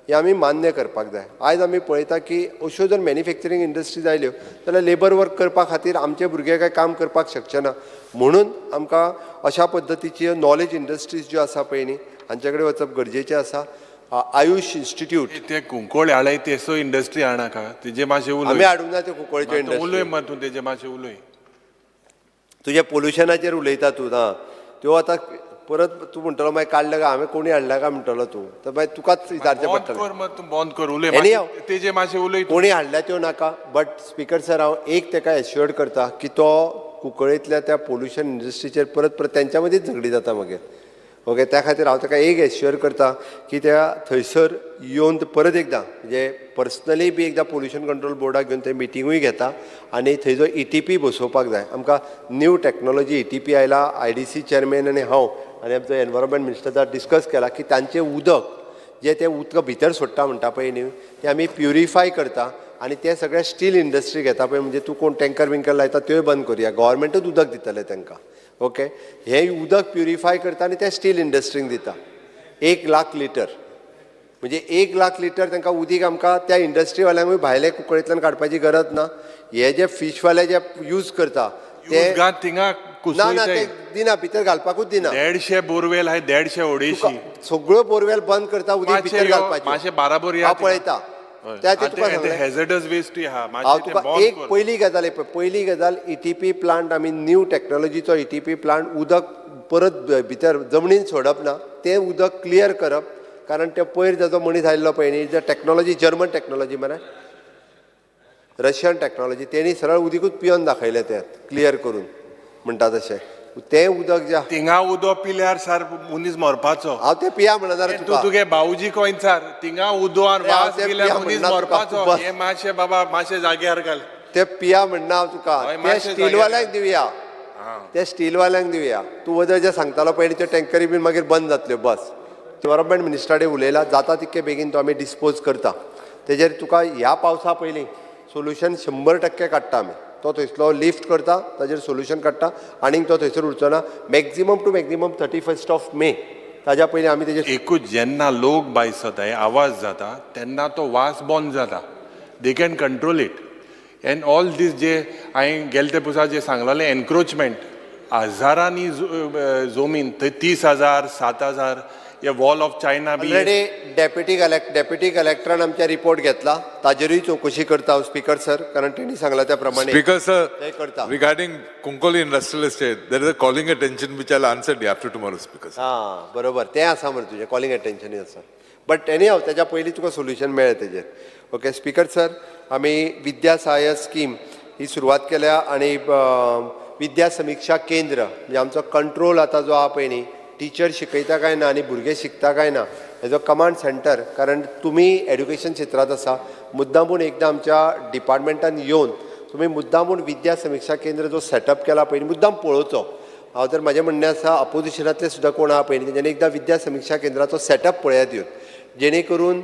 S5: हें आमी मान्य करपाक जाय. आयज आमी पळयता की अश्यो जर मॅन्युफॅक्चरींग इंडस्ट्रीज आयल्यो जाल्यार लेबर वर्क करपा खातीर आमचे भुरगे कांय काम करपाक शकचे ना, म्हणून आमकां अशा पद्दतीची नॉलेज इंडस्ट्रीज ज्यो आसा पळय न्ही हांचे कडेन वचप गरजेचें आसा. आयुश इन्स्टिट्यूट
S8: ते कुंकोळे हाडय तेसो इंडस्ट्री हाडनाका, तेजे मातशें उलय.
S5: आमी हाडूंक ना ते कुंकळेच्यो इंडस्ट्री,
S8: उलय मा तूं तेजे मातशें उलय.
S5: तुज्या पोल्युशनाचेर उलयता तूं ना, त्यो आतां परत तूं म्हणटलो मागीर काडले काय हांवें कोणी हाडल्या काय म्हणटलो तूं, तर मागीर तुकाच विचारचें
S8: बंद
S5: पडटलें.
S8: कर मग तूं बंद कर उलय.
S5: Anyhow.
S8: तेजे मातशें उलय तूं.
S5: कोणी हाडल्या त्यो नाका, बट स्पीकर सर हांव एक तेका एश्युअर्ड करता की तो कुंकळेंतल्या त्या पोल्युशन इंडस्ट्रीचेर परत परत तेंच्या मदींच झगडी जाता मागीर. ओके, त्या खातीर हांव ताका एक एश्युअर करता की त्या थंयसर येवन ते परत एकदां म्हणजे पर्सनली बी एकदां पोल्युशन कंट्रोल बोर्डाक घेवन ते मिटिंगूय घेता आनी थंय जो ETP बसोवपाक जाय आमकां, न्यू टॅक्नॉलॉजी ETP आयला. IDC chairman आनी हांव आनी आमचो एनवायरमेंट मिनिस्टर डिस्कस केला की तांचें उदक जे ते उदक भितर सोडटा म्हणटा पळय न्हू, तें आमी प्युरिफाय करता आनी ते सगळे स्टील इंडस्ट्री घेता पळय, म्हणजे तूं कोण टँकर बिंकर लायता त्योय बंद करुया, गव्हर्मेंटूच उदक दितलें तांकां. ओके, हें उदक प्युरिफाय करता आनी ते स्टील इंडस्ट्रींक दिता 1 लाख लिटर, म्हणजे 1 लाख लिटर तांकां उदीक आमकां त्या इंडस्ट्रीवाल्यांकूय भायले कुंकळेंतल्यान काडपाची गरज ना. हे जे फिशवाले जे यूज करता ते
S8: यूज घात थिंगा.
S5: ना ना, ते
S8: कुसोयताय.
S5: दिना, भितर घालपाकूच दिना.
S8: 150 बोरवेल आहे, 150 250.
S5: सगळ्यो बोरवेल बंद करता, उदीक
S8: मातशें
S5: भितर
S8: यो,
S5: घालपाचें.
S8: मातशें बाराबोर या.
S5: हांव पळयता त्या ते तुका सांगलें.
S8: हेझर्डस वेस्ट आहा.
S5: हांव
S8: मातशें तें
S5: तुका
S8: बंद
S5: एक
S8: कर.
S5: पयली गजाल पळय, पयली गजाल ETP plant आमी न्यू टॅक्नॉलॉजीचो ETP plant, उदक परत भितर जमनीन सोडप ना, तें उदक क्लियर करप, कारण ते पयर जाचो मनीस आयिल्लो पळय न्ही, टॅक्नॉलॉजी जर्मन टॅक्नॉलॉजी मरे, रशियन टॅक्नॉलॉजी, तेणी सरळ उदीकूच पियोन दाखयलें तें क्लियर करून म्हणटा तशें तें उदक जें
S8: थिंगा उदक पिल्यार सार मनीस मरपाचो.
S5: हांव तें पिया म्हणना रे
S8: तूं
S5: तुका.
S8: तुगे भाऊजी कोयचार थिंगा उदो आनी
S5: अरे हांव
S8: वास
S5: तें
S8: गेल्यार
S5: पिया
S8: मनीस
S5: म्हणना तुका.
S8: मरपाचो.
S5: बस.
S8: हे मातशें बाबा, मातशें जाग्यार घाल.
S5: ते पिया म्हणना हांव तुका.
S8: हय,
S5: ते
S8: मातशें
S5: स्टीलवाल्यांक दिवया, ते स्टीलवाल्यांक दिवया. तूं वदळ जे सांगतालो पळय न्ही, त्यो टँकरी बीन मागीर बंद जातल्यो. बस, डेव्हलपमेंट मिनिस्टरा कडेन उलयला, जाता तितके बेगीन तो आमी डिस्पोज करता. तेजेर तुका ह्या पावसा पयलीं सोल्युशन 100% काडटा आमी. तो थंयसलो लिफ्ट करता, ताजेर सोल्युशन काडटा आनीक तो थंयसर उरचो ना. Maximum to maximum 31st of May, ताज्या पयलीं आमी तेजेर
S8: एकूच, जेन्ना लोक बायसताय, आवाज जाता, तेन्ना तो वास बंद जाता. They can control it and all this. जे हांवें गेले ते पुसा जे सांगलेलें, एनक्रोचमेंट हजारांनी जमीन थंय, 30,000, 7,000, हे wall of China B.
S5: Already deputy कलेक्टरान आमच्या रिपोर्ट घेतला, ताजेरूय चवकशी करता हांव स्पीकर सर, कारण तेणी सांगला त्या प्रमाणे
S10: Speaker, sir,
S5: ते करता.
S10: Regarding Kunkoli Industrial Estate, there is a calling attention which I'll answer day after tomorrow, Speaker, sir.
S5: हां, बरोबर, तें आसा मरे तुजें कॉलिंग अटेन्शनूय आसा, बट एनी हांव तेज्या पयलीं तुका सोल्युशन मेळ्ळें तेजेर. ओके स्पीकर सर, आमी विद्या सहाय्य स्कीम ही सुरवात केल्या आनी विद्या समिक्षा केंद्र, म्हणजे आमचो कंट्रोल आतां जो आहा पळय न्ही, टिचर शिकयता काय ना आनी भुरगे शिकता काय ना हेजो कमांड सेंटर, कारण तुमी एड्युकेशन क्षेत्रांत आसा, मुद्दामून एकदां आमच्या डिपार्टमेंटान येवन तुमी मुद्दामून विद्या समिक्षा केंद्र जो सेटअप केला पळय न्ही, मुद्दाम पळोवचो. हांव तर म्हाजें म्हणणें आसा, अपोजिशनांतले सुद्दां कोण आहा पळय न्ही, तेंच्यांनी एकदां विद्या समिक्षा केंद्राचो सेटअप पळयात येवन, जेणे करून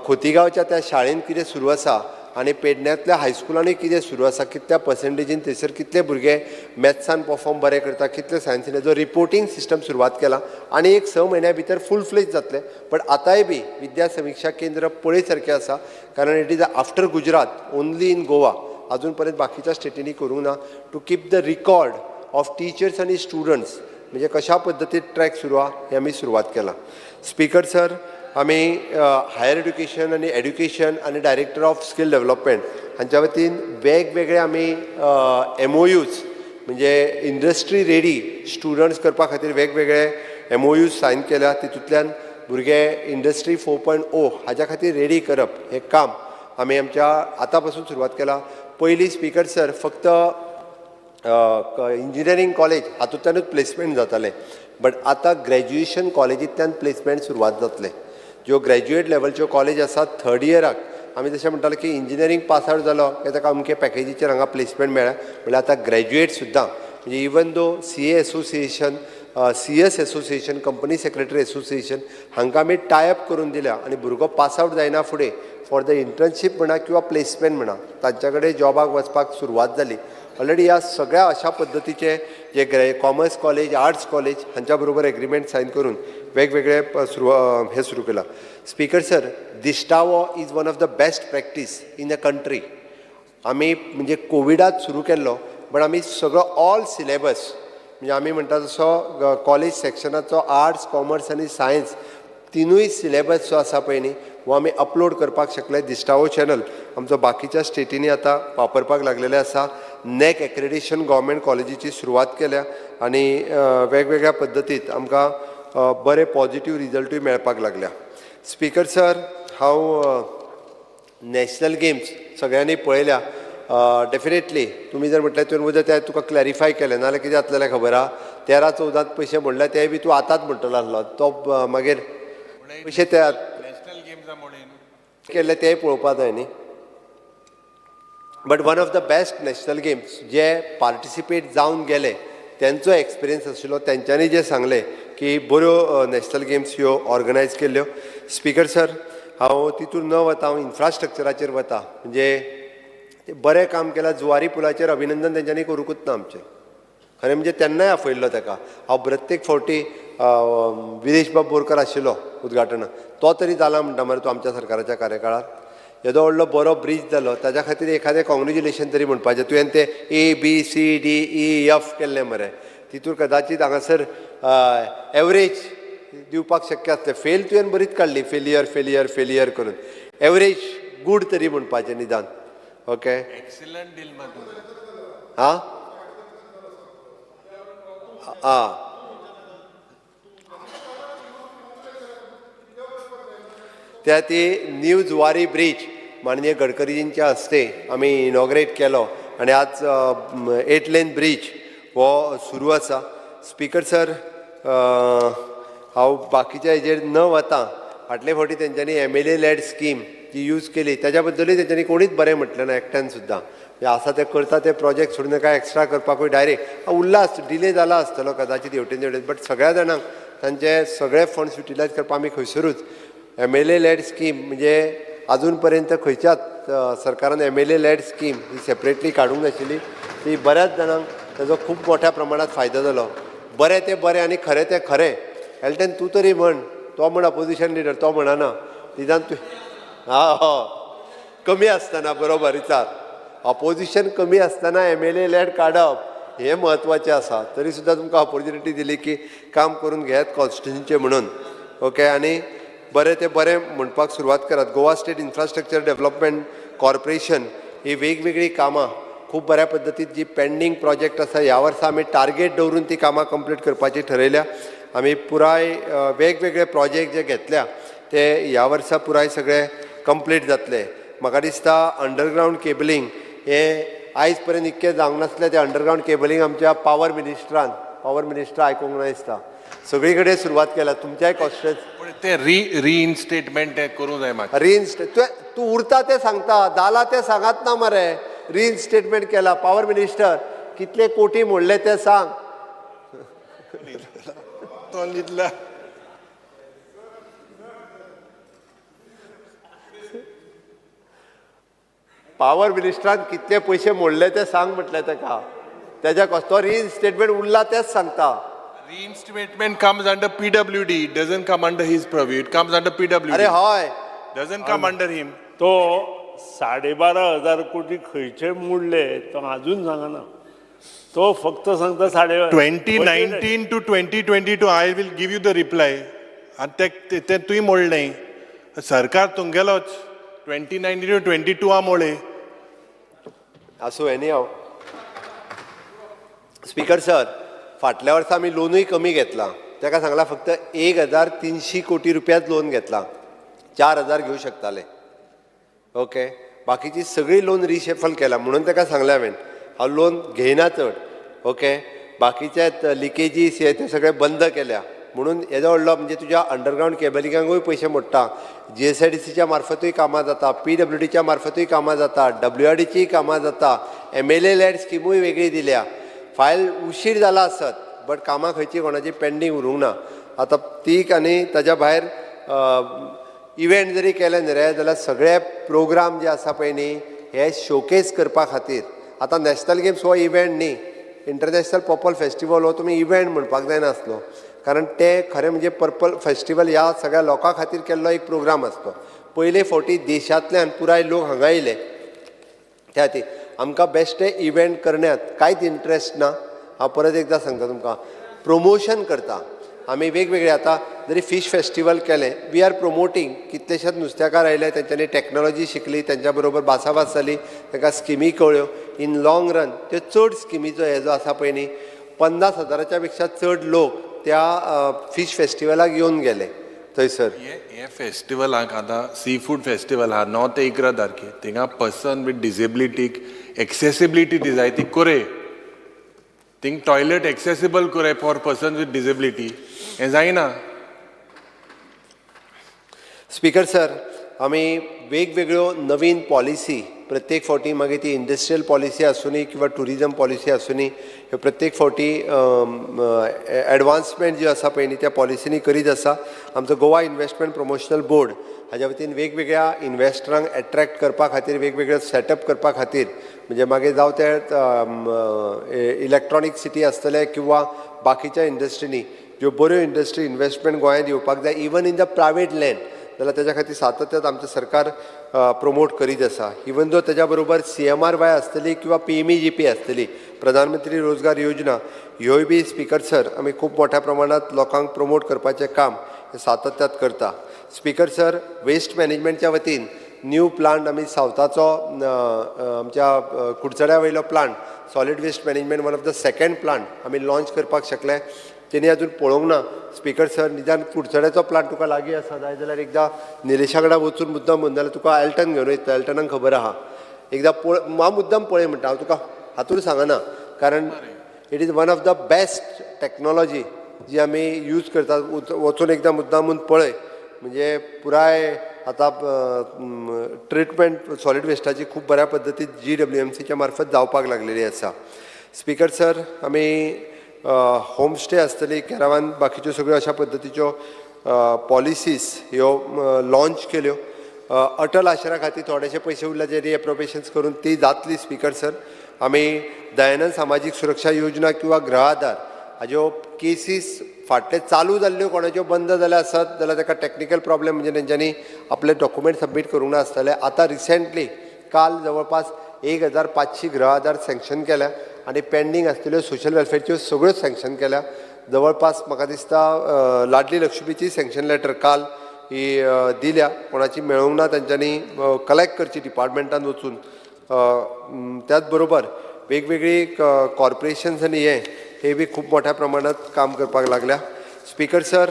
S5: खोतीगांवच्या त्या शाळेंत कितें सुरू आसा आनी पेडण्यांतल्या हायस्कुलांनी कितें सुरू आसा, कितल्या पर्संटेजीन थंयसर कितले भुरगे मॅथ्सान परफॉर्म बरे करता, कितले सायन्सीन, हेजो रिपोर्टींग सिस्टम सुरवात केला आनी एक 6 म्हयन्या भितर फूल फ्लेज जातलें. बट आतांय बी विद्या समिक्षा केंद्र पळय सारकें आसा, कारण it is after Gujarat only in Goa. अजून पर्यंत बाकीच्या स्टेटींनी करूंक ना, to keep the record of teachers आनी स्टुडंट्स, म्हणजे कशा पद्दतीन ट्रॅक सुरू आहा हें आमी सुरवात केलां. स्पीकर सर, आमी हायर एड्युकेशन आनी एड्युकेशन आनी डायरेक्टर ऑफ स्कील डेव्हलपमेंट हांच्या वतीन वेगवेगळे आमी एमओयूज, म्हणजे इंडस्ट्री रेडी स्टुडंट्स करपा खातीर वेगवेगळे एमओयूज सायन केल्या. तितूंतल्यान भुरगे इंडस्ट्री 4.0 हाज्या खातीर रेडी करप हें काम आमी आमच्या आतां पासून सुरवात केला. पयलीं स्पीकर सर फक्त इंजिनियरींग कॉलेज हातूंतल्यानूच प्लेसमेंट जातालें, बट आतां ग्रॅज्युएशन कॉलेजींतल्यान प्लेसमेंट सुरवात जातलें. ज्यो ग्रॅज्युएट लेवलच्यो कॉलेज आसात, थर्ड इयराक आमी जशें म्हणटाले की इंजिनियरींग पास आवट जालो काय ताका अमके पॅकेजीचेर हांगा प्लेसमेंट मेळ्ळा, म्हणल्यार आतां ग्रॅज्युएट सुद्दां, म्हणजे even though CA association, CS association, company secretary association हांकां आमी टायअप करून दिल्या आनी भुरगो पास आवट जायना फुडें फॉर the internship म्हणा किंवा प्लेसमेंट म्हणा, तांच्या कडेन जॉबाक वचपाक सुरवात जाली ऑलरेडी. ह्या सगळ्या अशा पद्दतीचे जे कॉमर्स कॉलेज, आर्ट्स कॉलेज हांच्या बरोबर एग्रीमेंट सायन करून वेगवेगळे सुरू हे सुरू केलां. स्पीकर सर, दिश्टावो is one of the best practice in the country. आमी म्हणजे कोविडात सुरू केल्लो, बट आमी सगळो ऑल सिलेबस, म्हणजे आमी म्हणटा तसो कॉलेज सेक्शनाचो आर्ट्स, कॉमर्स आनी सायन्स तिनूय सिलेबस जो आसा पळय न्ही, हो आमी अपलोड करपाक शकले. दिश्टावो चॅनल आमचो बाकीच्या स्टेटींनी आतां वापरपाक लागलेले आसा. नॅक एक्रेडिशन गव्हर्मेंट कॉलेजीची सुरवात केल्या आनी वेगवेगळ्या पद्दतीत आमकां बरे पॉझिटीव रिजल्टूय मेळपाक लागल्या. स्पीकर सर, हांव नॅशनल गेम्स सगळ्यांनी पळयल्या. डेफिनेटली तुमी जर म्हटलें तुवें वयता तें तुका क्लॅरिफाय केलें नाजाल्यार कितें जातलें खबर आहा, 13-14 पयशे म्हणल्यार ते बी तूं आतांच म्हणटलो आसलो तो मागीर पयशे ते
S8: नॅशनल गेम्सा म्हणून
S5: केल्ले तेय पळोवपा जाय न्ही. But one of the best national games J participate जावन गेले तेंचो एक्सपिरियन्स आशिल्लो, तेंच्यांनी जे सांगलें की बऱ्यो नॅशनल गेम्स ह्यो ऑर्गनायज केल्ल्यो. स्पीकर सर, हांव तितून न वता, हांव इन्फ्रास्ट्रक्चराचेर वता. म्हणजे ते बरें काम केलां, जुवारी पुलाचेर अभिनंदन तेंच्यांनी करूंकूच ना आमचें. खरें म्हणजे तेन्नाय आफयल्लो ताका हांव प्रत्येक फावटी. विरेशबाब बोरकर आशिल्लो उद्घाटनाक, तो तरी जाला म्हणटा मरे तूं आमच्या सरकाराच्या कार्यकाळार येदो व्हडलो बरो ब्रीज जालो, ताज्या खातीर एखादें कॉंग्रेच्युलेशन तरी म्हणपाचें. तुवें तें A B C D E F केल्लें मरे, तितूर कदाचीत हांगासर एवरेज दिवपाक शक्य आसलें. फेल तुवें बरीच काडली, फेलियर फेलियर फेलियर करून एवरेज गूड तरी म्हणपाचें निदान. ओके,
S8: एक्सिलंट डील मा तूं.
S5: हां आं त्या ती न्यू जुवारी ब्रीज माननीय गडकरीजींच्या हस्ते आमी इनॉग्रेट केलो आनी आज 8 लेन ब्रीज हो सुरू आसा. स्पीकर सर, हांव बाकीच्या हेजेर न वता फाटले फावटी तेंच्यांनी एमएलए लॅड स्कीम जी यूज केली ताज्या बद्दलूय तेंच्यांनी कोणीच बरें म्हटलें ना एकट्यान सुद्दां. म्हणजे आसा ते करता ते प्रोजेक्ट सोडून काय एक्स्ट्रा करपाकूय डायरेक्ट उरला आसतो, डिले जाला आसतलो कदाचीत हेवटेन तेवटेन, बट सगळ्या जाणांक तांचे सगळे फंड्स युटिलायज करपाक आमी खंयसरूच एमएलए लॅड स्कीम म्हणजे अजून पर्यंत खंयच्याच सरकारान एमएलए लॅड स्कीम ही सेपरेटली काडूंक नाशिल्ली. ती बऱ्याच जाणांक ताजो खूब मोठ्या प्रमाणात फायदो जालो. बरें तें बरें आनी खरें तें खरें. एल्टन तूं तरी म्हण, तो म्हण अपोजिशन लिडर, तो म्हणना निदान तूं हा हो कमी आसतना बरोबर विचार. अपोजिशन कमी आसतना एमएलए लॅड काडप हें म्हत्वाचें आसा. तरी सुद्दां तुमकां ऑपोर्चुनिटी दिली की काम करून घेयात कॉन्स्टिट्युन्सीचें म्हणून. ओके, आनी बरें तें बरें म्हणपाक सुरवात करात. Goa state infrastructure development corporation ही वेगवेगळीं कामां खूब बऱ्या पद्दतीन जी पेंडींग प्रोजेक्ट आसा ह्या वर्सा आमी टार्गेट दवरून ती कामां कंप्लीट करपाची ठरयल्या. आमी पुराय वेगवेगळे प्रोजेक्ट जे घेतल्या ते ह्या वर्सा पुराय सगळे कंप्लीट जातले. म्हाका दिसता अंडरग्रावंड केबलिंग हे आयज पर्यंत इतकें जावंक नासलें, तें अंडरग्रावंड केबलिंग आमच्या पावर मिनिस्टरान, पावर मिनिस्टर आयकूंक ना दिसता, सगळी कडेन सुरवात केल्या. तुमच्याय कॉन्स्टिट्युएन्स
S8: पूण ते रिइन्स्टेटमेंट तें करूंक जाय मातशें.
S5: रिइन्स्टे तूं उरता तें सांगता, जाला तें सांगात ना मरे. रिइन्स्टेटमेंट केला पावर मिनिस्टर, कितले कोटी मोडले ते सांग.
S8: तो न्हिदला.
S5: पावर मिनिस्टरान कितले पयशे मोडले ते सांग म्हटलें ताका. तेज्या तो रिइन्स्टेटमेंट उरला तेच सांगता.
S8: Reinstatement comes under PWD, it doesn't come under his purview, it comes under PWD.
S5: अरे हय,
S8: Doesn't come under him.
S11: तो 12,500 कोटी खंयचे मोडले तो अजून सांगना. तो फक्त सांगता साडे
S8: 2019 to 2022, I will give you the reply. आनी ते ते तुवें मोडलें, सरकार तुमगेलोच. 2019 to 22 आ मोडले.
S5: आसूं, एनी हांव. स्पीकर सर, फाटल्या वर्सा आमी लोनूय कमी घेतलां. ताका सांगलां फक्त 1300 कोटी रुपयाच लोन घेतलां, 4000 घेवं शकताले. ओके, बाकीची सगळी लोन रिशफल केला म्हणून ताका सांगलें हांवें हांव लोन घेयना चड. ओके, बाकीचे लिकेजीस हे ते सगळे बंद केल्या म्हणून येदो व्हडलो म्हणजे तुज्या अंडरग्रावंड केबलिंगाकूय पयशे मोडटा, जीएसआयडीसीच्या मार्फतूय कामां जाता, पीडब्ल्यूडीच्या मार्फतूय कामां जाता, डब्ल्यूआरडीचीय कामां जाता, एमएलए लॅड स्किमूय वेगळी दिल्या. फायल उशीर जाला आसत बट कामां खंयची कोणाची पेंडींग उरूंक ना. आतां तीक आनी ताज्या भायर इव्हेंट जरी केले न्ही रे जाल्यार सगळे प्रोग्राम जे आसा पळय न्ही हे शोकेस करपा खातीर. आतां नॅशनल गेम्स हो इव्हेंट न्ही, इंटरनॅशनल पर्पल फेस्टिवल हो तुमी इव्हेंट म्हणपाक जायनासलो, कारण ते खरें म्हणजे पर्पल फेस्टिवल ह्या सगळ्या लोकां खातीर केल्लो एक प्रोग्राम आसलो. पयले फावटी देशांतल्यान पुराय लोक हांगा येयले, त्या खातीर आमकां बेश्टे इव्हेंट करण्यात कांयच इंट्रस्ट ना. हांव परत एकदां सांगता तुमकां, प्रोमोशन करता आमी वेगवेगळे. आतां जरी फीश फेस्टिवल केलें, we are promoting, कितलेशेच नुस्तेकार आयले, तेंच्यांनी टॅक्नोलॉजी शिकली, तेंच्या बरोबर भासाभास जाली, तांकां स्किमी कळ्ळ्यो. इन लाँग रन त्यो चड स्किमीचो हे जो आसा पळय न्ही, 50,000च्या पेक्षा चड लोक त्या फीश फेस्टिवलाक येवन गेले थंयसर.
S8: हे फेस्टिवलाक आतां सी फूड फेस्टिवल आहा 9 ते 11 तारखेर, थिंगा पर्सन विथ डिसेबिलिटीक एक्सेसिबिलिटी दी जाय ती कोरे, थिंग टॉयलेट एक्सेसिबल कोरे फॉर पर्सन विथ डिसेबिलिटी, हें जायना.
S5: स्पीकर सर, आमी वेगवेगळ्यो नवीन पॉलिसी प्रत्येक फावटी, मागीर ती इंडस्ट्रियल पॉलिसी आसुनी किंवा टुरिजम पॉलिसी आसुनी, ह्यो प्रत्येक फावटी एडवान्समेंट जी आसा पळय न्ही त्या पॉलिसीनी करीत आसा. आमचो गोवा इन्वेस्टमेंट प्रमोशनल बोर्ड हाज्या वतीन वेगवेगळ्या इन्वेस्टरांक एट्रॅक्ट करपा खातीर वेगवेगळे सेटअप करपा खातीर, म्हणजे मागीर जावं ते इलेक्ट्रॉनीक सिटी आसतले किंवा बाकीच्या इंडस्ट्रीनी ज्यो बऱ्यो इंडस्ट्री इन्वेस्टमेंट गोंयांत येवपाक जाय, even in the private land, जाल्यार तेज्या खातीर सातत्यात आमचें सरकार प्रमोट करीत आसा. इवन दो तेज्या बरोबर CMRY आसतली किंवा PMEGP आसतली, प्रधानमंत्री रोजगार योजना, ह्योय बी स्पीकर सर आमी खूब मोठ्या प्रमाणांत लोकांक प्रमोट करपाचें काम हें सातत्यात करता. स्पीकर सर, वेस्ट मॅनेजमेंटच्या वतीन न्यू प्लांट आमी सावथाचो आमच्या कुडचड्या वयलो plant, solid waste management one of the second plant आमी लॉंच करपाक शकले. तेणी अजून पळोवंक ना स्पीकर सर, निदान कुडचड्याचो प्लांट तुका लागीं आसा जाय जाल्यार एकदां निलेशा कडेन वचून मुद्दम म्हण जाल्यार तुका एल्टन घेवन वयता, एल्टनाक खबर आहा, एकदां पळय, हांव मुद्दम पळय म्हणटा, हांव तुका हातूर सांगना, कारण it is one of the best technology जी आमी यूज करतात. वचून एकदां मुद्दामून पळय, म्हणजे पुराय आतां ट्रिटमेंट सॉलीड वेस्टाची खूब बऱ्या पद्दतीन GWMCच्या मार्फत जावपाक लागलेली आसा. स्पीकर सर, आमी होमस्टे आसतली, कॅरावान, बाकीच्यो सगळ्यो अशा पद्दतीच्यो पॉलिसीज ह्यो लॉंच केल्यो. अटल आश्रा खातीर थोडेशे पयशे उरल्या जे रिएप्रोप्रिएशन्स करून ती जातली. स्पीकर सर, आमी दयानंद सामाजीक सुरक्षा योजना किंवा गृह आधार हाज्यो केसीस फाटले चालू जाल्ल्यो कोणाच्यो बंद जाल्या आसत जाल्यार ताका टॅक्निकल प्रॉब्लेम, म्हणजे तेंच्यांनी आपले डॉक्युमेंट सबमीट करूंक ना आसतले. आतां रिसेंटली काल जवळपास 1500 गृह आधार सँक्शन केल्या आनी पेंडींग आसलेल्यो सोशल वेलफेअरच्यो सगळ्यो सँक्शन केल्या. जवळपास म्हाका दिसता लाडली लक्ष्मीची सँक्शन लेटर काल ही दिल्या, कोणाची मेळोंक ना तेंच्यांनी कलेक्ट करची डिपार्टमेंटान वचून. त्याच बरोबर वेगवेगळी कॉर्पोरेशन्स आनी हे बी खूब मोठ्या प्रमाणात काम करपाक लागल्या. स्पीकर सर,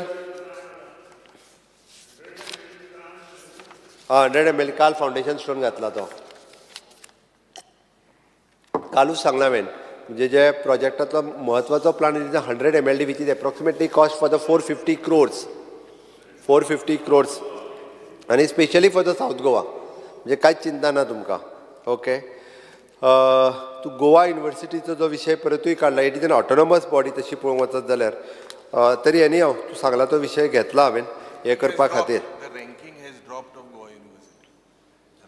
S5: 100 ML काल फावंडेशन स्टोन घातला तो कालूच सांगला हांवें, म्हणजे जे प्रोजेक्टांतलो म्हत्वाचो plan is 100 MLD which is approximately cost for the 450 crores, 450 crores, आनी specially for the south Goa, म्हणजे कांयच चिंता ना तुमकां. ओके, तूं गोवा युनिवर्सिटीचो जो विशय परतूय काडला, it is an autonomous body तशी पळोवंक वचत जाल्यार, तरी एनी हांव तूं सांगला तो विशय घेतला हांवें हें करपा खातीर.
S8: Ranking has dropped of Goa University,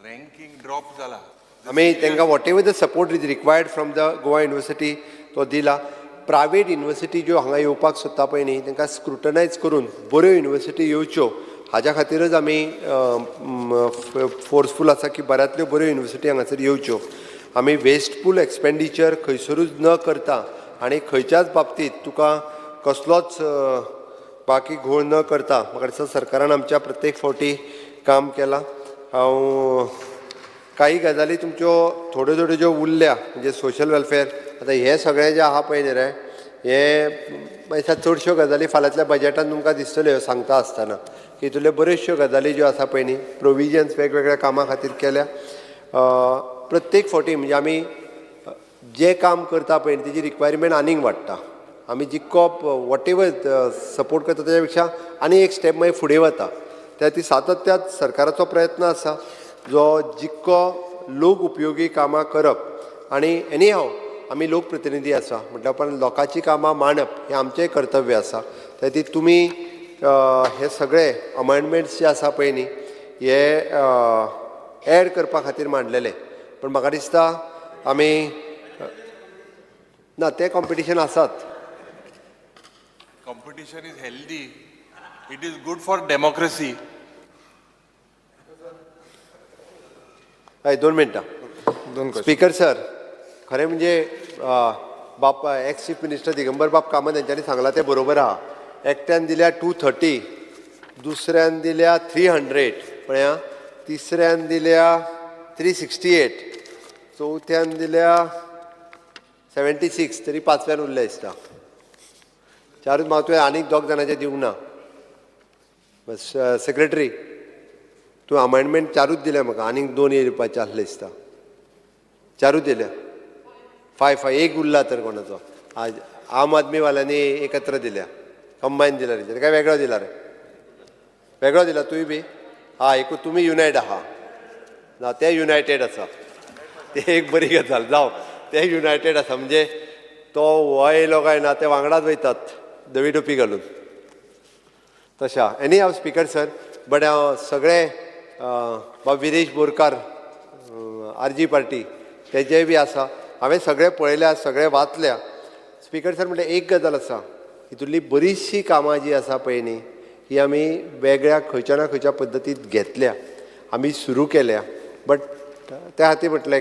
S8: ranking drop जाला.
S5: आमी तांकां whatever the support is required from the Goa University तो दिला. प्रायवेट युनिवर्सिटी ज्यो हांगा येवपाक सोदता पळय न्ही, तांकां स्क्रुटनायज करून बऱ्यो युनिवर्सिटी येवच्यो हाज्या खातीरच आमी फोर्सफूल आसा की बऱ्यांतल्यो बऱ्यो युनिवर्सिटी हांगासर येवच्यो. आमी वेस्टफूल एक्सपेंडिचर खंयसरूच न करता आनी खंयच्याच बाबतींत तुका कसलोच बाकी घोळ न करता म्हाका दिसता सरकारान आमच्या प्रत्येक फावटी काम केलां. हांव काही गजाली तुमच्यो थोड्यो थोड्यो ज्यो उरल्या, म्हणजे सोशल वेलफेअर, आतां हें सगळें जें आहा पळय न्ही रे, हें दिसता चडश्यो गजाली फाल्यांतल्या बजेटान तुमकां दिसतल्यो सांगता आसतना की हितूंतल्यो बऱ्योचश्यो गजाली ज्यो आसा पळय न्ही, प्रोविजन्स वेगवेगळ्या कामां खातीर केल्या. प्रत्येक फावटी म्हणजे आमी जें काम करता पळय तेजी रिक्वायरमेंट आनीक वाडटा. आमी जितको what ever support करता तेज्या पेक्षा आनी एक स्टेप मागीर फुडें वता. त्या खातीर सातत्यात सरकाराचो प्रयत्न आसा जो जितको लोक उपयोगी कामां करप, आनी एनी हाव आमी लोकप्रतिनिधी आसा म्हटल्या उपरांत लोकांची कामां मांडप हें आमचेंय कर्तव्य आसा. त्या खातीर तुमी हे सगळे अमेंडमेंट्स जे आसा पळय न्ही हे एड करपा खातीर मांडलेले, पण म्हाका दिसता आमी ना तें कॉम्पिटिशन आसात.
S8: Competition is healthy, it is good for democracy.
S5: हय, 2 मिनटां. स्पीकर सर, खरें म्हणजे बाप एक्स चीफ मिनिस्टर दिगंबर बाब कामत हेंच्यांनी सांगलां तें बरोबर आहा. एकट्यान दिल्या 230, दुसऱ्यान दिल्या 300 पळया, तिसऱ्यान दिल्या 368, चवथ्यान दिल्या 76, तरी पांचव्यान उरल्या दिसता. चारूच म्हाका तुवें आनीक दोग जाणांचे दिवंक ना. बस सेक्रेटरी, तूं अमेंडमेंट चारूच दिल्या म्हाका, आनीक दोन येवपाचे आसले दिसता. चारूच दिल्या. फाय फाय एक उरला तर कोणाचो. आज आम आदमीवाल्यांनी एकत्र दिल्या, कंबायन दिला रे काय वेगळो दिला रे? वेगळो दिला तुंय बी. हा, एकू तुमी युनायट आहा ना, ते युनायटेड आसा, ते एक बरी गजाल. जावं, ते युनायटेड आसा म्हणजे तो हो येयलो काय ना ते वांगडाच वयतात धवी टोपी घालून तशें. एनी हांव स्पिकर सर, बट हांव सगळे बाब विरेश बोरकार, आरजी पार्टी, तेजेय बी आसा. हांवें सगळे पळयल्या, सगळे वाचल्या. स्पिकर सर, म्हणल्यार एक गजाल आसा, हितूंतली बरीचशीं कामां जी आसा पळय न्ही, ही आमी वेगळ्या खंयच्या ना खंयच्या पद्दतींत घेतल्या, आमी सुरू केल्या. बट त्या खातीर म्हटलें.